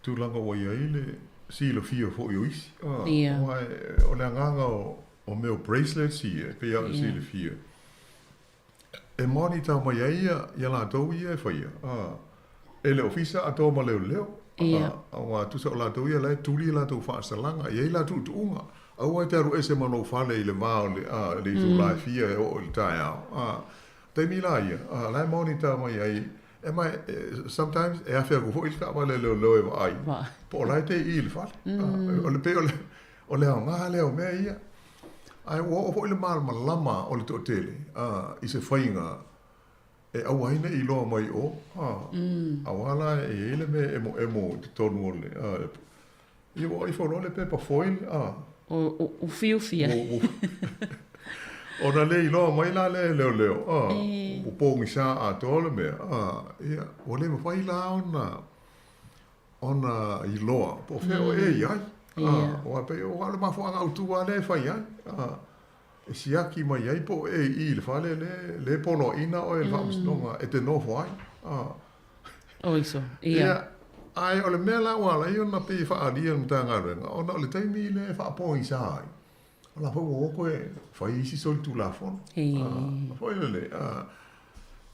tulaga ua i ai le silafia foi o isi. Aua o le agaga o mea o bracelets ia, e pei lava ona silafia, e monitor mai ai ia latou ia e faia e le ofisa atoa ma leoleo. Aua tusa o latou ia la e tuli a latou faasalaga, e i ai la tuutuuga. Aua e te alu ese ma lou fale i le va o le itula e fia e oo i le taeao. Taimi la ia, a la e monitor mai ai, e mai, sometimes e afe atu foi le taavale a leoleo e vaai, po o la e te i i le fale. O le pei o le, o le aoga lea o mea ia. Ae ua oo foi le malamalama o le toatele, a, i se faiga e aua ai ne i iloa mai o, a, aua la e i ai le mea e emoemo i totonu o le, a, Ia ua ifo loa le pepa foil a. O ufiufi ai. Ona le iloa mai la lea e leoleo a, ua pogisa atoa le mea a, ia ua le mafai la ona ona iloa po o fea o e i ai. Aua e pei o le mafuaaga autu lava lea e fai ai, e siaki mai ai po o e i i le fale lea e poloaiina oe e le Faamasinoga e te nofo ai. Oiso, ia. Ia, ae o le mea la ua ala ai ona pei e faaalia e le Matagaluega, ona o le taimi lea e faapogisa ai, o la foi ua o toe fai isi solitulafono. Foi lele,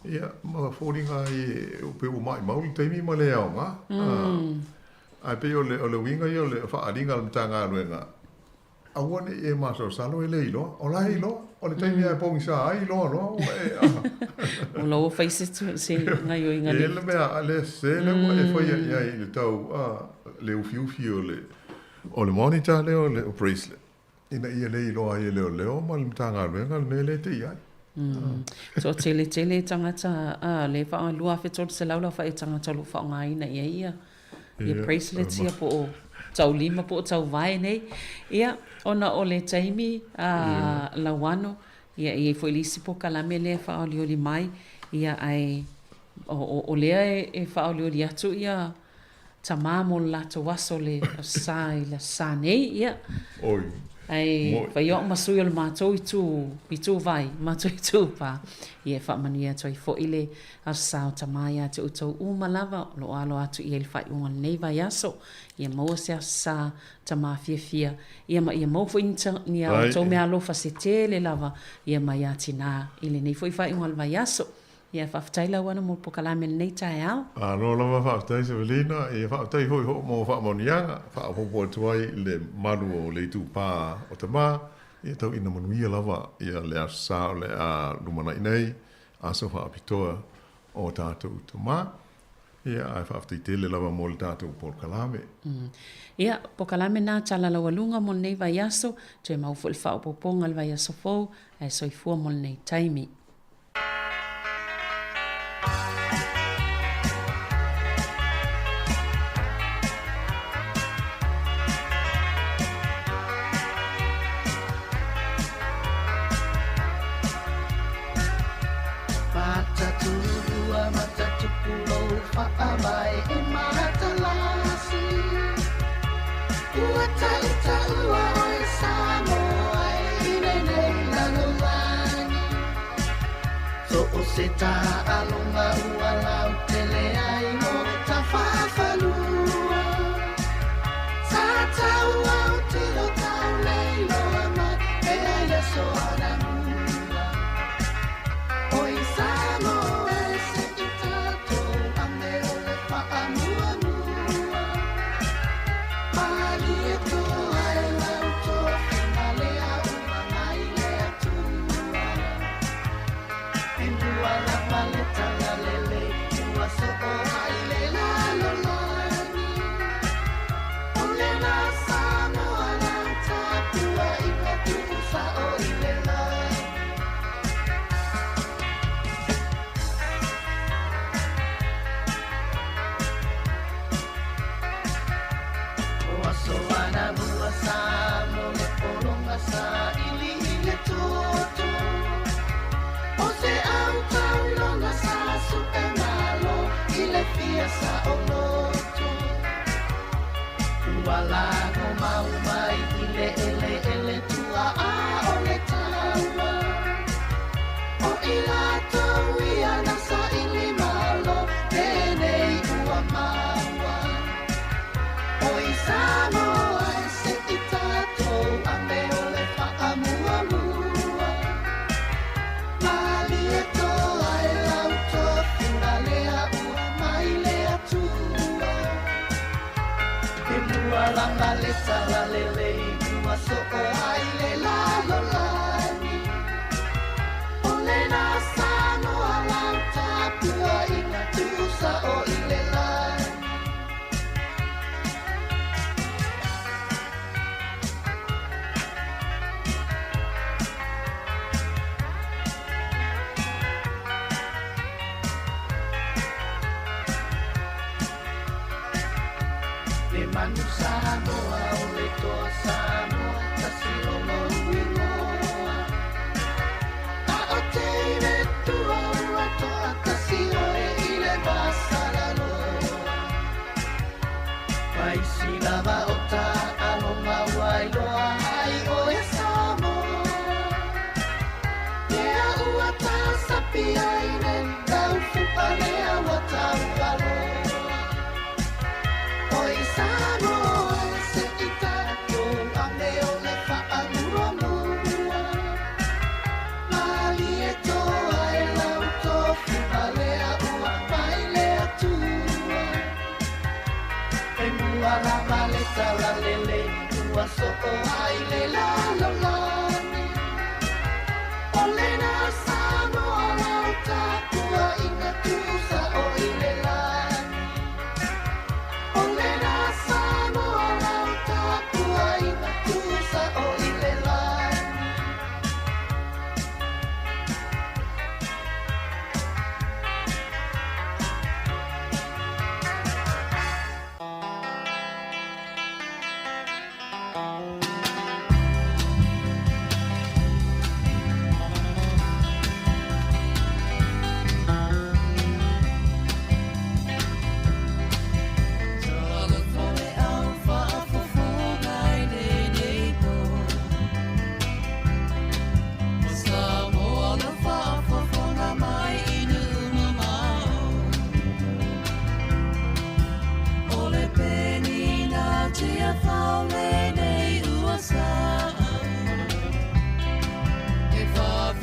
ia, ma foliga ai e pei ua maimau le taimi ma le aoga. Ae pei o le uiga ia o le faaaliga a le Matagaluega, aua ne i e masalosalo e le iloa. O la e iloa, o le taimi lava e pogisa ai, iloa loa ua e... O la ua fai se gaioiga le... E i ai le mea le sese lea ua e faia i ai i le tau le ufiufi o le monitor lea o le bracelet. Ina ia le iloa ai e leoleo ma le Matagaluega le mea lea e te i ai. Toatele tele tagata a le faa 2300 le aofai o tagata o lo o faaaogaina i ai ia ia bracelets ia po o taulima po o tauvae nei. Ia, ona o le taimi a Lauano, ia e i ai foi le isi polokalame lea e faaolioli mai, ia ae o lea e faaolioli atu ia tama mo le latou aso le sa i le sa nei, ia. Oi. Ae fai au ma sui o le matou itu, itu vai, matou itu pa. Ia e faamanuia atu ai foi le aso sa o tama ia te outou uma lava o lo o alo atu i ai le faaiuga o lenei vaiaso. Ia maua se aso sa tama fiafia, ia ma ia maua foi ni a outou meaalofa se tele lava ia mai a tina i lenei foi faaiuga o le vaiaso. Ia, faafetai Lauana mo le polokalame i lenei taeao. Malo lava faafetai Sevelina, ia faafetai foi mo faamanuiaga, faaopoopo atu ai le malu o le itupa o Tama, ia tau ina manuia lava ia le Aso Sa o le a lumanai nei, aso faapitoa o tatou Tama. Ia, ae faafetai tele lava mo le tatou polokalame. Ia, polokalame na tala laualuga mo lenei vaiaso, toe maua foi le faaopoopoga i le vaiaso fou, ae soifua mo lenei taimi.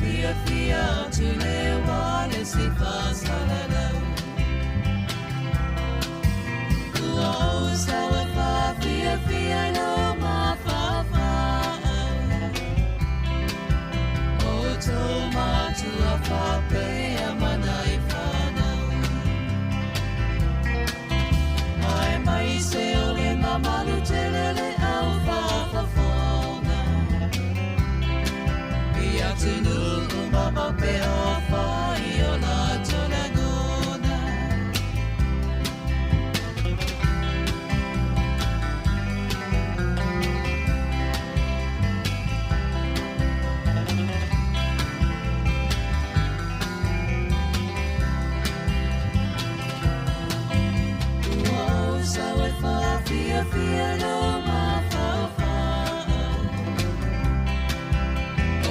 Fiafia atu le wā le si whasalalau. Ua ou sau e whaafiafia i lo mawhawhau. O tō matua whapea mana i whanau. Mai mai se o le mamalu tele le au whawhafonga. I atunu umama pe a whai o la tōna ngona. Ua ou sau e whaafiafia i lo mawhawhau.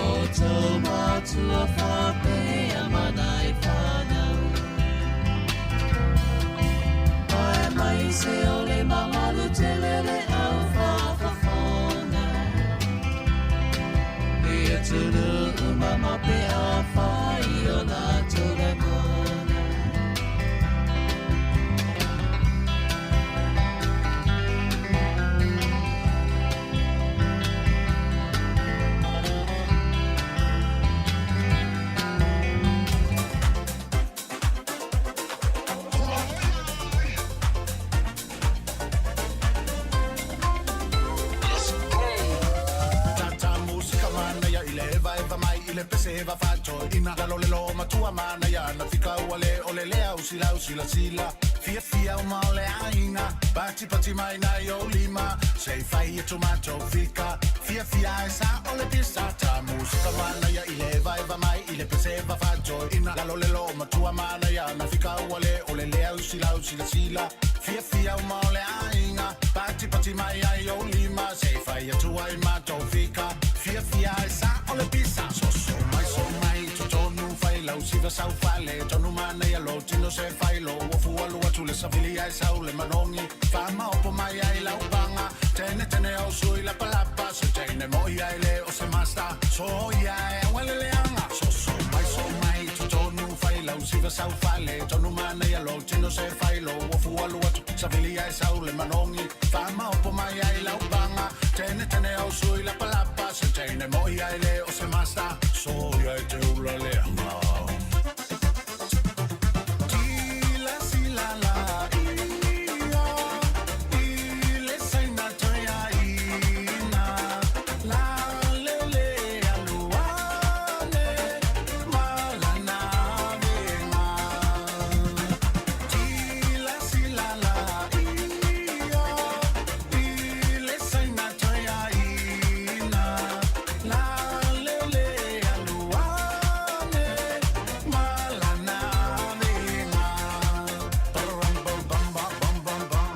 O tō matua whapea mana i whanau. Mai mai se o le mamalu tele le au whawhafonga. I atunu umama pe a whai o la tōna ngona. Tata musika mana ya ile eva eva mai ile pese eva fato ina lalo le lo matua mana ya na fika ua le o le lea usila usila sila fia fia o maole aina pati pati mai na yo lima sei fai e tomato fika fia fia e sa o le pisa ta musika mana ya ile eva eva mai ile pese eva fato ina lalo le lo matua mana ya na fika ua le o le lea usila usila sila fia fia o maole aina pati pati mai ai yo lima sei fai e tua i mato fika fia fia e sa o le pisa so so mai so mai to tonu fai lau siva sau fale tonu mana ia lo tino se fai lo o fua lua tule sa filia e sau le manongi fa maopo mai ai lau panga tene tene o sui la palapa se tene mo ia ele o se masta so ia e wele leanga so so mai so mai to tonu fai lau siva sau fale tonu mana ia lo tino se fai lo o fua lua tule sa filia e sau le manongi fa maopo mai ai lau panga tene tene o sui la palapa se tene mo ia ele o se masta so ia e te ula leanga. Tila sila la ia ile saina toia ina la lele aluane malana venga. Tila sila la ia ile saina toia ina la lele aluane malana venga. Bum bum bum bum bum bum.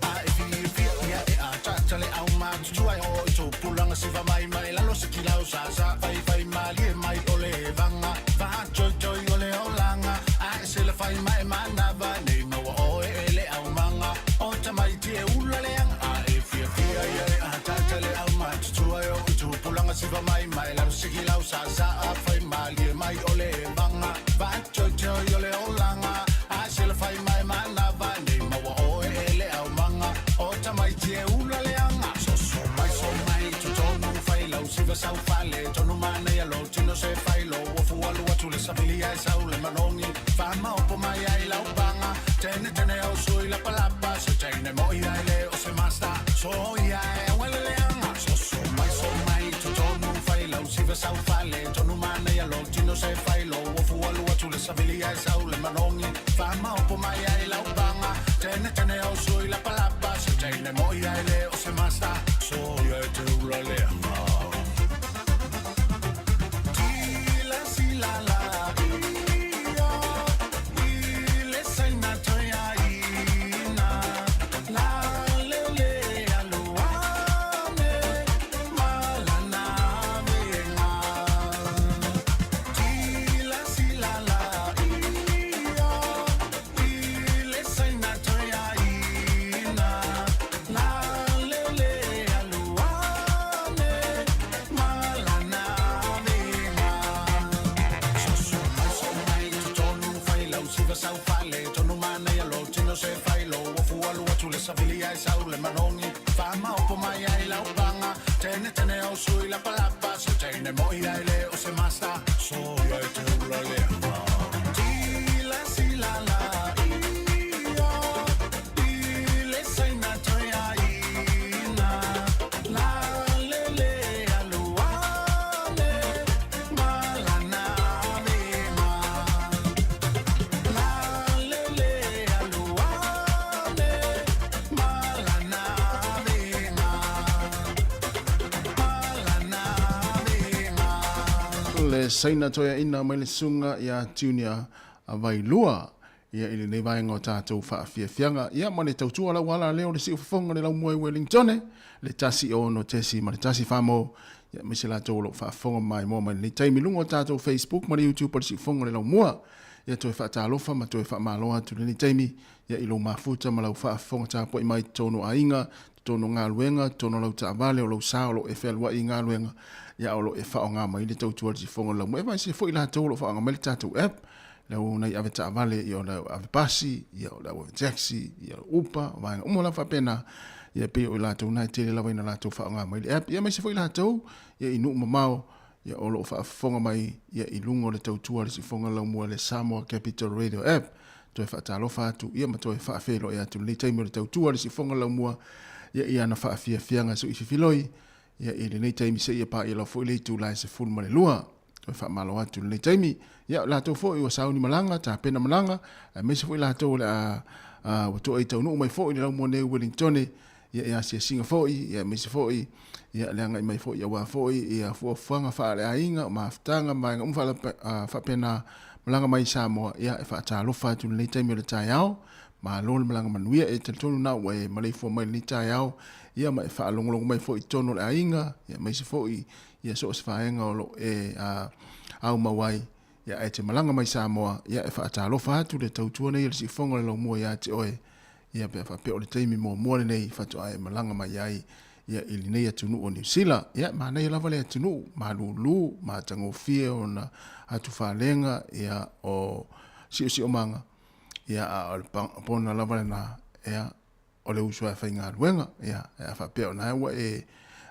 A e fia fia ia e a ta ta le au ma tu ai o i tō pulanga siva mai mai lalo se ki lau sa sa fai fai ma lie mai o le vanga va choi choi o le olanga a e se le fai mai mana va nei maua o e e le au manga o ta mai ti e ula le anga. A e fia fia ia e a ta ta le au ma tu ai o i tō pulanga siva mai mai lalo se ki lau sa sa a fai ma lie mai o le vanga va choi choi o le olanga a se le fai mai mana va nei maua o e e le au manga o ta mai ti e ula le anga. So so mai so mai to tonu fai lau siva sau fale tonu mana ia lo tino se fai lo o fua lua tule sa filia e sau le manongi fa maopo mai ai lau panga tene tene o sui la palapa se tene mo ia ele o se masta so ia e wele le anga. So so mai so mai to tonu fai lau siva sau fale tonu mana ia lo tino se fai lo o fua lua tule sa filia e sau le manongi fa maopo mai ai lau panga tene tene o sui la palapa se tene mo ia ele o se masta so ia e te ula le anga. Tila sila la ia ile saina toia ina la lele aluane malana venga. Tila sila la ia Le saina toeaina mai le susuga ia Junior Vailua ia i lenei vaega o tatou faafiafiaga. Ia ma le tautua lau ala lea o le siufofoga le laumua i Wellingtone, le 1 6 1 4 mo ia aemaise latou o lo o faafofoga maimoa mai lenei taimi i luga o tatou Facebook ma le YouTube o le siufofoga le laumua. Ia toe faatalofa ma toe faamalo atu lenei taimi ia i lou mafuta ma lau faafofoga tapuai mai totonu o aiga, totonu o galuega, totonu o lau taavale, o lou sa o lo o e fealuai i galuega, ia o lo o e faaaoga mai le tautua i le siufofoga o le laumua. E vaese foi latou o lo o faaaoga mai le tatou app, le au nai ave taavale, ia o le au ave pasi, ia o le au ave taxi, ia o Uber, o vaega uma lava faapena, ia e pei o i latou na e tele lava ina latou faaaoga mai le app. Ia aemaise foi latou ia i nuu mamao, ia o lo o faafofoga mai ia i luga o le tautua a le siufofoga laumua le Samoa Capital Radio App. Toe faatalofa atu ia ma toe faafeiloai atu i lenei taimi o le tautua a le siufofoga laumua ia i ana faafiafiaga suififiloi ia i lenei taimi seia paia lau foi le itula e 12. Toe faamalo atu i lenei taimi. Ia, o latou foi ua sauni malaga, tapena malaga, aemaise foi latou o le a ua toa i taunuu mai foi i le laumua nei i Wellingtone, ia i asiasiga foi, ia aemaise foi ia le agai mai foi aua foi ia fuafuaga faaleaiga, o mafutaga ma vaega uma faapena malaga mai i Samoa, ia e faatalofa atu i lenei taimi o le taeao. Malo le malaga manuia, e talitonu na ua e maleifua mai i lenei taeao, ia ma e faalogologo mai foi i totonu o le aiga, ia aemaise foi ia so o se vaega o lo o e aumau ai, ia ae te malaga mai Samoa, ia e faatalofa atu le tautua nei a le siufofoga o le laumua ia te oe, ia pe a faapea o le taimi muamua lenei faatoa e malaga mai ai ia i lenei atunuu o Niu Sila. Ia manaia lava le atunuu, malulu, matagofie ona atufalega, ia o siosiomaga, ia a o le pona lava lena, ia o le uso a e faigaluega, ia, a faapea o na ua e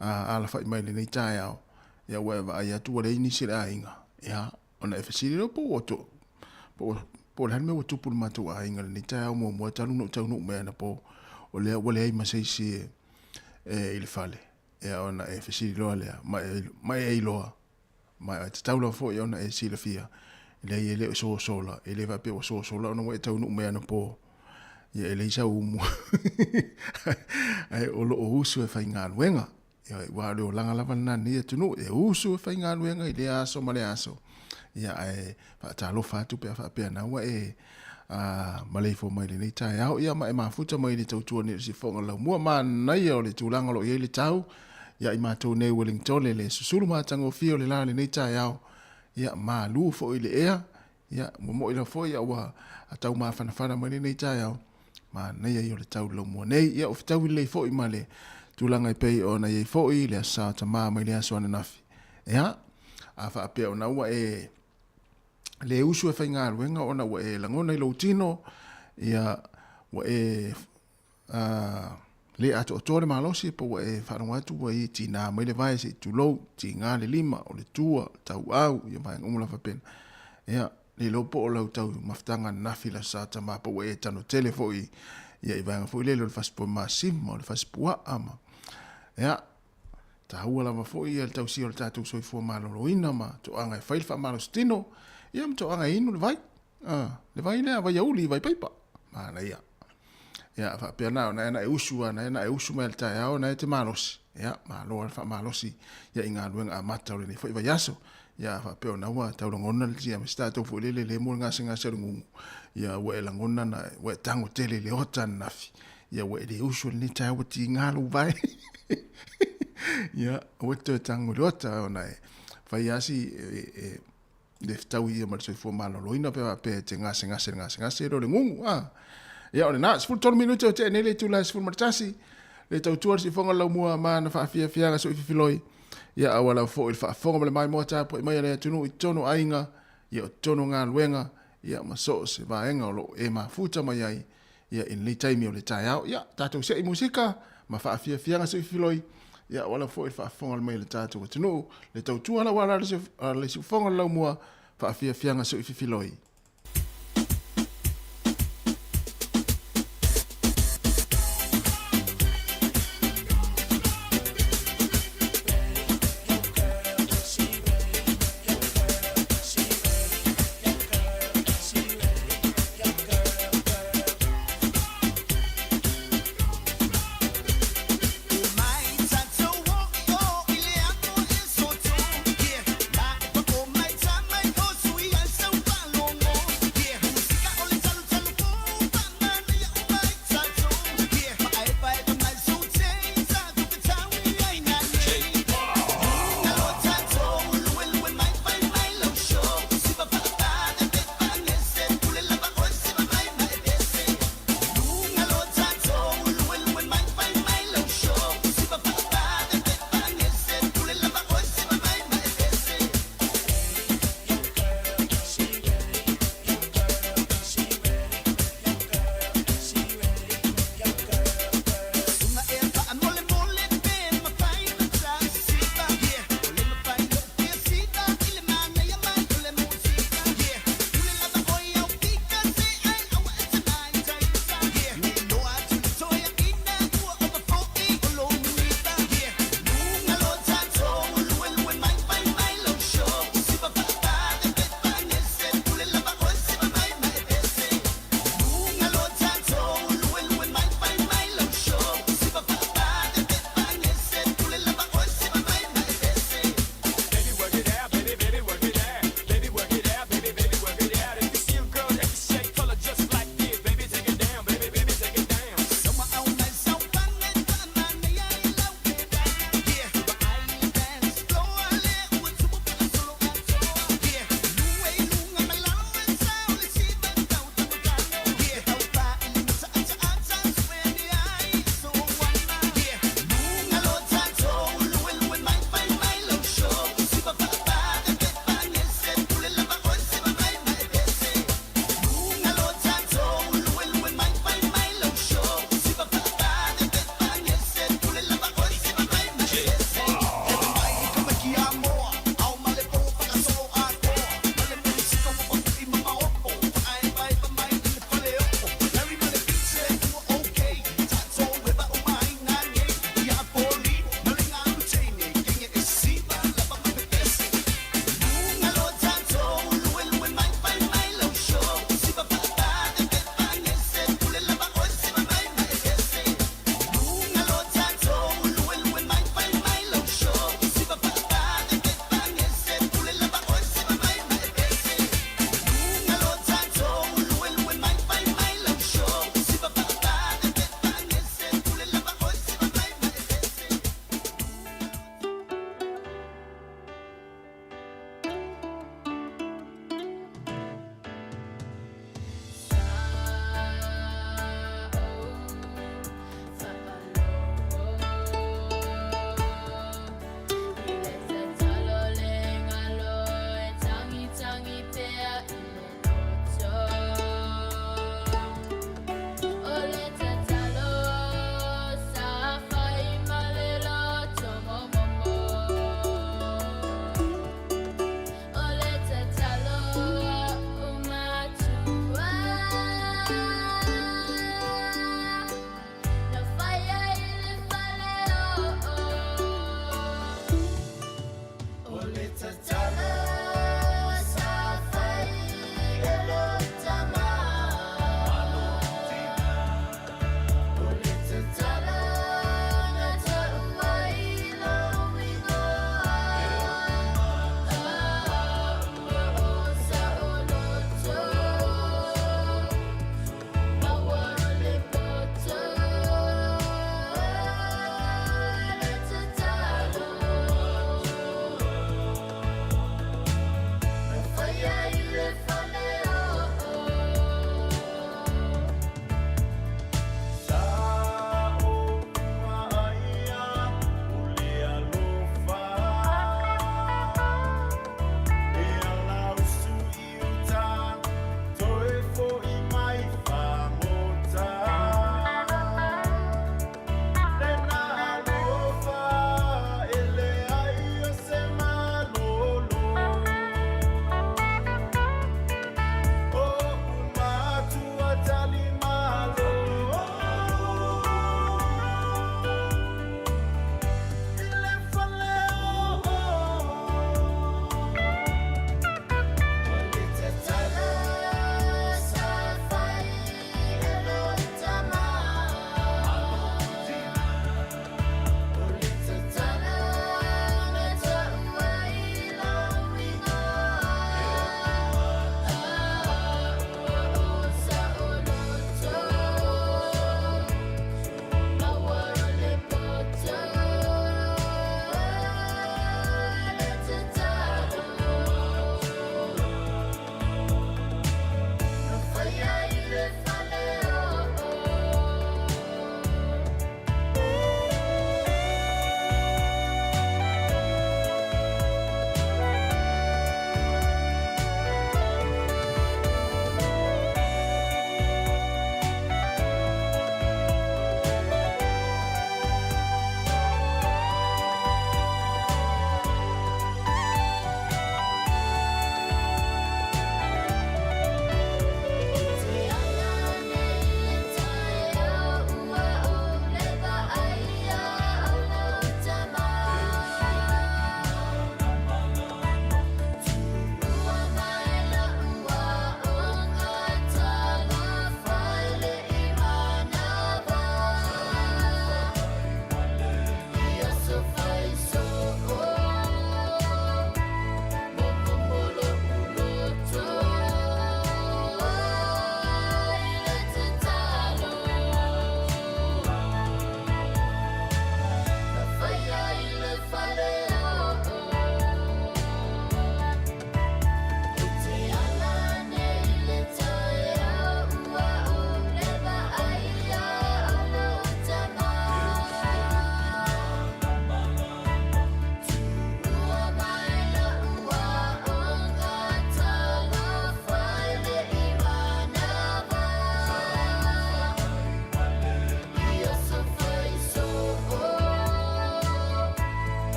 alafai mai lenei taeao, ia ua e vaai atu ua leai nisi o le aiga, ia, ona e fesili lea po ua to, po, po o le a le mea ua tupu i le matou aiga lenei taeao muamua talu ona ou taunuu mai anapo, o lea ua leai ma se isi e, e i le fale, ia, ona e fesili loa lea, ma e, ma e iloa, Ma e tatau lava foi ona e silafia, leai e le o sosola, e le faapea ua sosola ona ua e taunuu mai anapo, ia e leai sau umu. Ae o lo o usu e faigaluega. Ia, aua o le olaga lava lena i lenei atunuu, e usu e faigaluega i lea aso ma lea aso. Ia, ae faatalofa atu pe a faapea na ua e maleifua mai i lenei taeao, ia ma e mafuta mai i le tautua nei o le sifofoga laumua. Manaia o le tulaga o lo o i ai le tau, Ia i matou nei Wellingtone le susulu matagofie o le la lenei taeao, ia malu foi le ea, ia momo'i lava foi ia ua tau mafanafana mai lenei taeao, manaia ia o le tau laumua nei. Ia ua fetaui lelei foi ma le tulaga e pei ona i ai foi le Aso Sa o Tama mai le aso ananafi. Ia, a faapea ona ua e le usu e faigaluega ona ua e lagona i lou tino, ia ua e le atoatoa le malosi po ua e faalogo atu ua e tiga mai le vae se i tulou, tiga le lima, o le tua, tauau, ia vaega uma lava faapena. Ia, le iloa po o lau tau mafutaga ananafi le Aso Sa Tama po ua e tano tele foi ia i vaega foi lele o le fasipovi masima, o le fasipuaa ma ia, taua lava foi ia le tausia o le tatou soifua maloloina ma toaga e fai le faamalositino, ia ma toaga e inu le vai. Le vai lea, vaiauli, vai paipa. Manaia. Ia, faapea na, ona e usu, ona e usu mai le taeao, ona e te malosi. Ia, malo le faamalosi ia i galuega amata o lenei foi vaiaso. Ia, faapea ona ua tau lagona le tia, ma se tatou foi lele le mo le gasegase o le gugu. Ia, ua e lagona na, ua e tago tele i le ota ananafi. Ia, ua e le usu lenei taeao ua tiga lou vae. Ia, ua e toe tago i le ota, ona e fai asi e, le fetaui ia ma le soifua maloloina pe faapea e te gasegase le gasegase e le o le gugu a. Ia o lena, 13 minute o tea nei le itula e 11, le tautua le siufofoga o le laumua ma ana faafiafiaga soififiloi, ia aua lava foi le faafofoga ma le maimoa tapuai mai a le atunuu i totonu o aiga, ia o totonu o galuega, ia ma so o se vaega o lo o e mafuta mai ai ia i lenei taimi o le taeao. Ia, tatou se'i musika ma faafiafiaga soififiloi, ia aua lava foi le faafofoga mai a le tatou atunuu, le tautua lau ala le siufofoga o le laumua, faafiafiaga soififiloi.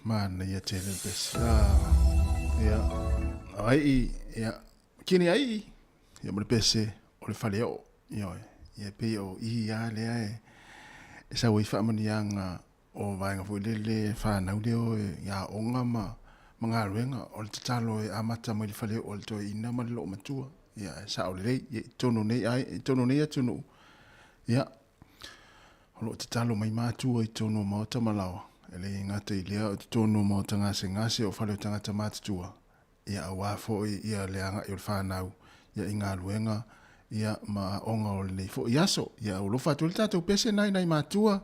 Manaia tele le pese. Ah, ia. Ai i, ia. Kini ai i, ia ma le pese o le fale oo. Ioe. Ia pei o i a lea e, e sau ai faamanuiaga o vaega foi lele fanau lea o e i aoga ma, ma galuega. O le tatalo e amata mai le fale oo a le toeaina ma le loomatua. Ia, e sao lelei. Ia, i totonu o nei ai, i totonu o nei atunuu, ia, O lo o tatalo mai matua i totonu o maota ma laoa, e le gata i lea o totonu o maota gasegase o fale o tagata matutua, ia aua foi ia le agai o le fanau ia i galuega ia ma aoga o lenei foi aso. Ia ua alofa atu ai le tatou pese na i nai matua,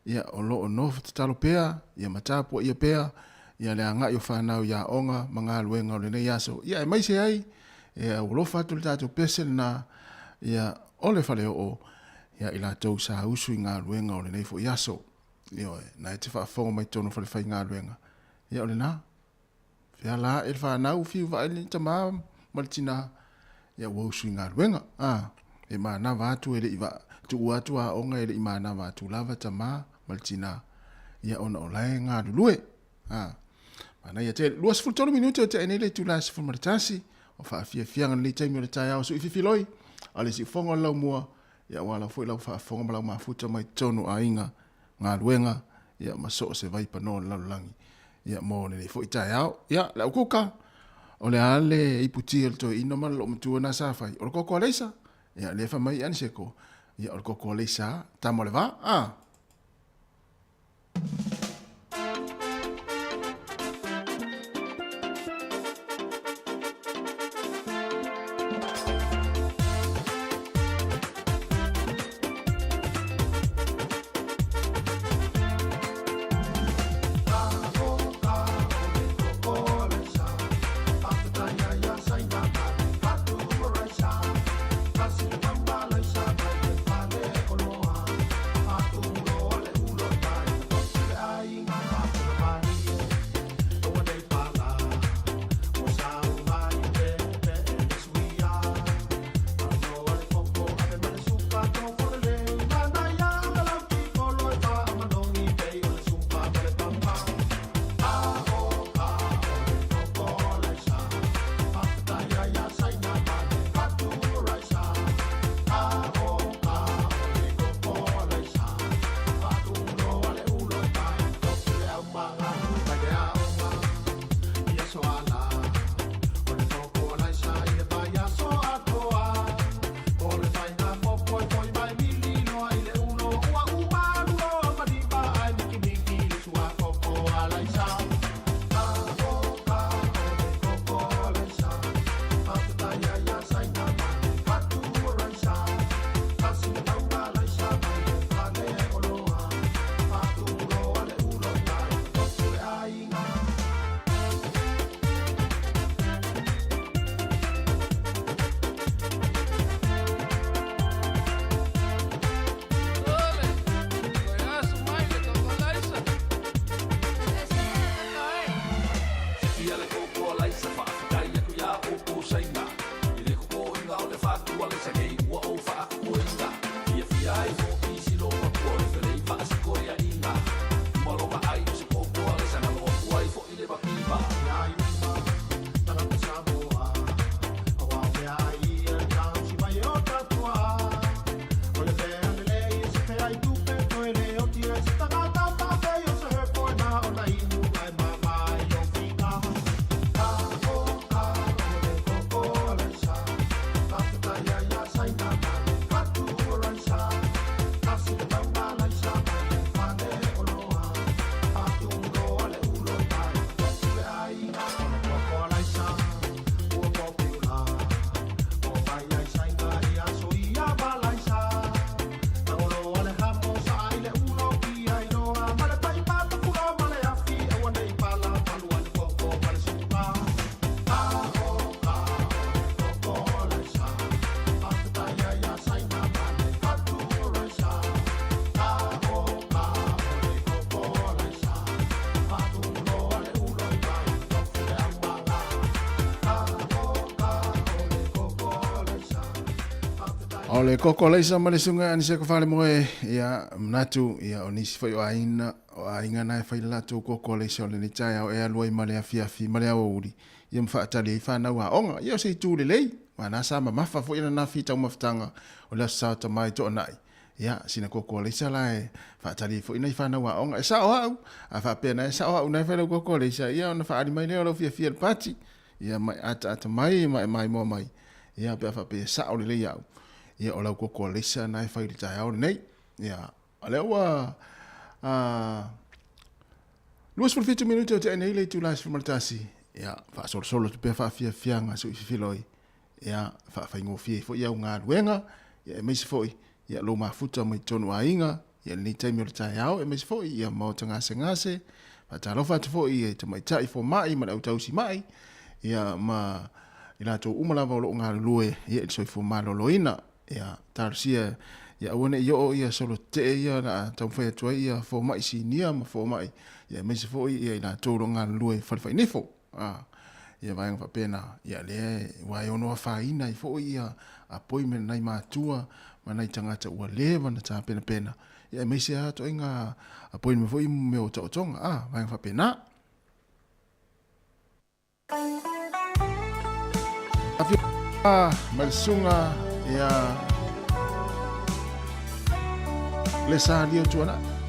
ia o lo o nofo tatalo pea ia ma tapuaia pea ia le agai o fanau i aoga ma galuega o lenei aso. Ia aemaise ai ia ua alofa atu le tatou pese lena ia o le faleoo ia i latou sa usu i galuega o lenei foi aso. Ioe, na e te faafofoga mai totonu o falefaigaluega. Ia o lena. Feala ae le fanau, fiu vaai le tama ma le tina, ia ua usu i galuega. A, e manava atu e le i va, tuua atu aoga e le i manava atu lava tama ma le tina, ia ona o la e galulue. A, manaia tele. 23 minute o tea nei le itula e 11, o faafiafiaga lenei taimi o le taeao sui fifiloi, a le siufofoga o le laumua, ia aua lau foi lau faafofoga ma lau mafuta mai totonu o aiga, galuega, ia ma so o se vaipanoa o le lalolagi, ia mo lenei foi taeao. Ia, le au kuka, o le a le iputi o le toeaina ma le loomatua na sa fai? O le koko a Leisa. Ia, lea fai mai Aniseko, ia o le koko a Leisa, tama o le va, a. O le koko laisa ma le suga ani se ko fale moe ia manatu ia o nisi foi o aina o aiga na e fai le latou koko alaisa o lenei taeao e alu ai ma le afiafi ma le aoauli, ia ma faatali ai fanau aoga. Ia o se itu lelei, aua na sa mamafa foi ananafi i taumafataga o le Aso Sa o Tama i Toonai. Ia, sina koko alaisa la e faatali ai foi nai fanau aoga. E sao au, a faapea na e sao au na e fai lau koko alaisa, ia ona faaali mai lea o lau fiafia i le pati. Ia ma e ataata mai ma e maimoa mai, ia pe a faapea e sao lelei au, ia o lau koko alaisa na e fai i le taeao lenei. Ia, o lea ua a 27 minute o tea nei le itula e 11, ia, faasolosolo atu pea faafiafiaga se i fefiloi, ia, faafaigofie ai foi au galuega, ia, aemaise foi, ia, lou mafuta mai totonu o aiga, ia, lenei taimi o le taeao, aemaise foi, ia, maota gasegase, faatalofa atu foi i tamaitai fomai ma le au tausi mai, ia, ma i latou uma lava o lo o galulue, ia, i le soifua maloloina. Ia, talosia ia aua ne i oo ia solo tetee ia o le a taumafai atu ai ia fomai sinia ma fomai, ia aemaise foi ia i latou o lo o galulue i fale fainifo. A, ia vaega faapena, ia lea aua e ono afaina ai foi ia appointment a nai matua ma nai tagata ua leva ona tapenapena, ia aemaise lava ituaiga appointment foi mo mea o taotoga, a, vaega faapena. Afioga ma le susuga ia le Salio Tuanai.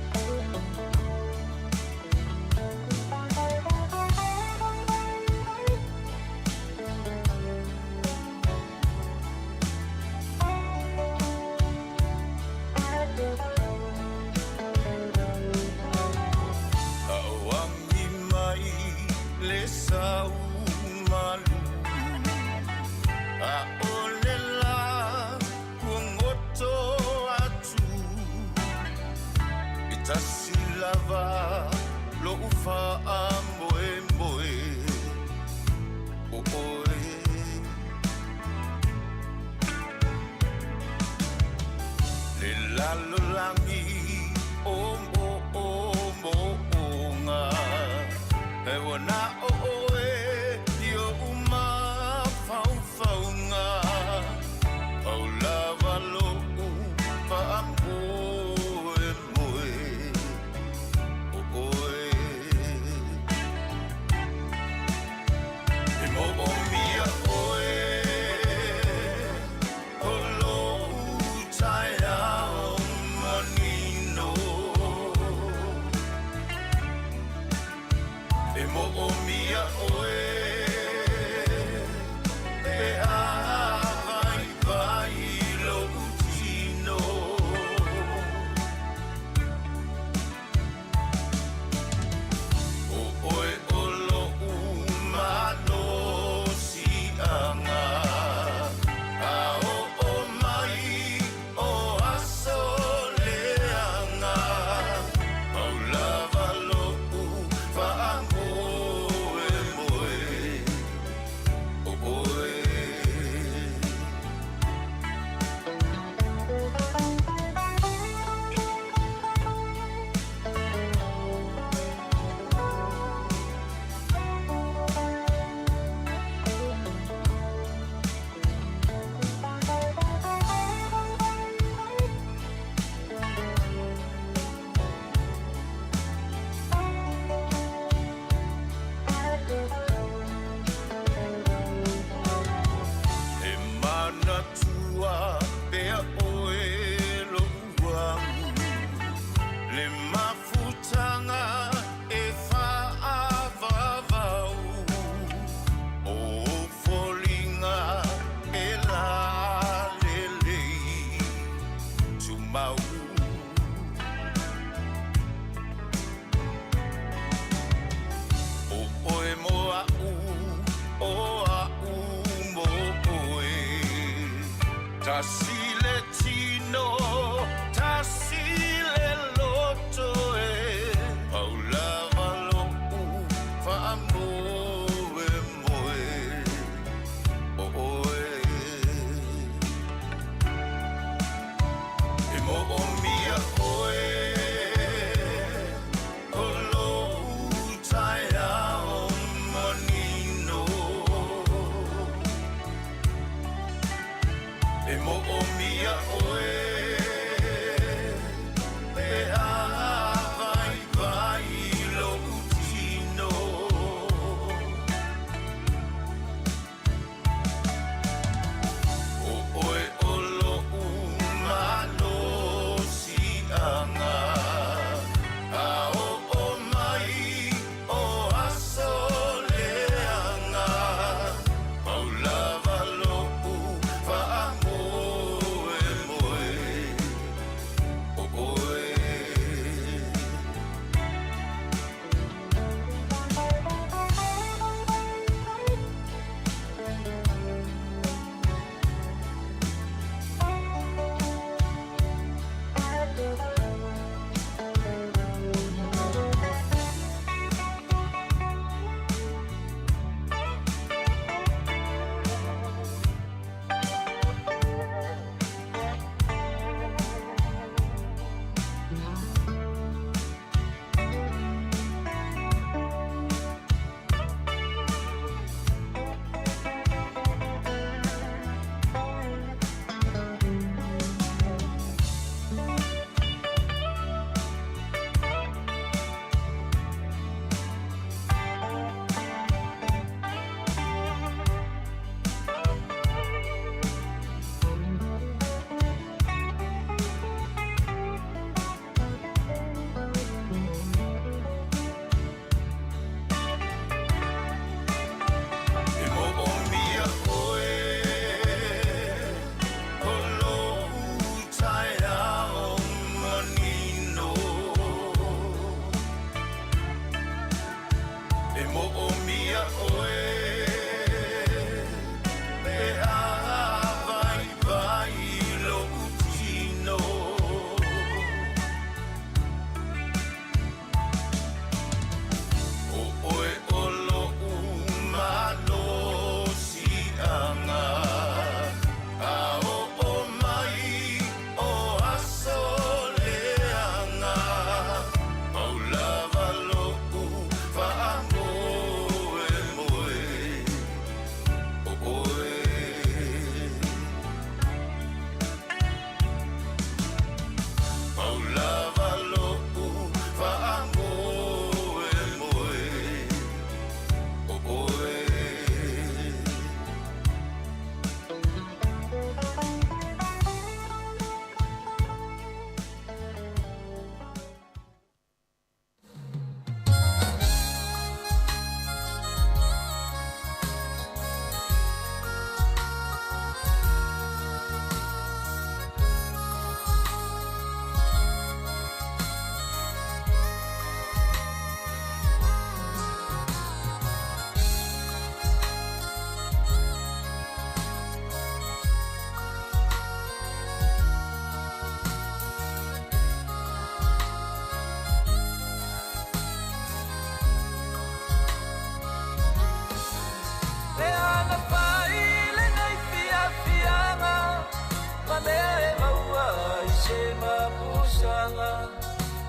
talosaga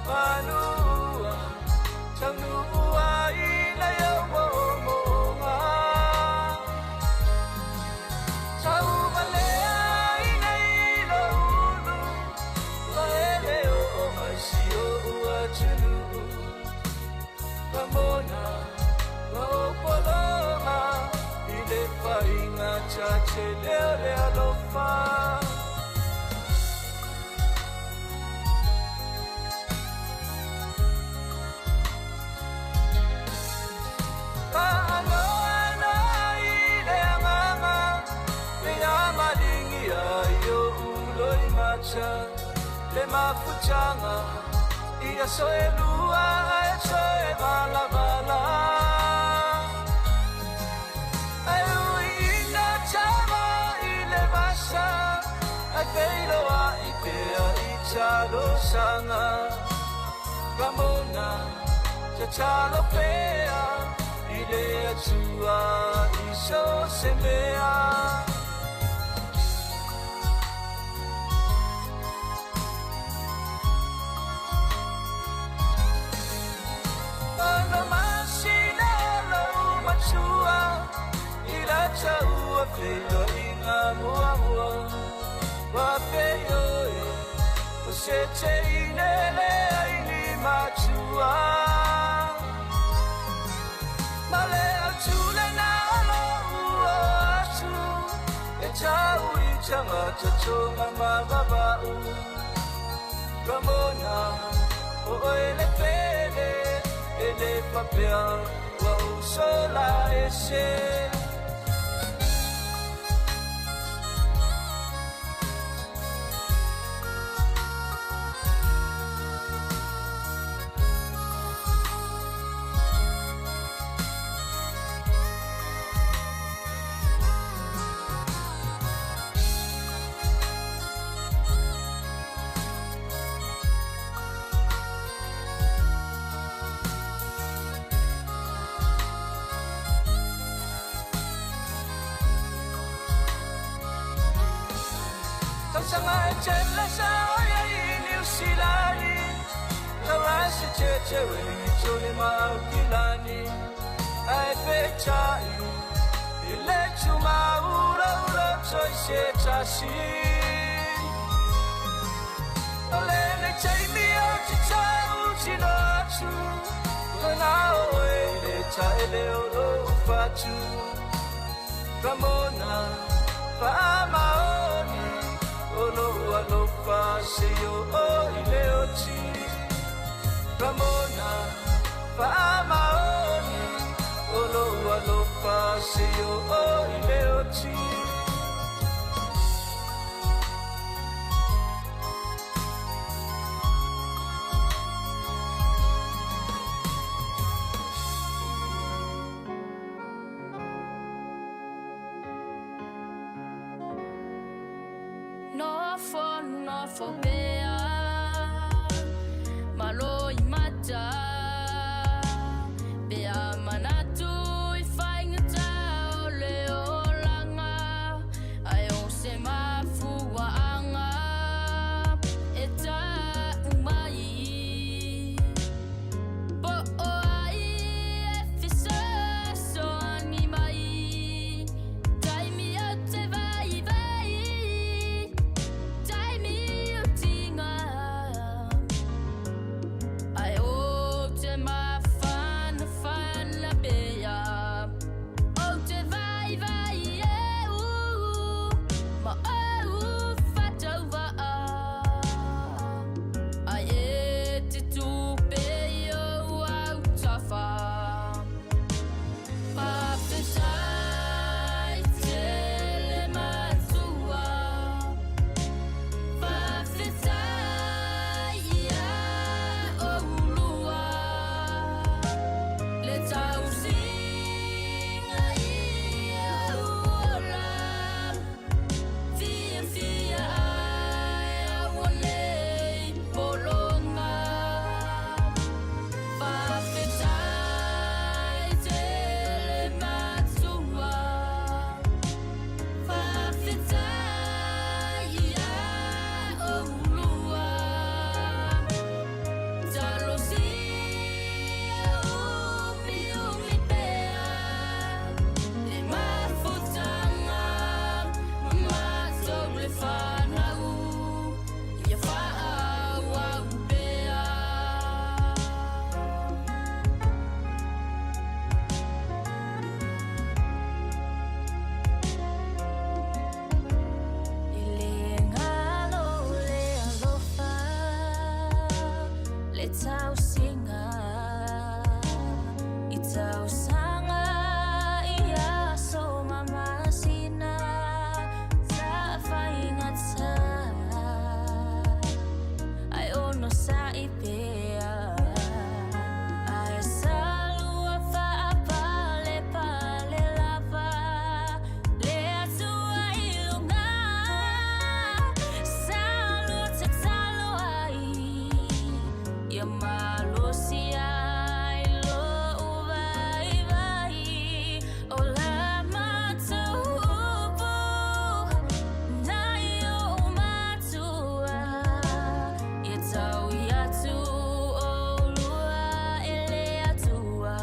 Manua taunuu ai nai ou moomooga Tauvalea i nei lou ulu Ua e le oo mai si oʻu atunuu Ramona ma ou pologa I le faiga tatele o le alofa Faanoano i le agaga Le amaligia i oʻu loimata Le mafutaga i aso e lua ae toe valavala Ae ui ina tama i le vasa Ae feiloai pea i talosaga Ramona tatalo pea i le Atua i so o se mea. Ono masina lou matua i la taua feiloaiga muamua. Ua feioe o se teine leai ni matua. Ma le autu lena o lou oo atu e tau i tagata toga ma vava'u. Ramona o oe le pele e le faapea ua ou sola ese. Tausaga e tele sa oi ai i Niu Silani Tauasi tete Wellingitone ma Aukilani Ae peitai i le tumaulaula toi se tasi O lenei taimi ou te tautino atu Ua na oe i le taele o lou fatu Ramona faamaoni o lou alofa seia oo i le oti Ramona faamaoni o lou alofa seia oo i le oti. Nofo nofo pea malo i mata Pea manatu i faigata o le olaga Ae o se mafuaaga e tau mai Po o ai e fesoasoani mai Taimi o te vaivai Taimi o ti tausiga i tausaga i aso ma masina sa faigata ae onosaʻi pea ae salua faapalepale lava le Atua i luga salua tatalo ai ia malosi ai lo'u vaivai o la matou upu nai o'u matua ia taui atu ʻolua e le Atua.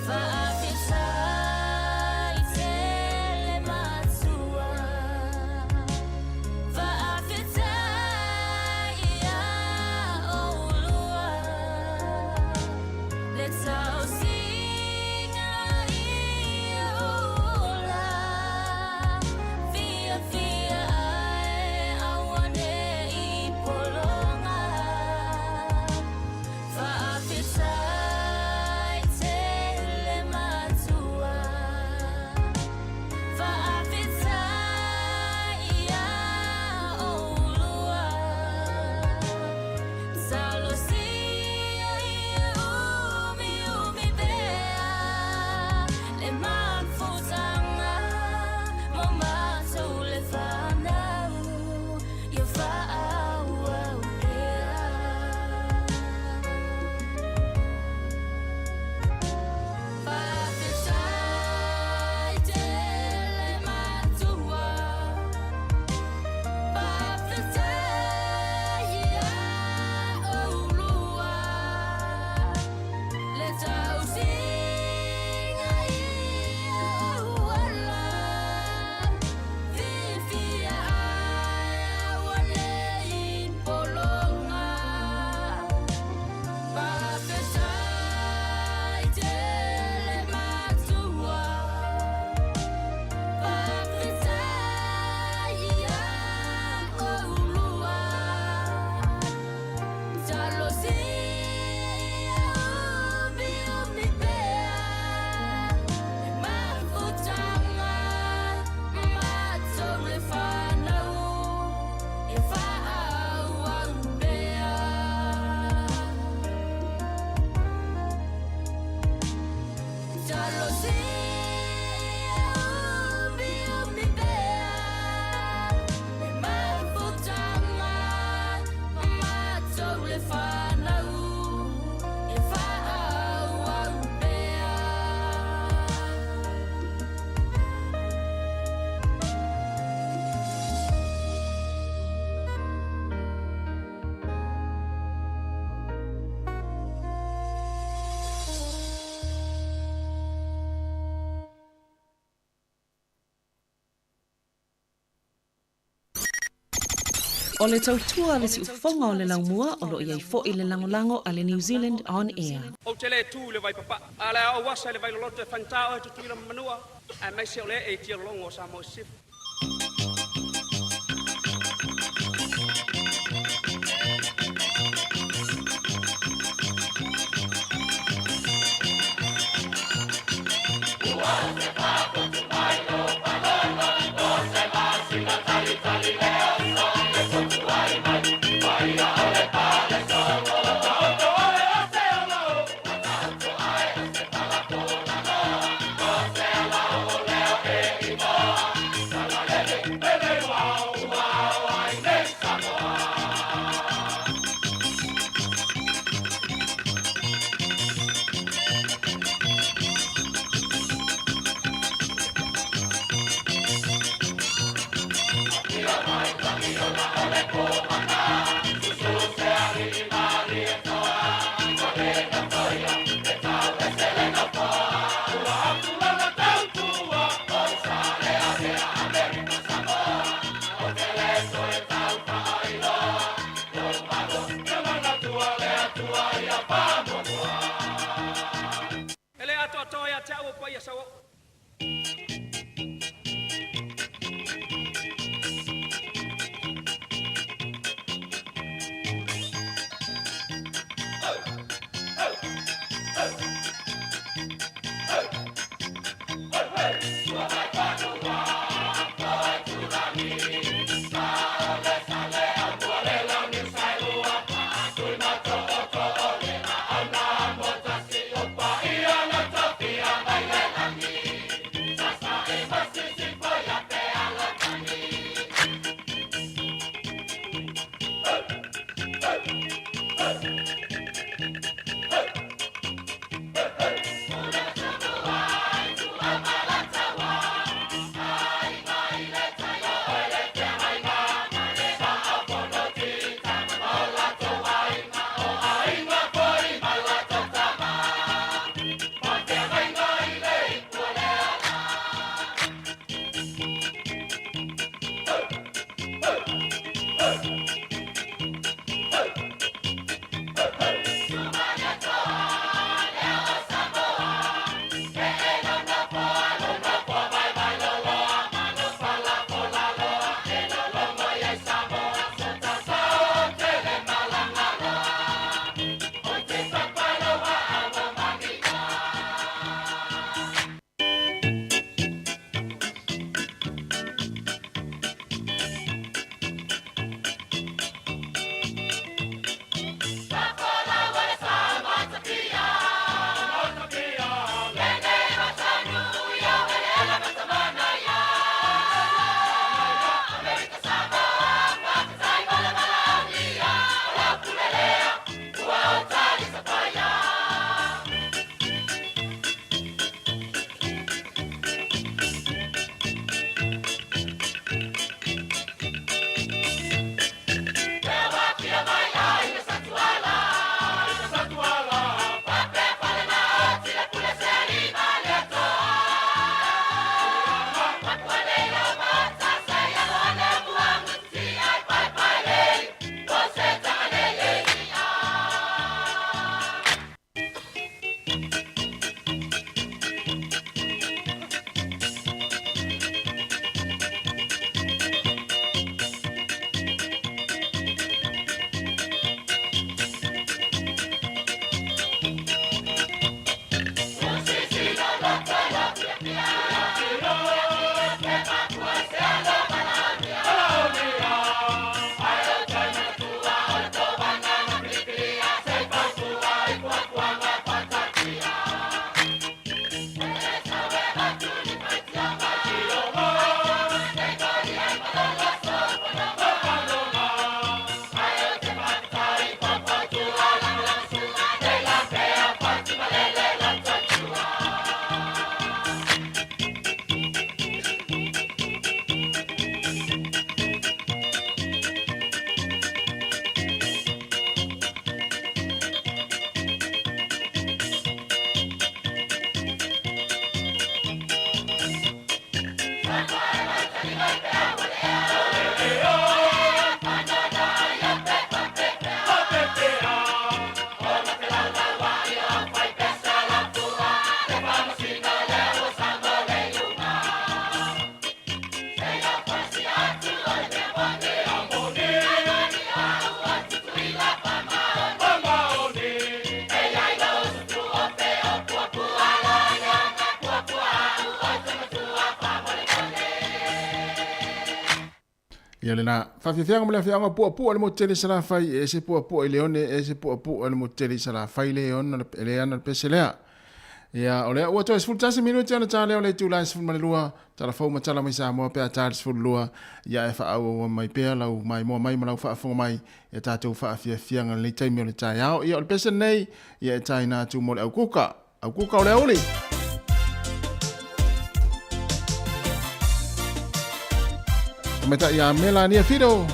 Faafetai tele matua. Faafetai iā ʻolua. Le tausiga i ola. Fiafia ae auaneʻi pologa. Faafetai tele matua. Faafetai iā ʻolua. Talosia ia umiumi pea le mafutaga mo matou le fanau ia faaauau pea. Faafetai tele matua. Faafetai iā ʻolua. Le tausiga i ola. Fiafia ae auaneʻi pologa. Faafetai tele matua. Faafetai iā ʻolua. Talosia ia umiumi pea le mafutaga mo matou le fanau ia faaauau pea. Talosia ia umiumi pea le mafutaga mo matou le fanau ia faaauau pea. O le tautua a le siufofoga o le laumua o loo i ai foʻi le lagolago a le New Zealand On Air. Ou te le tu i le vai papaa, a o le a ou asa i le vai loloto e faigata oe Tutuila ma Manua, aemaise o le ee i tialologo o Samoa i Sisifo. Ia lena faafiafiaga ma le afiaga puapua le motu tele i Salafai, e ese puapua i Leone, e ese puapua i le motu tele i Salafai le ona le ana le pese lea. Ia, o lea ua toe 11 minute ona ta lea o le itula e 12, tala fou ma tala mai Samoa pe a ta le 12, ia e faaauaua mai pea lau maimoa mai ma lau faafofoga mai ia tatou faafiafiaga i lenei taimi o le taeao. Ia, o le pese lenei, ia e taina atu mo le aukuka. Aukuka o le aoauli. Tamaitai ia Melania Fido.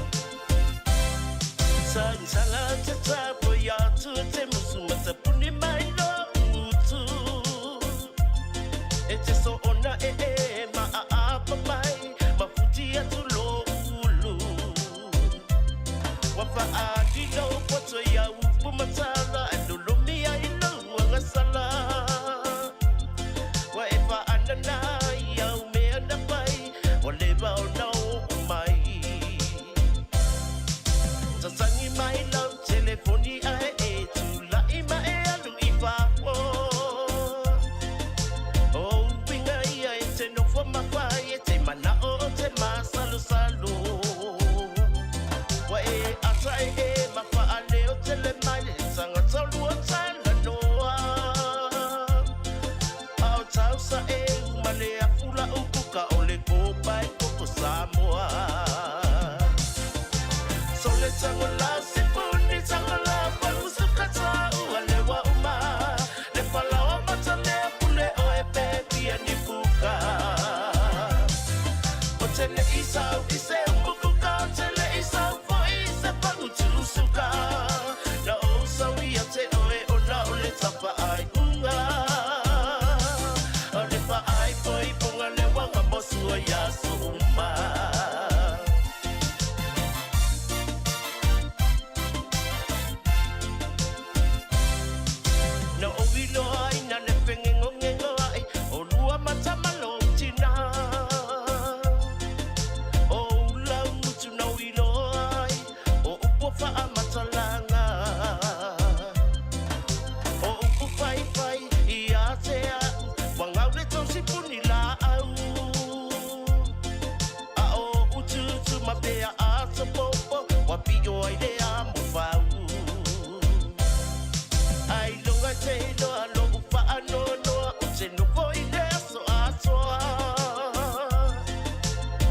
o faamatalaga. O upu faifai ia te a'u, ua gau le tou sipuni laau. A o utuutu ma pea asopopo, ua pio ai le amofau. Ai loga te iloa lo'u faanoanoa, ou te nofo i le aso atoa.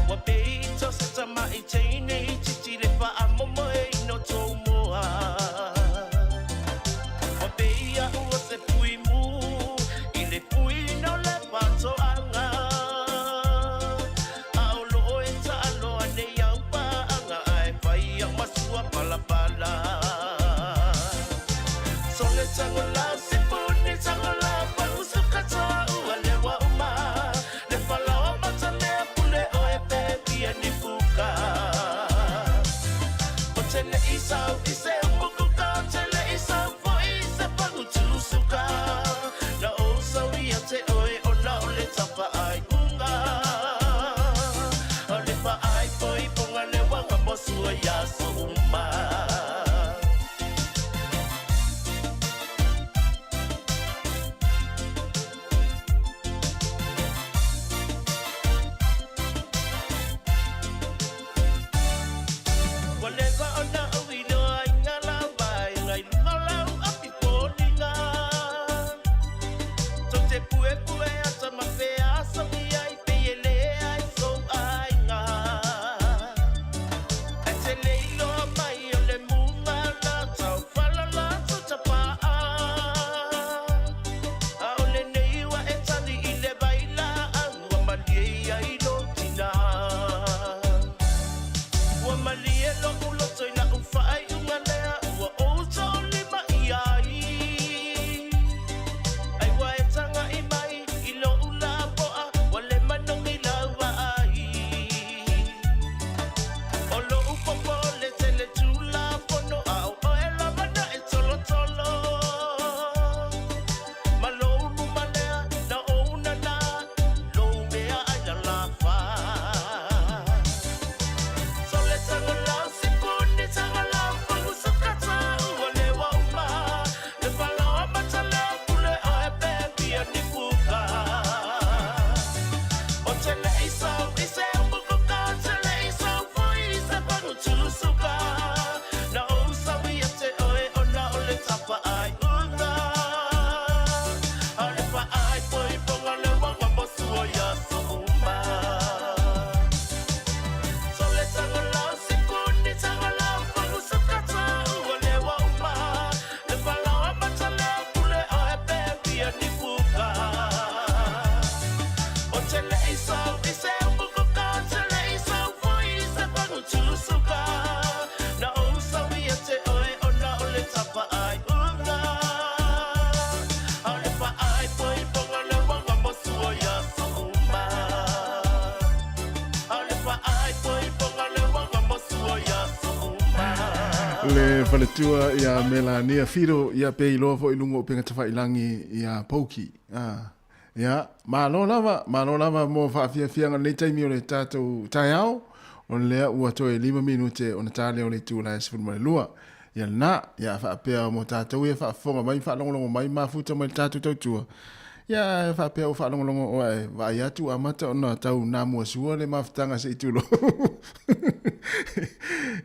Ua pei i se tama'i teine itiiti le faamomoe ina o tou moa. Ua pei a'u o se fuimu i le fuiina o le faatoaga. A o loo e taaloa nei au paaga ae fai au ma sua palapala. Sole tagola sipuni tagola pagusuka toa ua lewa uma. Le falaoa matamea pule oe pe pia ni puka. O te le isau i se umukuka, o te le isau foi i se pagu tusuka. Na ou sau ia te oe ona o le tapa ai unga. O le faai foi ponga le wanga mo sua ia so uma. Ua leva ona ou iloa i ngā lava i luga o lau api foliga. Tou te puepue ata ma feasogi ai pei e leai sou aiga. Ae te le iloa mai o le muga la tau falala tou tapaa. A o lenei ua e tali i le vailaau ua malie ia i lo tina. Ua malie lo'u loto i la'u faaiuga lea ua ou toolima i ai. Ai ua e taga'i mai i lo'u lapoa ua le manogi lau vaai. O lo'u popole tele tulafono a o oe lava na e tolotolo. Ma lou luma lea na ou nana lou mea ai lalafa. Sole tagola sipuni tagola pagusuka ua lewa uma. Le falaoa matalea pule oe pe pia ni puka. O te le isau i se umukuka, o te le isau foi i se pagu tusuka. Na ou sau ia te oe ona o le tapa ai uga. A o le faai foi ponga le wanga mo sua ia so uma. Sole tagola sipuni tagola pagusuka ua lewa uma. Le falaoa matalea pule oe pe pia ni puka. O te le isau i se umukuka, o te le isau foi i se pagu tusuka. Na ou sau ia te oe ona o le tapa ai uga. A o le faai foi ponga le wanga mo sua ia so uma. A o le faai foi ponga le wanga mo sua ia so uma. Le faletua ia Melania Whiro ia pe iloa foi i luga o upega tafailangi ia Pouki. Ah. Ia, malo lava, malo lava mo faafiafiaga lenei taimi o le tatou taeao, o lea ua toe 5 minute ona ta lea o le itula e 12. Ia lena, ia a faapea mo tatou ia faafofoga mai, faalogologo mai, mafuta mai le tatou tautua, ia e faapea ua faalogologo o ae vaai atu ua amata ona tau namuasua le mafutaga se i tulou.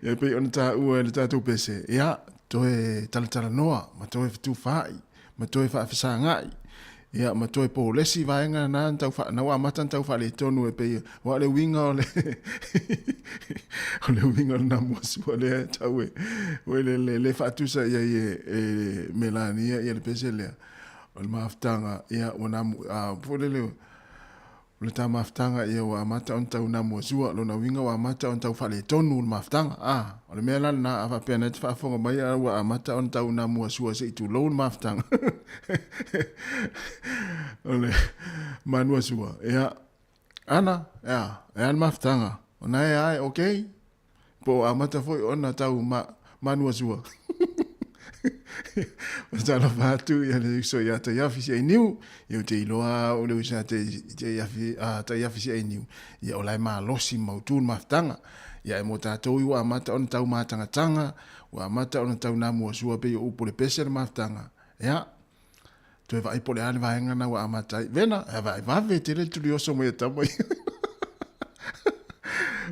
Ia pei ona taua e le tatou pese, ia, toe talatalanoa ma toe fetufaai ma toe faafesagai, ia ma toe polesi vaega na na tau wha, na ua amata na tau faaletonu e pei, aua o le uiga o le o le uiga o le namuasua lea e tau e, oi le, le, le faatusa i ai e, e Melania ia le pese lea. O le mafutaga, ia ua namu, a, po le le, O le tā mafutaga ia ua amata ona tau namuasua, lona uiga ua amata ona tau faaletonu le mafutaga. A, o le mea la lena, a faapea na te faafofoga mai a ua amata ona tau namuasua se i tulou le mafutaga. O le manuasua, ia, ana, ia, e a le mafutaga? O na e ae, okay? Po o amata foi ona tau ma, manuasua. O talofa atu ia le uso ia Taiafi si Ainiu, ia o te iloa o le uso ia Taiafi si Ainiu, ia o lae malosi mautu le mafutaga. Ia, e mo tatou i ua amata ona tau mātangatanga, ua amata ona tau namuasua pei o upu o le pese le mafutaga. Ia, toe vaai po o le a le vaega lena ua amata ai. Vena, e vaai vave tele le tulioso mai a tama ia.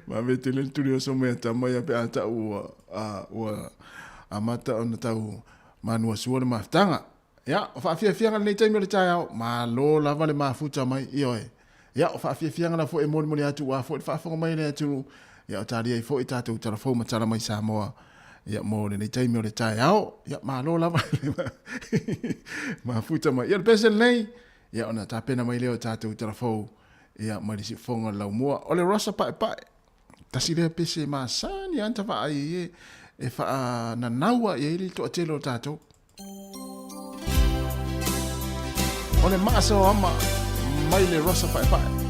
Vave tele le tulioso mai a tama ia pe a tau ua, a, ua amata ona tau manuasua le mafutaga. Ia, o faafiafiaga lenei taimi o le taeao, malo lava le mafuta mai, ioe. Ia, o faafiafiaga la foi e molimoli atu aua foi le faafofoga mai a le atunuu, ia o talia ai foi tatou tala fou ma tala mai Samoa, ia mo lenei taimi o le taeao. Ia, malo lava le mafuta mai. Ia, o le pese lenei, ia ona tapena mai lea o tatou tala fou, ia mai le siufofoga o le laumua. O le Rosa Paepae, tasi lea pese masani lava ona vaai ai e, e faananau i ai le toatele o tatou. O le maasoama mai le Rosa Paepae.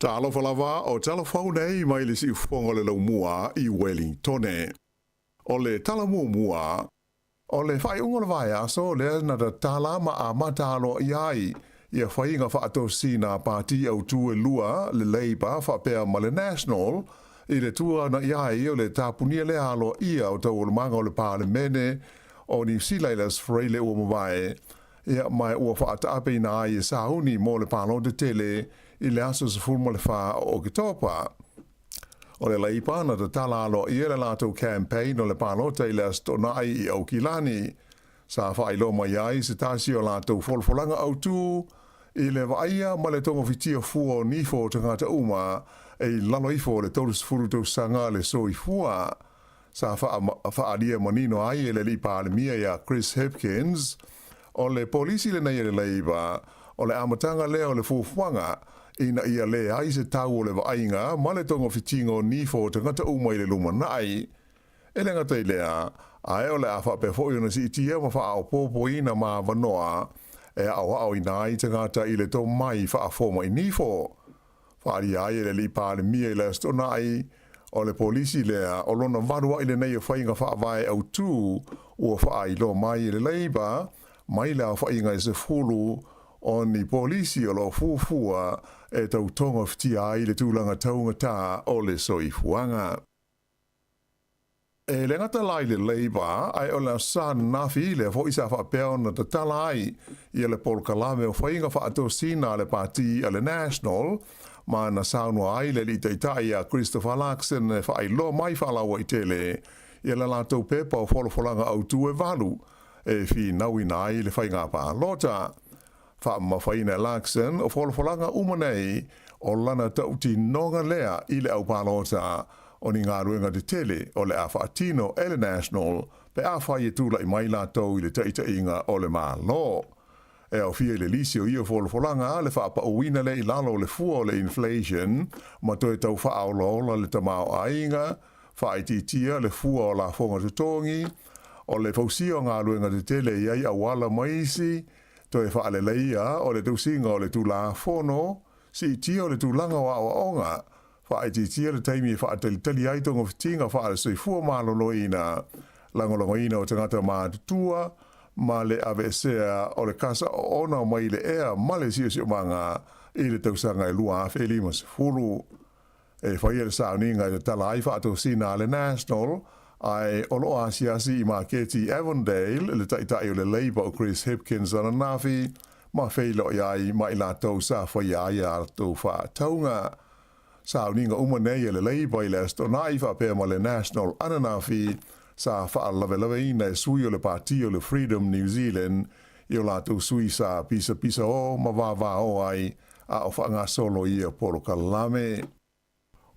Talofa lava o tala fou nei mai le siufofoga o le laumua i Wellingtone. O le tala muamua, o le faaiuga o le vaiaso lea na tatala ma amata aloaia ai ia faiga faatosina a pati autū e lua, le Labour faapea ma le National, i le tua i ai o le tapunia lea aloaia o taualumaga o le Palemene o Niu Sila i le Aso Faraile ua mavae. ia ma ua faataapeina ai e sauni mo le palota tele i le aso 14 o Oketopa. O le Leipa na tatala aloaia le latou campaign o le palota i le Aso Toonai i Aukilani. Sa faailoa mai ai se tasi o latou folafolaga autu i le vaaia ma le togofitia fua o nifo o tagata uma e i lalo ifo o le 30 tausaga le soifua. Sa faaalia manino ai e le Alii Palemia ia Chris Hipkins, o le polisi lenei a le Labour, o le amataga lea o le fuafuaga ina ia leai se tau o le vaaiga ma le togafitiga o nifo o tagata uma i le lumanai. E le gata i lea, ae o le a faapea foi ona siitia ma faaopoopoina ma avanoa e aoaoina ai tagata i le tomai faafoma'i nifo. Faaalia ai e le Alii Palemia i le Aso Toonai, o le polisi lea o lona valua'i lenei o faiga faavae autū ua faailoa mai e le Labour mai le aofaiga e 10 o ni polisi o lo o fuafua e tautogafitia ai le tulaga taugatā o le soifuaga. E le gata la i le Labour, ae o le Aso Ananafi lea foi sa faapea ona tatala ai ia le polokalame o faiga faatosina a le Pati a le National, ma na saunoa ai le Alii Taitai ia Christopher Luxon e faailoa mai faalauaitele ia le latou pepa o folafolaga autu e valu e finauina ai le faiga palota. Faamamafaina e Luxon o folafolaga uma nei o lana tautinoga lea i le au palota o ni galuega tetele o le a faatino e le National pe afai e tulai mai latou i le taitaiga o le Malo. E aofia i le lisi o ia folafolaga le faapauina lea i lalo o le fua o le inflation ma toe tau faaolaola le tamaoaiga, faaitiitia le fua o lafoga totogi, o le fausia o galuega tetele e i ai auala ma isi, Toe faaleleia o le tausiga o le Tulafono, siitia o le tulaga o aoaoga, faaitiitia le taimi e faatalitali ai togafitiga faale-soifua maloloina, lagolagoina o tagata matutua, ma le aveesea o le kasa oona mai le ea ma le siosiomaga i le tausaga e 2050. E faia le sauniga e tatala ai faatosina a le National, ae o lo o asiasi i maketi i Avondale le taitai o le Labour o Chris Hipkins ananafi, ma feiloai ai ma i latou sa faia ai a latou faatauga. Sauniga uma nei a le Labour i le Aso Toonai faapea ma le National ananafi sa faalavelaveina e sui o le Pati o le Freedom New Zealand i o latou sui sa pisapisaō ma vāvāō ai a o faagasolo ia polokalame.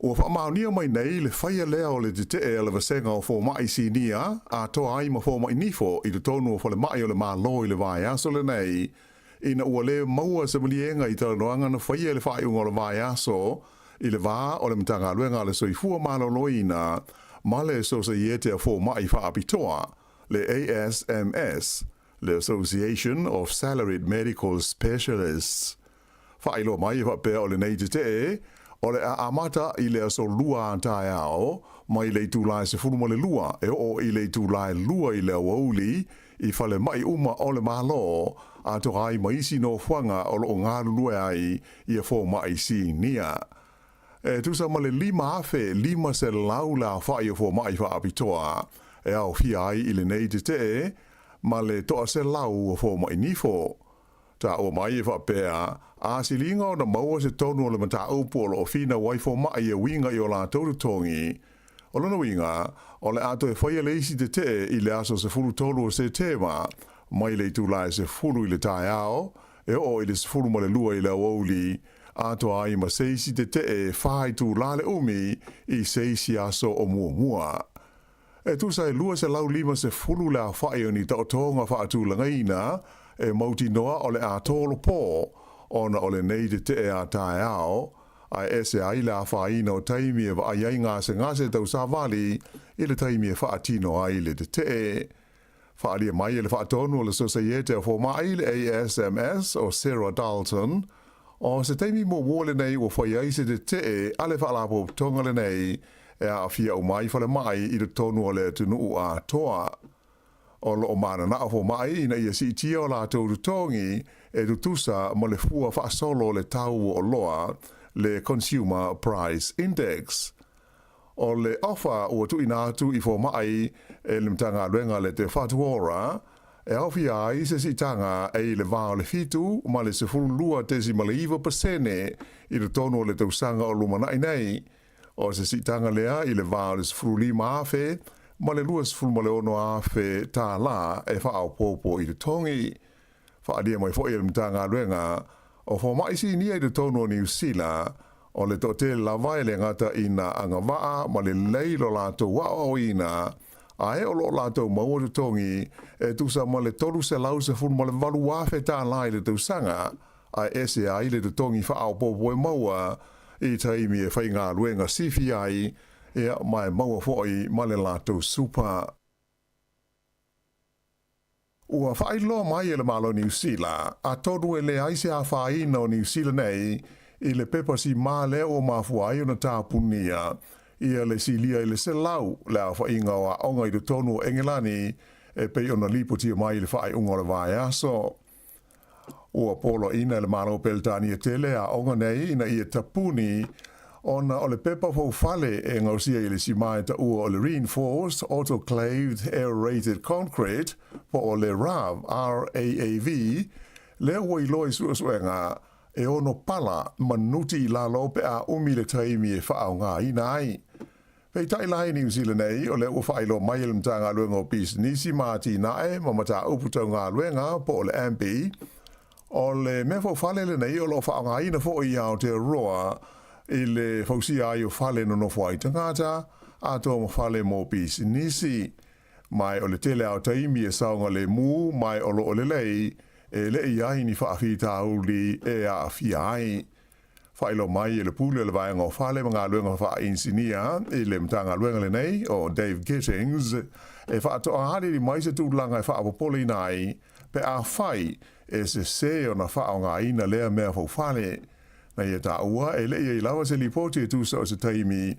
Ua faamaonia mai nei le faia lea o le tetee a le Vasega o Fomai Sinia atoa ai ma Fomai Nifo i totonu o Falemai o le Malo i le vaiaso lenei, ina ua le maua se maliega i talanoaga na faia i le faaiuga o le vaiaso i le va o le Matagaluega a le Soifua Maloloina ma le Sosaiete a Fomai Faapitoa, le ASMS, le Association of Salaried Medical Specialists. Faailoa mai e faapea o lenei tetee o le a amata i le aso Lua a taeao mai le itula e 12 e oo i le itula e 2 i le aoauli i falemai uma o le Malo atoa ai ma isi nofoaga o lo o galulue ai ia fomai sinia. E tusa ma le 5,500 le aofai o fomai faapitoa e aofia ai i lenei tetee ma le 100 o fomai nifo. Taua mai e faapea, a siliga ona maua se tonu o le mataupu o lo o finau ai fomai e uiga i o latou totogi. O lona uiga, o le a toe faia le isi tetee i le aso 13 o Setema, mai le itula e 10 i le taeao, e oo i le 12 i le aoauli, atoa ai ma se isi tetee e fa itula le umi i se isi aso o muamua. E tusa e 250 le aofai o ni taotoga faatulagaina e mautinoa o le a tolopo ona o lenei tetee a taeao, ae ese ai le afaina o taimi e vaai ai gasegase tau savali i le taimi e faatino ai le tetee. Faaalia mai e le faatonu o le Sosaiete o Fomai, le ASMS, o Sarah Dalton, o se taimi muamua lenei ua fai ai se tetee a le faalapotopotoga lenei e aafia uma ai falemai i totonu o le atunuu atoa. O lo o mananao fomai ina ia siitia o latou totogi e tutusa ma le fua faasolo o le tau o oloa, le Consumer Price Index. O le ofa ua tuuina atu i fomai e le Matagaluega a le Te Whatu Ora, e aofia ai se siitaga e i le va o le 7 ma le 12.9% i totonu o le tausaga o lumanai nei. O se siitaga lea i le va o le $15,000 ma le $26,000 tālā e faaopoopo i totogi. Faaalia mai foi e le Matagaluega o Fomai Sinia i totonu o Niu Sila, o le toatele lava e le gata ina agavaa ma lelei lo latou aoaoina, ae o lo o latou maua totogi e tusa ma le $318,000 tālā i le tausaga, ae ese ai le totogi faaopoopo e maua i taimi e faigaluega sifi ai, ia, ma e maua foi ma le latou supa. Ua faailoa mai e le Malo o Niu Sila, atonu e leai se afaina o Niu Sila nei i le pepa simā lea ua mafua ai ona tapunia ia le silia i le 100 le aofaiga o aoga i totonu o Engelani e pei ona lipotia mai i le faaiuga o le vaiaso. Ua poloaiina e le Malo o Peretania tele aoga nei ina ia tapuni ona o le pepa foufale e gaosia i le simā e taua o le Reinforced Autoclaved Aerated Concrete po o le RAAV, RAAV, lea ua iloa i suesuega e ono pala ma nuti i lalo pe a umi le taimi e faaaogaina ai. Peitai la i Niu Sila nei, o lea ua faailoa mai e le Matagaluega o Pisinisi ma Atinae ma Mataupu Tau Galuega po o le AMBI, o le mea foufale lenei o lo o faaaogaina foi i Aotearoa i le fausia ai o fale nonofo ai tagata, atoa ma fale mo pisinisi. Ma o le tele lava o taimi e saogalemu ma o lo o lelei, e le i ai ni faafitauli e aafia ai. Faailoa mai e le Pule o le Vaega o Fale ma Galuega Faainisinia i le Matagaluega lenei, o Dave Gittings, e faatoa aliali mai se tulaga e faapopoleina ai pe afai e sese ona faaaogaina lea mea foufale. Na ia taua, e le i ai lava se lipoti e tusa o se taimi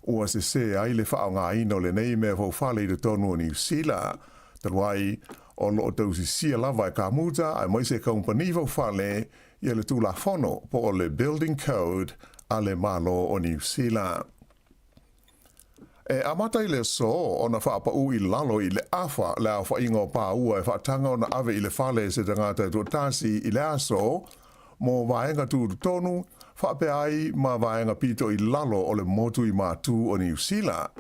ua sese ai le faaaogaina o lenei mea foufale i totonu o Niu Sila. Talu ai, o lo o tausisia lava e kamuta aemaise kamupani foufale ia le Tulafono po o le Building Code a le Malo o Niu Sila. E amata i le aso ona faapaū i lalo i le afa le aofaiga o pāua e faataga ona ave i le fale e se tagata e toatasi i le aso mo vaega tutotonu faapea ai ma vaega pito i lalo o le motu i Matū o Niu Sila.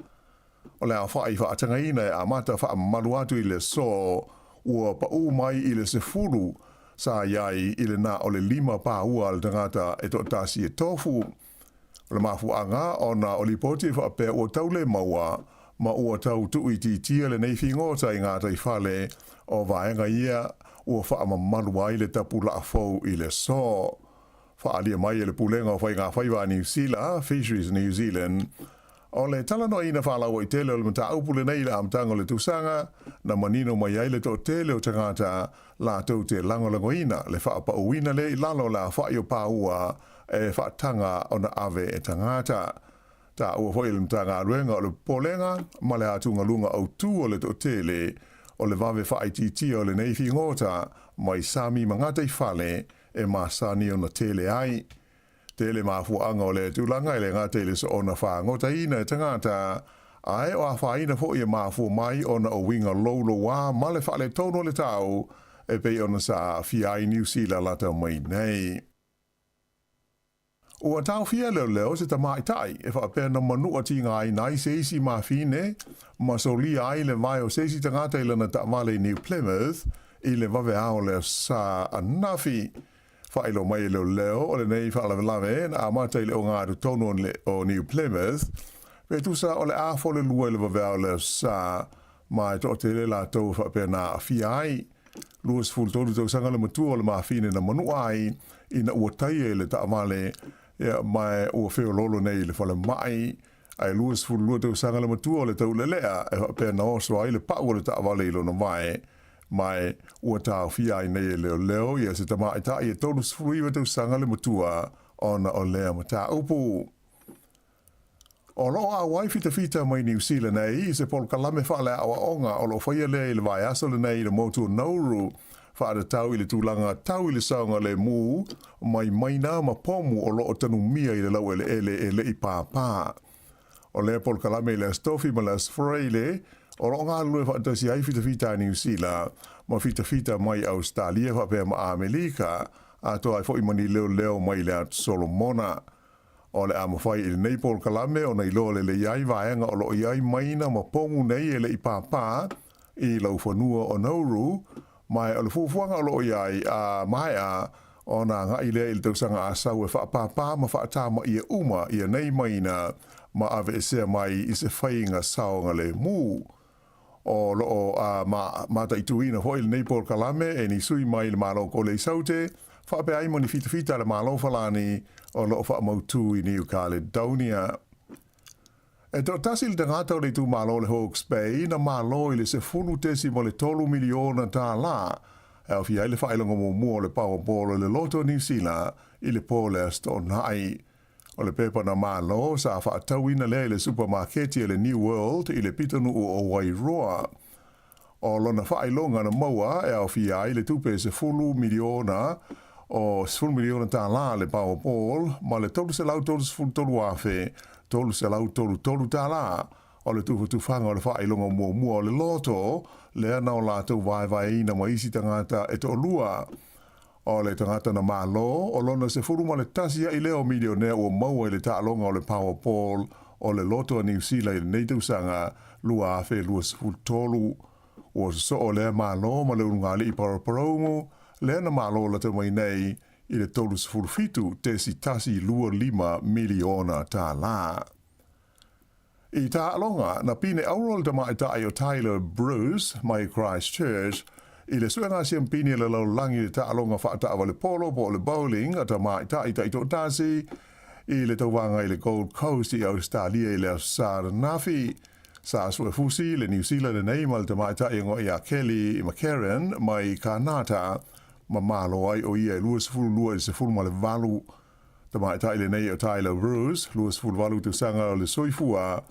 O le aofai faatagaina e amata faamamalu atu i le aso ua paū mai i le 10 sa i ai i le na o le 5 pāua a le tagata e toatasi e tofu. O le mafuaaga ona o lipoti e faapea ua tau le maua ma ua tau tuuitiitia lenei figota i gataifale o vaega ia ua faamamalu ai le tapulaa fou i le aso. Faaalia mai e le Pulega o Faigafaiva a Niu Sila, Fisheries New Zealand, O le talanoaina faalauaitele o le mataupu lenei i le amataga o le tausaga, na manino mai ai le toatele o tagata latou te lagolagoina le faapauina lea i lalo o le aofai o pāua e faataga ona ave e tagata. Taua foi e le Matagaluega o le popolega ma le atugaluga autū o le toatele o le vave faaitiitia o lenei figota mai sami ma gataifale e masani ona tele ai. Tele mafuaaga o lea tulaga e le gata i le soona fagotaina e tagata, ae o afaina foi e mafua mai ona o uiga loulouā ma le faaletonu o le tau e pei ona sa aafia ai Niu Sila lata mai nei. Ua taofia e leoleo se tamaitai e faapea na manua tigaina ai se isi mafine ma solia ai le vae o se isi tagata i lana taavale i New Plymouth i le vaveao o le Sa ananafi. Faailoa mai e leoleo o lenei faalavelave na amata i le ogatotonu o New Plymouth, pe tusa o le afa o le 2 i le vaveao o le Aso Sa, ma e toatele latou e faapea na aafia ai. 23 tausaga le matua o le mafine na manua ai ina ua taia i le taavale, ia, ma ua feoloolo nei i le falemai. Ae 22 tausaga le matua o le taulelea e faapea na oso ai le pau o le taavale i lona vae, ma ua taofia ai nei e leoleo ia se tamaitai e 39 tausaga le matua ona o lea mataupu. O lo o auai fitafita mai Niu Sila nei i se polokalame faaleaoaoga o lo o faia lea i le vaiaso lenei i le motu o Nauru, faatatau i le tulaga tau i le saogalemu mai maina ma pomu o lo o tanumia i le laueleele e le i pāpā. O lea polokalame i le Aso Tofi ma le Aso Faraile, o lo o galulue faatasi ai fitafita a Niu Sila ma fitafita mai Ausetalia faapea ma Amelika, atoa ai foi ma ni leoleo mai le Atu Solomona. O le a mafai i lenei polokalame ona iloa lelei ai vaega o lo o i ai maina ma pomu nei e le i pāpā i laufanua o Nauru, ma o le fuafuaga o lo o i ai a maea ona agai lea i le tausaga a sau e faapāpā ma faatamaia uma ia nei maina ma aveesea mai i se faiga saogalemu. O lo o mataituina foi lenei polokalame e ni sui mai le Malo Kole i Saute, faapea ai ma ni fitafita a le Malo Falani o lo o faamautū i New Caledonia. E toatasi le tagata o le itumalo o le Hawke's Bay na malo i le $10.3 miliona tālā e aofia ai le faailoga muamua o le Powerball o le Loto Niu Sila i le po o le Aso Toonai. O le pepa na malo sa faatauina lea i le supamaketi a le New World i le pitonuu o Wairoa. O lona faailoga na maua e aofia ai le tupe e 10 miliona o $10 miliona tālā le Powerball ma le $333,333 tālā o le tufatufaga o le faailoga muamua o le loto lea na o latou vaevaeina ma isi tagata e toalua. O le tagata na malo, o lona 11 aʻi lea o milionea ua maua i le taaloga o le Powerball o le Loto a Niu Sila i lenei tausaga 2023. Ua sosoo lea malo ma le ulugalii Paraparaumu lea na malo lata mai nei i le $37.125 miliona tālā. I taaloga, na pine auro le tamaitai o Tyler Bruce mai Christchurch i le suega siampini a le lalolagi i le taaloga faataavale polo po o le bowling a tamaitai taitoatasi i le tauvaga i le Gold Coast i Ausetalia i le Aso Sa ananafi. Sa suefusi le Niu Sila lenei ma le tamaitai e igoa ia Kelly McCarren mai Kanata ma malo ai o ia e 22 i le 18. Tamaitai lenei o Tyler Bruce, 28 tausaga o le soifua,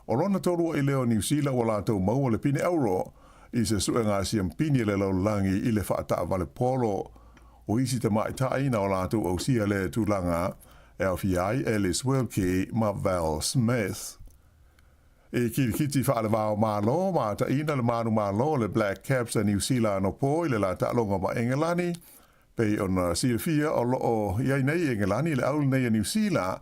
o lona tolu aʻi lea o Niu Sila ua latou maua le pine auro i se suega siampini a le lalolagi i le faataavale polo. O isi tamaitai na o latou ausia lea tulaga e aofia ai Alice Wilkie ma Val Smith. I kirikiti faalevao Malo ma taʻina le manumalo o le Black Caps a Niu Sila anapo i le la taaloga ma Engelani, Pei ona silafia o lo o i ai nei i Engelani le au lenei a Niu Sila,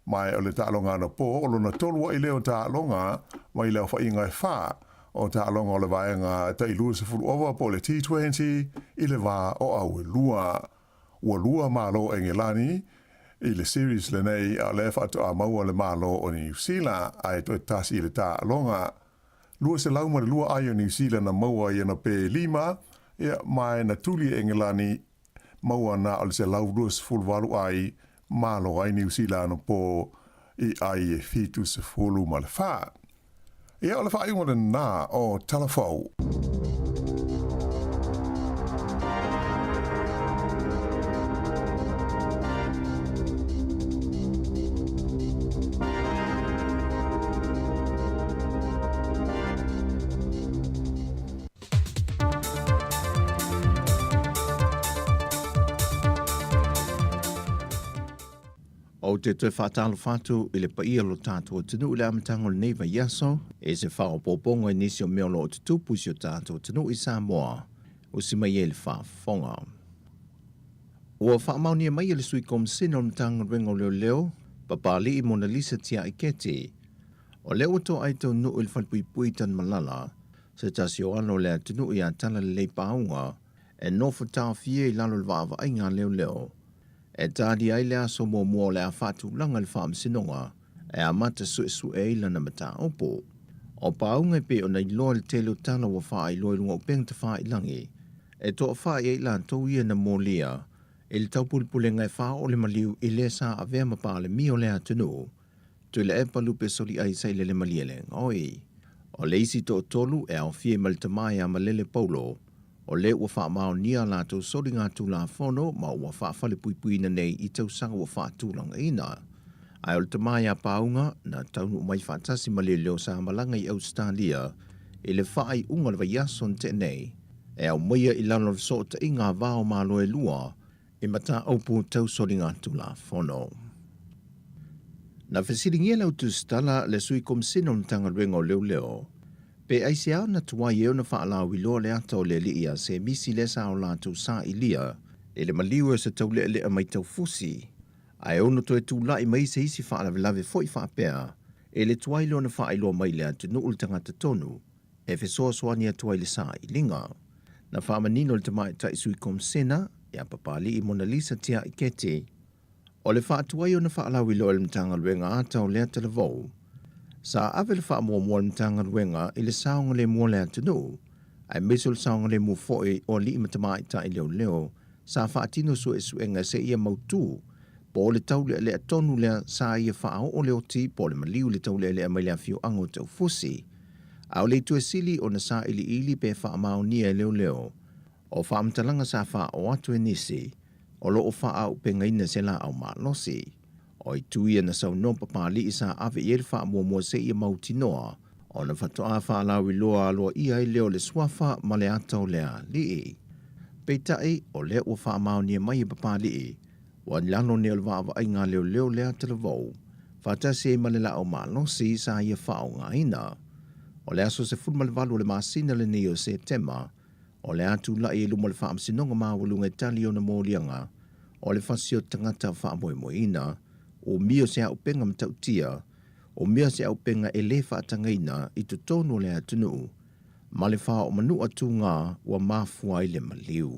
ma o le taaloga anapo o lona tolu aʻi lea o taaloga mai le aofaiga e fa o taaloga o le vaega tai 20 ova po o le T20 i le va o Auelua. Ua lua malo Engelani i le series lenei a o lea faatoa maua le malo o Niu Sila ae toe tasi i le taaloga. 202 ai o Niu Sila na maua i ana pē lima, ia, ma e na tuli e Engelani maua na o le 128 ai, malo ai Niu Sila anapo i ai e 74. Ia, o le faaiuga lena o Tala Fou. Ou te toe faatalofa atu i le paia o lo tatou atunuu i le amataga o lenei vaiaso, e se faaopoopoga i nisi o mea o lo o tutupu i si o tatou atunuu i Samoa, usi mai ai le faafofoga. Ua faamaonia mai e le Sui Komisene o le Matagaluega o Leoleo, Papali'i Monalisa Tiaiketi, o lea ua toai taunuu i le falepuipui Tanumalala, se tasi o alo o le atunuu ia Talalelei Pauga, e nofo taofia i lalo o le vaavaaiga a leoleo. E talia ai le aso muamua o le a faatulaga i le faamasinoga e amata suesue ai lana mataupu. O Pauga e pei ona iloa i le tele o tala ua faailoa i luga o upega tafailagi, e toafa i ai latou ia na molia i le taupulepulega e faaoo le maliu i le sa avea ma Palemia o le atunuu, Tuilaepa Lupe Soliai Sailele Malielegaoi. O le isi toatolu e aofia ai ma le tama ia Malele Paulo, o lea ua faamaonia a latou soligatulafono ma ua faafalepuipuiina nei i tausaga ua faatulagaina. Ae o le tama ia Pauga, na taunuu mai faatasi ma leoleo sa malaga i Ausetalia i le faaiuga o le vaiaso na tea nei, e aumaia i lalo o le fesootaiga a va o Malo e lua i mataupu tau soligatulafono. Na fesiligia le autusitala le Sui Komisene o le Matagaluega o Leoleo, Pe aisea na tuai ai ona faalauiloa le ata o le alii ia Semisi lea sa o latou sailia i le maliu e o se taulealea mai taufusi, ae ono toe tulai mai se isi faalavelave foi faapea e le tuai lona faailoa mai i le atunuu le tagata tonu e fesoasoani atu ai i le sailiga. Na faamanino le Tamaitai Sui Komisena ia Papali'i Monalisa Tia'i Keti, O le faatuai ona faalauiloa e le Matagaluega ata o lea talavou, sa ave le faamuamua a le Matagaluega i le saogalemu o le atunuu, aemaise o le saogalemu foi o alii ma tamaitai leoleo sa faatino suesuega seia mautu po o le taulealea tonu lea sa ia faaoo le oti po o le maliu i le taulealea mai le afioaga o Taufusi, a o le itu e sili ona sailiili pe faamaonia e leoleo. O faamatalaga sa faaoo atu e nisi o lo o faaauupegaina se laau malosi. O itu ia na saunoa Papali'i sa ave i ai le faamuamua seia mautinoa ona faatoa faalauiloa aloaia ai lea o le suafa ma le ata o le alii. Peitai, o lea ua faamaonia mai e Papali'i, ua i lalo nei o le vaavaaiga a leoleo le ata lavou, faatasi ai ma le laau malosi sa ia faaaogaina. O le aso 18 o le masina lenei o Setema, O le a tulai i luma o le Faamasinoga Maualuga e tali ona moliaga o le fasi o tagata faamoemoeina, umia o se auupega matautia, umia o se auupega e lē faatagaina i totonu o le atunuu, ma le faaoomanua tugā ua mafua ai le maliu.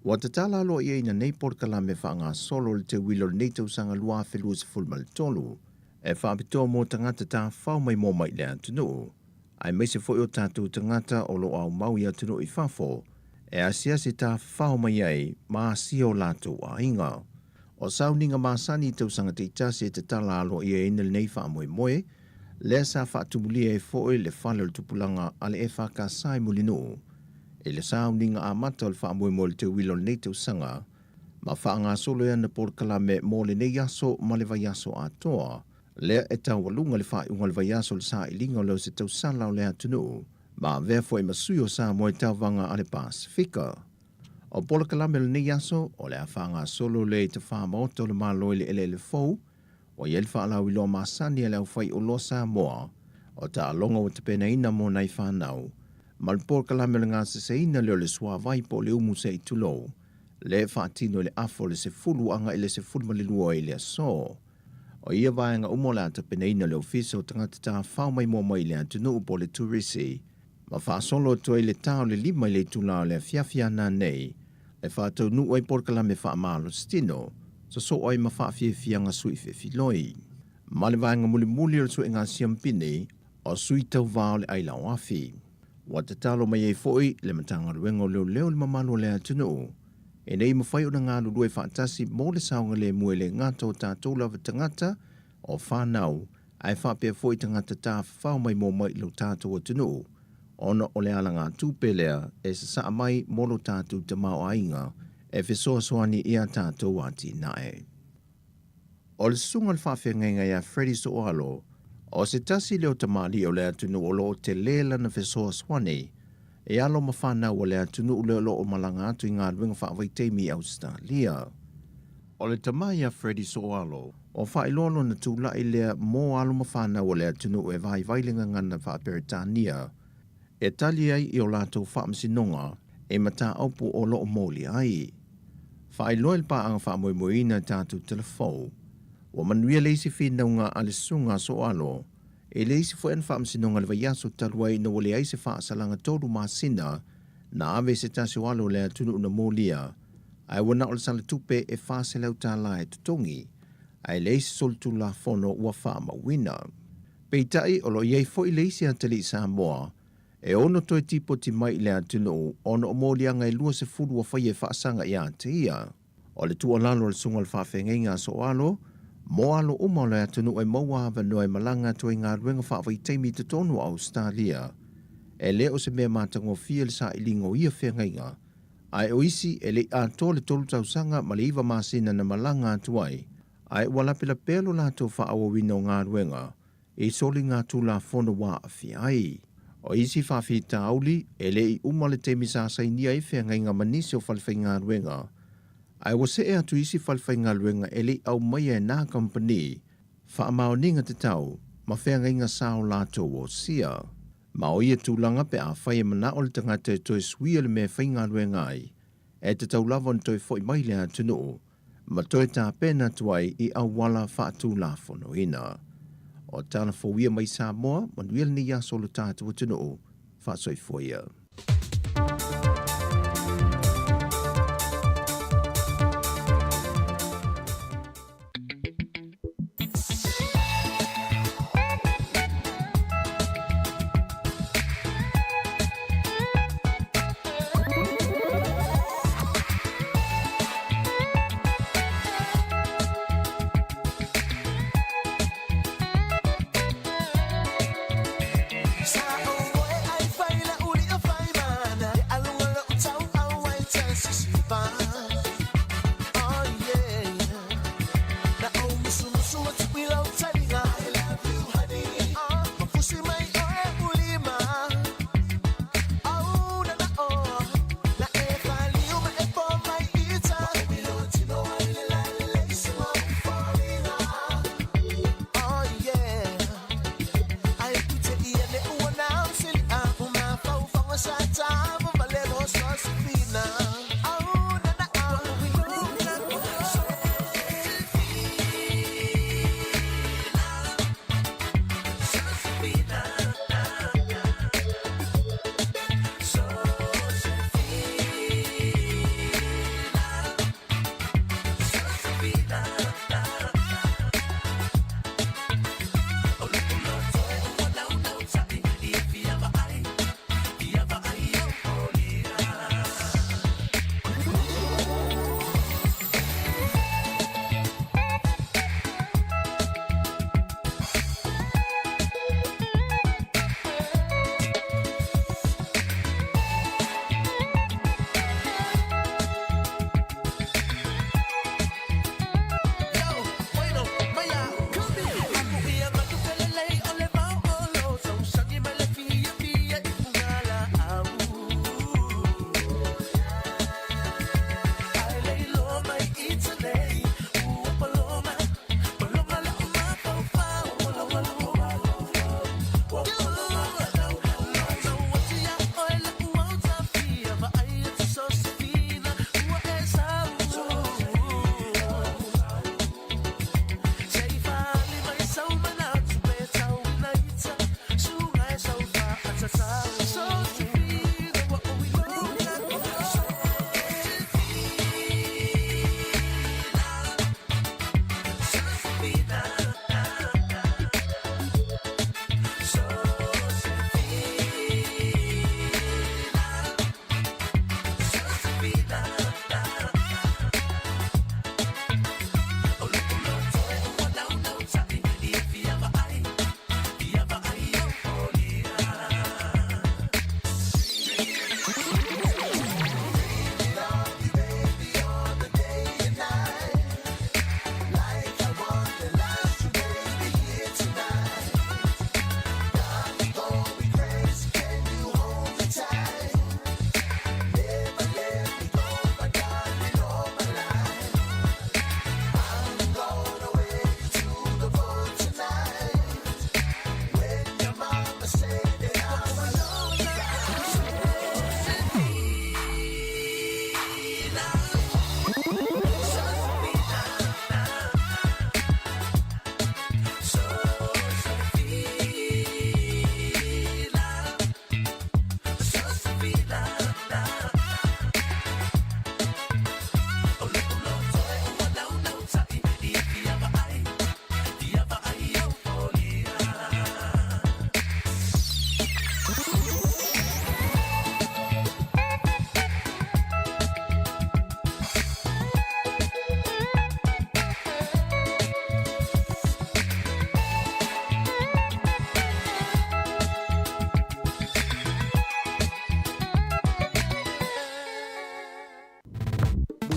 Ua tatala aloaiaina nei polokalame faagasolo le teuila o lenei tausaga 2023 e faapitoa mo tagata tafafao maimoa mai i le atunuu, aemaise foi o tatou tagata o lo o aumau i atunuu i fafo e asiasi tafafao mai ai ma asia o latou aiga. O sauniga masani i tausaga taitasi e tatala aloaiaina lenei faamoemoe, lea sa faatumulia ai foi le fale o le tupulaga a le EFKS i Mulinuu i le sauniga amata o le faamoemoe o le teuila o lenei tausaga ma faagasolo ai ana polokalame mo lenei aso ma le vaiaso atoa. Lea e taualuga le faaiuga o le vaiaso o le sailiga o leo se tausala o le atunuu ma avea foi ma sui o Samoa i tauvaga a le Pasefika. O polokalame o lenei aso, o le a faagasolo lea i tafā maota o le Malo i le eleele fou, ua i ai le faalauiloa masani a le aufaioloa Samoa o taaloga ua tapenaina mo nai fanau, ma le polokalame o le gaseseina lea o le suavai po o le umu se i tulou, lea e faatino i le afa o le 10 agai i le 12 i le aso. O ia vaega uma o le a tapenaina e le Ofisa o Tagata Tafafao Maimoa Mai i le Atunuu po o le Turisi, ma faasolo atu ai le ta o le 5 i le itula o le afiafi a nanei e faataunuu ai polokalame faamalositino, sosoo ai ma faafiafiaga sui fefiloi. Ma le vaega mulimuli o le suega siampini o sui tauva o le ailaoafi. Ua tatalo mai ai foi le Matagaluega o Leoleo i le mamalu o le atunuu ina ia mafai ona galulue faatasi mo le saogalemu e le gata o tatou lava tagata o fanau ae faapea foi tagata tafafao maimoa mai i lo tatou atunuu ona o le alagatupe lea e sasaa mai mo lo tatou tamaoaiga e fesoasoani i a tatou atinae. O le susuga o le faafeagaiga ia Freddie Soalo, o se tasi lea o tamalii o le atunuu o lo o tele lana fesoasoani e alo ma fanau a le atunuu lea o lo o malaga atu i galuega faavaitaimi i Ausetalia. O le tama ia Freddie Soalo, ua faailoa lona tulai lea mo alo ma fanau a le atunuu e vaivai le gagana faa-Peretania e tali ai i o latou faamasinoga i mataupu o lo o molia ai. Faailoa i le paaga faamoemoeina i tatou telefou, ua manuia le isi finauga a le Susuga a Soalo i le isi foi ana faamasinoga i le vaiaso talu ai ina ua leai se faasalaga tolu masina na ave i se tasi o alo o le atunuu na molia ae ua na o le sala tupe e $400 e totogi ae leai se solitulafono ua faamauina. Peitai, o lo o i ai foi le isi atalii Samoa e ono toe tipoti mai i le atunuu ona o moliaga e 20 ua faia e faasaga ia te ia. O le tuualalo a le Susuga o le Faafeagaiga a Sooalo, mo alo uma o le atunuu e maua avanoa e malaga atu ai i galuega faavaitaimi i totonu o Ausetalia. E le o se mea matagofie le sailiga o ia feagaiga, ae o isi e le i atoa le tolu tausaga ma le iva masina na malaga atu ai, ae ua lapelapea lo latou faaauauina o galuega i soliga Tulafono ua aafia ai. O isi faafitauli, e le i uma le taimi sa sainia ai feagaiga ma nisi o falefaigaluega, ae ua see atu isi falefaigaluega e le i aumaia e nā kamupani faamaoniga tatau ma feagaiga sa o latou osia. Ma o ia tulaga pe afai e manao le tagata e toe suia le mea e faigaluega ai, e tatau lava ona toe foi mai i le atunuu ma toe tapena atu ai i auala faatulafonoina. O tala fou ia mai Samoa, manuia lenei aso o lo tatou atunuu, faasoifua ia.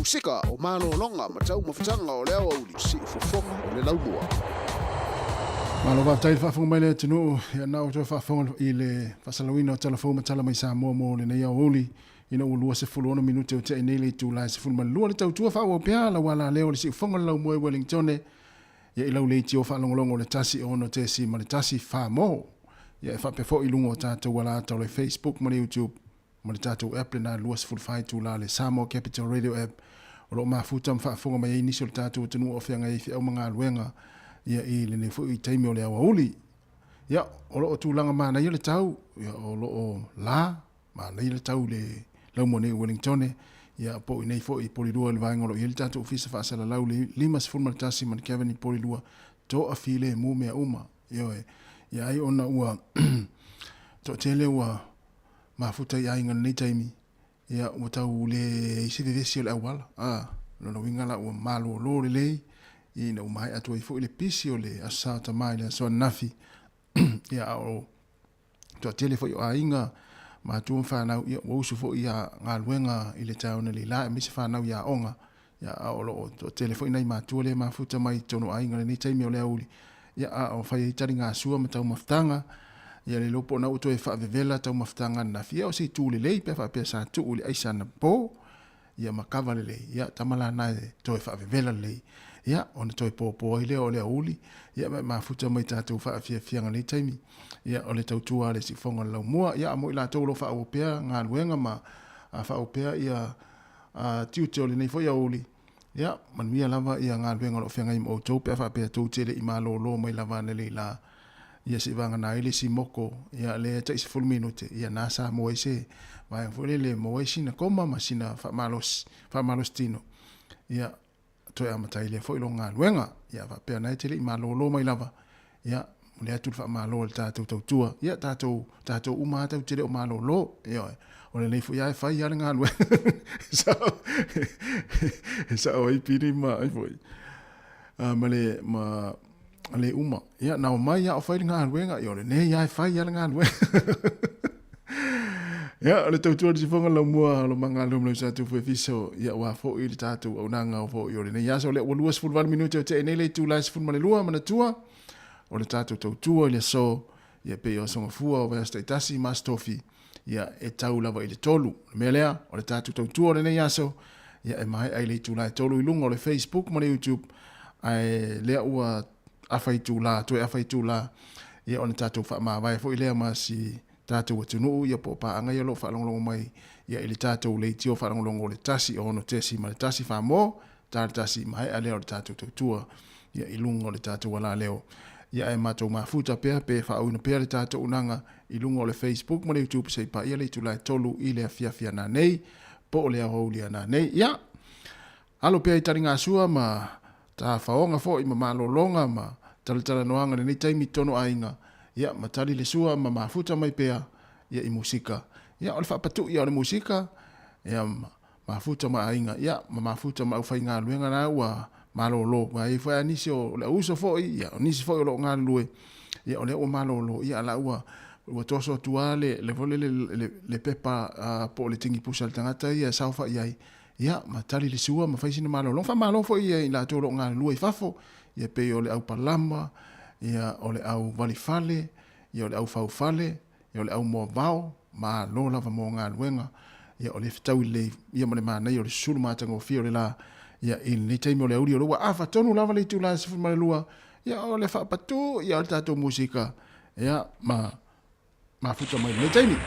Musika o malologa ma taumafataga o le aoauli, siufofoga o le laumua. Malo faafetai le faafofoga mai le atunuu ia na ou toe faafofoga i le faasalauina o tala fou ma tala mai Samoa mo lenei aoauli ina ua 26 minute o te'i nei le itula e 12 le tautua faaauau pea lau alaleo o le siufofoga o le laumua i Wellingtone. Ia i lau leitio faalogologo o le 106.1 mo. Ia e faapea foi i luga o tatou alata o le Facebook ma le YouTube ma le tatou app lena 24 itula le Samoa Capital Radio App o lo o mafuta ma faafofoga mai ai nisi o le tatou atunuu o feagai ai feau ma galuega ia i lenei foi taimi o le aoauli. Ia, o lo o tulaga manaia le tau, ia, o lo o la, manaia le tau i le laumua nei i Wellingtone, ia, po o i inei foi i Polilua i le vaega o lo o i ai le tatou ofisa faasalalau le 51 Mount i Polilua, toafilemu mea uma. Ioe, ia ai ona ua toatele ua mafuta i aiga i lenei taimi, ia ua tau leai se vevesi o le auala. A, lona uiga la ua malolo lelei, ina ua maea atu ai foi le pisi o le Aso Sa o Tama i le aso ananafi. Ia, a o toatele foi o aiga, matua ma fanau, ia ua usu foi ia galuega i le taeao nei la, aemaise fanau i aoga. Ia, a o lo o toatele foi nai matua lea e mafuta mai i totonu o aiga i lenei taimi o le aoauli, ia, a o fai ai taligasua ma taumafataga, ia le iloa po o na ua toe faavevela taumafataga ananafi, ia o se itu lelei pe a faapea sa tuu i le aisa anapo, ia ma kava lelei, ia tama la na e toe faavevela lelei, ia ona toe popo ai lea o le aoauli, ia ma e mafuta mai tatou faafiafiaga i lenei taimi, ia o le tautua a le siufofoga o le laumua, ia a mo i latou o lo o faaauau pea galuega ma faaauau pea ia a tiute o lenei foi aoauli, ia, manuia lava ia galuega o lo o feagai ma outou pe a faapea tou te le i malolo mai lava analei la, ia se i vagana ai le isi moko, ia lea tai 10 minute, ia na sa maua ai se vaega foi lele, maua ai sina koma ma sina faamalosi, faamalosi tino, ia, toe amata ai lea foi lo galuega, ia faapea na e te le i malolo mai lava, ia, momoli atu le faamalo i le tatou tautua, ia, tatou, tatou uma lava tatou te le o malolo, ioe, o lenei foi lava e fai lava le galuega, e sao ai Pili ma ai foi, ma le, ma le uma, ia, na omai lava o fai le galuega, ia, o lenei lava e fai lava le galuega. Ia, o le tautua i le sifoga laumua o lo magalua ma lau sa tufu e fiso, ia ua foi le tatou auaunaga o foi o lenei aso. O lea ua 28 minute o tea nei le itula e 12, manatua, o le tatou tautua i le aso, ia pei o aso gafua o vaiaso taitasi ma aso tofi, ia e tau lava i le 3. O le mea lea, o le tatou tautua o lenei aso, ia e maea i le itula e 3 i luga o le Facebook ma le YouTube, ae lea ua afa itula, toe afa itula, ia ona tatou faamavae foi lea ma si tatou atunuu, ia po o paaga ia o lo o faalogologo mai ia i le tatou leitio faalogologo o le 106.1 Samoa, tala tasi maea lea o le tatou tautua ia i luga o le tatou alaleo. Ia ae matou mafuta pea pe faaauina pea le tatou unaga i luga o le Facebook ma le YouTube se i paia le itula e 3 i le afiafi ana nei, po o le aoauli ana nei. Ia, alo pea i taligasua ma tafaoga foi ma malologa ma talatalanoaga i lenei taimi i totonu o aiga, ia, ma tali le sua ma mafuta mai pea ia i musika. Ia, o le faapatui ia o le musika, ia, mafuta ma aiga, ia, ma mafuta ma aufaigaluega la ua malolo. Ua i ai foi lava nisi o le auuso foi, ia, o nisi foi o lo o galulue, ia, o lea ua malolo, ia, a la ua, ua toso atu lava le, le, le, le, le pepa po o le tigipusa a le tagata ia e saofai ai, ia, ma tali le sua ma fai sina malologa. Faamalo foi ia i latou o lo o galulue i fafo, ia pei o le au palama, ia o le au valifale, ia o le au faufale, ia o le au moavao, malo lava mo galuega, ia o le fetaui lelei, ia ma le manaia o le susulu matagofie o le la, ia i lenei taimi o le aoauli o lea ua afa tonu lava le itula e 12, ia o le faapatu ia o le tatou musika, ia ma mafuta mai lenei taimi.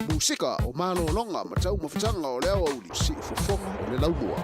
Musika o malologa ma taumafataga o le aoauli siufofoga o le laumua.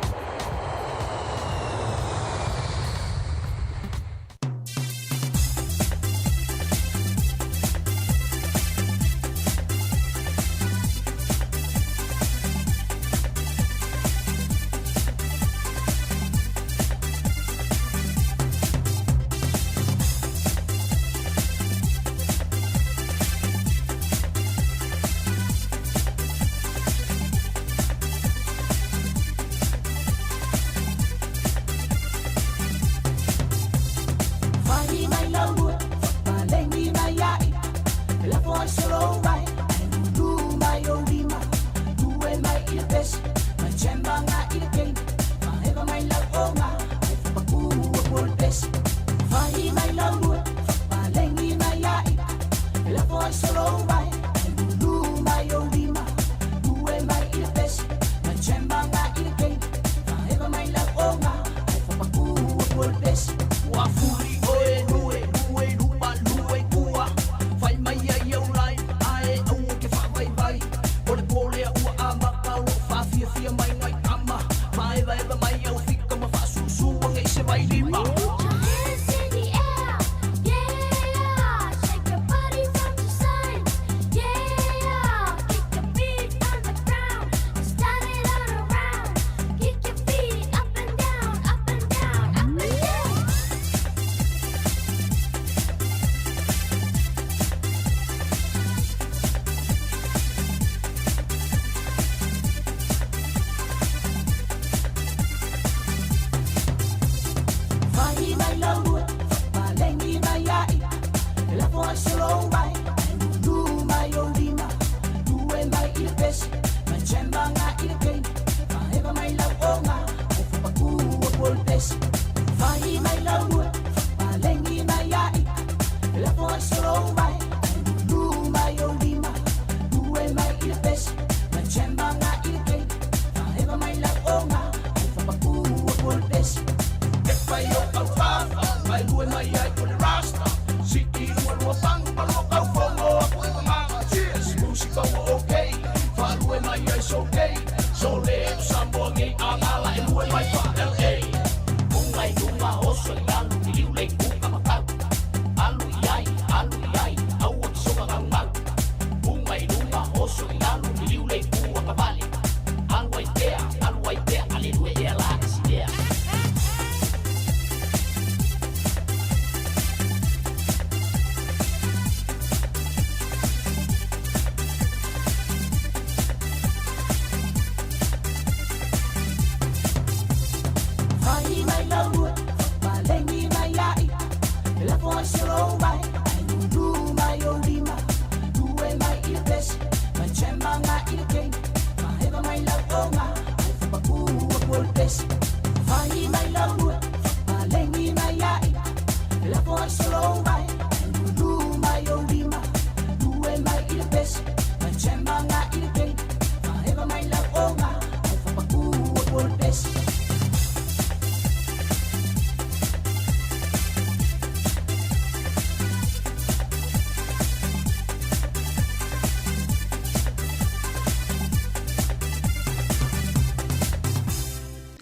pesi. Fai mai lau lua, palegi mai ai, lafo ai solo vai, lulu mai o lima, lue mai i le pesi, mai temaga i le pei, faeva mai lau oga, ai fapaku o le pesi.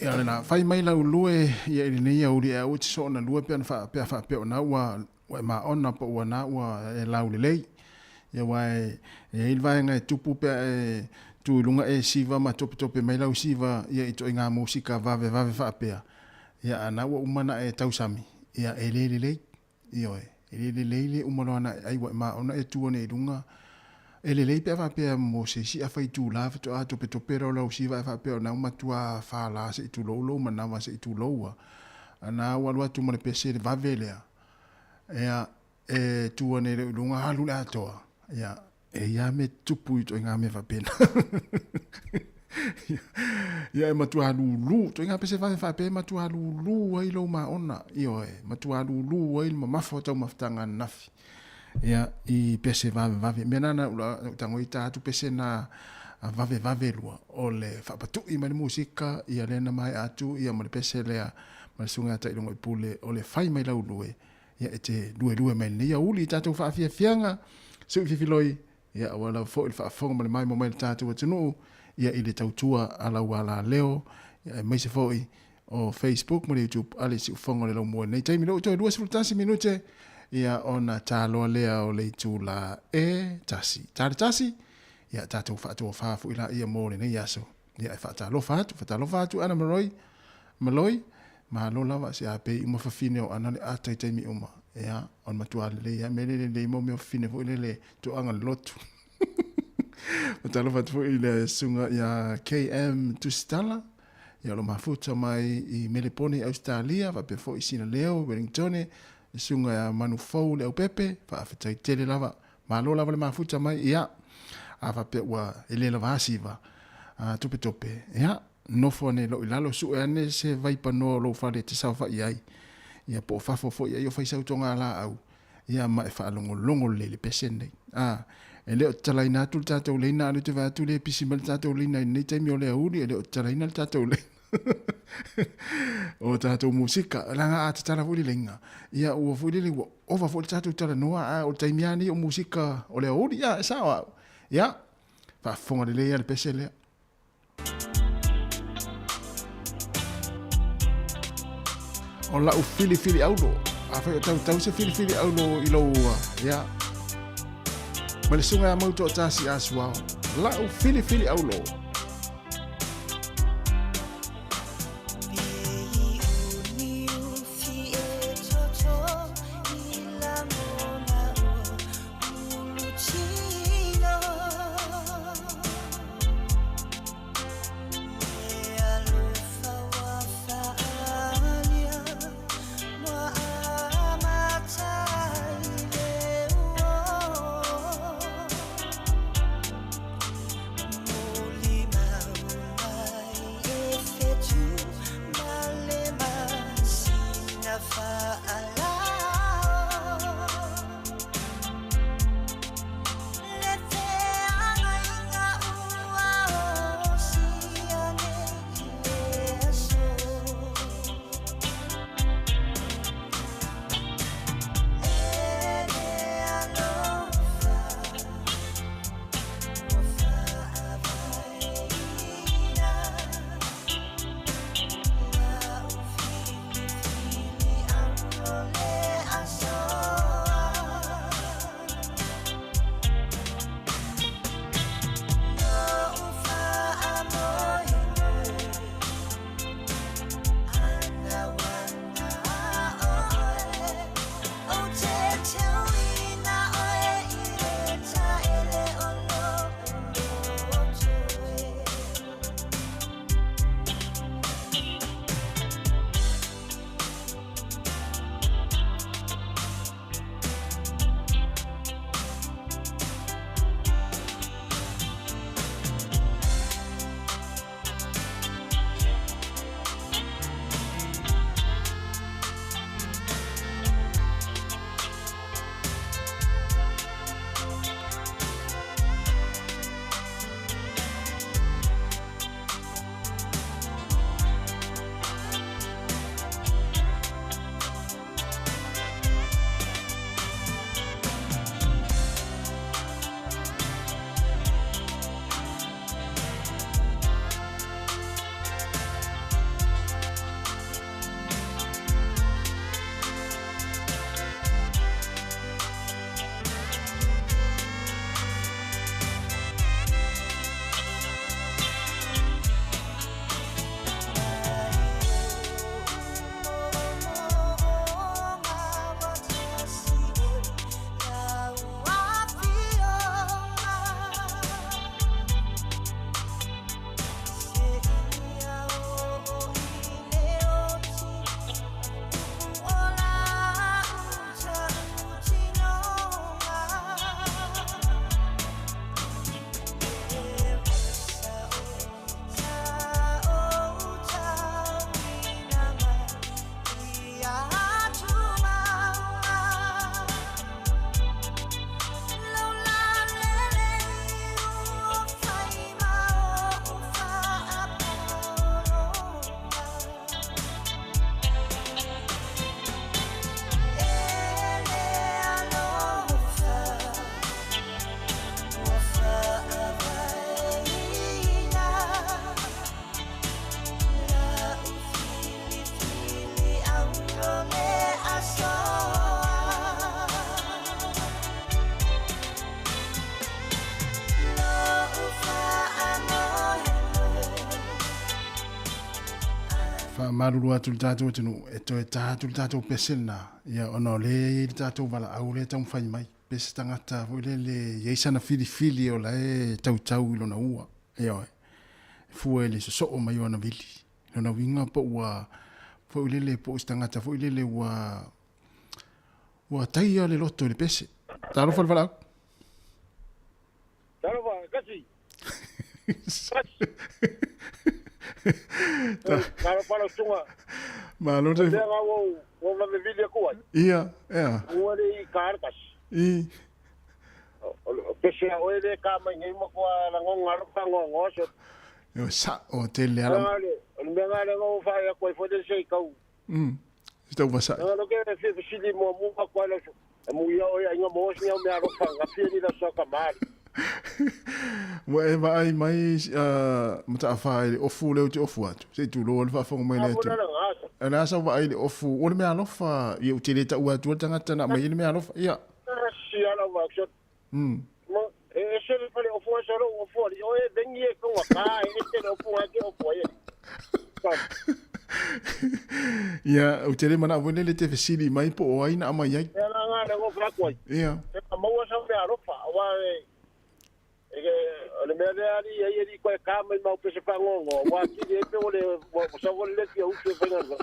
Ia lena, fai mai lau lue ia i lenei aoauli e aua e te soona lua pe ana faapea faapea o na ua ua e maona po ua na ua e laulelei. Ia aua e e i ai le vaega e tupu pe a e tu i luga e siva ma topetope mai lau siva ia i ituaiga musika vavevave faapea, ia a na ua uma ona e tausami, ia e le lelei. Ioe, e le lelei le uma loa ana e ai ua e maona e tu ane i luga. E lelei pe a faapea mo se isi afa itula faatoa topetope loa lau siva ae faapea o na ua matua fala se i tulou lou manawa se i tulou a. A na ua alu atu ma le pese le vave lea, ea, e tu ane lea i luga alu le atoa, ia, E i ai a mea tutupu i ituaiga mea faapena. Ia e matua lūlū, ituaiga pese vave faapea e matua lūlū ai lou maona, ioe, matua lūlū ai le mamafa o taumafataga ananafi. Ia, i pese vavevave. Mea na na ua tago i ta atu pese na vavevave lua, o le faapatui mai le musika, ia lea na maea atu ia ma le pese lea ma le susuga ia Tailogoi-pule o le fai mai lau lue, Ia e te luelue mai lenei aoauli i tatou faafiafiaga, sui fifiloi, ia aua lava foi le faafofoga ma le maimoa mai le tatou atunuu, ia i le tautua a lau alaleo, ia aemaise foi o Facebook ma le YouTube a le Siufofoga o le Laumua i lenei taimi. Lea ua toe 21 minute, ia ona taloa lea o le itula e tasi. Ta le tasi, ia tatou faatofa foi laia mo lenei aso. Ia e faatalofa atu, faatalofa atu Ana Maloi, Maloi, malo lava se a pei uma fafine o Ana le ata i taimi uma. Ia, o le matua lelei lava, mea le lelei mo mea o fafine foi lele toaga le lotu. Faatalofa atu foi i le susuga ia KM Tusitala, ia o lo mafuta mai i Melepone i Ausetalia, faapea foi Sina Leo, Wellingtone, le susuga ia Manufou Leaupepe, faafetai tele lava. Malo lava le mafuta mai, ia, a faapea ua e le lava siva, a topetope, ia, nofo ane lou i lalo, sue ane se vaipanoa o lou fale e te saofai ai, ia, po o fafo foi ai o fai sau togalaau, ia, ma e faalogologo lelei i le pese lenei. A, e le o tatalaina atu le tatou leina, a o lea ou te vaai atu o lea e pisi mai le tatou leina i lenei taimi o le aoauli, e le o tatalaina le tatou leina. o tatou musika, leaga a tatala foi le laina, ia ua foi lele ua ova foi le tatou talanoa, a o le taimi lava lenei o musika o le aoauli, ia e sao au. Ia, faafofoga lelei lava le pese lea. O lau filifili aulo, afai o tautau se filifili aulo i lou, ia, ma le susuga ia Mautoatasi Asuao, lau filifili aulo. O le asoa. Lo'u faamoemoe. Faamalulu atu i le tatou atunuu, e toe ta atu le tatou pese lena, ia, ona o lea e i ai le tatou valaau lea e taumafai mai, pe se tagata foi lele e i ai sana filifili o la e tautau i lona ua, ioe, e fua i le sosoo mai o ana vili. Lona uiga po ua foi lele po o se tagata foi lele ua ua taia le loto i le pese. Talofa le valaau. Talofa, kasi. Kasi. Talofa lau susuga. Malo le. Lea nga ua ua vave vili atu ai. Ia, ea. Ua le i ka le kasi. I. O pese a oe le ka mai nei ma kua lagona alo faanoanoa so. E sa'o tele ala. O le mea nga lea ua fai atu ai foi le se i kau. Se tau vasa'i. Nga lo ke fia fesili muamua atu ai lau e muia oe aiga mo si au mea alofa nga fia ni la soka mali. Ua e vaai mai Mata'afa i le ofu lea ou te ofu atu, se i tulou le faafofoga mai le atunuu. O le a sau vaai i le ofu, o le mea alofa, ia ou te le taua atua le tagata na aumai ai le mea alofa, ia. E ese le fale ofu ai solo ofu ali o e vengi e konga ka e ese le ofu ai ke ofu ai. Ia, ou te le manao foi lele te fesili mai po o ai na aumai ai. Ia la nga le ofu atu ai. Ia. E ka maua sau mea alofa, aua e e o le mea lea ali ai ali koe ka mai mau pese whangongo, aua kiri e pe o le o sau le fia usu e whainga.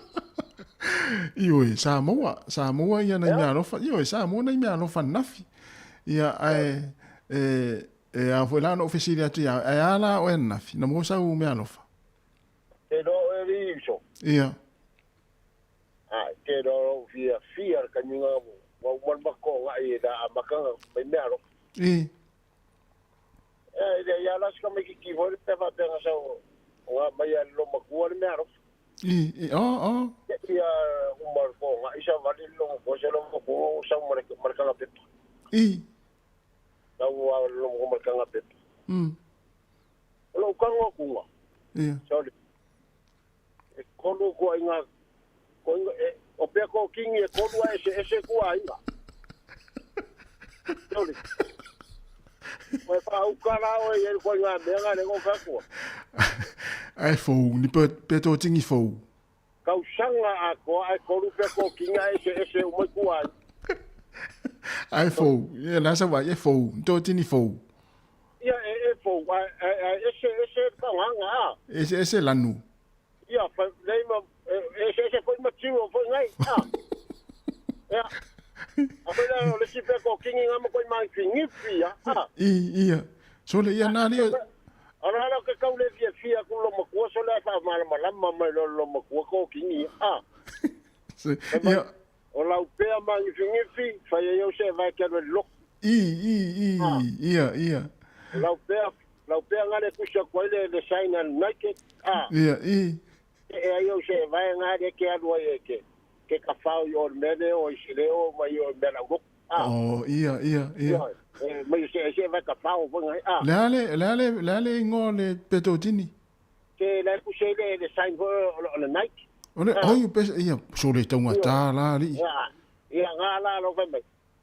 Ioe, sa maua, sa maua ia nai mea alofa. Ioe, sa maua nai mea alofa ananafi. Ia, ae, e, e a foi la ona ou fesili atu ia, ae a la oe ananafi, na maua sau mea alofa? Te loa oe ali uso. Ia. A, te loa ou fia fia le kanyuga ua uma le makoga i la amakanga mai mea alofa. I. E, le ia la sika mai kiki foi le pea faapea sau o ngā mai a lo makua le mea alofa. I, i, oh, oh. Ia uma le koga i sa vali le lo makua se lo makua o sau ma le kanga pepa. I. Sau a lo makua ma le kanga pepa. O lo kango kunga. Ia. Sorry. E kolu kua inga, ko inga, e, o pea ko kingi e kolu a ese, ese kua inga. Sorry. Koe wha la oe i koe ngā mea ngā lengo whakua. Ai fou, ni pe, pe tō tingi fou. Kau sanga a koa, ai kolu pea ko kinga ese, ese umai kua ai. Ai fou, ia la sa wai e fou, tō tini fou. Ia e, e fou, ai, ai, ai ese, ese whanganga a. Ese, ese lanu. Ia, fa, nei ma, ese, ese foi matiu o foi ngai, a. Ia. A foi la, o le si pea ko kingi ngā ma koe mai ngifi, a. A. I, ia. So le ia nā lia. Ara ala ke kau le fia fia ku lo makua so le wha malama lama mai lo lo makua ko kingi, a. Se, ia. O lau pea ma ngifi ngifi, whai e iau se vai ke le loko. I, i, i, ia, ia. Lau pea, lau pea ngā le kusa koe le, le sign al Nike, a. Ia, i. E e ai au se vai ngā le ke alu ai e ke, ke ka whao i o mele o i sile o mai o mele au a. Oh, ia, ia, ia. E, mai se se vai ka whao vai ngai, a. Le ale, le ale, le ale ingoa le petotini. Ke le kusa le, le sign o, o le Nike. O le, oi, pe, ia, so le taunga tā la li. Ia, ia ngā la lo vai mai.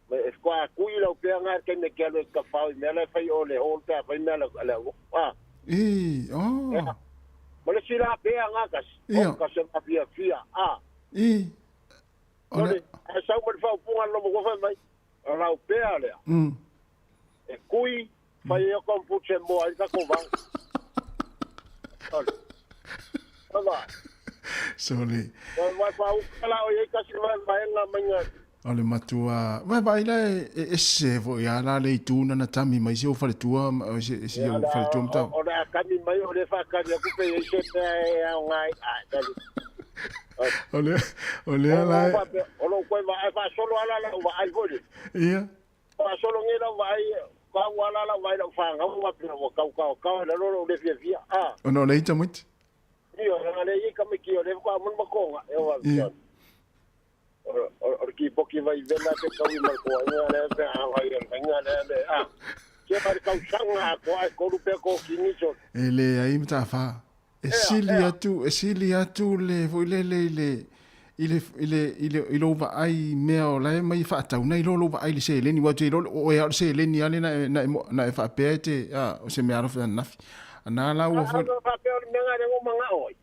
Me e kua kui lau pea ngā ke me ke alu e ka whao i mea le whai o le hol pea whai mea le, le a. I, oh. Ia. Ma le sila pea ngā kasi. Ia. O kasi ngā fia fia, a. I. O le. A sau ma le whao punga lo mo whai mai. O lau pea lea. E kui, whai e o komputse moa i ka ko vau. Ole. Ova. So le. O wai whao kala o i kasi wai wai ngā mai ngā. O le matua, vai vai la e ese fo ia la le itu na tami mai se o faletua o se se o faletua mtau. O le akami mai o le whakari aku pe i se pea e au ngai. A, tali. O le o le la. O lo koe wa e wha solo ala la wa ai fole. Ia. Wha solo nge la wa ai ka wa la la wa la wha ngau wa pe o kau kau kau la lo le fia fia. A. O no le ita muit. Ia la le i ka me ki o le kwa mun makonga e wa. Ia. O ki poki vai vela te kau i mai koa inga le pe a vai e inga le le a. Ke pare kau sanga ko ai koru pe ko kingi so. E le ai mata fa. E sili atu, e sili atu le foi le le le i le, i le, i le, i lou vaai i mea o la e mai e faatau, na iloa lou vaai i le seleni, aua ou te iloa o oe lava o le seleni lava lea na e, na e, na e faapea e te, a, o se mea alofa ananafi. Ana la ua foi. A faapea o le mea lena ua manao ai.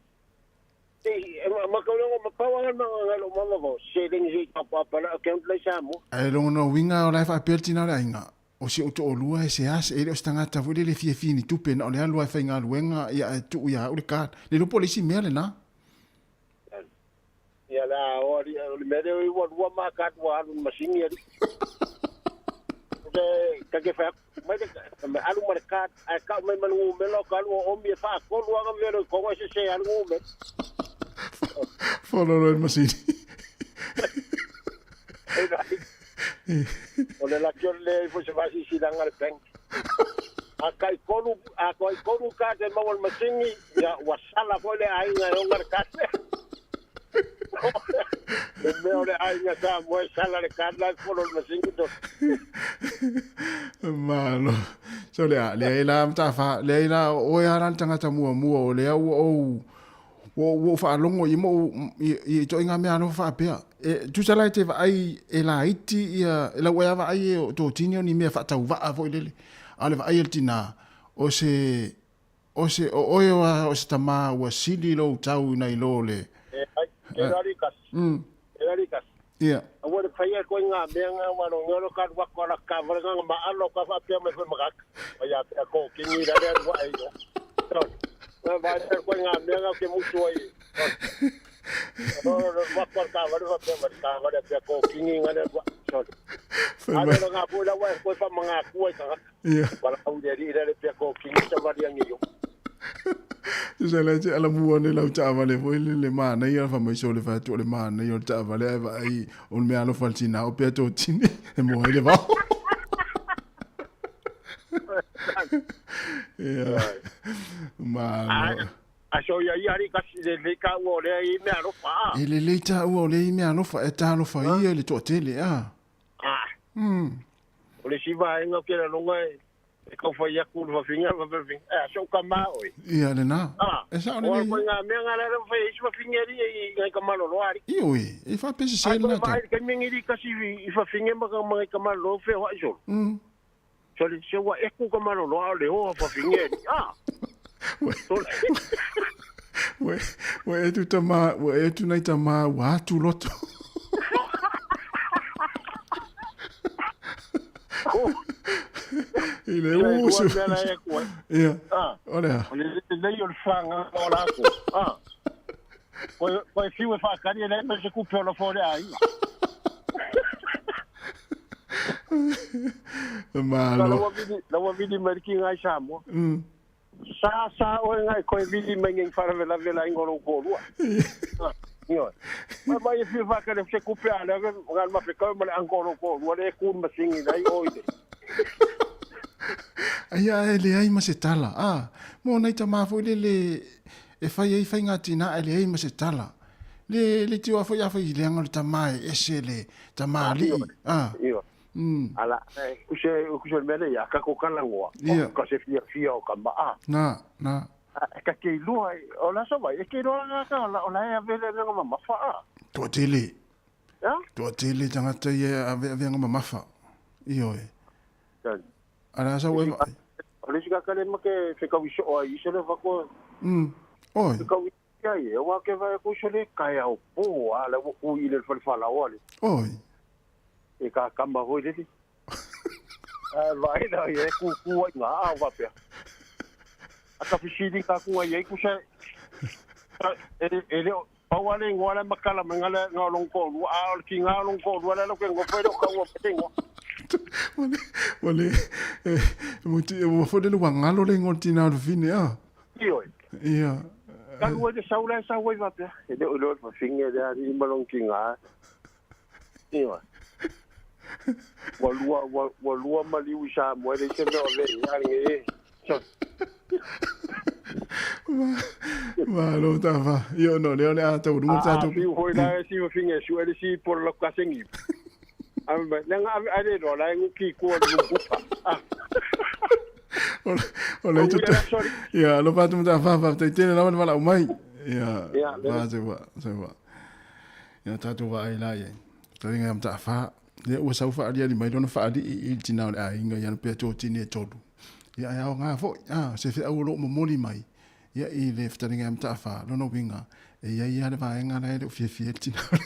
Ae lona uiga o la e faapea le tina o le aiga, o si ou toalua e sease, e le o se tagata foi lele e fiafia i ni tupe, na o le alu lava e faigaluega ia ae tuu ia au le card. Le iloa po o le isi mea lena. Ia la o ali o le mea lea ua lua ma card ua alu i le masini alii. Te ka ke whai mai le me alu ma le card ae kau mai ma le numera o ka alu o omi e whaatolu anga mea i konga se se alu numera. Whalolo i le masini. O le laki o le ifo se vaasisilaga le bank. A kai kolu a kai kolu card e maua le masini ia ua sala foi le aiga e ona le card. Le mea o le aiga Samoa e sala le card la e folo le masini to. Malo. So le a, leai la Mataafa, leai la o oe lava la le tagata muamua o lea ua ou ua ou faalogo i mo i itoaiga mea alofa faapea. E tusa la e te vaai e laiti ia e lau ai lava vaai e o totini o ni mea faatauvaa foi lele. A o le vaai a le tina, o se o se o oe o se tama ua sili lou tau nai lo le E ai, ke rari kasi. Ke rari kasi. Ia. Aua le faia koe i ngā mea ngā waro ngaro ka rua ko ra ka wara ngā ma alo ka whapea mai whai makaka. Mai a pea ko kingi ra rea rua e yo. Mai vai pea koe ngā mea ngā ke mutu ai. No no rua ko ka wara whapea mai ka wara pea ko kingi ngā rea rua. Sorry. Ano na ngā pui lawa e koe wha mga kua i kangaka. Ia. Wala au le ri rere pea ko kingi sa wari angi yo. Tusa la te ala mua nei lau taavale foi le le manaia fa mai so le fatu o le manaia o le taavale ae vaai o le mea alofa le tina o pea totini e moa ai le vao. Ia. Malo. A so ia ia ari kasi le lei ka ua o lea i mea alofa a. E lelei tāua o lea i mea alofa e talofa ia i le toatele a. A. O le isi vaega o ke laloga e E kau whai aku le whawhinga, whawhinga. E, aso ka mā oi. Ia, le nā. Ah, E sao le o nei. koe ngā mea ngā rara whai isi whawhinga ri e i ngai ka malolo ari. I oi, e whapese se Ai le koe nā tau. mai kai mingi ri kasi i whawhinga ma ka mangai ka malolo whea hoa isolo. Sole, se ua eku ka malolo a o le hoa whawhinga ri. Ah. Sole. Ua, ua e tu tama, ua e tu nei tama, ua atu loto. I le usu. Ia, o lea. O le lelei o le whanga o lākou. Ah. Koe, koe whiu e whakari e lei mai se kupe o la fōre a inga. Malo. Laua vili mai ki ngai Samoa. Sa sa oe ngai koe vili mai ngai wharavelave la ingo lou kōrua. Ioe. Mai mai e whiu whakari se kupe a lea ngai mawhekau ma le ango lou kōrua le e kūn masingi nei oi le. Aia e leai ma se tala. Ah, mo nei tama foi le le e fai ai fai ngā tina e leai ma se tala. Le le tio a foi a foi leanga le tama e ese le tama alii. Ah. Ioe. Ala, kuse kuse le mea ia ka ko kala ngoa. Ka se fia fia o ka maa. Na, na. Ka ke ilua o la so vai e ke iloa nga ka o la e avele nga mamafa a. Toa tele. Ya? Toa tele tangata ia ave ave nga mamafa. Ioe. Ala sa ue vai. O le sika kale ma ke whekawi so ai iso le whako. Oi. Whekawi ai e wa ke vai ko iso le kai au po a le wo ku i le whale whala le. Oi. E ka kama hoi le. A vai la e ku ku ai ngā a wapea. A ka fisiri ka ku ai e ku se e e le pau ale ngoa le makala me ngale ngā long ko lu a o ki ngā long ko lu ale lo ke ngo pe lo ka ua pe ngo. Wale, e mo fo le wa ngalo le ngo tina o fine a. Ioe. Ia. Ka ua te saula e sau ai wapea. E le o le o finge le ari malong ki ngā. Ioe. Ua lua, ua, ua lua maliu i Samoa e le se mea o le i aringe e. So. Malo tava. Io no le ole a tau runga A tātou. fiu hoi la e si finge su e le si por la kasengi. A me nanga a le no la ngu ki ko le ngupa. Ah. O le tutu. Ia, lo patu mata fa fa te tele lawa wala umai. Ia. Ia, Va se va, se va. Ia tatou vaai la i ai. Fetalaiga ia Mataafa, lea ua sau faaliali mai lona faalii i le tina o le aiga i ana pea totini e tolu. Ia ae aoga foi, a, se feau o lo o momoli mai, ia i le fetalaiga ia Mataafa, lona uiga, e i ai lava le vaega la e le o fiafia ai le tina o le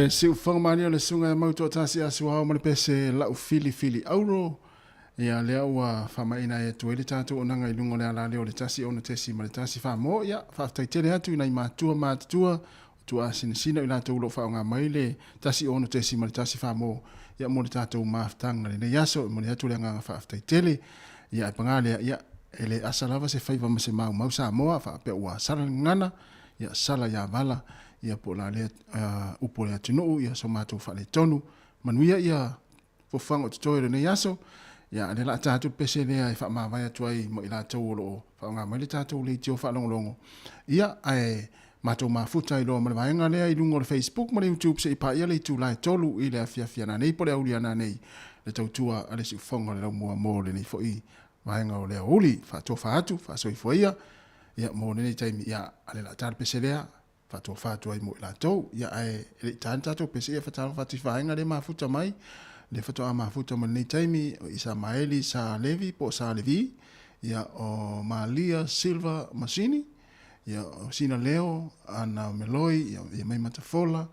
Le siufaga malia o le susuga e mau toatasi a Suao ma le pese lau filifili auro. Ia lea ua faamaina ai atu ai le tatou onaga i luga o le ala lea o le 1 6.1 mo. Ia, faafetai tele atu i nai matua matutua o tuaasinasina i latou o lo o faaaoga mai le 1 6.1 mo. Ia mo le tatou mafutaga lenei aso, e momoli atu le agaga faafetai tele. Ia ae paga lea, ia e le asa lava se faiva ma se maumau Samoa faapea ua sala le gagana, ia sala ia vala, ia po o la lea upu o le atunuu, ia so matou faaletonu. Manuia ia fuafuaga o totoe o lenei aso. Ia lea la a ta atu le pese lea e faamavae atu ai ma i latou o lo o faaaoga mai le tatou leitio faalogologo. Ia ae matou mafuta ai loa ma le vaega lea i luga o le Facebook ma le YouTube seia paia le itula e 3 i le afiafi ananei po o le aoauli ananei le tautua a le siufofoga o le laumua mo lenei foi vaega o le aoauli. Faatofa atu, faasoifua ia, ia mo lenei taimi, ia a le la a ta le pese lea, faatofa atu ai mo i latou. Ia ae e le i ta ni tatou pese, ia faatalofa atu i vaega lea mafuta mai, le faatoa mafuta ma lenei taimi, o Isamaeli Sa Levi po o Sa Levi, ia o Malia Silva Masini, ia o Sina Leo, Ana Meloi, ia, ia mai Matafola,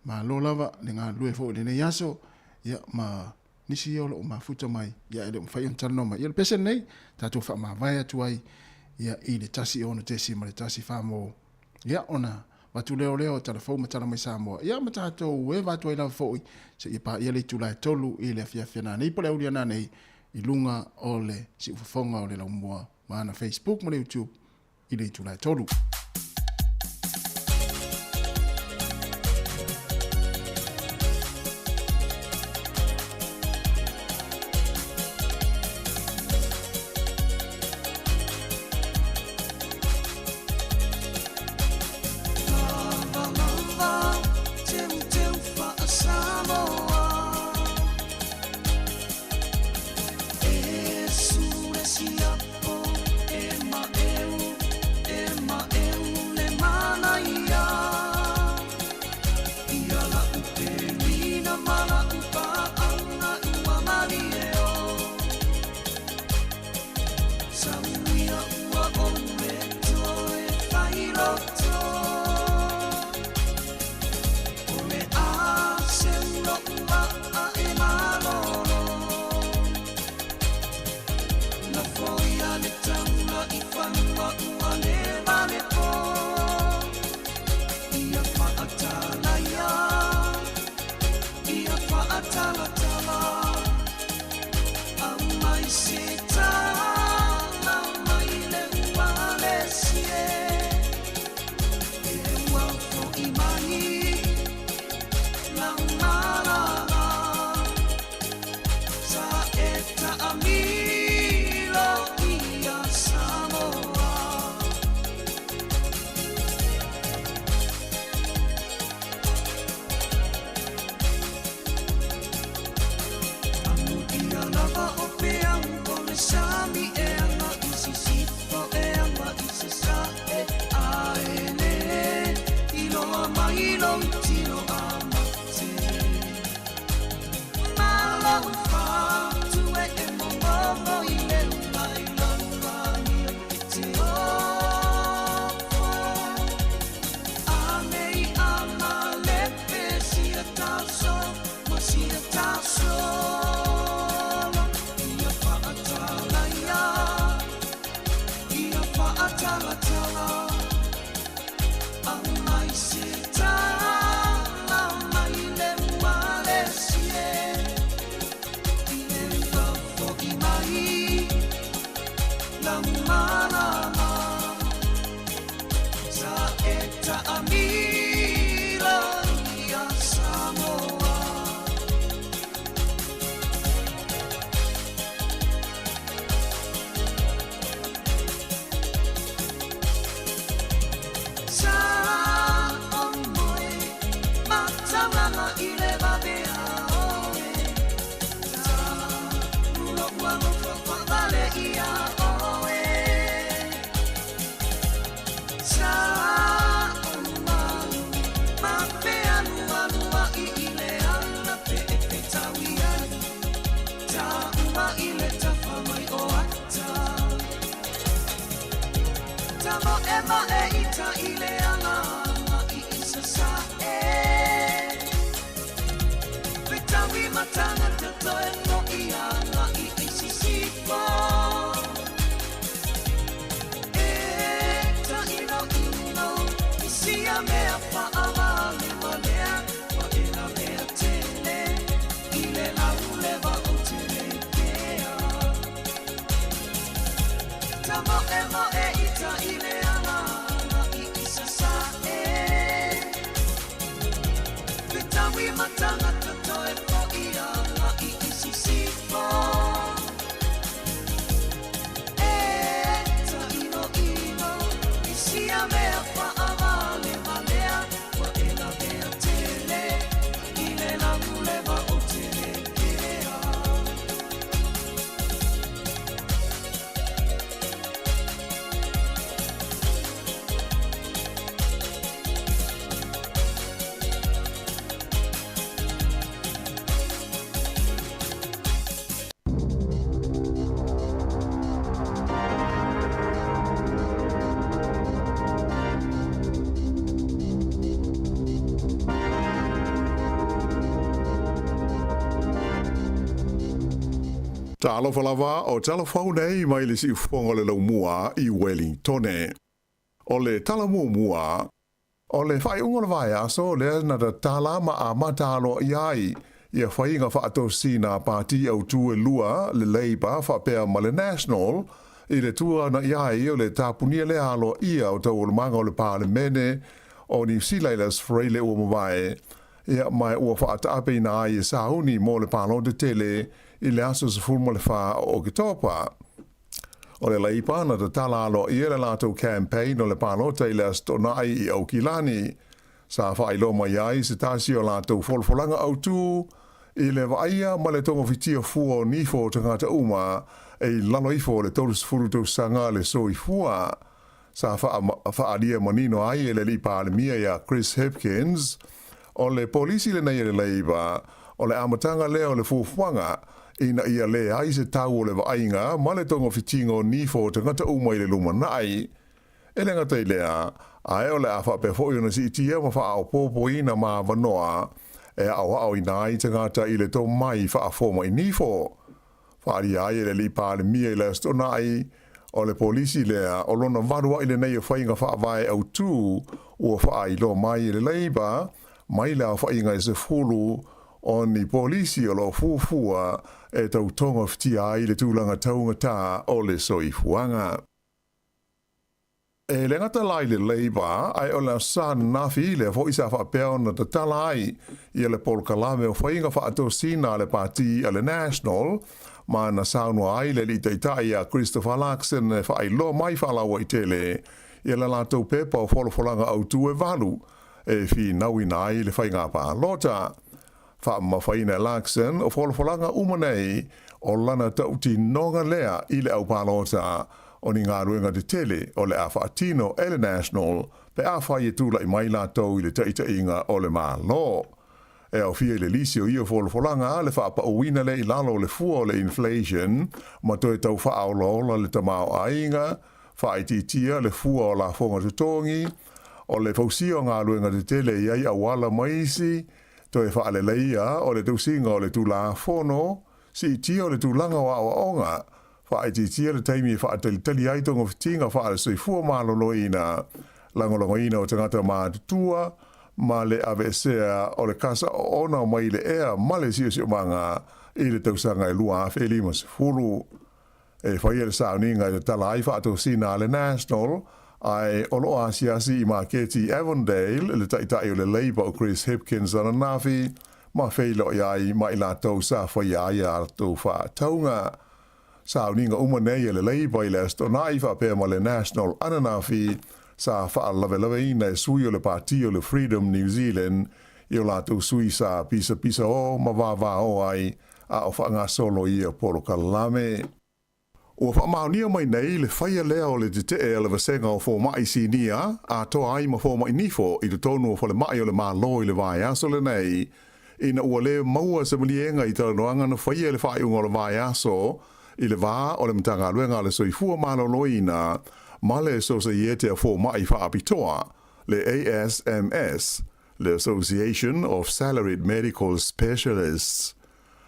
malo lava le galulue foi i lenei aso, ia ma nisi ia o lo o mafuta mai, ia e le o mafai ona talanoa mai. Ia o le pese lenei, tatou faamavae atu ai ia i le 1 6.1 mo, ia ona avatu lea o lea o tala fou ma tala mai Samoa, ia ma tatou eva atu ai lava foi seia paia le itula e 3 i le afiafi ananei po o le aoauli ananei i luga o le siufofoga o le laumua ma ana Facebook ma le YouTube i le itula e 3. Maʻemaʻe i ta i le ala i i sasaʻe. Fetaui ma tagata toe foʻi agai i sisifo. E taʻiloʻilo i sia mea faʻawalewalea ua e lavea tele i le laulewa o Telekea. Tamoemoe i ta i le ala i i sasaʻe. Fetaui ma tagata toe foʻi agai i sisifo. E taʻiloʻilo i sia mea faʻawalewalea ua e lavea tele i le laulewa o Telekea. Talofa lava o tala fou nei mai le siufofoga o le laumua i Welingtone. O le tala muamua, o le faaiuga o le vaiaso lea na tatala ma amata aloaia ai ia faiga faatosina a pati autū e lua, le Labour faapea ma le National, i le tua i ai o le tapunia lea aloaia o taualumaga o le Palemene o Niu Sila i le Aso Faraile ua mavae, ia ma ua faataapeina ai e sauni mo le palota tele i le aso 14 o Oketopa. O le Leipa na tatala aloaia le latou campaign o le palota i le Aso Toonai i Aukilani. Sa faailoa mai ai se tasi o latou folafolaga autū i le vaaia ma le togofitia fua o nifo o tagata uma e i lalo ifo o le 30 tausaga le soifua. Sa faaalia manino ai e le Alii Palemia ia Chris Hipkins, o le polisi lenei a le Labour, o le amataga lea o le fuafuaga ina ia leai se tau o le vaaiga ma le togafitiga o nifo o tagata uma i le lumanai. E le gata i lea, ae o le a faapea foi ona siitia ma faaopoopoina ma avanoa e aoaoina ai tagata i le tomai faafoma'i nifo. Faaalia ai e le Alii Palemia i le Aso Toonai, o le polisi lea o lona valu a'i lenei o faiga faavae autū ua faailoa mai e le Labour mai le aofaiga e 10 o ni polisi o lo o fuafua e tautogafitia ai le tulaga taugatā o le soifuaga. E le gata la i le Labour, ae o le Aso Sa ananafi lea foi sa faapea ona tatala ai ia le polokalame o faiga faatosina a le Pati a le National, ma na saunoa ai le Alii Taitai ia Christopher Luxon e faailoa mai faalauaitele ia le latou pepa o folafolaga autū e valu e finauina ai le faiga palota. Faamamafaina e Luxon o folafolaga uma nei o lana tautinoga lea i le au palota o ni galuega tetele o le a faatino e le National pe afai e tulaʻi mai latou i le taʻitaʻiga o le Malo. E aofia i le lisi o ia folafolaga le faapauina lea i lalo o le fua o le inflation ma toe tau faaolaola le tamaoaiga, faaitiitia le fua o lafoga totogi, o le fausia o galuega tetele e i ai auala ma isi, Toe faaleleia o le tausiga o le Tulafono, siitia o le tulaga o aoaoga, faaitiitia le taimi e faatalitali ai togafitiga faale-soifua maloloina, lagolagoina o tagata matutua, ma le aveesea o le kasa oona mai le ea ma le siosiomaga i le tausaga e 2050. E faia le sauniga e tatala ai faatosina a le National, ae o lo o asiasi i maketi i Avondale le Taitai o le Labour o Chris Hipkins ananafi, ma feiloai ai ma i latou sa faia ai a latou faatauga. Sauniga uma nei a le Labour i le Aso Toonai faapea ma le National ananafi sa faalavelaveina e sui o le Pati o le Freedom New Zealand i o latou sui sa pisapisa o ma vavao ai a o faagasolo ia polokalame. Ua faamaonia mai nei le faia lea o le tetee a le Vasega o Fomai Sinia atoa ai ma Fomai Nifo i totonu o Falemai o le Malo i le vaiaso lenei, ina ua le maua se maliega i talanoaga na faia i le faaiuga o le vaiaso i le va o le Matagaluega a le Soifua Maloloina ma le Sosaiete a Fomaʻi Faapitoa, le ASMS, le Association of Salaried Medical Specialists.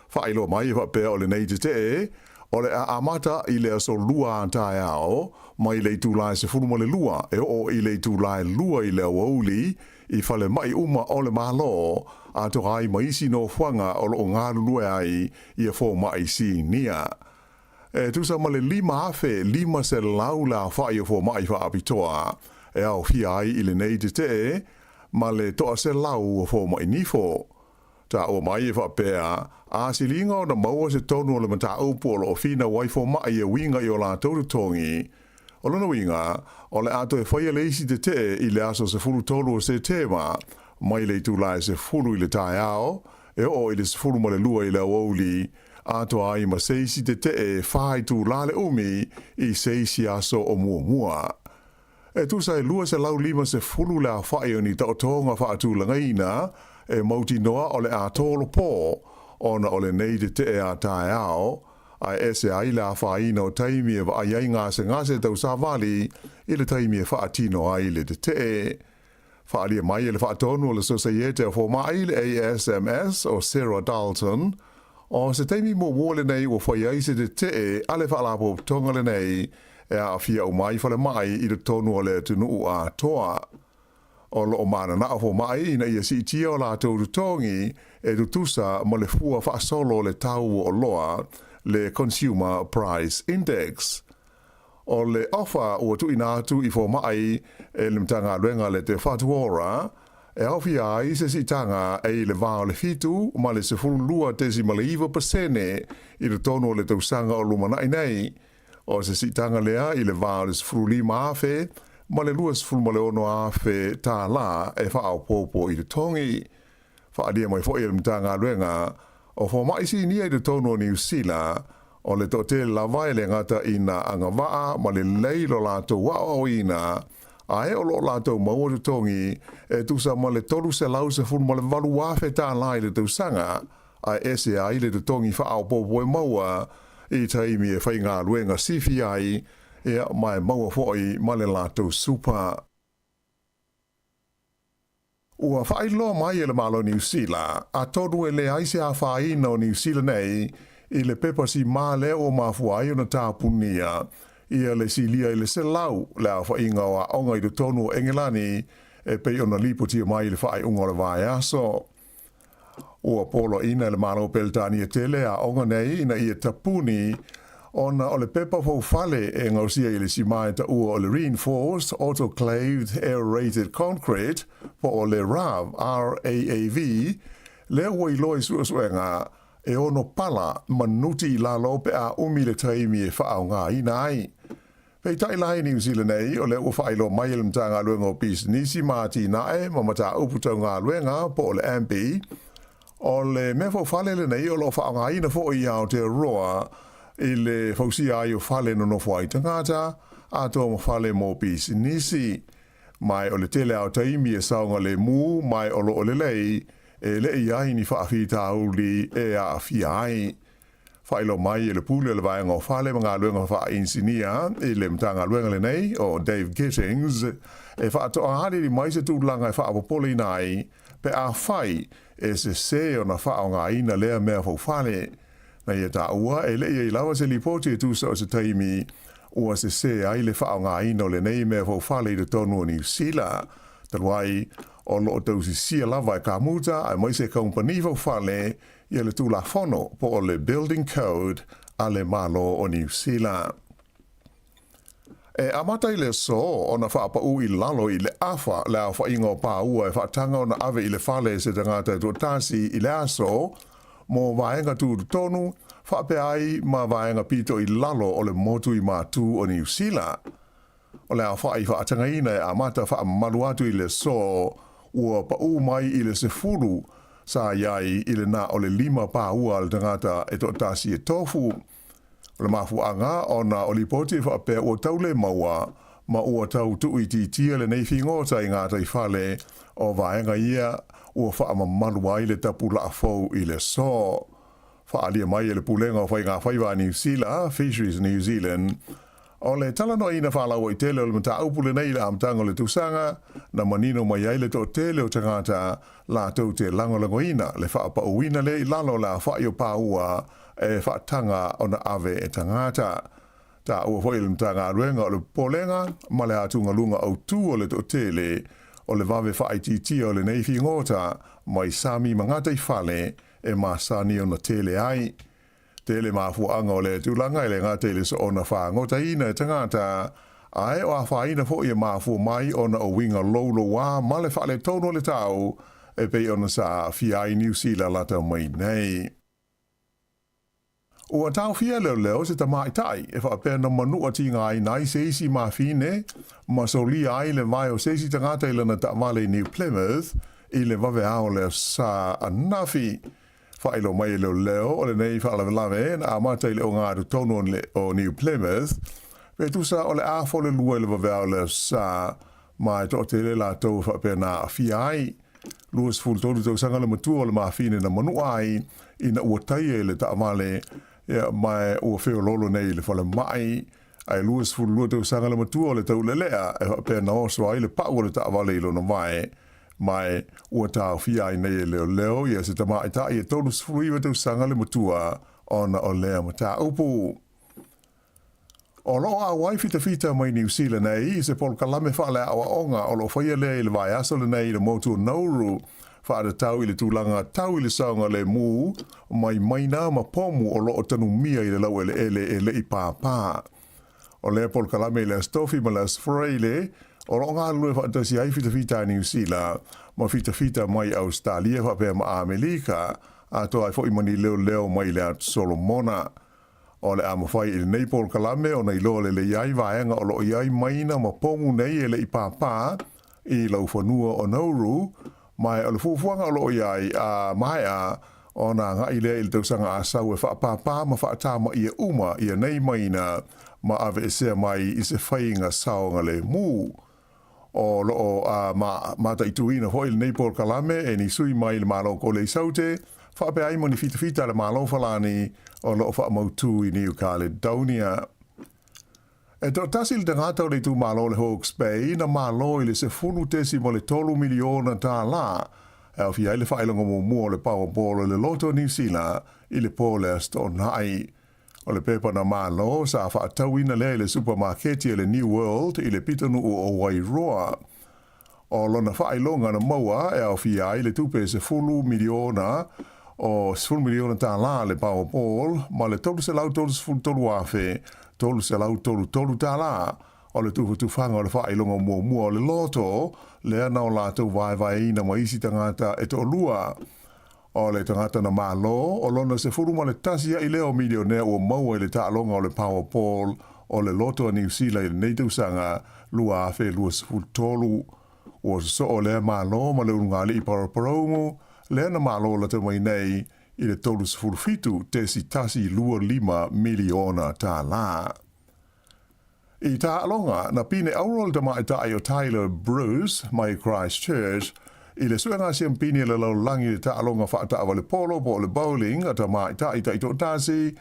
Faailoa mai e faapea o lenei tetee, o le a amata i le aso Lua a taeao, mai le itula e 12 e oo i le itula e 2 i le aoauli, i falemai uma o le Malo, atoa ai ma isi nofoaga o lo o galulue ai ia fomaʻi sinia. E tusa ma le 5,500 le aofai o fomaʻi faapitoa e aofia ai i lenei tetee ma le 100 o fomaʻi nifo. Taua mai e faapea, a siliga ona maua se tonu o le mataupu o lo o finau ai fomaʻi e uiga i o latou totogi. O lona uiga, o le a toe faia le isi tetee i le aso 13 o Setema, mai le itula e 10 i le taeao, e oo i le 12 i le aoauli, atoa ai ma se isi tetee e fa itula le umi i se isi aso o muamua. E tusa e 250 le aofai o ni taotoga faatulagaina e mautinoa o le a tolopo ona o lenei tetee a taeao, ae ese ai le afaina o taimi e vaai ai gasegase tau savali i le taimi e faatino ai le tetee. Faaalia mai e le Faatonu o le Sosaiete o Fomaʻi, le ASMS, o Sarah Dalton, o se taimi muamua lenei ua fai ai se tetee a le Faalapotopotoga lenei e aafia uma ai falemai i totonu o le atunuu atoa. O lo o mananao fomaʻi ina ia siitia o latou totogi e tutusa ma le fua faasolo o le tau o oloa, le Consumer Price Index. O le ofa ua tuuina atu i fomaʻi e le Matagaluega a le Te Whatu Ora, e aofia ai se siitaga e i le va o le 7 ma le 12.9 pasene i totonu o le tausaga o lumanai nei. O se siitaga lea i le va o le 15,000 ma le 26,000 tālā e faaopoopo i totogi. Faaalia mai foi e le Matagaluega o Fomaʻi Sinia i totonu o Niu Sila, o le toatele lava e le gata ina agavaa ma lelei lo latou aoaoina, ae o lo o latou maua totogi e tusa ma le $318,000 tālā i le tausaga, ae ese ai le totogi faaopoopo e maua i taimi e faigaluega sifi ai, ia, ma e maua foi ma le latou supa. Ua faailoa mai e le Malo o Niu Sila, atonu e leai se afaina o Niu Sila nei i le pepa simā lea ua mafua ai ona tapunia ia le silia i le 100 le aofaiga o aoga i totonu o Engelani e pei ona lipotia mai i le faaiuga o le vaiaso. Ua poloaiina e le Malo o Peretania tele aoga nei ina ia tapuni ona o le pepa foufale e gaosia i le simā e taua o le Reinforced Autoclaved Aerated Concrete po o le RAAV, RAAV, lea ua iloa i suesuega e ono pala ma nuti i lalo pe a umi le taimi e faaaogaina ai. Peitai la i Niu Sila nei, o lea ua faailoa mai e le Matagaluega o Pisinisi ma Atinae ma Mataupu Tau Galuega po o le AMBI, o le mea foufale lenei o lo o faaaogaina foi i Aotearoa i le fausia ai o fale e nonofo ai tagata, atoa ma fale mo pisinisi. Ma o le tele lava o taimi e saogalemu ma o lo o lelei, e le i ai ni faafitauli e aafia ai. Faailoa mai e le Pule o le Vaega o Fale ma Galuega Faa-Inisinia i le Matagaluega lenei, o Dave Gittings, e faatoa aliali mai se tulaga e faapopoleina ai pe afai e sese ona faaaogaina lea mea foufale. Na ia taua, e le i ai lava se lipoti e tusa o se taimi ua sese ai le faaaogaina o lenei mea foufale i totonu o Niu Sila. Talu ai, o lo o tausisia lava e kamuta aemaise kamupani foufale ia le Tulafono po o le Building Code a le Malo o Niu Sila. E amata i le aso ona faapaū i lalo i le afa le aofaiga o pāua e faataga ona ave i le fale e se tagata e toatasi i le aso mo vaega tutotonu faapea ai ma vaega pito i lalo o le motu i Matū o Niu Sila. O le aofai faatagaina e amata faamamalu atu i le aso ua paū mai i le 10 sa i ai i le na o le 5 pāua a le tagata e toatasi e tofu. O le mafuaaga ona o lipoti e faapea ua tau le maua ma ua tau tuuitiitia lenei figota i gataifale o vaega ia ua faamamalu ai le tapulaa fou i le aso. Faaalia mai e le Pulega o Faigafaiva a Niu Sila, Fisheries New Zealand, O le talanoaina faalauaitele o le mataupu lenei i le amataga o le tausaga, na manino mai ai le toatele o tagata latou te lagolagoina le faapauina lea i lalo o le aofai o paua e faataga ona ave e tagata. Taua foi e le Matagaluega o le popolega ma le atugaluga autu o le toatele o le vave faaitiitia o lenei figota mai sami ma gataifale e masani ona tele ai. Tele mafuaaga o lea tulaga e le gata i le soona fagotaina e tagata, ae o afaina foi e mafua mai ona o uiga loulouā ma le faaletonu o le tau e pei ona sa aafia ai Niu Sila lata mai nei. Ua taofia e leoleo se tamaitai e faapea na manua tigaina ai se isi mafine ma solia ai le vae o se isi tagata i lana taavale i New Plymouth i le vaveao o le Aso ananafi. Faailoa mai e leoleo o lenei faalavelave na amata i le ogatotonu o New Plymouth, pe tusa o le 1:30 i le vaveao o le Aso ma e toatele latou e faapea na aafia ai. 23 tausaga le matua o le mafine na manua ai ina ua taia i le taavale ma ua feoloolo nei i le falemai, ae 22 tausaga le matua o le taulelea e faapea na oso ai le pau o le taavale i lona vae, ma ua taofia ai nei e leoleo ia se tamaitai e 39 tausaga le matua ona o lea mataupu. O lo o auai fitafita mai Niu Sila nei i se polokalame faaleaoaoga o lo o faia lea i le vaiaso lenei i le motu o Nauru, faatatau i le tulaga tau i le saogalemu mai maina ma pomu o lo o tanumia i le laueleele e le i pāpā. O lea polokalame i le Aso Tofi ma le Aso Faraile, o lo o galulue faatasi ai fitafita a Niu Sila ma fitafita mai Ausetalia faapea ma Amelika, atoa ai foi ma ni leoleo mai le Atu Solomona. O le a mafai i lenei polokalame ona iloa lelei ai vaega o lo o i ai maina ma pomu nei e le i pāpā i laufanua o Nauru, ma o le fuafuaga o lo o i ai a maea ona agai lea i le tausaga asau e faapāpā ma faatamaia uma ia nei maina ma aveesea mai i se faiga saogalemu. O lo o mataituina foi lenei polokalame e ni sui mai le Malo Kole i Saute, faapea ai ma ni fitafita a le Malo Falani o lo o faamautū i New Caledonia. E toatasi le tagata o le itumalo o le Hawke's Bay na malo i le $10.3 miliona tālā e aofia ai le faailoga muamua o le Powerball o le Loto Niu Sila i le po o le Aso Toonai. O le pepa na malo sa faatauina lea i le supamaketi a le New World i le pitonuu o Wairoa. O lona faailoga na maua e aofia ai le tupe 10 miliona o $10 miliona tālā le Powerball ma le $333,333 tālā o le tufatufaga o le faailoga muamua o le loto lea na o latou vaevaeina ma isi tagata e toalua. O le tagata na malo, o lona 11 aʻi lea o milionea ua maua i le taaloga o le Powerball o le Loto a Niu Sila i lenei tausaga 2023. Ua sosoo lea malo ma le ulugalii Paraparaumu lea na malo lata mai nei i le $37.125 miliona tālā. I taaloga, na pine auro le tamaitai o Tyler Bruce mai Christchurch i le suega siampini a le lalolagi i le taaloga faataavale polo po o le bowling a tamaitai taitoatasi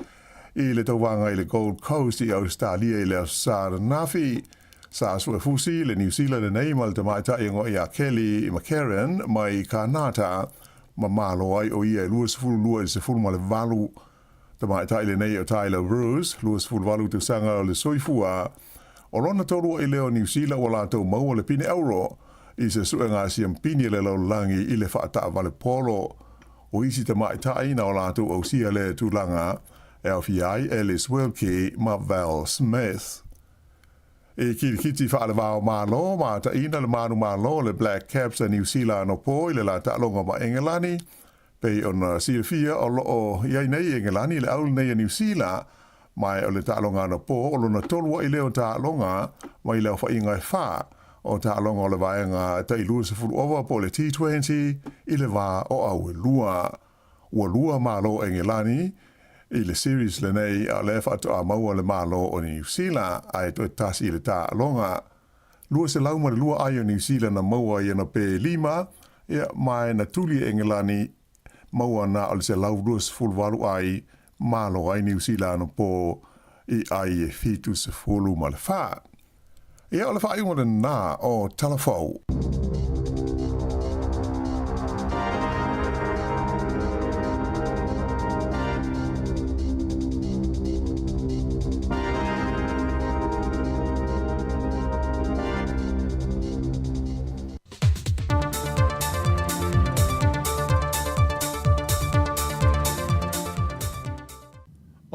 i le tauvaga i le Gold Coast i Ausetalia i le Aso Sa ananafi. Sa suefusi le Niu Sila lenei ma le tamaitai e goa ia Kelly McCarren mai Kanata ma malo ai o ia e 22 i le 18. Tamaitai lenei o Tyler Bruce, 28 tausaga o le soifua, o lona tolu aʻi lea o Niu Sila ua latou maua le pine auro i se suega siampini a le lalolagi i le faataavale polo. O isi tamaitai na o latou ausia lea tulaga e aofia ai Alice Wilkie ma Val Smith. I kilikiti faalevao Malo ma taʻina le manumalo o le Black Caps a Niu Sila anapo i le la taaloga ma Engelani, Pei ona silafia o lo o i ai nei i Engelani le au lenei a Niu Sila, ma o le taaloga anapo o lona tolu aʻi lea o taaloga mai le aofaiga e fa o taaloga o le vaega tai 20 ova po o le T20 i le va o Auelua. Ua lua malo Engelani i le series lenei a o lea faatoa maua le malo o Niu Sila ae toe tasi i le taaloga. 202 ai o Niu Sila na maua i ana pē lima, ia, ma e na tuli e Engelani maua na o le 128 ai malo ai Niu Sila anapo. i ai e 74. Ia, o le faaiuga lena o Tala Fou.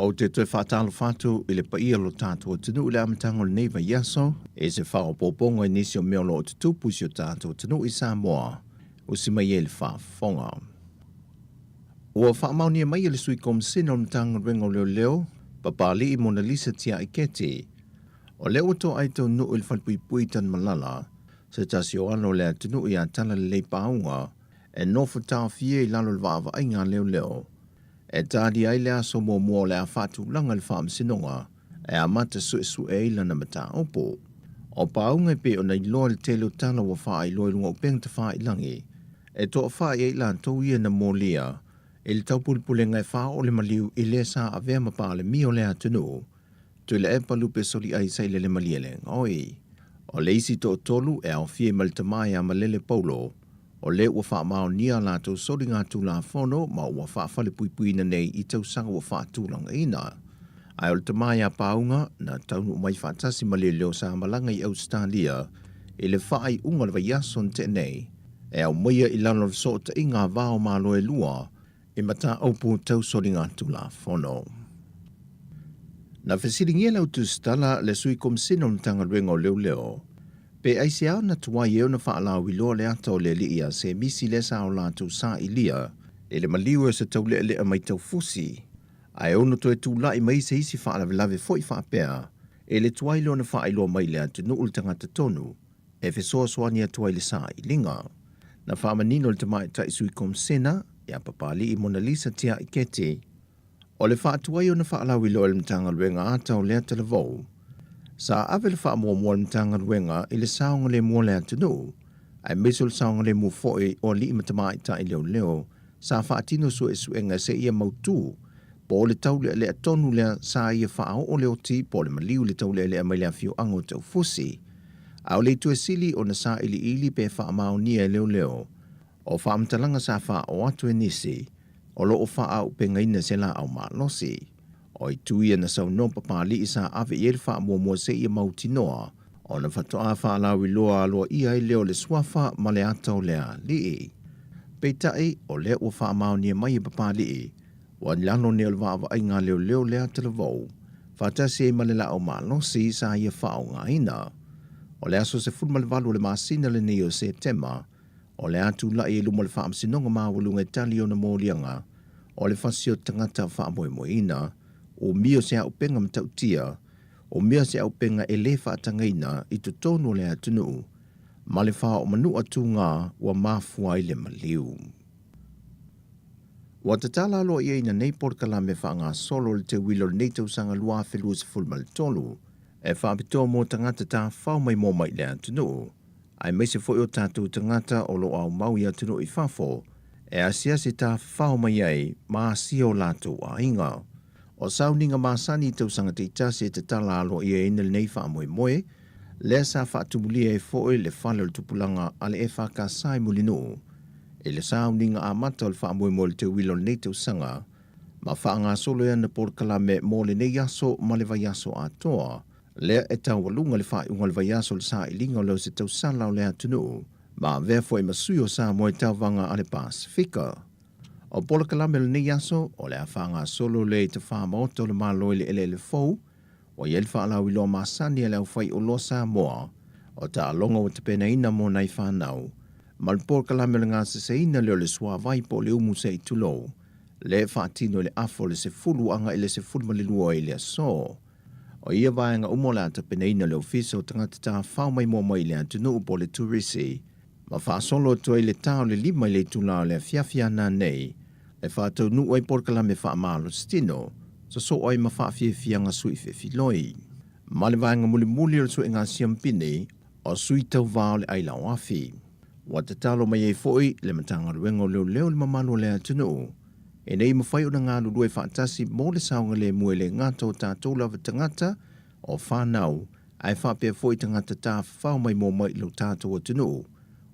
Ou te toe faatalofa atu i le paia o lo tatou atunuu i le amataga o lenei vaiaso, i se faaopoopoga i nisi o mea o lo o tutupu i si o tatou atunuu i Samoa, usi mai ai le faafofoga. Ua faamaonia mai e le Sui Komasina o le Matagaluega o Leoleo, Papali'i Monalisa Tiaiketi, o lea ua toai taunuu i le falepuipui i Tanumalala, se tasi o alo o le atunuu ia Talalelei Pauga, e nofo taofia i lalo o le vaavaaiga a leoleo. E talia ai le aso muamua o le a faatulaga i le faamasinoga e amata suesue ai lana mataupu. O Pauga e pei ona iloa i le tele o tala ua faailoa i luga o upega tafailagi, e toafa i ai latou ia na molia i le taupulepulega e faaoo le maliu i le sa avea ma Palemia o le atunuu, Tuilaepa Lupe Soliai Sailele Malielegaoi. O le isi toatolu e aofia ai ma le tama ia Malele Paulo, o lea ua faamaonia a latou soligatulafono ma ua faafalepuipuiina nei i tausaga ua faatulagaina. Ae o le tama ia Pauga, na taunuu mai faatasi ma leoleo sa malaga i Ausetalia i le faaiuga o le vaiaso na tea nei, e aumaia i lalo o le fesootaiga a va o Malo e lua i mataupu tau soligatulafono. Na fesiligia le autusitala le Sui Komasina o le Matagaluega o Leoleo pe aisea na tuai ai ona faalauiloa le ata o le alii ia Semisi lea sa o latou sailia i le maliu e se taulealea mai taufusi ae ono toe tulai mai se isi faalavelave foi faapea e le tuai lea ona faailoa mai i le atunuu le tagata tonu e fesoasoani atu ai i le sailiga. Na faamanino le tamaitai Sui Komasena ia Papali'i Monalisa Tiaiketi, o le faatuai ona faalauiloa e le Matagaluega ata o lea talavou. Sa ave le faamuamua a le Matagaluega i le saogalemu o le atunuu, aemaise o le saogalemu foi o alii ma tamaitai leoleo sa faatino suesuega seia mautu po o le taulealea tonu lea sa ia faaoo le oti po o le maliu i le taulealea mai le afioaga o Taufusi. A o le itu e sili ona sailiili pe faamaonia e leoleo, o faamatalaga sa faaoo atu e nisi o lo o faaauupegaina se laau malosi. O itu ia na saunoa Papali'i sa ave i ai le faamuamua seia mautinoa ona faatoa faalauiloa aloaia ai lea o le suafa ma le ata o le alii. Peitai, o lea ua faamaonia mai e Papali'i, ua i lalo nei o le vaavaaiga a leoleo le ata lavou, faatasi ai ma le laau malosi sa ia faaaogaina. O le aso 18 o le masina lenei o Setema, o le a tulai i luma o le Faamasinoga Maualuga e tali ona moliaga o le fasi o tagata faamoemoeina, umia o se auupega matautia, umia se auupega e lē faatagaina i totonu o le atunuu, ma le faaoomanua tugā ua mafua ai le maliu. Ua tatala aloaiaina nei polokalame faagasolo le teuila o lenei tausaga 2023 e faapitoa mo tagata tafafao maimoa mai i le atunuu, aemaise foi o tatou tagata o lo o aumau i atunuu i fafo e asiasi tafafao mai ai ma asia o latou aiga. O sauniga masani i tausaga taitasi e tatala aloaiaina lenei faamoemoe, lea sa faatumulia ai foi le fale o le tupulaga a le EFKS i Mulinuu i le sauniga amata o le faamoemoe o le teuila o lenei tausaga ma faagasolo ai ana polokalame mo lenei aso ma le vaiaso atoa lea e taualuga le faaiuga o le vaiaso o le sailiga o leo se tausala o le atunuu ma avea foi ma sui o Samoa i tauvaga a le Pasefika. O polokalame o lenei aso, o le a faagasolo lea i tafā maota o le Malo i le eleele fou, ua i ai le faalauiloa masani a le aufaioloa Samoa o taaloga ua tapenaina mo nai fanau, ma le polokalame o le gaseseina lea o le suavai po o le umu se i tulou, lea e faatino i le afa o le 10 agai i le 12 i le aso. O ia vaega uma o le a tapenaina e le Ofisa o Tagata Tafafao Maimoa Mai i le Atunuu po o le Turisi, ma faasolo atu ai le ta o le 5 i le itula o le afiafi a nanei e faataunuu ai polokalame faamalositino, sosoo ai ma faafiafiaga sui fefiloi. Ma le vaega mulimuli o le suega siampini o sui tauva o le ailaoafi. Ua tatalo mai ai foi le Matagaluega o Leoleo i le mamalu o le atunuu. Ina ia mafai ona galulue faatasi mo le saogalemu e le gata o tatou lava tagata, o fanau, ae faapea foi tagata tafafao maimoa mai i lo tatou atunuu,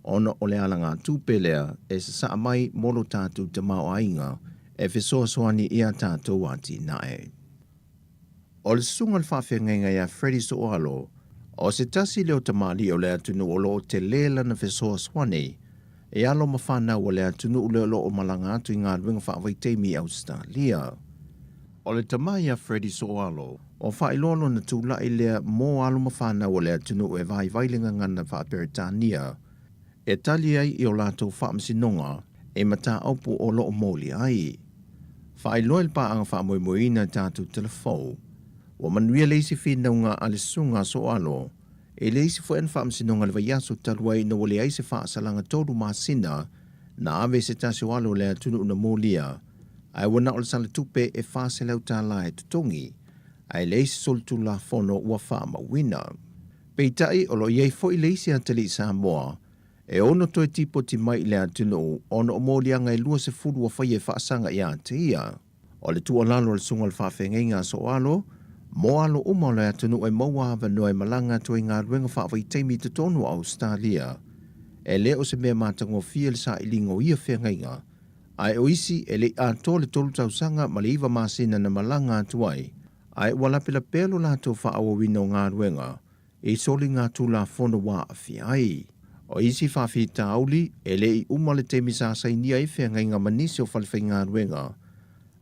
ona o le alagatupe lea e sasaa mai mo lo tatou tamaoaiga e fesoasoani i a tatou atinae. O le susuga i le faafeagaiga ia Freddie Sooalo, o se tasi lea o tamalii o le atunuu o lo o tele lana fesoasoani e alo ma fanau a le atunuu lea o lo o malaga atu i galuega faavaitaimi i Ausetalia. O le tama ia Freddie Sooalo, ua faailoa lona tulai lea mo alo ma fanau a le atunuu e vaivai le gagana faa-Peretania e tali ai i o latou faamasinoga i mataupu o lo o molia ai. Faailoa i le paaga faamoemoeina i tatou telefou, ua manuia le isi finauga a le Susuga a Sooalo i le isi foi ana faamasinoga i le vaiaso talu ai ina ua leai se faasalaga tolu masina na ave i se tasi o alo o le atunuu na molia ae ua na o le salatupe e $400 e totogi ae leai se solitulafono ua faamauina. Peitai, o lo o i ai foi le isi atalii Samoa e ono toe tipoti mai i le atunuu ona o moliaga e 20 ua faia e faasaga ia te ia. O le tuualalo a le Susuga o le Faafeagaiga a Sooalo, mo alo uma o le atunuu e maua avanoa e malaga atu ai i galuega faavaitaimi i totonu o Ausetalia. E le o se mea matagofie le sailiga o ia feagaiga, ae o isi e le i atoa le tolu tausaga ma le iva masina na malaga atu ai, ae ua lapelapea lo latou faaauauina o galuega i soligatulafono ua aafia ai. O isi faafitauli, e le i uma le taimi sa sainia ai feagaiga ma nisi o falefaigaluega,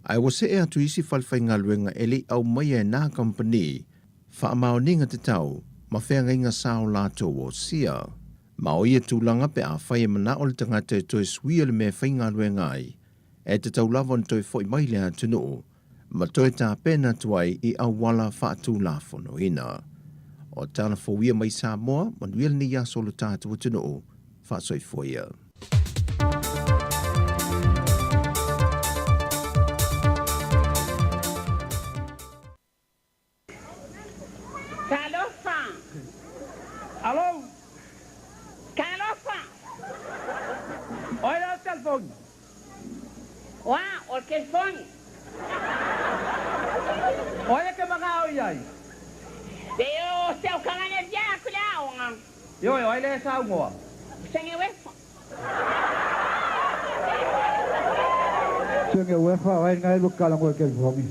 ae ua see atu isi falefaigaluega e le i aumaia e nā kamupani faamaoniga tatau ma feagaiga sa o latou osia. Ma o ia tulaga pe afai e manao le tagata e toe suia le mea e faigaluega ai, e tatau lava ona toe foi mai i le atunuu ma toe tapena atu ai i auala faatulafonoina. O tala fou ia mai Samoa, manuia lenei aso o lo tatou atunuu, faasoifua ia. Talofa! Alo! Talofa! O ai lea o le telefoni? O a? O le telefoni. O ai e ke magao i ai? Le o se o kangane via aku le aoga. Ioe, o ai lea e saunoa? O senge uefa. Senge uefa, o ai ngai lu kalango e telefoni.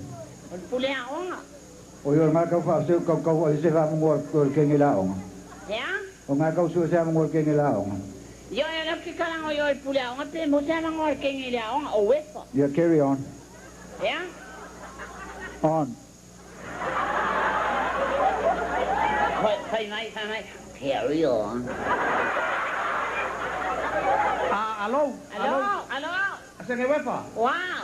O le pule aoga. O i o ngā kau whaaseu kau kau o se wha mungo o le kenge la onga. Ea? O ngā kau sua se mungo o le kenge la onga. Ioe, o le ke kalango i o le pule aoga pe mo se mango o le kenge le aoga o uefa. Yeah, carry on. Ea? On. Fai, fai mai, fai mai. Carry on. Ah, alo, alo. Alo, alo. Senge uefa? Wow.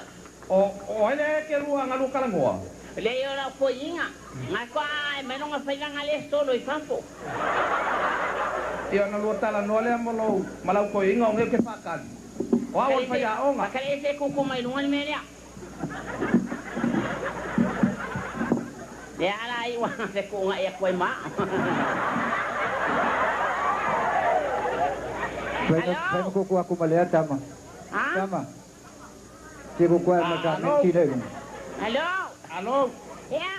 O, o ai lea ke lua ngalu kalangoa? Le o lau koiinga. Ngai koa e mai longa failanga le solo i fafo. Ia na lua talanoa lea mo lou ma lau koiinga o ngeu ke whaakali. O au o le whaiaonga. Pakale se kuku mai lunga ni mea lea. Le ala ai wa se kuunga ia koe ma. Fai ma kuku aku ma lea tama. Ha? Tama. Te kuku ai ma ka me tira i lunga. Alo. Alo. Ea.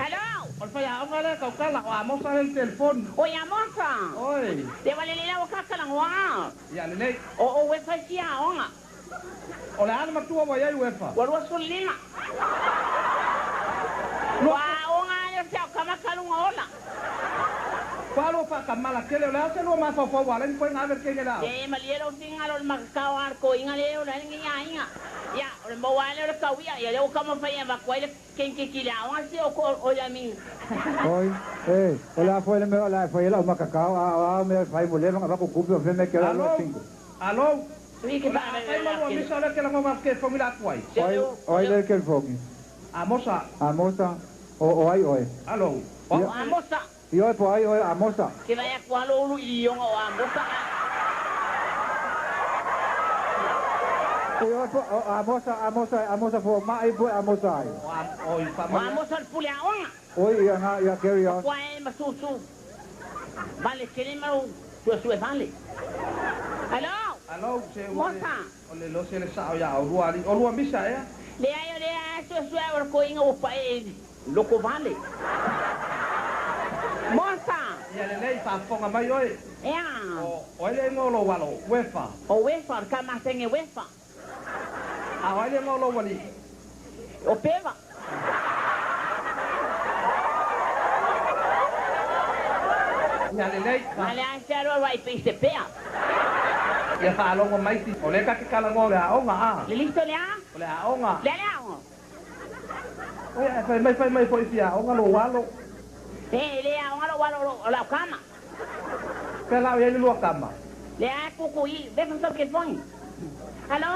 Alo. O le whaiaonga lea kaukala o Amosa le telefoni. O i Amosa. Oi. Te wale le lau kakalangoa. Ia lelei. O o uefa i sia aoga. O le ana matua wa iai uefa. Ua 25. Ua aoga ale o se au kamakalunga ola. Kwa lua whakamala kele o le ao se lua mafaufau wa alani koe ngā vere kenge le ao. Te malie lau fingalo le makakao a le koiga le o le ngi aiga. Ia, o le maua ale o le kauia, ia le o kama whai a vakuai le kenke ki le aoga se o ko o ia minga. Oi, e, o le a foi le mea o le a fai lau makakao, a o mea fai mo le vanga vaku kupi o fe me ke la Alo, pingo. alo. Sui ke O le pa a fai malua misa o le ke lango ke fongi la atu ai. Oi, oi le ke fongi. Amosa. Amosa, o o ai oi. Alo. O Amosa. I oi po ai oi Amosa. Ke vai a kualo ulu i ionga o Amosa. I oi po o Amosa, Amosa, Amosa fo mai po Amosa ai. Oi pa O Amosa le pule aoga. Oi ia nga ia carry on. Kua e masusu. Vale kele mau sue sue vale. Alo. Alo, se ua Mosa. O le iloa se le sa'o iā olua alii. Olua misa ea? Leai o lea a suesue o le koiga ua pae i loko vale. Mosa. Ia lelei, faafofoga mai oe. Ea. O o ai le igoa o lou alo? Uefa. O Uefa, o le kamasege Uefa. A o ai le igoa o lou alii? O Peva. Ia lelei. Ma le a se alo alo ai pe i se pea. Ia faalogo mai ti, o lea ta te talanoa o le aoga, a. Le liso le a? O le aoga. Le a le aoga? Oi, ae fai mai, fai mai foi fia aoga lou alo. E le aoga lou alo o lau kama. Pea la o i ai le lua kama. Le a kuku i, vefa sau telefoni. Alo.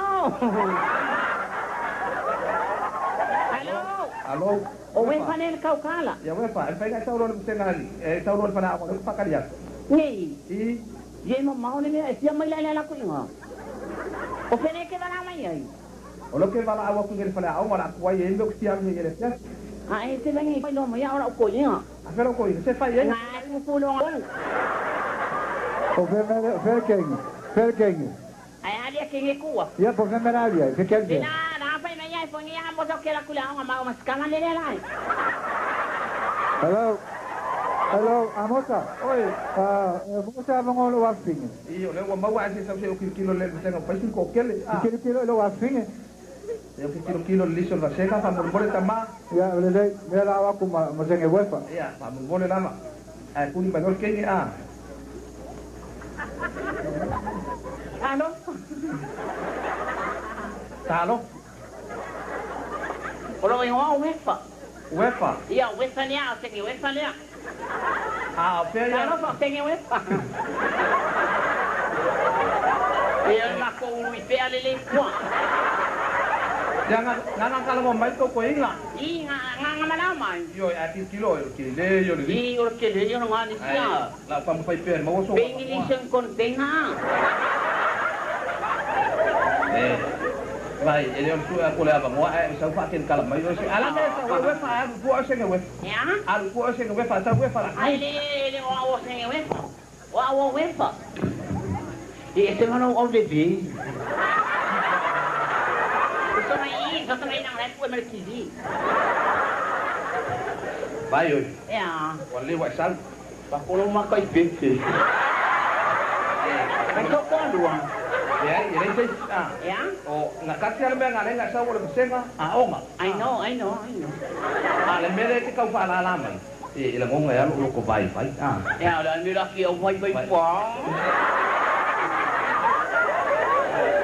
Alo. Alo. O wefa le kaukala. Ia wefa, e mafai ona e sau loa i le vasega e sau loa i le faleaoga lea ua faatali atu. Nei. I. Ia e mamao le mea e fia mai la i le ala kuiga. O fea e ke valaau mai ai? O lea ou te valaau atu i le faleaoga o le a tuai ai mea ou te fia alu ai i le afiafi. A e te lagi mai loa mai au lau koiga. A fea lau koiga? Se fai ai? Nga kuku loa olu. O fea mea o fea le kenge? Fea le kenge? Ae a lia kenge kua. Ia po o fea mea la alu ai? Fe kenge. Le la la fai mai ai foi ngia mo ke la kula aoga ma o masikama le le lai. Hello. Hello, Amosa. Oi. Ah, mo sa avanoa o lou afafine. I, o lea ua maua ae se i sau se i ou kilokilo i le vasega ua fai sina toatele, a. I tilotilo i lou afafine. Se i ou tilotilo i le lisi o le vasega, faamolemole tama. Ia, o lelei, mea la o aku ma ma senge uefa. Ia, faamolemole lava. Ae kuli mai loa le kenge, a. Talofa. Talofa. O lou igoa o Uefa. Uefa. Ia, o Uefa lea, o senge Uefa lea. A o fea ia? Talofa, o senge Uefa. Ia, o le makou ului pea lelei kua. Ia, nga nga talanoa mai tou koiga. I, nga nga malao mai. Ioe, ae tilotilo o le kele ia o le lisi. I, o le kele ia o le nganisi Ae, la ou taumafai pea e maua sou Pe avanoa. English ang container. E, vai, e le o le sue atu o le avanoa ae e sau faakelikala mai oe se. A la mea e sau ai uefa ae alu i tua oe sege uefa. Ea? Alu i tua oe sege uefa, sau uefa la. Ai le, le o au o sege uefa. O au o uefa. I e te mana o leve. So mai i, so mai nang lai pue ma le TV. Vai oe. Ea. Ua lelei ua e sau. Pakolo maka i pepe. Mai tau koa lua. Leai, e leai se isi. A. Ea? O, na kasi lava le mea na ala ai ona e sau o le vasega aoga. I know, I know, I know. A o le mea lea e te tau faalala mai, e lagona e alu o loko vaivai. A. Ea, o le a le mea laki au vaivai pua.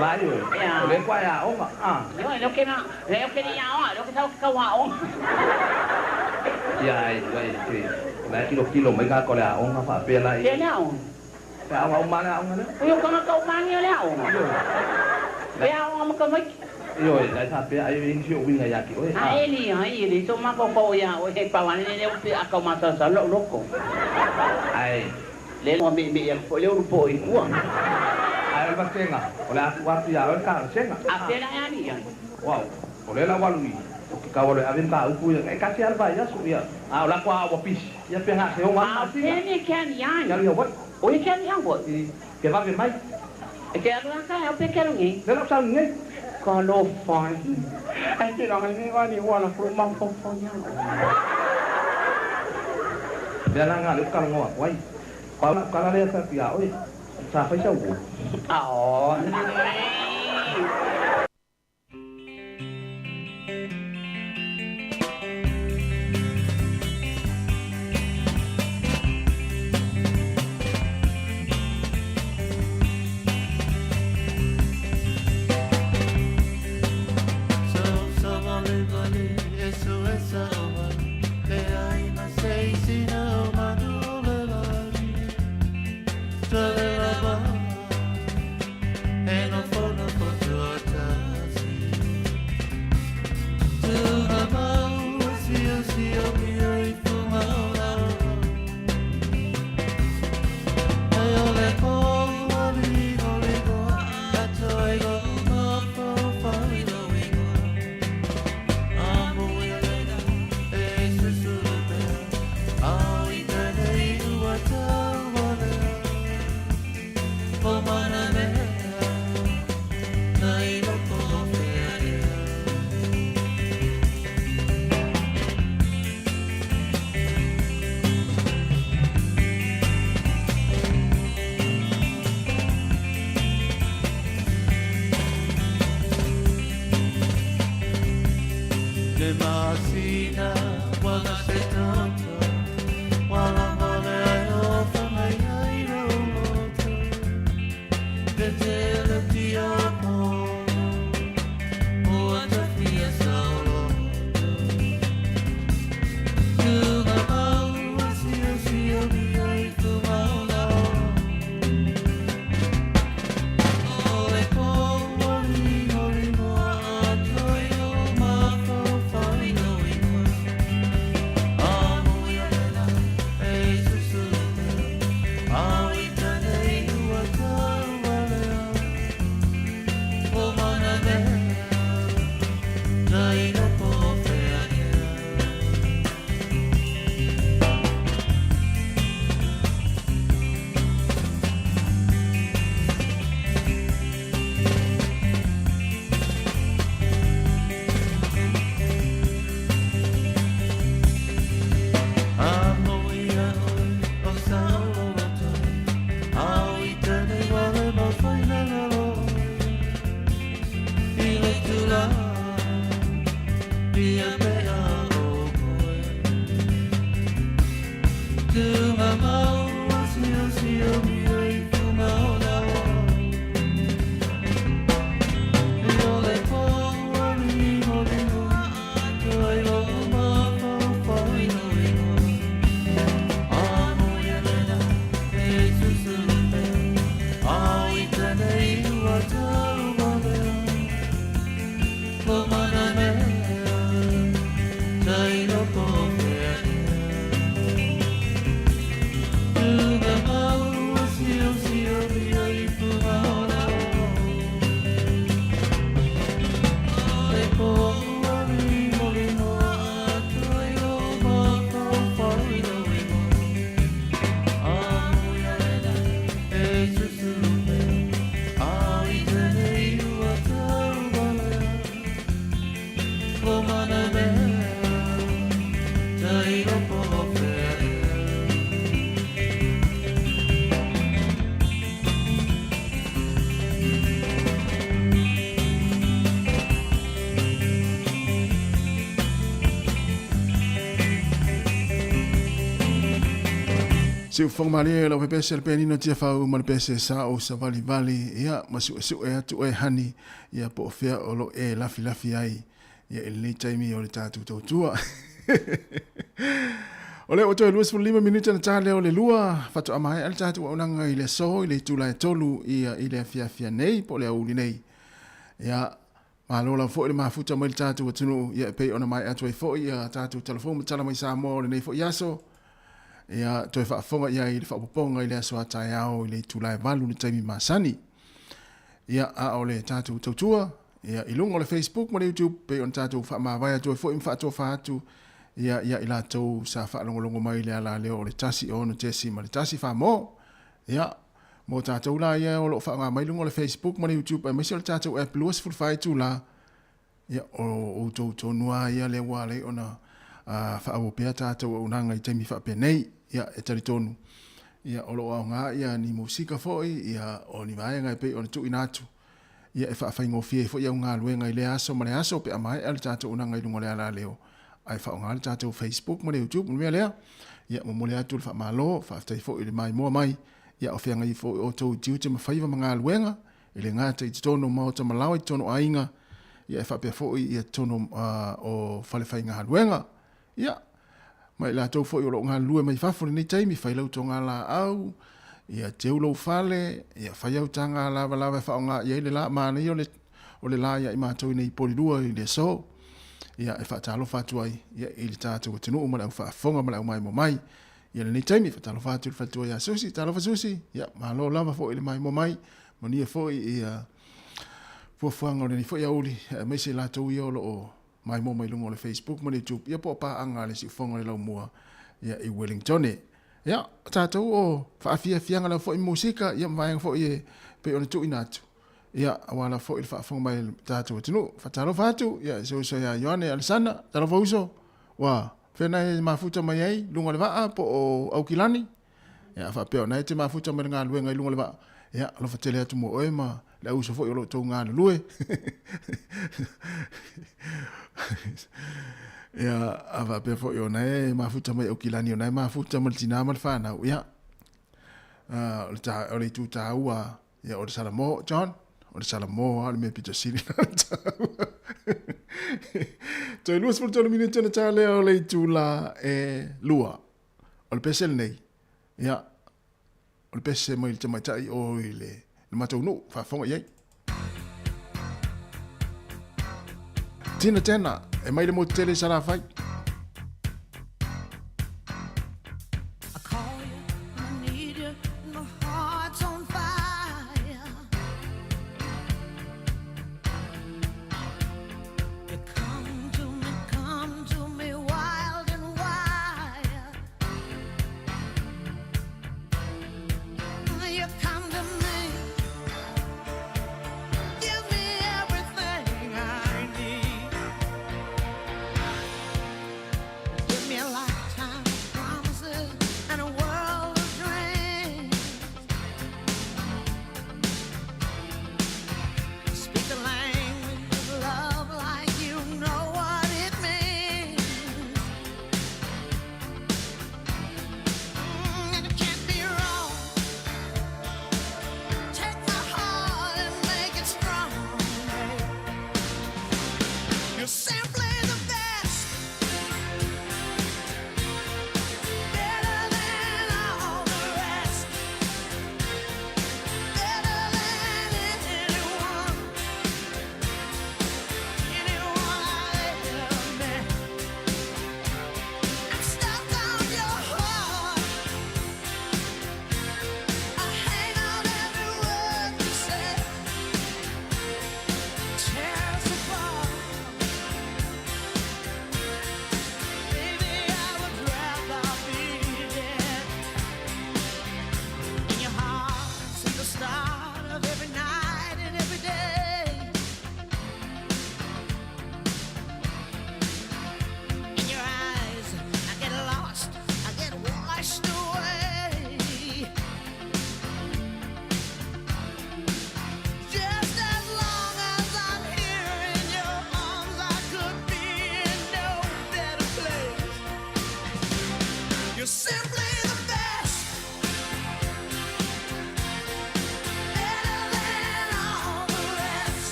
Vai oe. Ea. O lea kua e aoga. A. Ioe, lea ou ke na, lea ou ke le i aoga, lea ou ke sau ke kau aoga. Ia, e, e, e, o la e tilotilo mai tagata o le aoga faapea la i. Fea le aoga? Pe aoga uma le aoga lea. Oi, o tagata uma agi o le aoga. Ioe. Pe aoga ma tamaiti. Ioe, la e faapea ai e i ai nisi o uiga ia te oe. A e li ai, e le so mafaufau ia oe, he pau ane lea ua pe a kau masalosalo lou loko. Ae. Le ua meemee atu foi lea ulu po i tua. Ae o le vasega, o le a tuu atu ia oe le talosaga. A fea la e ali ai? Uau, o lea la ua alu i o ke kau alu e ave mataupu ia, e tasi lava le vaiaso, ia, a o la ua ua pisi, ia pe ga se oga A o fea mea ke ali ai? Ke alu i Hawaii. O ia ke ali Hawaii? I, ke vave mai. E ke alu a ka au pe ke alu nei? Lea la ou sauni nei. Ka alofa e. Ae te langa nei wa ni ua la ku mafaufau ia oe. Mea la nga lea ou talanoa atu ai. Pau lau tala lea fai atu ia oe, sa fai sau uo. Ao. Le masina wala se tata Wala male ai o whangai ai rau loto Te tele tia po O atawhia saulo Tunga mau a sio sio mi ai tu maola O le po wali hori moa a toi o mafau whai no ingoa A mui arena e susuru A ita nei ua tau walea O mana mea Tai loko o whea ea. A moe ia oe o Saololoto, a o i tēnei wale mau whaina ngaro oe. I le tula, ia pea o koe. Tunga mau a sio sio mi ai funga o la o. I o le pō a limo limo, ai lo mafau whai no ingoa. A moe arena e susuru pea, a i tēnei ua tau walea. Ko mana mea, tai loko o whea ea. Tunga mau a sio sio mi ai funga o la o. Le pō a limo limo a toi o mafau whai no ingoa. A moe arena e susuru pea, a i tēnei ua tau walea. Ko mana mea, tai loko o whea ea. Siufofoga malie lau pepese le pianino Tiafau ma le pese sa o savalivali ia ma suesue atu oe hani ia po o fea o lo e lafilafi ai ia i lenei taimi o le tatou tautua. O lea ua toe 25 minute na ta lea o le lua faatoa maea le tatou auaunaga i le aso i le itula e tolu ia i le afiafi nei po o le aoauli nei. Ia malo lava foi le mafuta mai le tatou atunuu ia e pei ona maea atu ai foi ia tatou talafou ma tala mai Samoa o lenei foi aso. Ia toe faafofoga i ai i le faaopoopoga i le aso a taeao i le itula e 8 le taimi masani. Ia a o le tatou tautua ia i luga o le Facebook ma le YouTube pei ona tatou faamavae atu ai foi ma faatofa atu ia ia i latou sa faalogologo mai i le alaleo o le 106.1 Famo. Ia mo tatou la ia o lo o faaaoga mai luga o le Facebook ma le YouTube aemaise o le tatou app 24 itula Ia, o outou tonu lava ia lea ua ala ai ona faaauau pea tatou auaunaga i taimi faapenei. Ia, e talitonu, ia, o lo o aoga ia ni musika foi, ia, o ni vaega e pei ona tuuina atu, ia, e faafaigofie ai foi au galuega i lea aso ma le aso pe a maea le tatou auaunaga i luga o le alaleo, ae faaaoga le tatou Facebook ma le YouTube ma le mea lea. Ia, momoli atu le faamalo, faafetai foi i le maimoa mai, ia, o feagai foi outou i tiute ma faiva ma galuega, E le gata i totonu o maota ma laoa i totonu o aiga, ia e faapea foi ia totonu o fale faigaluega. Ia, ma i latou foi o lo o galulue mai fafo i lenei taimi, fai lau togalaau, ia teu lou fale, ia fai au taga lavalava e faaaoga i ai le la, manaia o le, o le la ia i matou i nei Polilua i le aso. Ia, e faatalofa atu ai ia, i le tatou atunuu ma le au faafofoga ma le au maimoa mai. Ia lenei taimi, faatalofa atu i le faletua ia Susi, talofa Susi, ia malo lava foi i le maimoa mai, manuia foi ia fuafuaga o lenei foi aoauli, aemaise i latou ia o lo o maimoa mai luga o le Facebook ma le YouTube, ia po o paaga a le Siufofoga o le Laumua ia i Wellingtone. Ia, o tatou o faafiafiaga lava foi musika, ia ma vaega foi e pei ona tuuina atu, ia aua lava foi le faafofoga mai a le tatou atunuu. Faatalofa atu, ia i si uso ia Ioane Alesana, talofa uso, ua fea na e mafuta mai ai, luga o le vaa po o Aukilani? Ia, a faapea o na e te mafuta mai le galuega i luga o le vaa, ia, alofa tele atu mo oe ma le auuso foi o lo o tou galulue. Ia, a faapea foi o na e mafuta mai Aukilani, o na e mafuta ma le tinā ma le fanau, ia, o le, ta, o le itu tāua, ia, o le Salamo, John, o le Salamo lava o le mea pito sili na le tāua. Toe 23 minute ona tā lea o le itula e lua. O le pese lenei, ia, o le pese mai le tamaitai o i le, le matou nuu, faafofoga i ai. Tina Tena, e mai le motu tele i Salafai.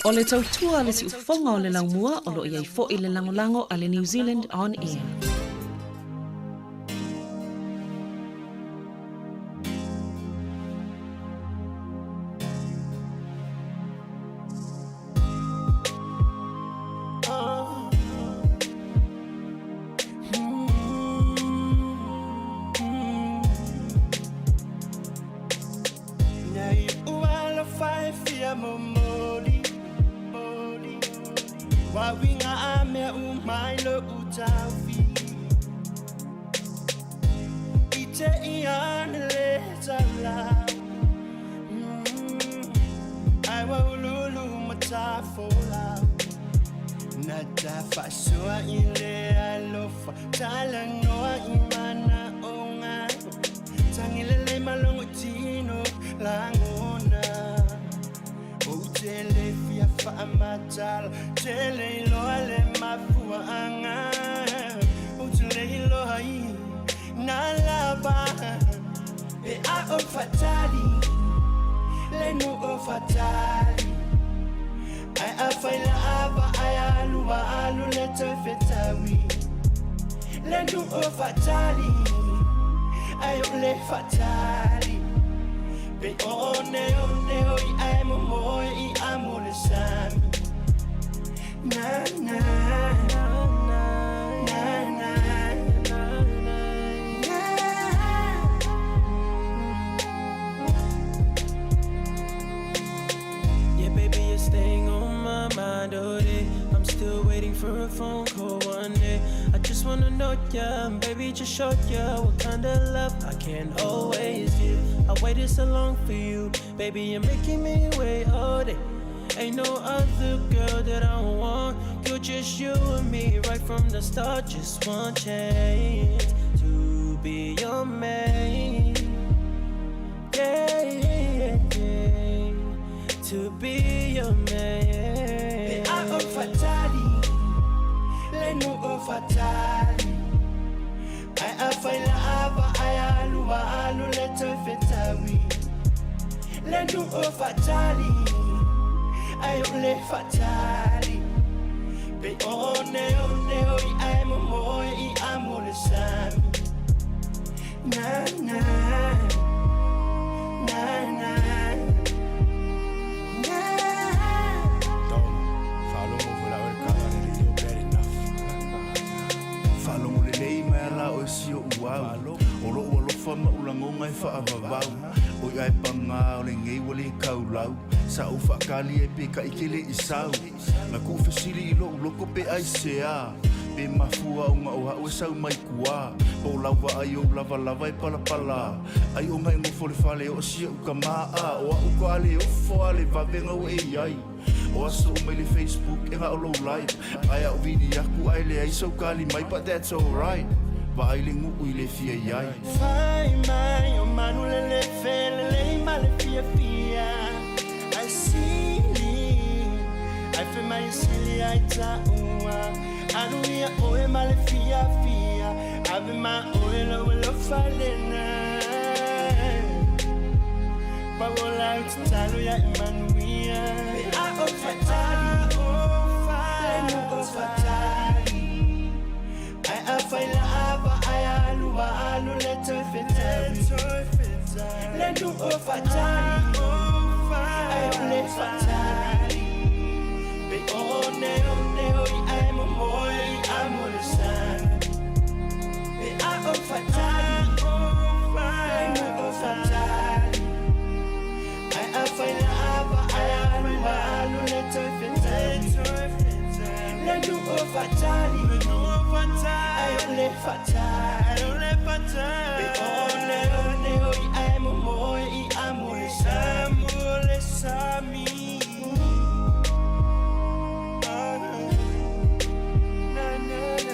O le tautua a le siufofoga o le laumua o lo o i ai foi le lagolago a le New Zealand On Air. Tata faasoa i le alofa Talanoa i manaoga Tagilelei malogotino lagona Ou te le fia faamatala Tele iloa le mafuaaga Ou te le iloa i na lava Pe a o fatali Le nu o fatali Ai a faila ava ai alu wa alu le toe fetawi Le nu o fatali Ai o le fatali Pe o ne o ne o i ai mo mo i amo le sami Na na na na na na. Yeah, baby, you're staying on my mind all day. I'm still waiting for a phone call one day. I just wanna know ya, baby, just show ya what kind of love I can always give. I waited so long for you, baby, you're making me wait all day. Ain't no other girl that I want. You're just you and me right from the start. Just one chance to be your man. Yeah, yeah, yeah. To be your man. Pe a o fatali Le nu o fatali Ai a faila ava ai alu wa alu le toe fetawi Le nu o fatali Ai o le fatali Pe o ne o ne o i ai mo mo i amo le sami Na na Na na Na. Faalogo foi la oe kala le lei o bad enough. Faalogo lelei mai ala oe si oʻu au. O loʻu alofa ma ou lagoga e faavavau. Oi ae pagā o lenei ua lē kaulau. Sa ou faakali ai pe kaʻi ke leʻi sau. Na kuʻu fesili i loʻu loko pe aisea. Pe mafua ona o aʻu e sau mai kuā. Po o lau vaai ou lavalava e palapala. Ai ona e nofo le fale o siaʻu kamā a. O aʻu ka ale ofo a le vavega ua e iai. O aso uma i le Facebook e gao lou live. Ae a'u vili aku ae leai sou kali mai but that's alright. Vaai le guʻu i le fia iai. Fai mai o manu lelefe lelei ma le fiafia Ai sili Ai fe mai e sili ai taua Alu ia oe ma le fiafia Ave ma oe lau alofa lena Paola o tatalo ia e manuia Pe a o fatali Le nu o fatali Ai a faila ava ai alu wa alu le toe fetawi Le nu o fatali Ai o le fatali Pe o ne o ne o i ai mo mo i amo le sami Pe a o fatali Le nu o fatali Ai a faila ava ai alu wa alu le toe fetawi Le nu o fatali Ai o le fatali Pe o ne o ne o i ai mo mo i amo le sami le sami Na na na.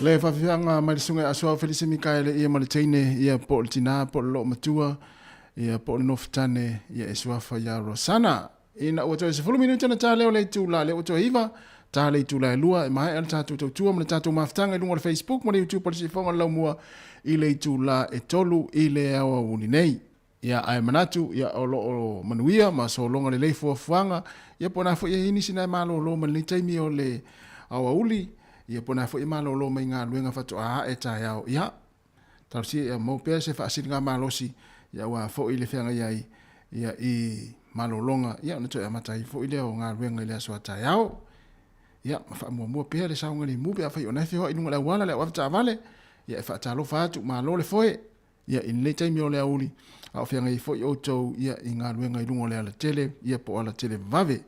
Le faafiafiaga mai le susuga ia Asuao Felise Mikaele ia ma le teine ia po o le tinā po o le loomatua ia po o le nofotane ia e suafa ia Rosana. Ina ua toe 10 minute ona ta lea o le itula, lea ua toe 9 ta le itula e 2 e maea le tatou tautua ma le tatou mafutaga i luga o le Facebook ma le YouTube o le Siufofoga o le Laumua i le itula e 3 i le aoauli nei. Ia, ae manatu, ia, o lo o manuia ma sologa lelei fuafuaga, ia po o na foi e i ai nisi na e malolo mai lenei taimi o le aoauli, ia po o na foi e malolo mai galuega faatoa ae taeao, ia, talosia ia maua pea se faasiligamalosi, ia aua foi le feagai ai, ia, i malologa, ia ona toe amata ai foi lea o galuega i le aso a taeao. Ia, ma faamuamua pea le saogalemu pe afai o na e feoai i luga o le auala, le au avetaavale, ia e faatalofa atu, malo le foe. Ia, i lenei taimi o le aoauli, a o feagai ai foi outou ia i galuega i luga o le alatele, ia po o alatele vave.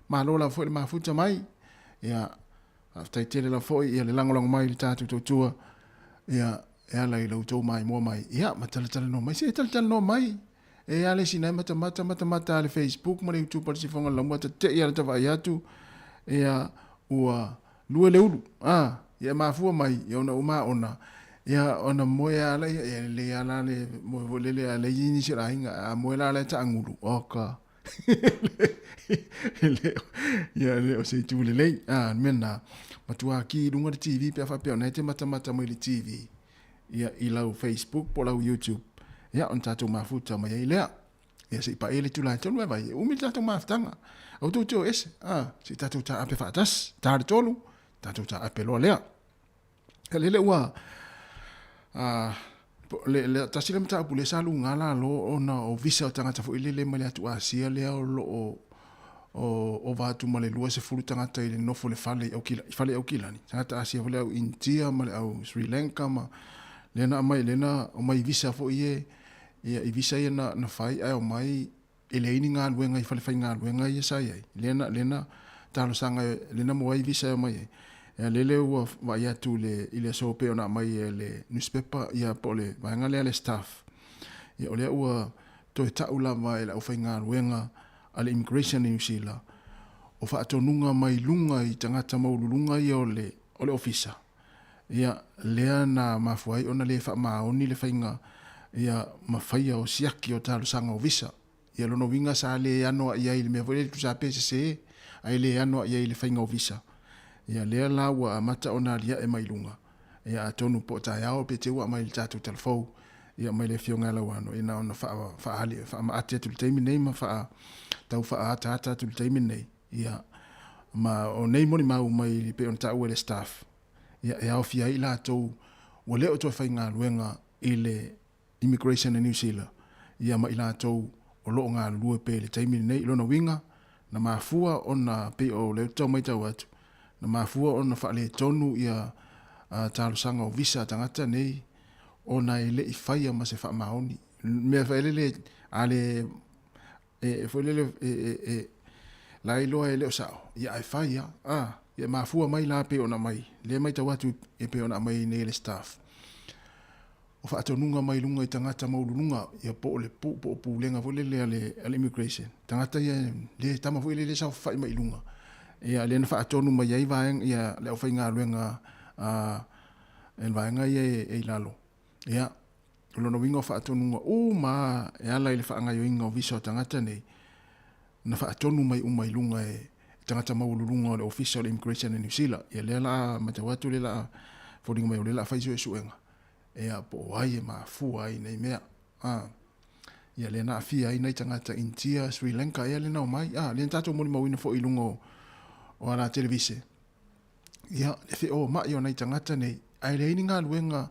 Malo lava foi le mafuta mai. Ia, faafetai tele lava foi ia le lagolago mai i le tatou tautua, ia, e ala i lo outou maimoa mai. Ia, ma talatalanoa mai. Se talatalanoa mai. E a le isi na e matamata, matamata a le Facebook ma le YouTube a le Siufofoga o le Laumua, tetei a le tavaai atu, ia, ua lue le ulu, a, ia e mafua mai, ia ona uma ona, ia ona moe a la ia, ia lelei a la le moe foi lele a leai nisi o le aiga, a moe la la e taagulu, oka. Le, ia le o se itu lelei, a, le mea lena, matua ki i luga le TV pe a faapea o na e te matamata mai le TV, ia i lau Facebook po o lau YouTube, ia ona tatou mafuta mai ai lea. Ia se i paʻi le tula e tolu e vai, e umi le tatou mafutaga. Aua tou te o ese, a, se i tatou taape faatasi, ta le tolu, tatou taape loa lea. Ia lele ua, a, le, le, tasi le mataupu lea sa luga lalo ona o visa o tagata foi lele mai le atu Asia lea o lo o o ova atu ma le 20 tagata i le nofo i le fale i Aukila, i fale i Aukilani. Tagata Asia foi le au India ma le au Sri Lanka ma lea na aumai, lea na omai visa foi e Ia, i visa ia na, na fai ae omai e leai ni galuega i falefaigaluega ia sa i ai. Lea na, lea na talosaga, lea na maua ai visa e omai ai. Ia, lele ua vaai atu i le, i le aso pei ona aumai e le newspaper, ia, po o le vaega lea a le staff. Ia, o lea ua toe tau lava e le aufaigaluega a le Immigration i Niu Sila, o faatonuga mai luga i tagata maualuluga ia o le, o le ofisa. Ia, lea na mafua ai ona le faamaoni le faiga ia ma faia o siaki o talosaga o visa. Ia lona uiga sa le anoa'i ai i le mea foi lele tusa pe sese, ae le anoa'i ai i le faiga o visa. Ia lea la ua amata ona alia'e mai luga. Ia atonu po o taeao pe te ua aumai i le tatou talafou, ia mai le Afioga ia Lauano, ia na ona faa, faaali, faamaate atu i le taimi lenei ma faa, tau faaataata atu i le taimi lenei. Ia, ma o nei molimau mai pei ona taua e le staff, ia, e aofia ai i latou ua le o toe faigaluega i le Immigration a New Zealand, ia ma i latou o lo o galulue pea i le taimi lenei. I lona uiga, na mafua ona, pei o lea ou te tau matau atu, na mafua ona faaletonu ia talosaga o visa a tagata nei ona e le i faia ma se faamaoni. Mea foi lele, a le e foi lele e, e, e la iloa e le o sao, ia ae fai lava. A, ia mafua mai la pei ona aumai, lea e matau atu e pei ona aumai nei e le staff. O faatonuga mai luga i tagata maualuluga, ia po o le pu, po o pulega foi lele a le, a le immigration. Tagata ia, le tama foi lele saofafai mai i luga. Ia lea na faatonu mai ai vaega, ia le aufaigaluega a, le vaega ia e, e i lalo. Ia, O lona uiga o faatonuga uma lava e ala i le faagaoioiga o visa o tagata nei, na faatonu mai uma i luga e tagata maualuluga o le Ofisa o le Immigration i Niu Sila. Ia lea la matau atu lea la foliga mai o lea la fai suesuega ia po o ai e mafua ai nei mea. A ia lea na aafia ai nai tagata India, Sri Lanka ea lea na omai. A lea na tatou molimauina foi i luga o, o ala televise. Ia, le feomai o nai tagata nei, ae leai ni galuega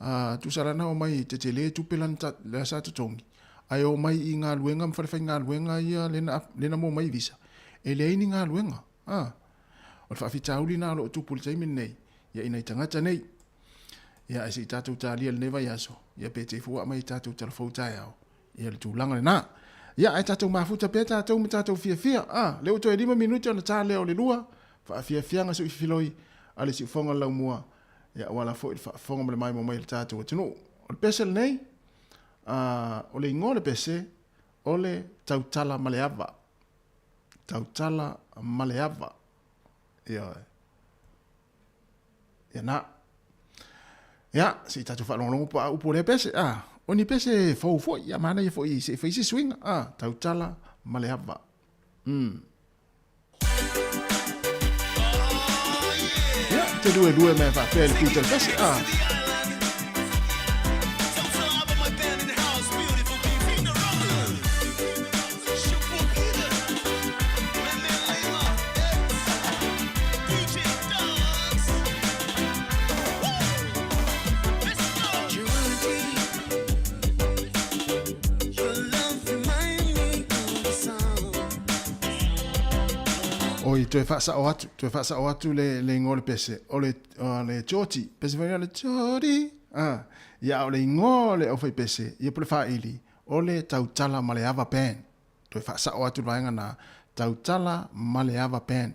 a tusa la na omai tetele tupe la na sa totogi, ae omai i galuega ma falefaigaluega ia lea na lea na maua mai visa, e leai ni galuega. A, o le faafitauli lena o lo o tupu i le taimi lenei, ia i nai tagata nei. Ia, ae se i tatou talia i lenei vaiaso, ia pe te ifo aumai i tatou talafou taeao, Ia le tulaga lena. Ia, ae tatou mafuta pea tatou ma tatou fiafia. A, lea ua toe 5 minute ona ta lea o le lua, faafiafiaga suifiloi a le siufofoga o le laumua, ia aua la foi le faafofoga ma le maimoa mai a le tatou atunuu. O le pese lenei, a, o le igoa o le pese, o le tautala ma le ava. Tautala ma le ava. Ioe. Ia na. Ia, se i tatou faalogologo po o a upu o lea pese, a. O ni pese fou foi, ia, manaia foi se i fai se suiga, a, tautala ma le ava. Mm. Ia, te luelue mea faapea i le pito o le pese, a. Oi, toe faasao atu, toe faasao atu le, le igoa o le pese, o le, o le Georgie, pese foi o le Georgie, ah, ia, a o le igoa o le aufaipese, ia po o le faili, o le Tautala ma le Ava Band. Toe faasao atu le vaega na, Tautala ma le Ava Band.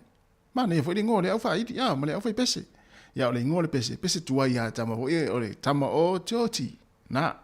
Manaia foi le igoa o le aufaili, ah, ma le aufaipese. Ia, o le igoa o le pese, pese tuai lava tama foi, o le tama o Georgie, na.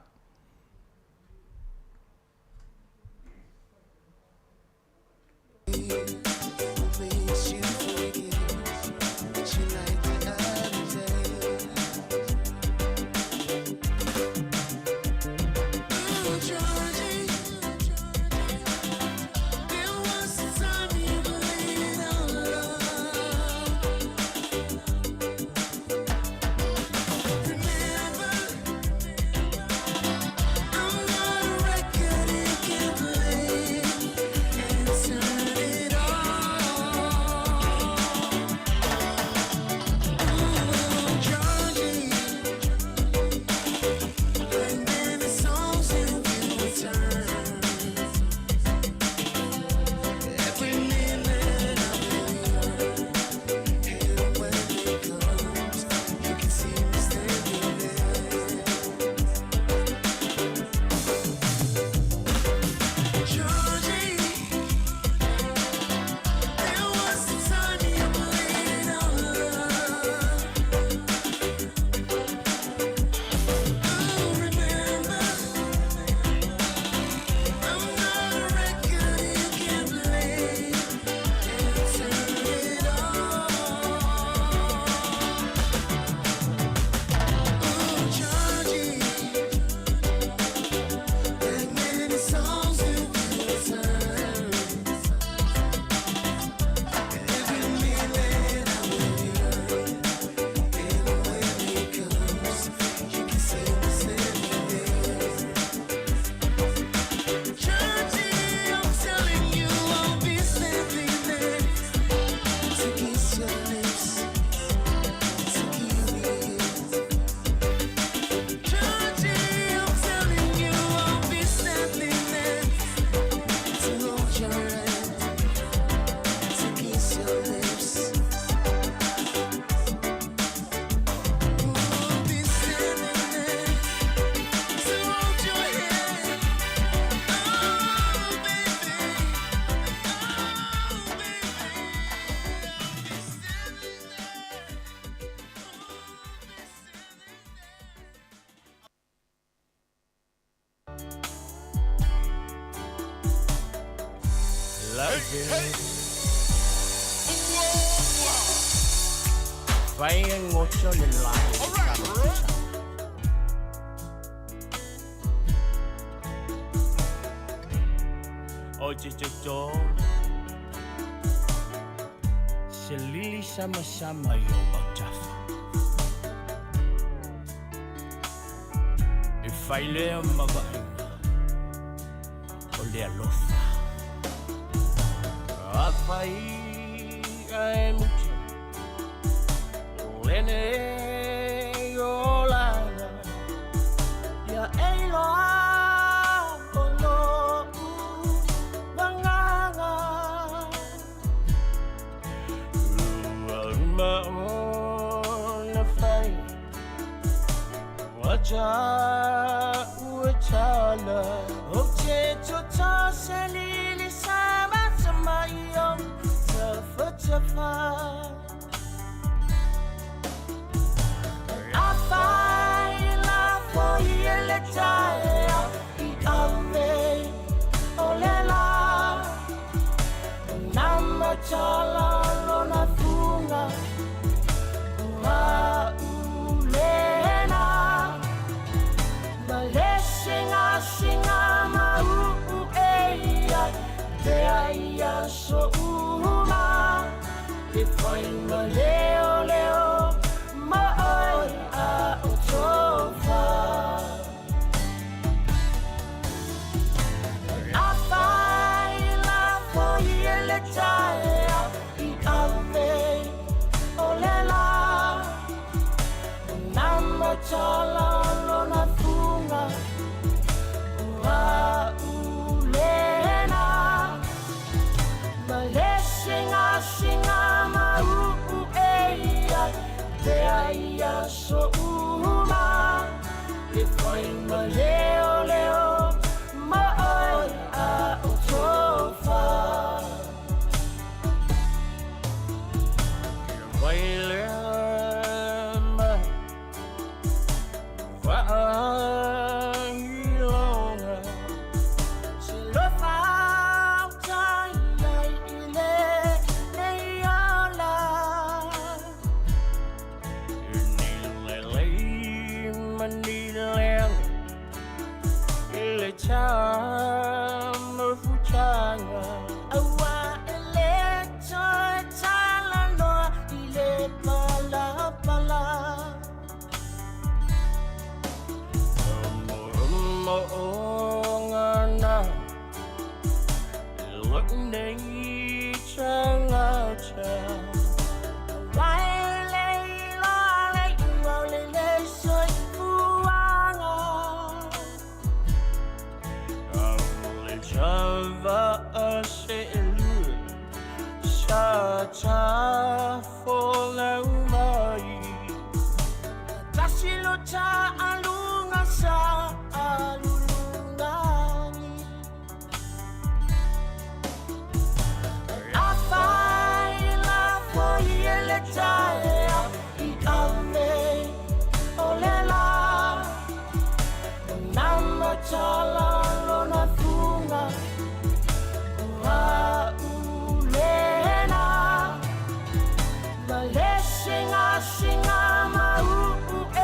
Se lili samasama i ou autafa E fai lea ma vaaiga o le alofa Afai ae muta o lenei olaga Ia e iloa o lo'u agaga Ua uma ona fai ua ta'u e tala Ou te toto se lili samasama i ou tafatafa Afai e lafo ia le taeao i ave o le la Na matala lona fuga o a'u lena. E whainga leo leo ma oe a o tofa. A whai la foi e le taea i ave o le la. Nama tala lona funga o a ulena. Ma le singa singa ma uu e ia te ai a so uma. E whainga leo leo ma oe a o tofa. Aua e le toe talanoa i le palapala. Aua e le iloa le iuga o le le soifuaga. Tasi lo ta alunga sa alulungani. A whai la foi e le taea i ave o le la. Nama tala lona funga o a ulena. Ma le singa singa ma uu e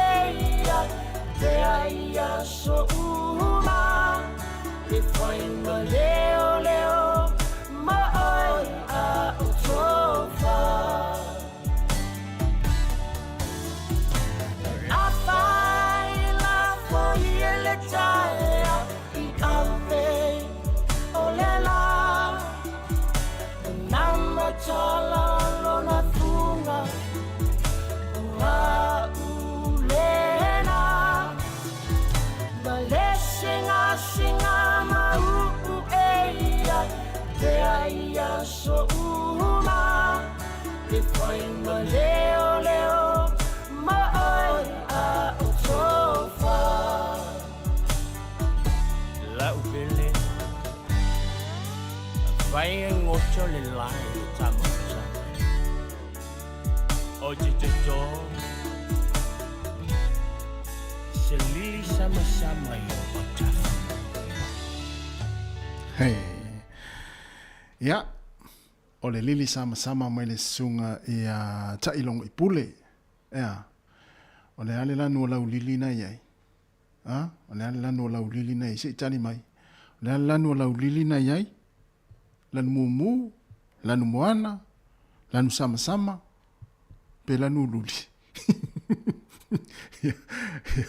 ia te ai a so uma. E whainga leo leo ma oe a o tofa. A whai la foi e le taea i ave o le la. Nama tala lona funga o a ulena. Ma le singa singa ma uu e ia te ai a so uma. E whainga leo leo ma oe a o tofa. Lau pele Vai ngoto le lai tamuta O te te to Se lili sama sama i o tafa. Hey. Ia, o le lili samasama mai le susuga ia Taʻilogo i Pule. Ea, o le a le lanu o lau lili na i ai? A, o le a le lanu o lau lili na i ai? Se i tali mai. O le a le lanu o lau lili na i ai? Lanu mumu, lanu moana, lanu samasama, pe lanu luli. Ia, ia,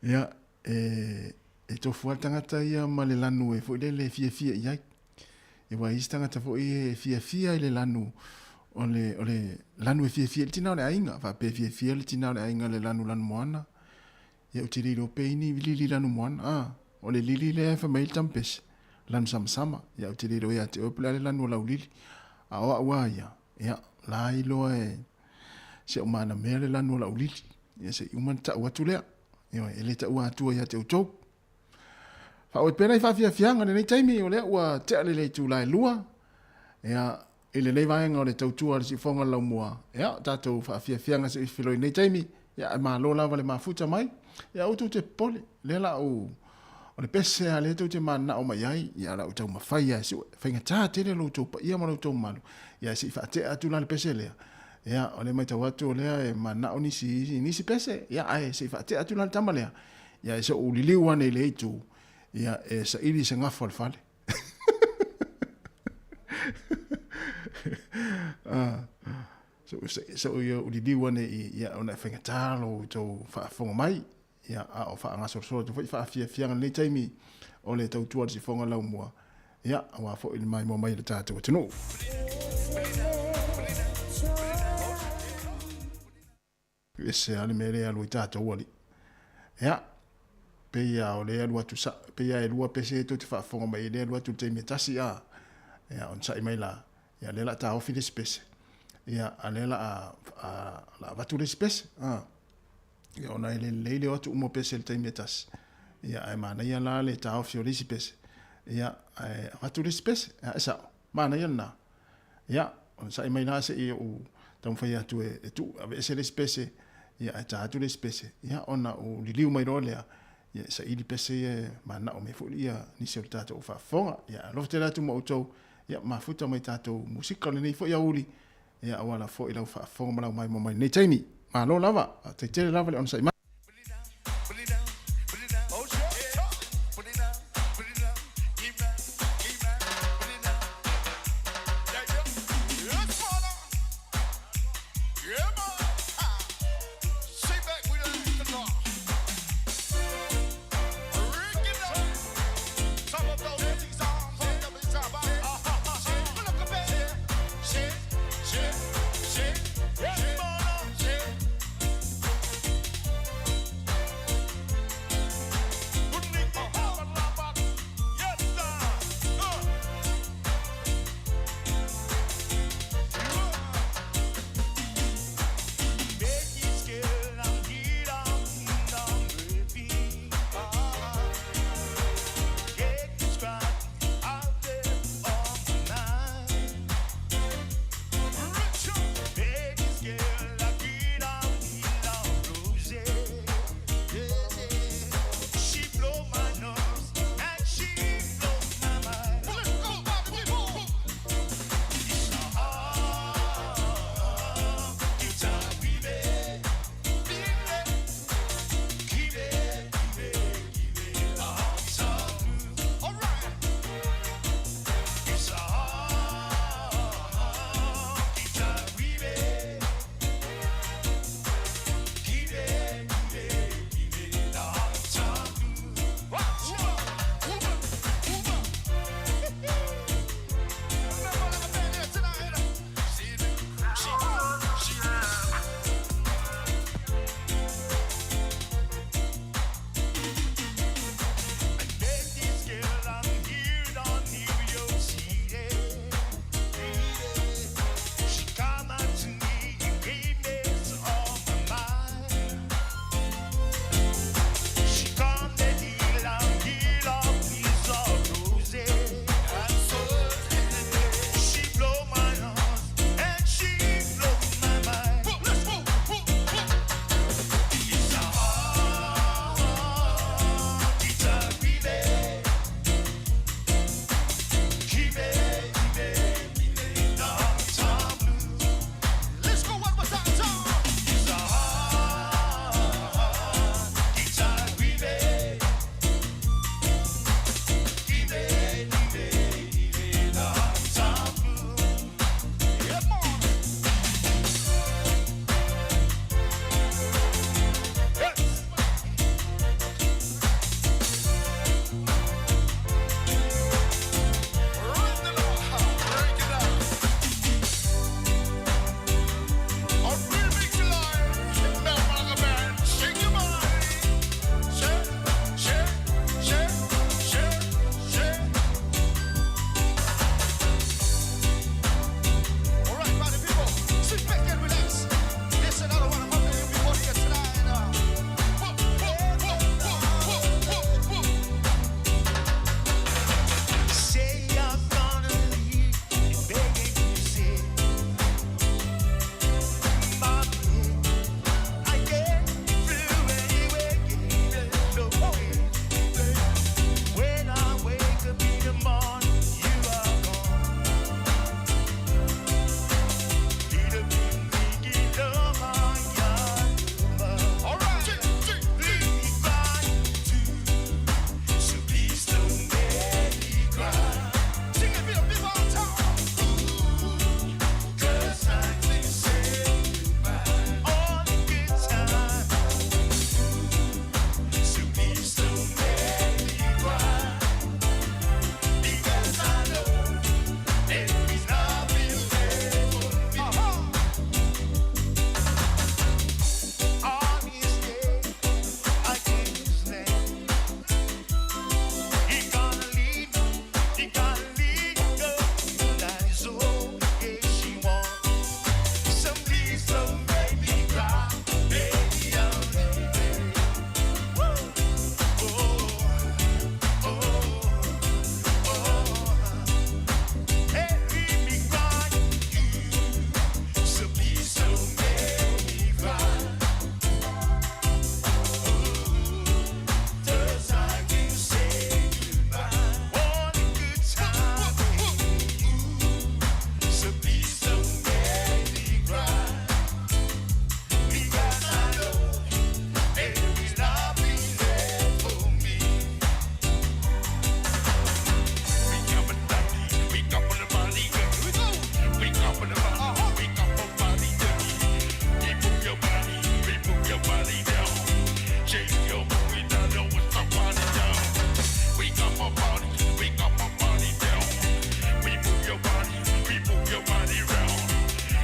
ia, e, e tofu lava le tagata ia ma le lanu e foi lele e fiafia i ai. Ia aua e isi tagata foi e fiafia i le lanu o le, o le lanu e fiafia i le tina o le aiga. Faapea e fiafia le tina o le aiga i le lanu lanu moana. Ia ou te le iloa pe i ni lili lanu moana. A, o le lili lea e fai mai ai le tampese, lanu samasama. Ia ou te le iloa ia te oe po o le a le lanu o lau lili. A o au a ia, ia, la iloa e si ou manamea le lanu o lau lili. Ia se i uma ona tau atu lea. Ioe, e le taua atua ia te outou. Faaauau pea nai faafiafiaga i lenei taimi, o lea ua tea le itula e 2. Ia, i lenei vaega o le tautua a le Siufofoga o le Laumua, ia, tatou faafiafiaga se i fefiloi i lenei taimi, ia, ae malo lava le mafuta mai. Ia, aua tou te popole, lea la ou, o le pese lava lea tou te mananao mai ai, ia, o le a ou taumafai lava e sue. Faigata tele lo outou paia ma lo outou mamalu, ia, se i faatea atu la le pese lea. Ia, o lea e matau atu o lea e mananao nisi, nisi pese, ia, ae se i faatea atu la le tama lea. Ia, e se ou liliu ane i le itu, ia, e saili se gafa o le fale. Ah. Se i ou liliu ane i, ia, ona e faigata lo outou faafofoga mai, ia, a o faagasolosolo atu foi faafiafiaga i lenei taimi o le tautua i le sifoga laumua, ia, aua foi le maimoa mai i le tatou atunuu. Ese lava le mea lea e alu ai tatou alii. Ia, pei lava o lea e alu atu sa, pei lava e lua pese tou te faafofoga mai ai lea e alu atu i le taimi e tasi a. Ia, onosai mai la, ia lea o le a taofi le isi pese. Ia, a lea o le a, a, avatu le isi pese. A. Ia, ona e le lelei le o atu uma o pese i le taimi e tasi. Ia, ae manaia la le taofi o le isi pese. Ia, ae avatu le isi pese. Ia, e sao. Manaia lena. Ia, onosai mai la se i ou taumafai atu e, e tuu, aveese le isi pese, ia, ae ta atu le isi pese, ia, ona ou liliu mai loa lea, ia, e saili pese ia e mananao mai foi ia nisi o le tatou faafofoga. Ia, alofa tele atu ma outou, ia, mafuta mai tatou musika o lenei foi aoauli, ia, auala foi lau faafofoga ma lau maimoa mai lenei taimi. Malo lava, faafetai tele lava le onosai mai.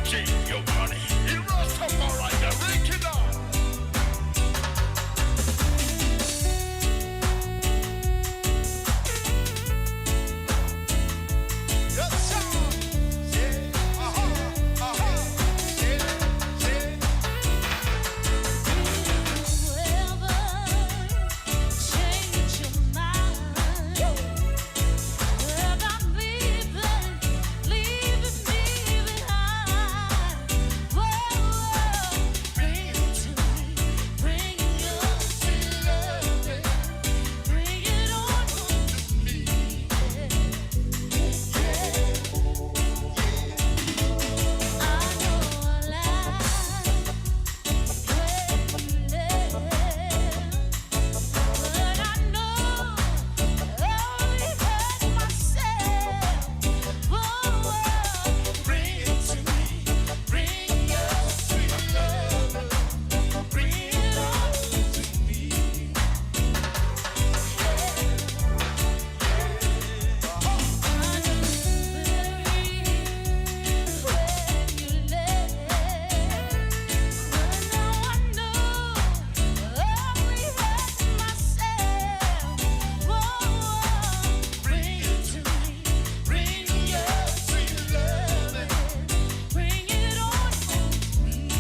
Take your money. You Rastafari, the regular. Yes, sir. Yeah. Uh-huh. Uh-huh. Yeah. Yeah. Bring it to me. Bring your sweet love. Bring it on to me. Bring it to me. Bring your sweet love. Bring it on to me.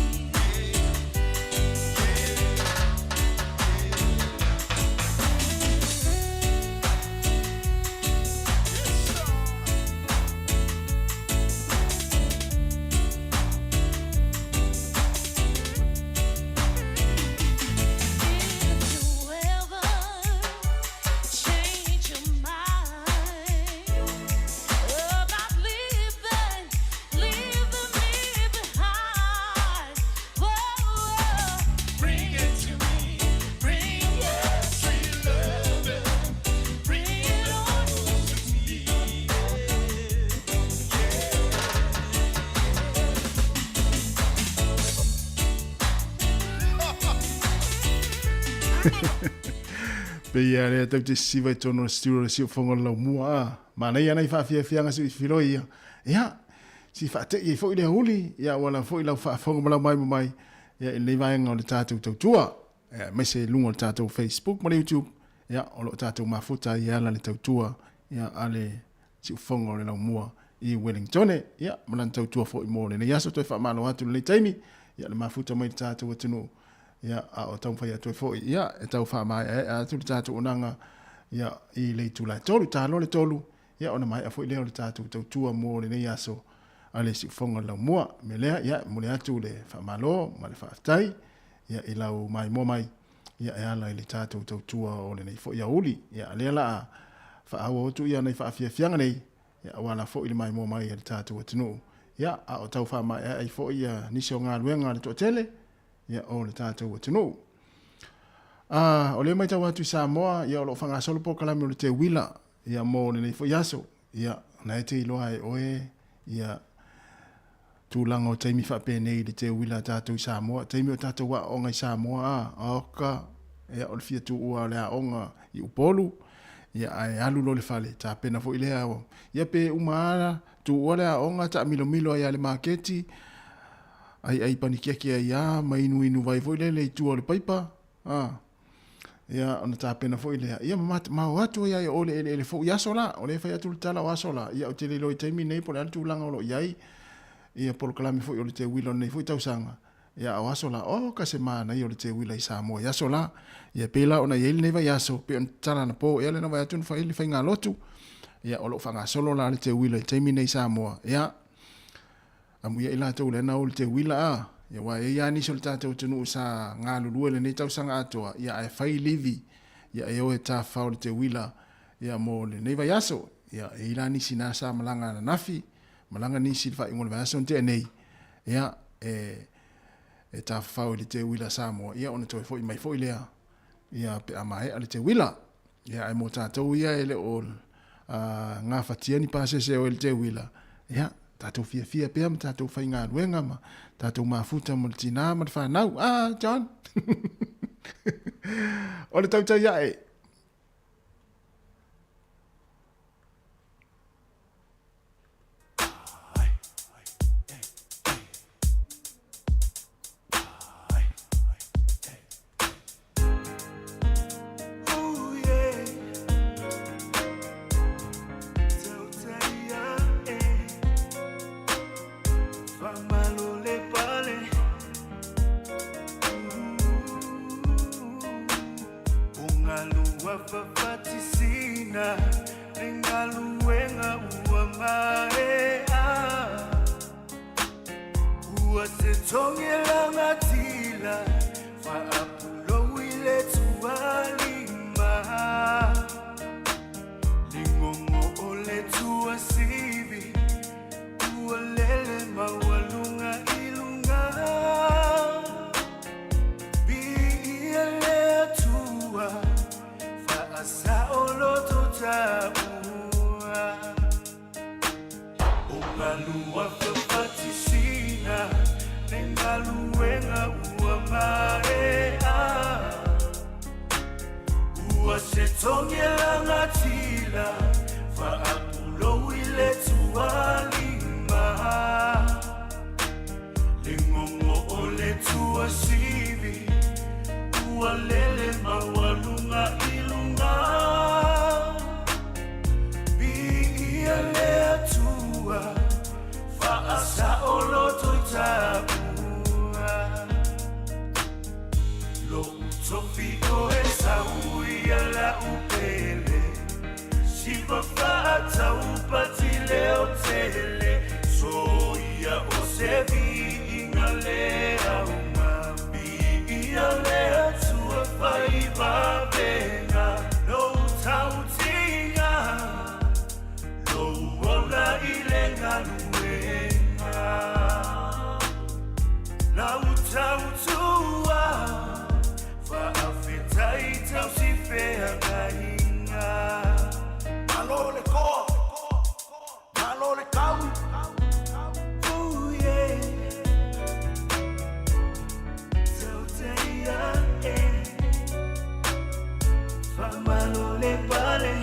Bring it to me. Bring your sweet love. Bring it on to me. Pei a lea tau te sisiva i tonu o le studio o le siufofoga o le laumua a. Manaia nai faafiafiaga sui filoi ia. Ia, si faatei ai foi le auli, ia ua lava foi lau faafofoga ma lau maimoa mai, ia i lenei vaega o le tatou tautua. Ia, aemaise i luga o le tatou Facebook ma le YouTube, ia, o lo o tatou mafuta ai e ala le tautua, ia, a le siufofoga o le laumua i Wellingtone. Ia, ma lana tautua foi mo lenei aso, toe faamalo atu i lenei taimi, ia, le mafuta mai i le tatou atunuu, ia, a o taumafai atu ai foi, ia, e tau faamaeaea atu le tatou onaga, ia, i le itula e 3, taloa le 3, ia, ona maea foi lea o le tatou tautua mo lenei aso a le siufofoga o le laumua. O le mea lea, ia, e momoli atu le faamalo ma le faafetai, ia, i lau maimoa mai, ia, e ala i le tatou tautua o lenei foi aoauli. Ia, a lea la a faaauau atu ia nai faafiafiaga nei, ia, aua la foi le maimoa mai a le tatou atunuu. Ia, a o tau faamaeaea ai foi ia nisi o galuega a le toatele, ia, o le tatou atunuu. A, o lea matau atu i Samoa, ia, o lo o faagasolo polokalame o le teuila, ia, mo lenei foi aso. Ia, na e te iloa e oe, ia, tulaga o taimi faapenei i le teuila a tatou i Samoa. Taimi o tatou aoaoga i Samoa, a, oka, ia, o le fia tuua o le aoga i Upolu, ia, ae alu loa i le fale, tapena foi lea, ia, pe uma lava, tuua le aoga, taamilomilo ai lava i le maketi, aiai panikeke ai lava ma inuinu vai foi lele i tua o le paipa, a, ia, ona tapena foi lea, ia, ma, ma o atu ai lava i o i le eleele fou i aso la, o lea e fai atu le tala o aso la, ia, ou te le iloa i taimi nei po o le a le tulaga o lo o i ai, ia, polokalame foi o le teuila o lenei foi tausaga, ia, a o aso la, oka se manaia o le teuila i Samoa i aso la, ia, pei la ona i ai lenei vaiaso, pei ona tatala anapo ea lena vaeatu na fai ai le faigalotu, ia, o lo o faagasolo la le teuila i le taimi nei i Samoa, ia, Amuia i latou lea na o i le teuila a, ia aua e i ai lava nisi o le tatou atunuu sa galulue i lenei tausaga atoa, ia ae fai livi, ia e o e tafafao i le teuila ia mo lenei vaiaso. Ia e i ai la nisi na sa malaga ananafi, malaga nisi i le faaiuga o le vaiaso na tea nei, ia e e tafafao i le teuila a Samoa, ia ona toe foi mai foi lea ia pe a maea le teuila. Ia ae mo tatou ia e le o gafatia ni pasese e o i le teuila, ia tatou fiafia pea ma tatou faigaluega ma tatou mafuta mo le tinā ma le fanau. Ah, John! o le tautai ae. Ua se togelanga tila Faapulou i le tualima Ligogo o le tuasivi Ua lele maualuga i luga Viia le Atua Faasaoloto taua O galu afafatisina Le galuega ua maea Ua se togelagatila Faapulou i le tualima Ligogo o le tuasivi Ua lele maualuga i luga Viia le Atua Faasaoloto i taua Lo'u tofi o e sau ia la'u pele Siva faataupati leo tele Soia o se viiga le auga Viia le Atua faivavega Lou tautiga Lou ola i le galuega Lau tautua Faafetai tausifeagaiga Malo le koa Malo le kau Ooh, yeah. Tauteia, eh. Faamalo le pale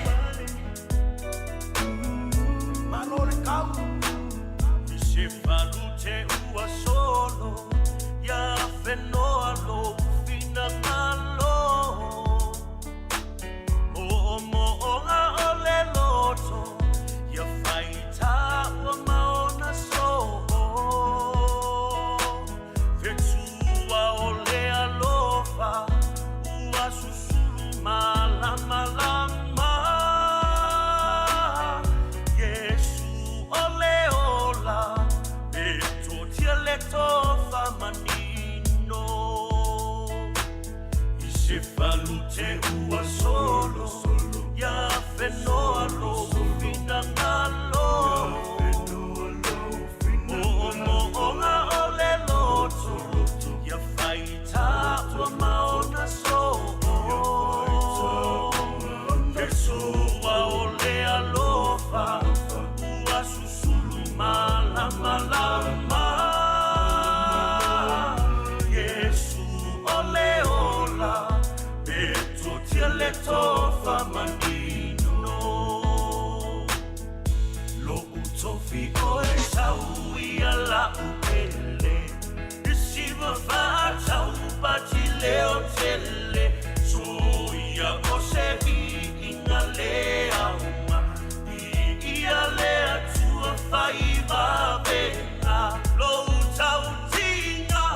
Malo le kau I se falute ua solo Ia fenoa lou finagalo Moomooga o le loto Ia faita ua maona soo Fetua o le alofa Ua susulu malamalama Iesu o le ola E totia le tofa manino I se falute ua solo Ia fenoa lou finagalo Moomooga o le loto Ia faita ua maona soo Fesoa o le alofa Ua susulu malamalama Iesu o le ola E totia le tofa manino Lo'u tofi o e sau ia la'u pele I siva faataupati leo tele Soia o se viiga le auga Viia le Atua faivavega Lou tautiga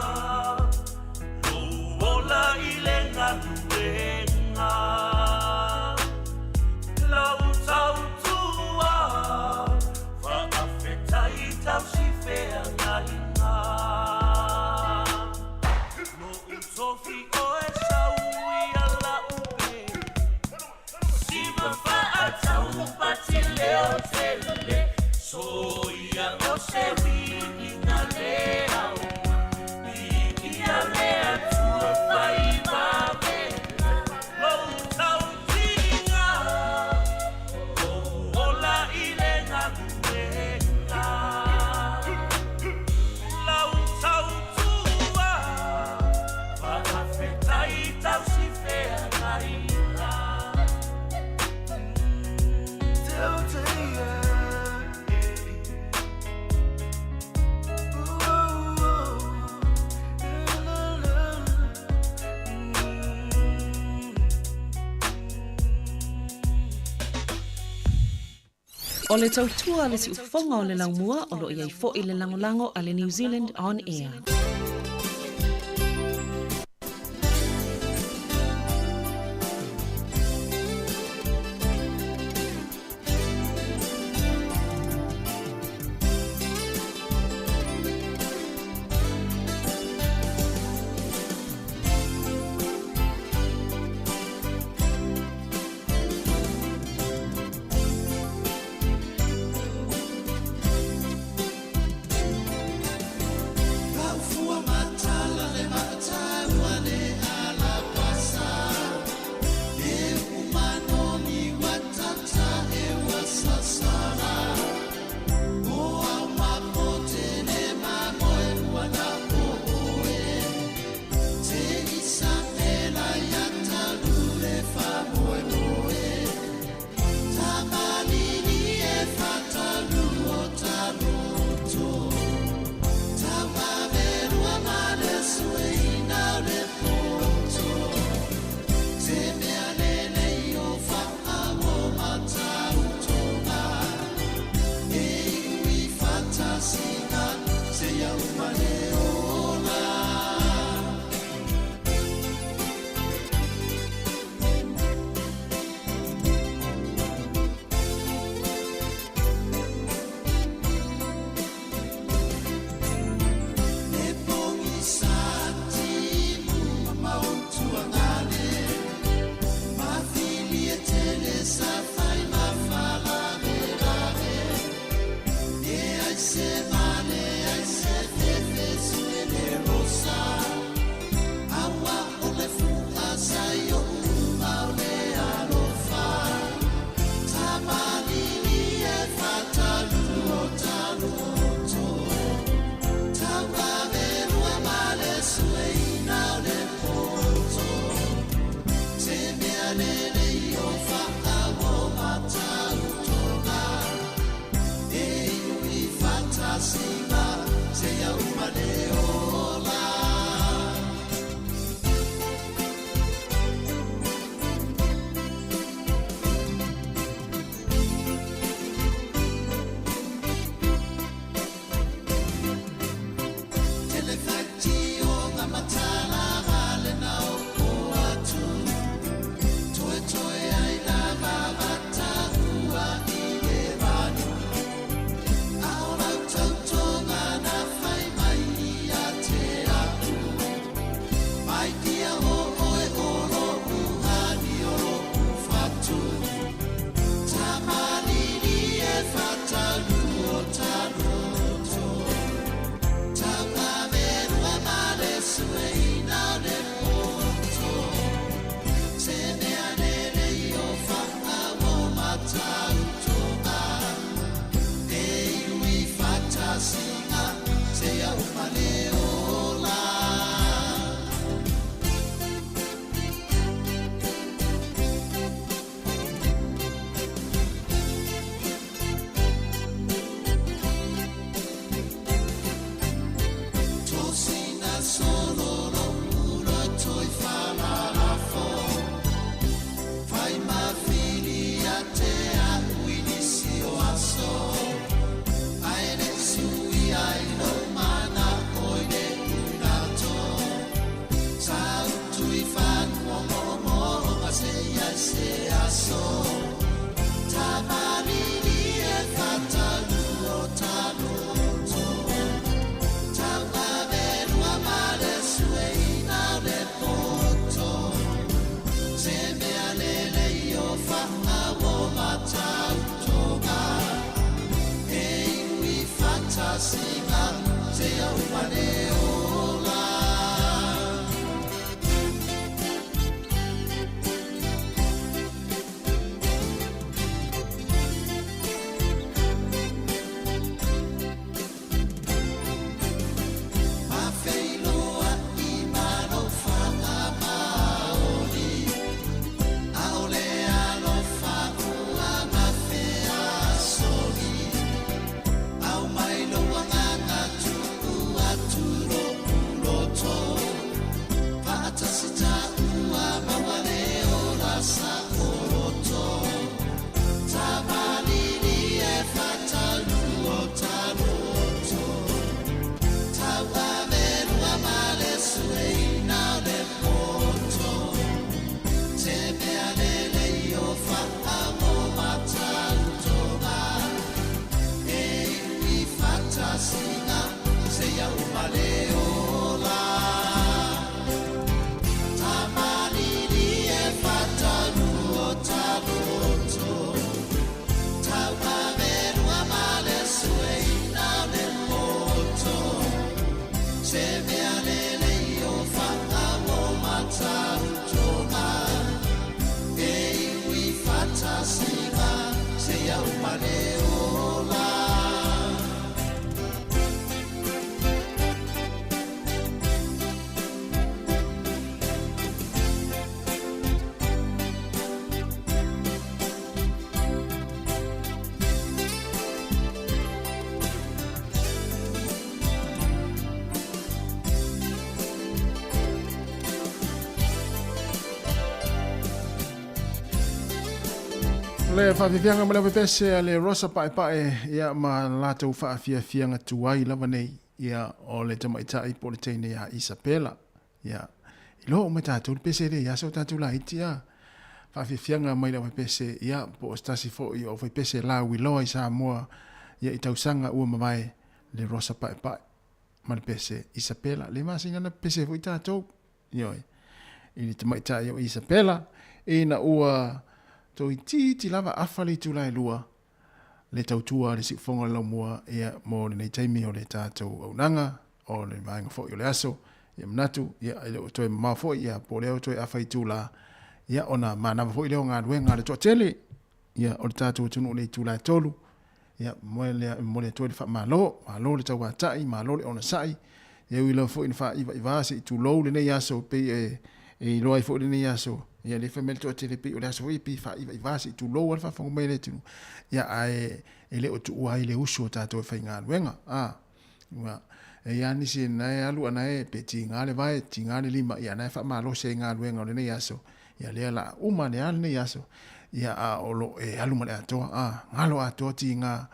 Lou ola i le galuega Lau tautua Faafetai tausifeagaiga Lo'u tofi o e sau ia la'u pele Siva faataupati leo tele Soia o se viiga le auga Viia le Atua faivavega Lou tautiga Lou ola i le galuega Lau tautua Faafetai tausifeagaiga Tauteia, O le tautua a le siufofoga o le laumua o lo o i ai foi le lagolago a le New Zealand On Air. uma le ola. E pogi sa timu ma mautuagale, mafili e tele sa fai ma falavelave. E ai se male, ai se fefe sue le rosa. Aua o le fu'a sa i o uma o le alofa. Tamalili e fatalu o taloto. Tauavelua ma le sueina o le poto. Se mea lelei o fa'auo matautoga. E iu i fatasiga seia uma le ola. Tele fatioga matalaga le naopo atu. Toetoe ai lava vataua i le vanu. A o lau tautoga na fai mai ia te a'u. Mai dia o oe o lo'u ani o lo'u fatu. Tamalili e fatalu o taloto. Tauavelua ma le sueina o le poto. Se mea lelei o fa'auo matautoga. E iu i fatasiga seia uma le ola. Tosina solo lo'u loto i falalafo. Fai mafili ia te a'u i nisi o aso. Ae le suia i lou mana'o i le unato. Sa utu i fanua mo'omo'oga seia i se aso. Tamalili e fatalu o taloto. Tauavelua ma le sueina o le poto. Se mea lelei o fa'auo matautoga. E iu i fatasiga seia uma le ola. Mafeiloa'i ma lou faamaoni. A'ole alofa ua mafeasoli. Aumai lou agaga tu'u atu lo'u loto. Fa'atasi ta'ua maua le ola sa'oloto. Tamalili e fatalu o taloto. Tauavelua ma le sueina o le poto. Se mea lelei o fa'auo matautoga. E iu i fatasiga seia uma le ola. Tamalili e fatalu o taloto. Tauavelua ma le sueina o le poto. Se mea lelei o fa'auo matautoga. E iu i fatasiga seia uma le ola. Le faafiafiaga ma le pepese a le Rosa Paepae ia ma latou faafiafiaga tuai lava nei. ia, o le tamaitai po o le teine ia Isapela. Ia, iloa uma e tatou le pese lea i aso o tatou laiti a. Faafiafiaga mai le aufaipese, ia, po o se tasi foi o aufaipese lauiloa i Samoa, ia, i tausaga ua mavae, le Rosa Paepae ma le pese Isapela. Le masina na pese foi tatou, ioe, i le tamaitai o Isapela, ina ua toeitiiti lava afa le itula e lua, le tautua a le siufofoga o le laumua ia mo lenei taimi o le tatou auaunaga o le vaega foi o le aso. Ia manatu ia e le o toe mamao foi ia po o lea ua toe afa itula ia ona manava foi lea o galuega a le toatele ia o le tatou atunuu i le itula e 3. Ia momoli atu ai le faamalo, malo le tauatai, malo le onosai. Ia ui lava foi ina faaivaivā se i tulou lenei aso pei e iloa ai foi lenei aso, ia lea fai mai le toatele pei o le aso foi pei e faaivaivā se i tulou lava le faafofoga mai a le atunuu. Ia ae e le o tuua ai le usu o tatou e faigaluega. A, ua, e i ai lava nisi na e alu a na e pe tiga le vae, tiga le lima, ia na e faamalosi ai i galuega o lenei aso. Ia lea la uma ane lava lenei aso, ia a o lo o e alu ma le atoa, a, galo atoa tiga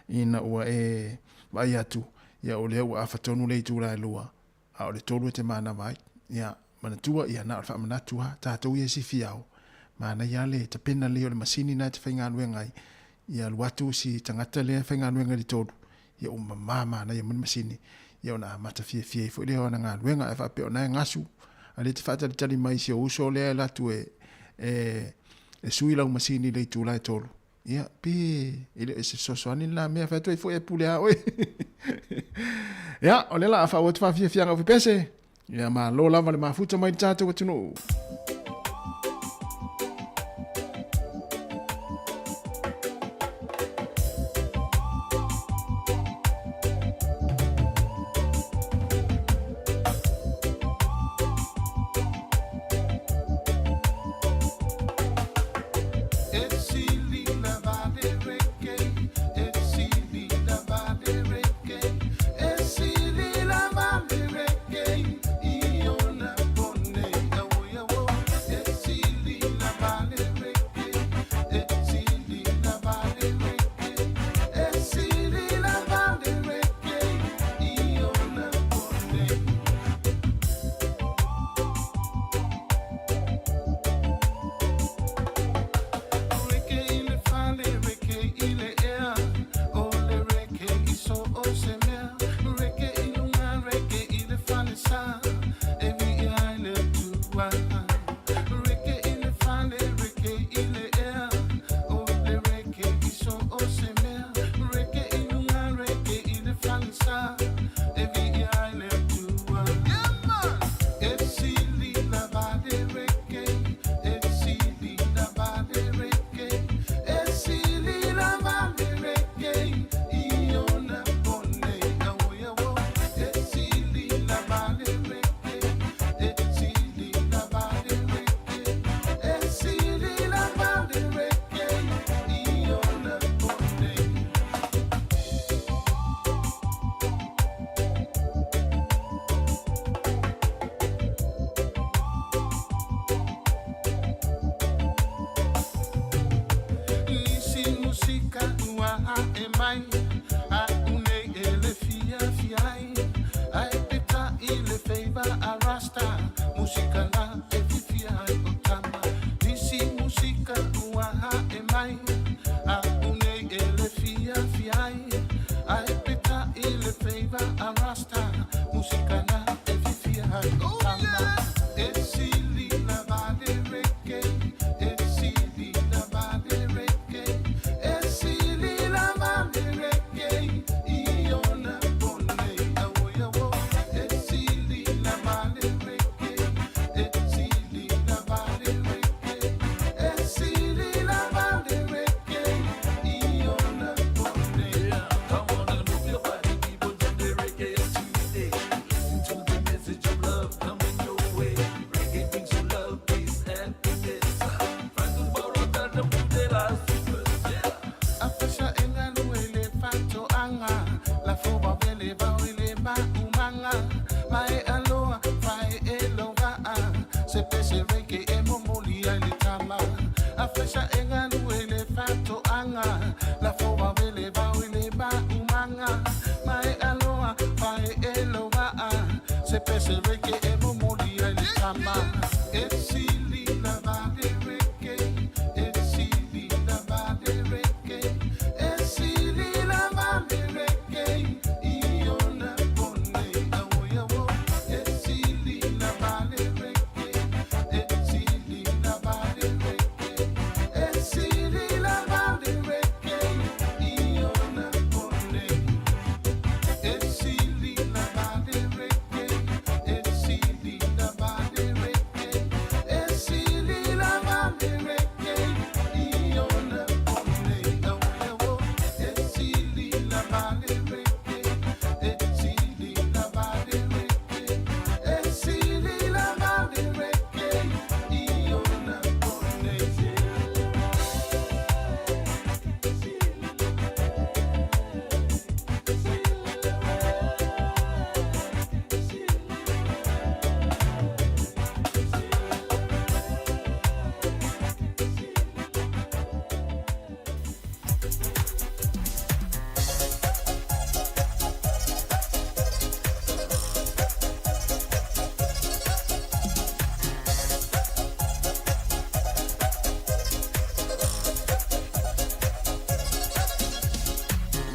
ina ua e vaai atu, ia o lea ua afa tonu le itula e lua, a o le tolu e te manava ai. Ia, manatua, ia na o le faamanatu lava, tatou ia e sifiao, manaia lava le tapena lelei o le masini lena e te faigaluega ai, ia alu atu si tagata lea e faigaluega i le tolu, ia ua mama manaia mai le masini, ia ona amata fiafia ai foi lea o ana galuega. Ae faapea o na e gasu, a lea e te faatalitali mai i si ou uso lea e alu atu e, e, e sui lau masini i le itula e tolu, ia, pe e le o se fesoasoani lena mea, fai atu ai foi e pule lava oe. Ia, o lea o le a faaauau atu faafiafiaga o pepese. Ia, malo lava le mafuta mai le tatou atunuu. Se pese reke e momoli ai le tama. E sili la vale reke. E sili la vale reke. E sili la vale reke. Iona pone awo yawo. E sili la vale reke. E sili la vale reke. E sili la vale reke. Iona pone. E sili la vale reke. E sili la vale reke. E sili la vale reke. Iona pone awo yawo. E sili la vale reke. E sili la vale reke. E sili la vale reke. Iona pone.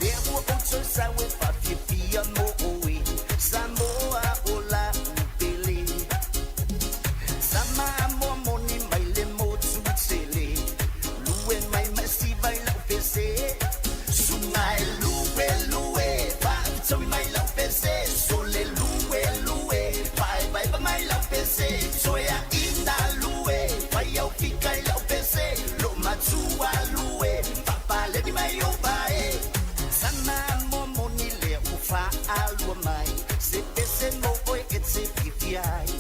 Lea ua ou toe sau e faafiafia mo oe, Samoa o la upele. Sama amoamoni mai le motu tele, lue mai ma siva i lau pese. Suga e lue lue, faafetaui mai lau pese. Sole lue lue, paepaepa mai lau pese. Toe aina lue, fai au fika i lau pese. Lo matua lue, papaleni mai o vae. Sama momoni le ua faalua mai, se pese mo oe e te fiafia ai.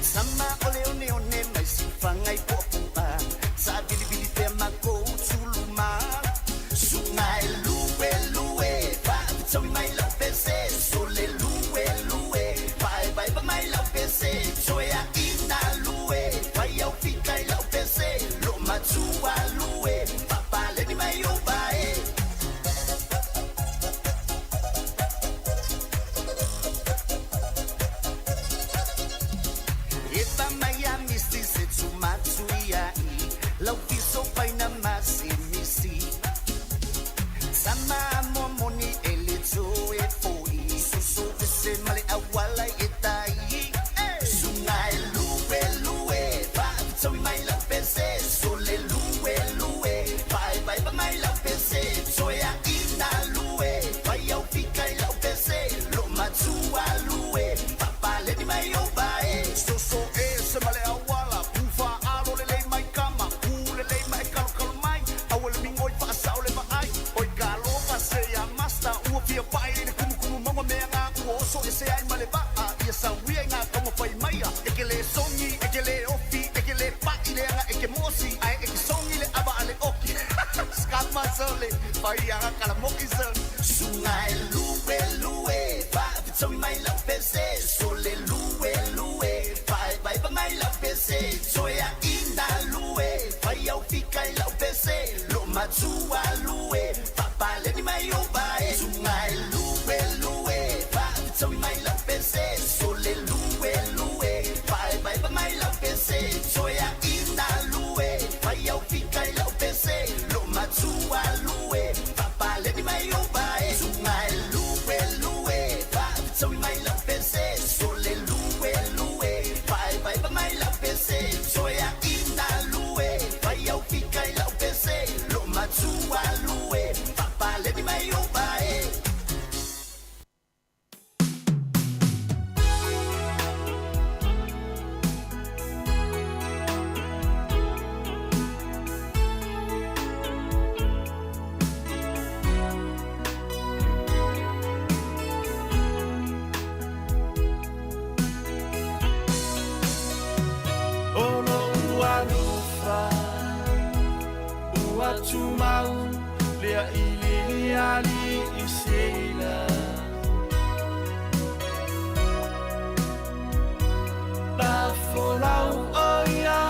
Sama o le oneone mai siufaga i puapua, savilivili pea makou tuluma. Suga e lue lue, faafetaui mai lau pese. Sole lue lue, paepaepa mai lau pese. Toe aina lue, fai au fika i lau pese. Lo matua lue, papaleni mai o vae. E pa mai a misi se tumatu ia i lau fiso faina masi misi. Sama momoni e le toe foi, susu ese male awala e tai. Sunga e lue lue, faafetaui mai lau pese. Sole lue lue, paepaepa mai lau pese. Toe aina lue, fai au fika i lau pese. Lo matua lue, papaleni mai o vae. Soso e se male awala, pufa alo le lei mai kama, pu le lei mai kalokalo mai, au le mingoi faasao le vaai, oi kalofa se ia masta, ua fia pai le kumukumu maua mea ngā ua oso e se ai ma le vaa, ia sauia i ngā taumafai maia, e ke le songi, e ke le ofi, e ke le pa'i le aga e ke mosi, ae e ke songi le ava a le oki. Skama sole, fai aga kalamoki sole. Suga e lue lue, faafetaui mai lau pese. Sole lue lue, paepaepa mai lau pese. Toe aina lue, fai au fika i lau pese. Lo matua lue, papaleni mai o vae. Suga e lue lue, faafetaui mai lau pese. Sole lue lue, paepaepa mai lau pese. Toe aina lue, fai au fika i lau pese. Lo matua lue, papaleni mai o vae. Suga e lue lue, faafetaui mai lau pese. Sole lue lue, paepaepa mai lau pese. Toe aina lue, fai au fika i lau pese. Lo matua lue, papaleni mai o vae. O lou alofa ua tumau lea i le alii seila. Lafolau o ia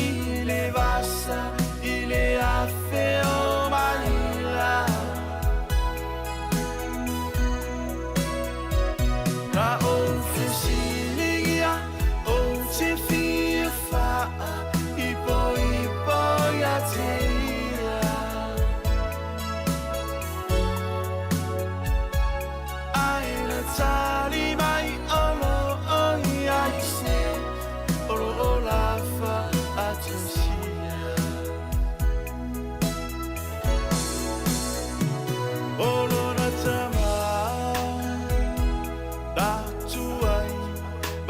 i le vasa i le afe o Manila.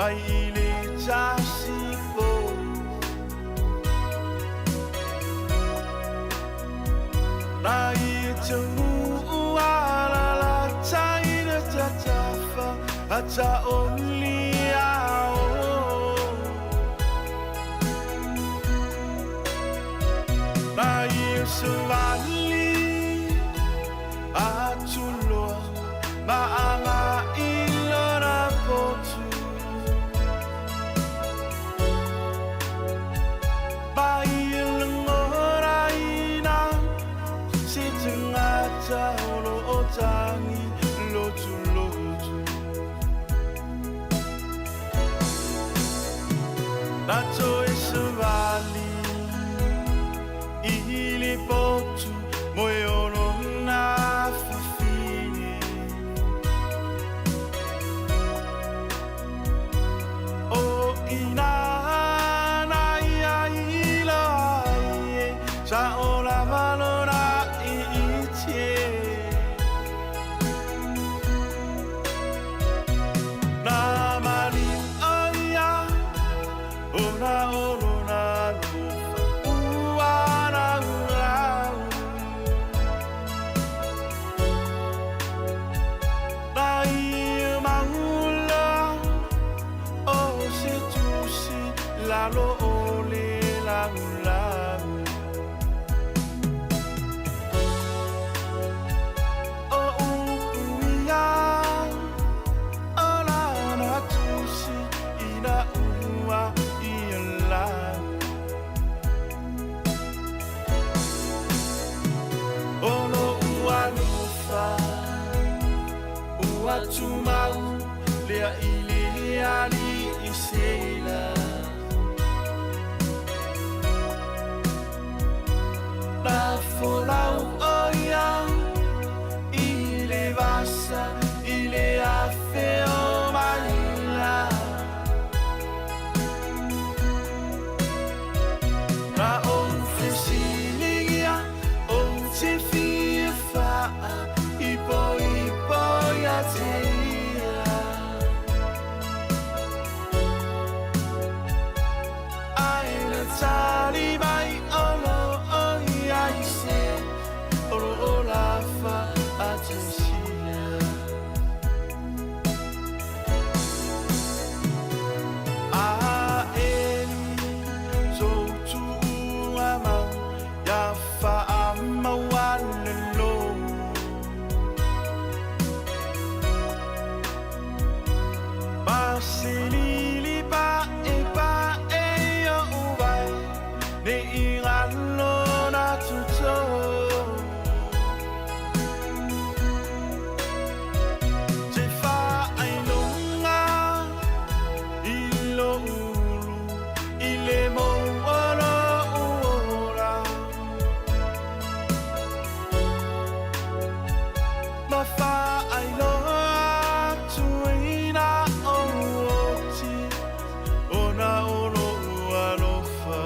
mai i le tasipo. Na i te nuu ala la taina tatafa a ta oli ao. Na i se vali atuloa ma anga i lona potu. Ba i lengora ina se te ngata o lo o tangi lotu lotu. Na toe se vali i le potu mo e ono na fafine. O ina na ia i la ai e, sa o la valora i i te. Na mali o ia, o na olo na lufa, ua na ula u. Na i maula, o se tusi, la lo o le la ula u. O upu ia, o la na tusi, ina ua i la. O lo ua lufa, ua tumau, lea i le ali i sela. Na folau o ia, i le vasa, i le afe o maila. Na o fesilingia, o te fia faa, i po i po ia te ia. Ai le tali mai o lo o ia i se, o lo o la fa a te sia. A eli so tu ama, ia fa ama wa le lo. Ba se li li ba e ba e yo u vai, ne i nga lo na tu to. Te fa ai lo nga, i lo ulu, i le mo o lo u ora. Ma fa ai lo atu ina o oti, o na o lo ua lo fa.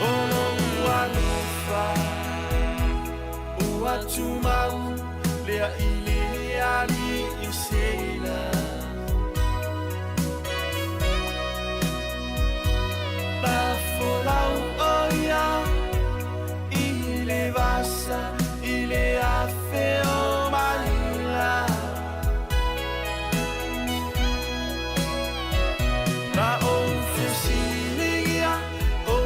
O lo ua lufa, ua tumau, lea i le ali i sela. Na folau o ia, i le vasa, i le afe o maila. Na o fesilingia, o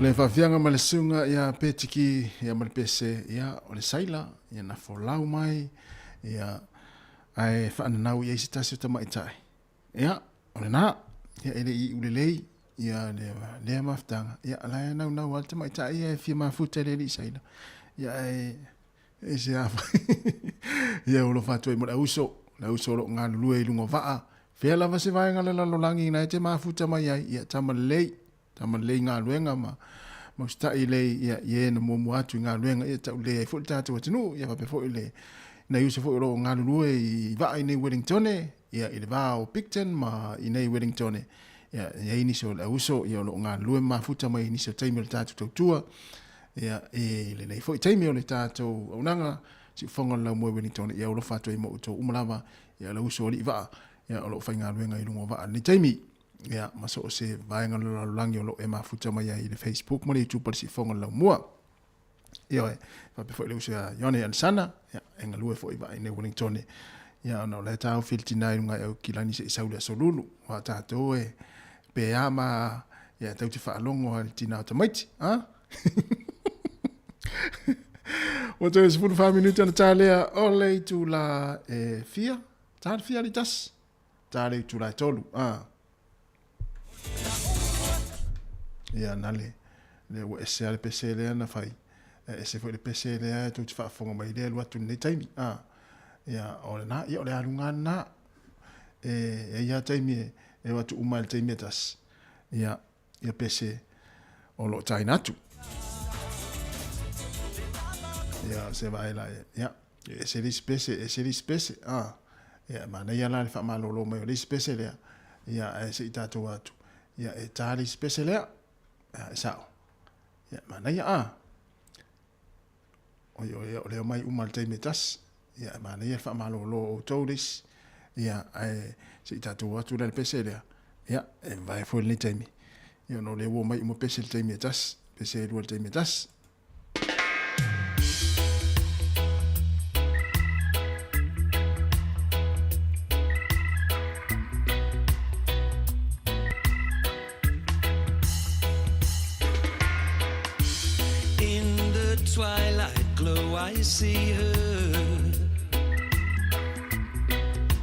Le faafiaga ma le suga ia Petiki ia ma le pese ia o le saila ia na folau mai ia ae faananau i ai se tasi o tamaitai. Ia o lena ia e le i iu lelei ia le lea mafutaga ia la e naunau lava le tamaitai ia e fia mafuta i le alii saila ia ae e se afa ia o alofa atu ai mo le auso le auso o lo o galulue i luga o vaa fea lava se vaega o le lalolagi na e te mafuta mai ai ia tama lelei tama lelei i galuega ma ma usitai lelei ia i e na muamua atu i galuega ia taulelei ai foi le tatou atunuu ia faapea foi le nai uso foi o lo o galulue i vaa i nei Wellingtone ia i le va o Picton ma i nei Wellingtone ia e i ai nisi o le auso ia o lo o galulue ma mafuta mai i nisi o taimi o le tatou tautua ia i lenei foi taimi o le tatou auaunaga siufofoga o le laumua i Wellingtone ia alofa atu ai ma outou uma lava ia le uso o alii vaa ia o lo o faigaluega i luga o vaa i lenei taimi. Ia, ma so o se vaega o le lalolagi o lo o e mafuta mai ai i le Facebook ma le YouTube a le Siufofoga o le Laumua. Ioe, faapea foi le uso ia Ione Alesana, ia, e galue foi i vaa i nei Wellingtone. Ia, ona o la e taofi le tina i luga i Aukilani se i sau le aso lulu. Aua tatou e pe a ma, ia, tau te faalogo a le tina o tamaiti, a? Ua toe 14 minute ona ta lea o le itula e fia, ta le fia le tasi. Ta le itula e tolu, a. Ia, na le, le ua ese a le pese lea na fai. E ese foi le pese lea e tou te faafofoga mai lea alu atu i lenei taimi. A. Ia, o lena, ia o le aluga lena. E, e i ai lava taimi e, e o atu uma i le taimi e tasi. Ia, ia pese o lo o taina atu. Ia, se vaai la, ia, e ese le isi pese, ese le isi pese, a, ia, manaia la le faamalolo mai o le isi pese lea, ia, ae se i tatou atu, ia, e ta le isi pese lea, ia, e sao, ia, manaia, a, oi, oi, o lea omai uma i le taimi e tasi, ia, e manaia le faamalolo o outou le isi, ia, ae se i tatou o atu la i le pese lea, ia, e vavae foi lenei taimi, ia, ona o lea ua omai uma pese i le taimi e tasi, pese e lua i le taimi e tasi. In the twilight glow I see her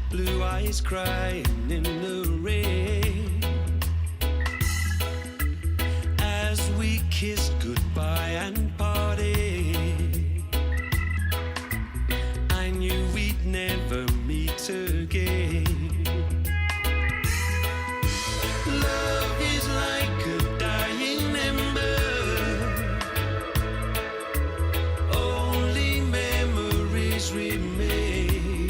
Blue eyes crying in the rain As we kissed goodbye and parted I knew we'd never meet again Love is like a dying ember Only memories remain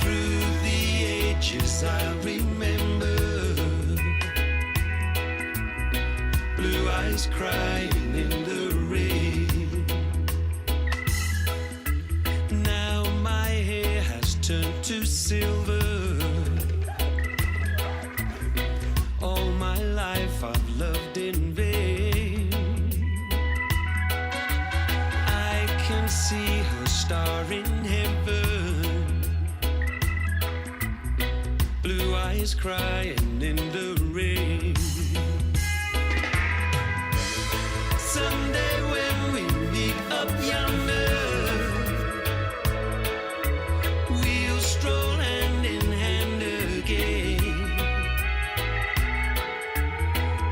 Through the ages I'll remember Blue eyes crying in the rain Now my hair has turned to silver All my life I've loved in vain I can see her star in heaven Blue eyes crying in the rain Someday when we meet up yonder We'll stroll hand in hand again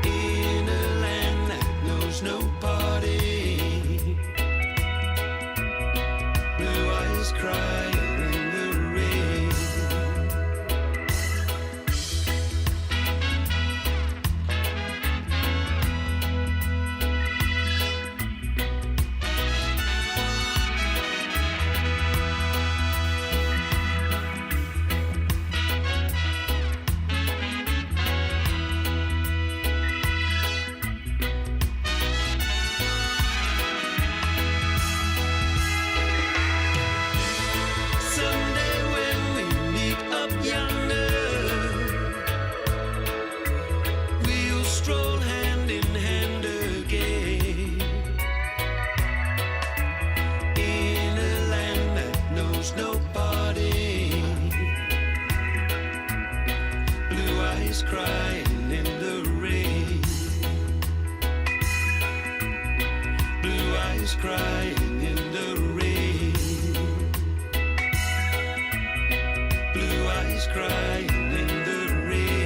In a land that knows no parting Blue eyes crying in the rain Someday when we meet up yonder We'll stroll hand in hand again In a land that knows no parting Blue eyes crying in the rain. Eyes crying in the rain. Blue eyes crying in the rain.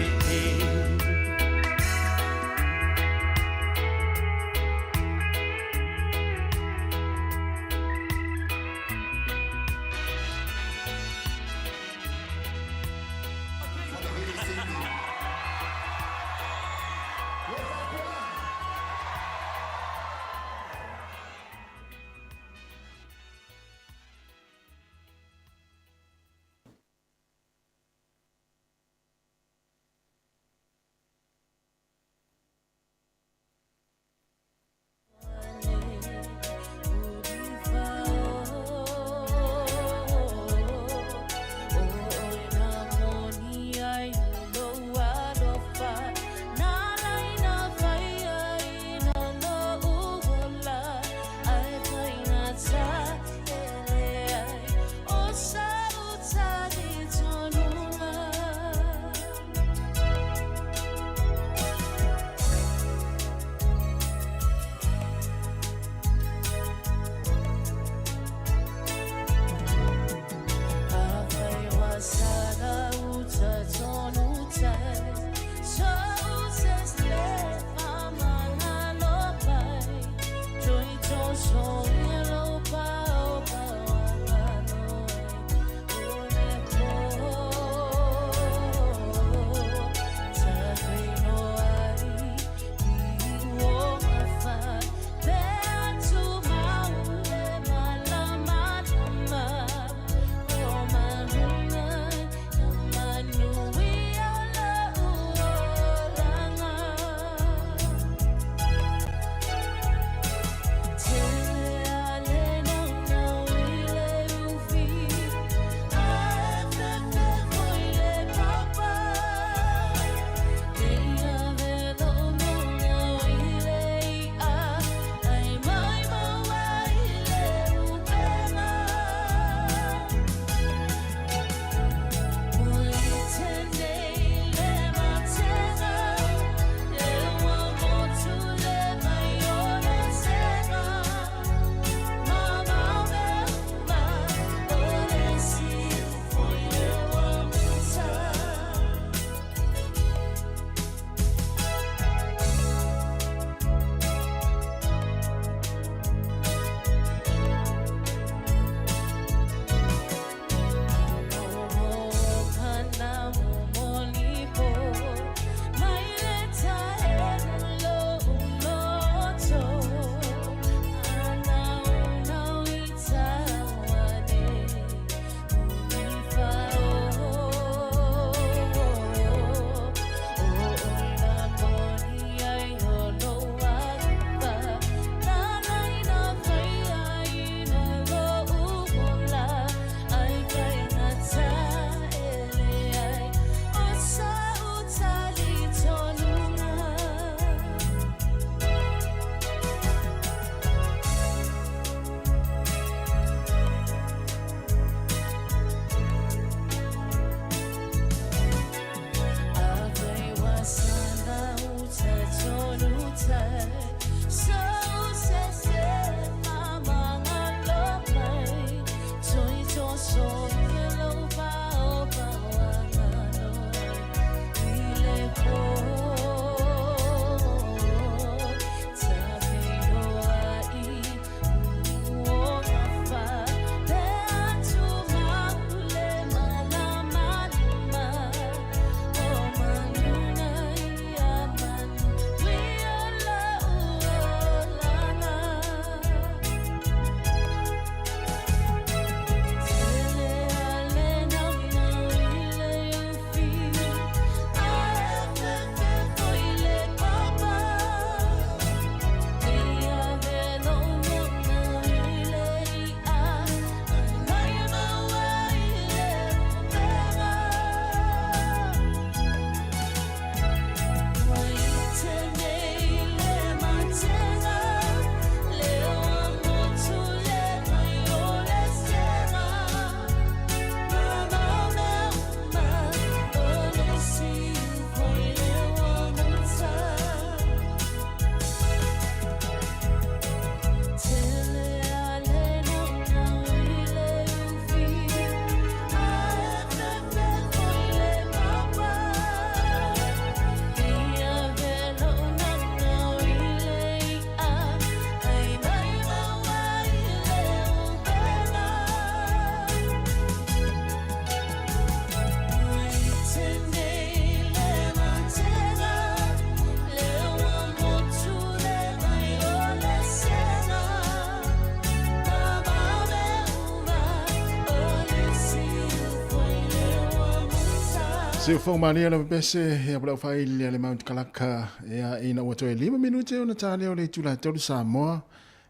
Siufogo malie lau pese ia pula faili a le Mount Kalaka ia ina ua toe 5 minute ona ta lea o le itula e 3 Samoa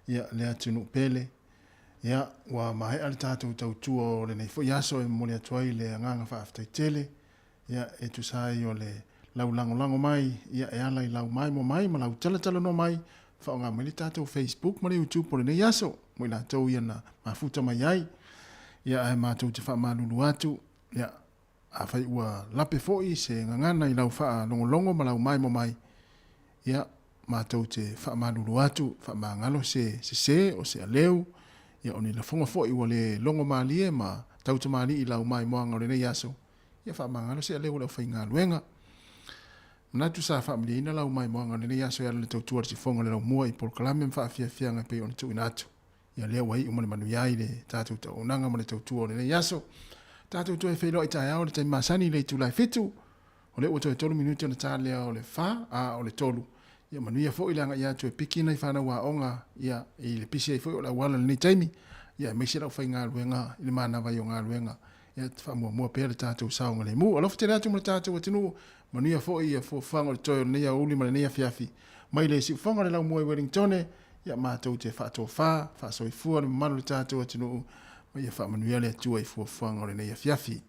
ia le atunuu pele. Ia ua maea le tatou tautua o lenei foi aso e momoli atu ai le agaga faafetai tele ia e tusa ai o le lau lagolago mai ia e ala i lau maimoa mai ma lau talatalanoa mai faaaoga mai le tatou Facebook ma le YouTube o lenei aso mo i latou ia na mafuta mai ai. Ia ae matou te faamalulu atu ia afai ua lape foi se gagana i lau faalogologo ma lau maimoa mai, ia, matou te faamalulu atu, faamagalo se sese o se aleu, ia, o ni lafoga foi ua le logo malie ma tautamalii i lau maimoaga o lenei aso, ia faamagalo se aleu o le aufaigaluega. Manatu sa faamalieina lau maimoaga o lenei aso e ala i le tautua a le sifoga o le laumua i polokalame ma faafiafiaga e pei ona tuuina atu. Ia lea ua iu ma le manuia ai le tatou tauaunaga ma le tautua o lenei aso. Tatou toe feiloai taeao i le taimi masani i le itula e 7. O lea ua toe 3 minute ona ta lea o le 4, a o le 3. Ia manuia foi le agai atu e piki nai fanau aoga ia i le pisi ai foi o le auala i lenei taimi. Ia aemaise le aufaigaluega i le manava ai o galuega. Ia faamuamua pea le tatou saogalemu. Alofa tele atu ma le tatou atunuu. Manuia foi ia fuafuaga o le toe o lenei aoauli ma lenei afiafi. Mai le siufofoga o le laumua i Wellingtone, ia matou te faatofa, faasoifua le mamalu o le tatou atunuu, ma ia faamanuia le Atua i fuafuaga o lenei afiafi.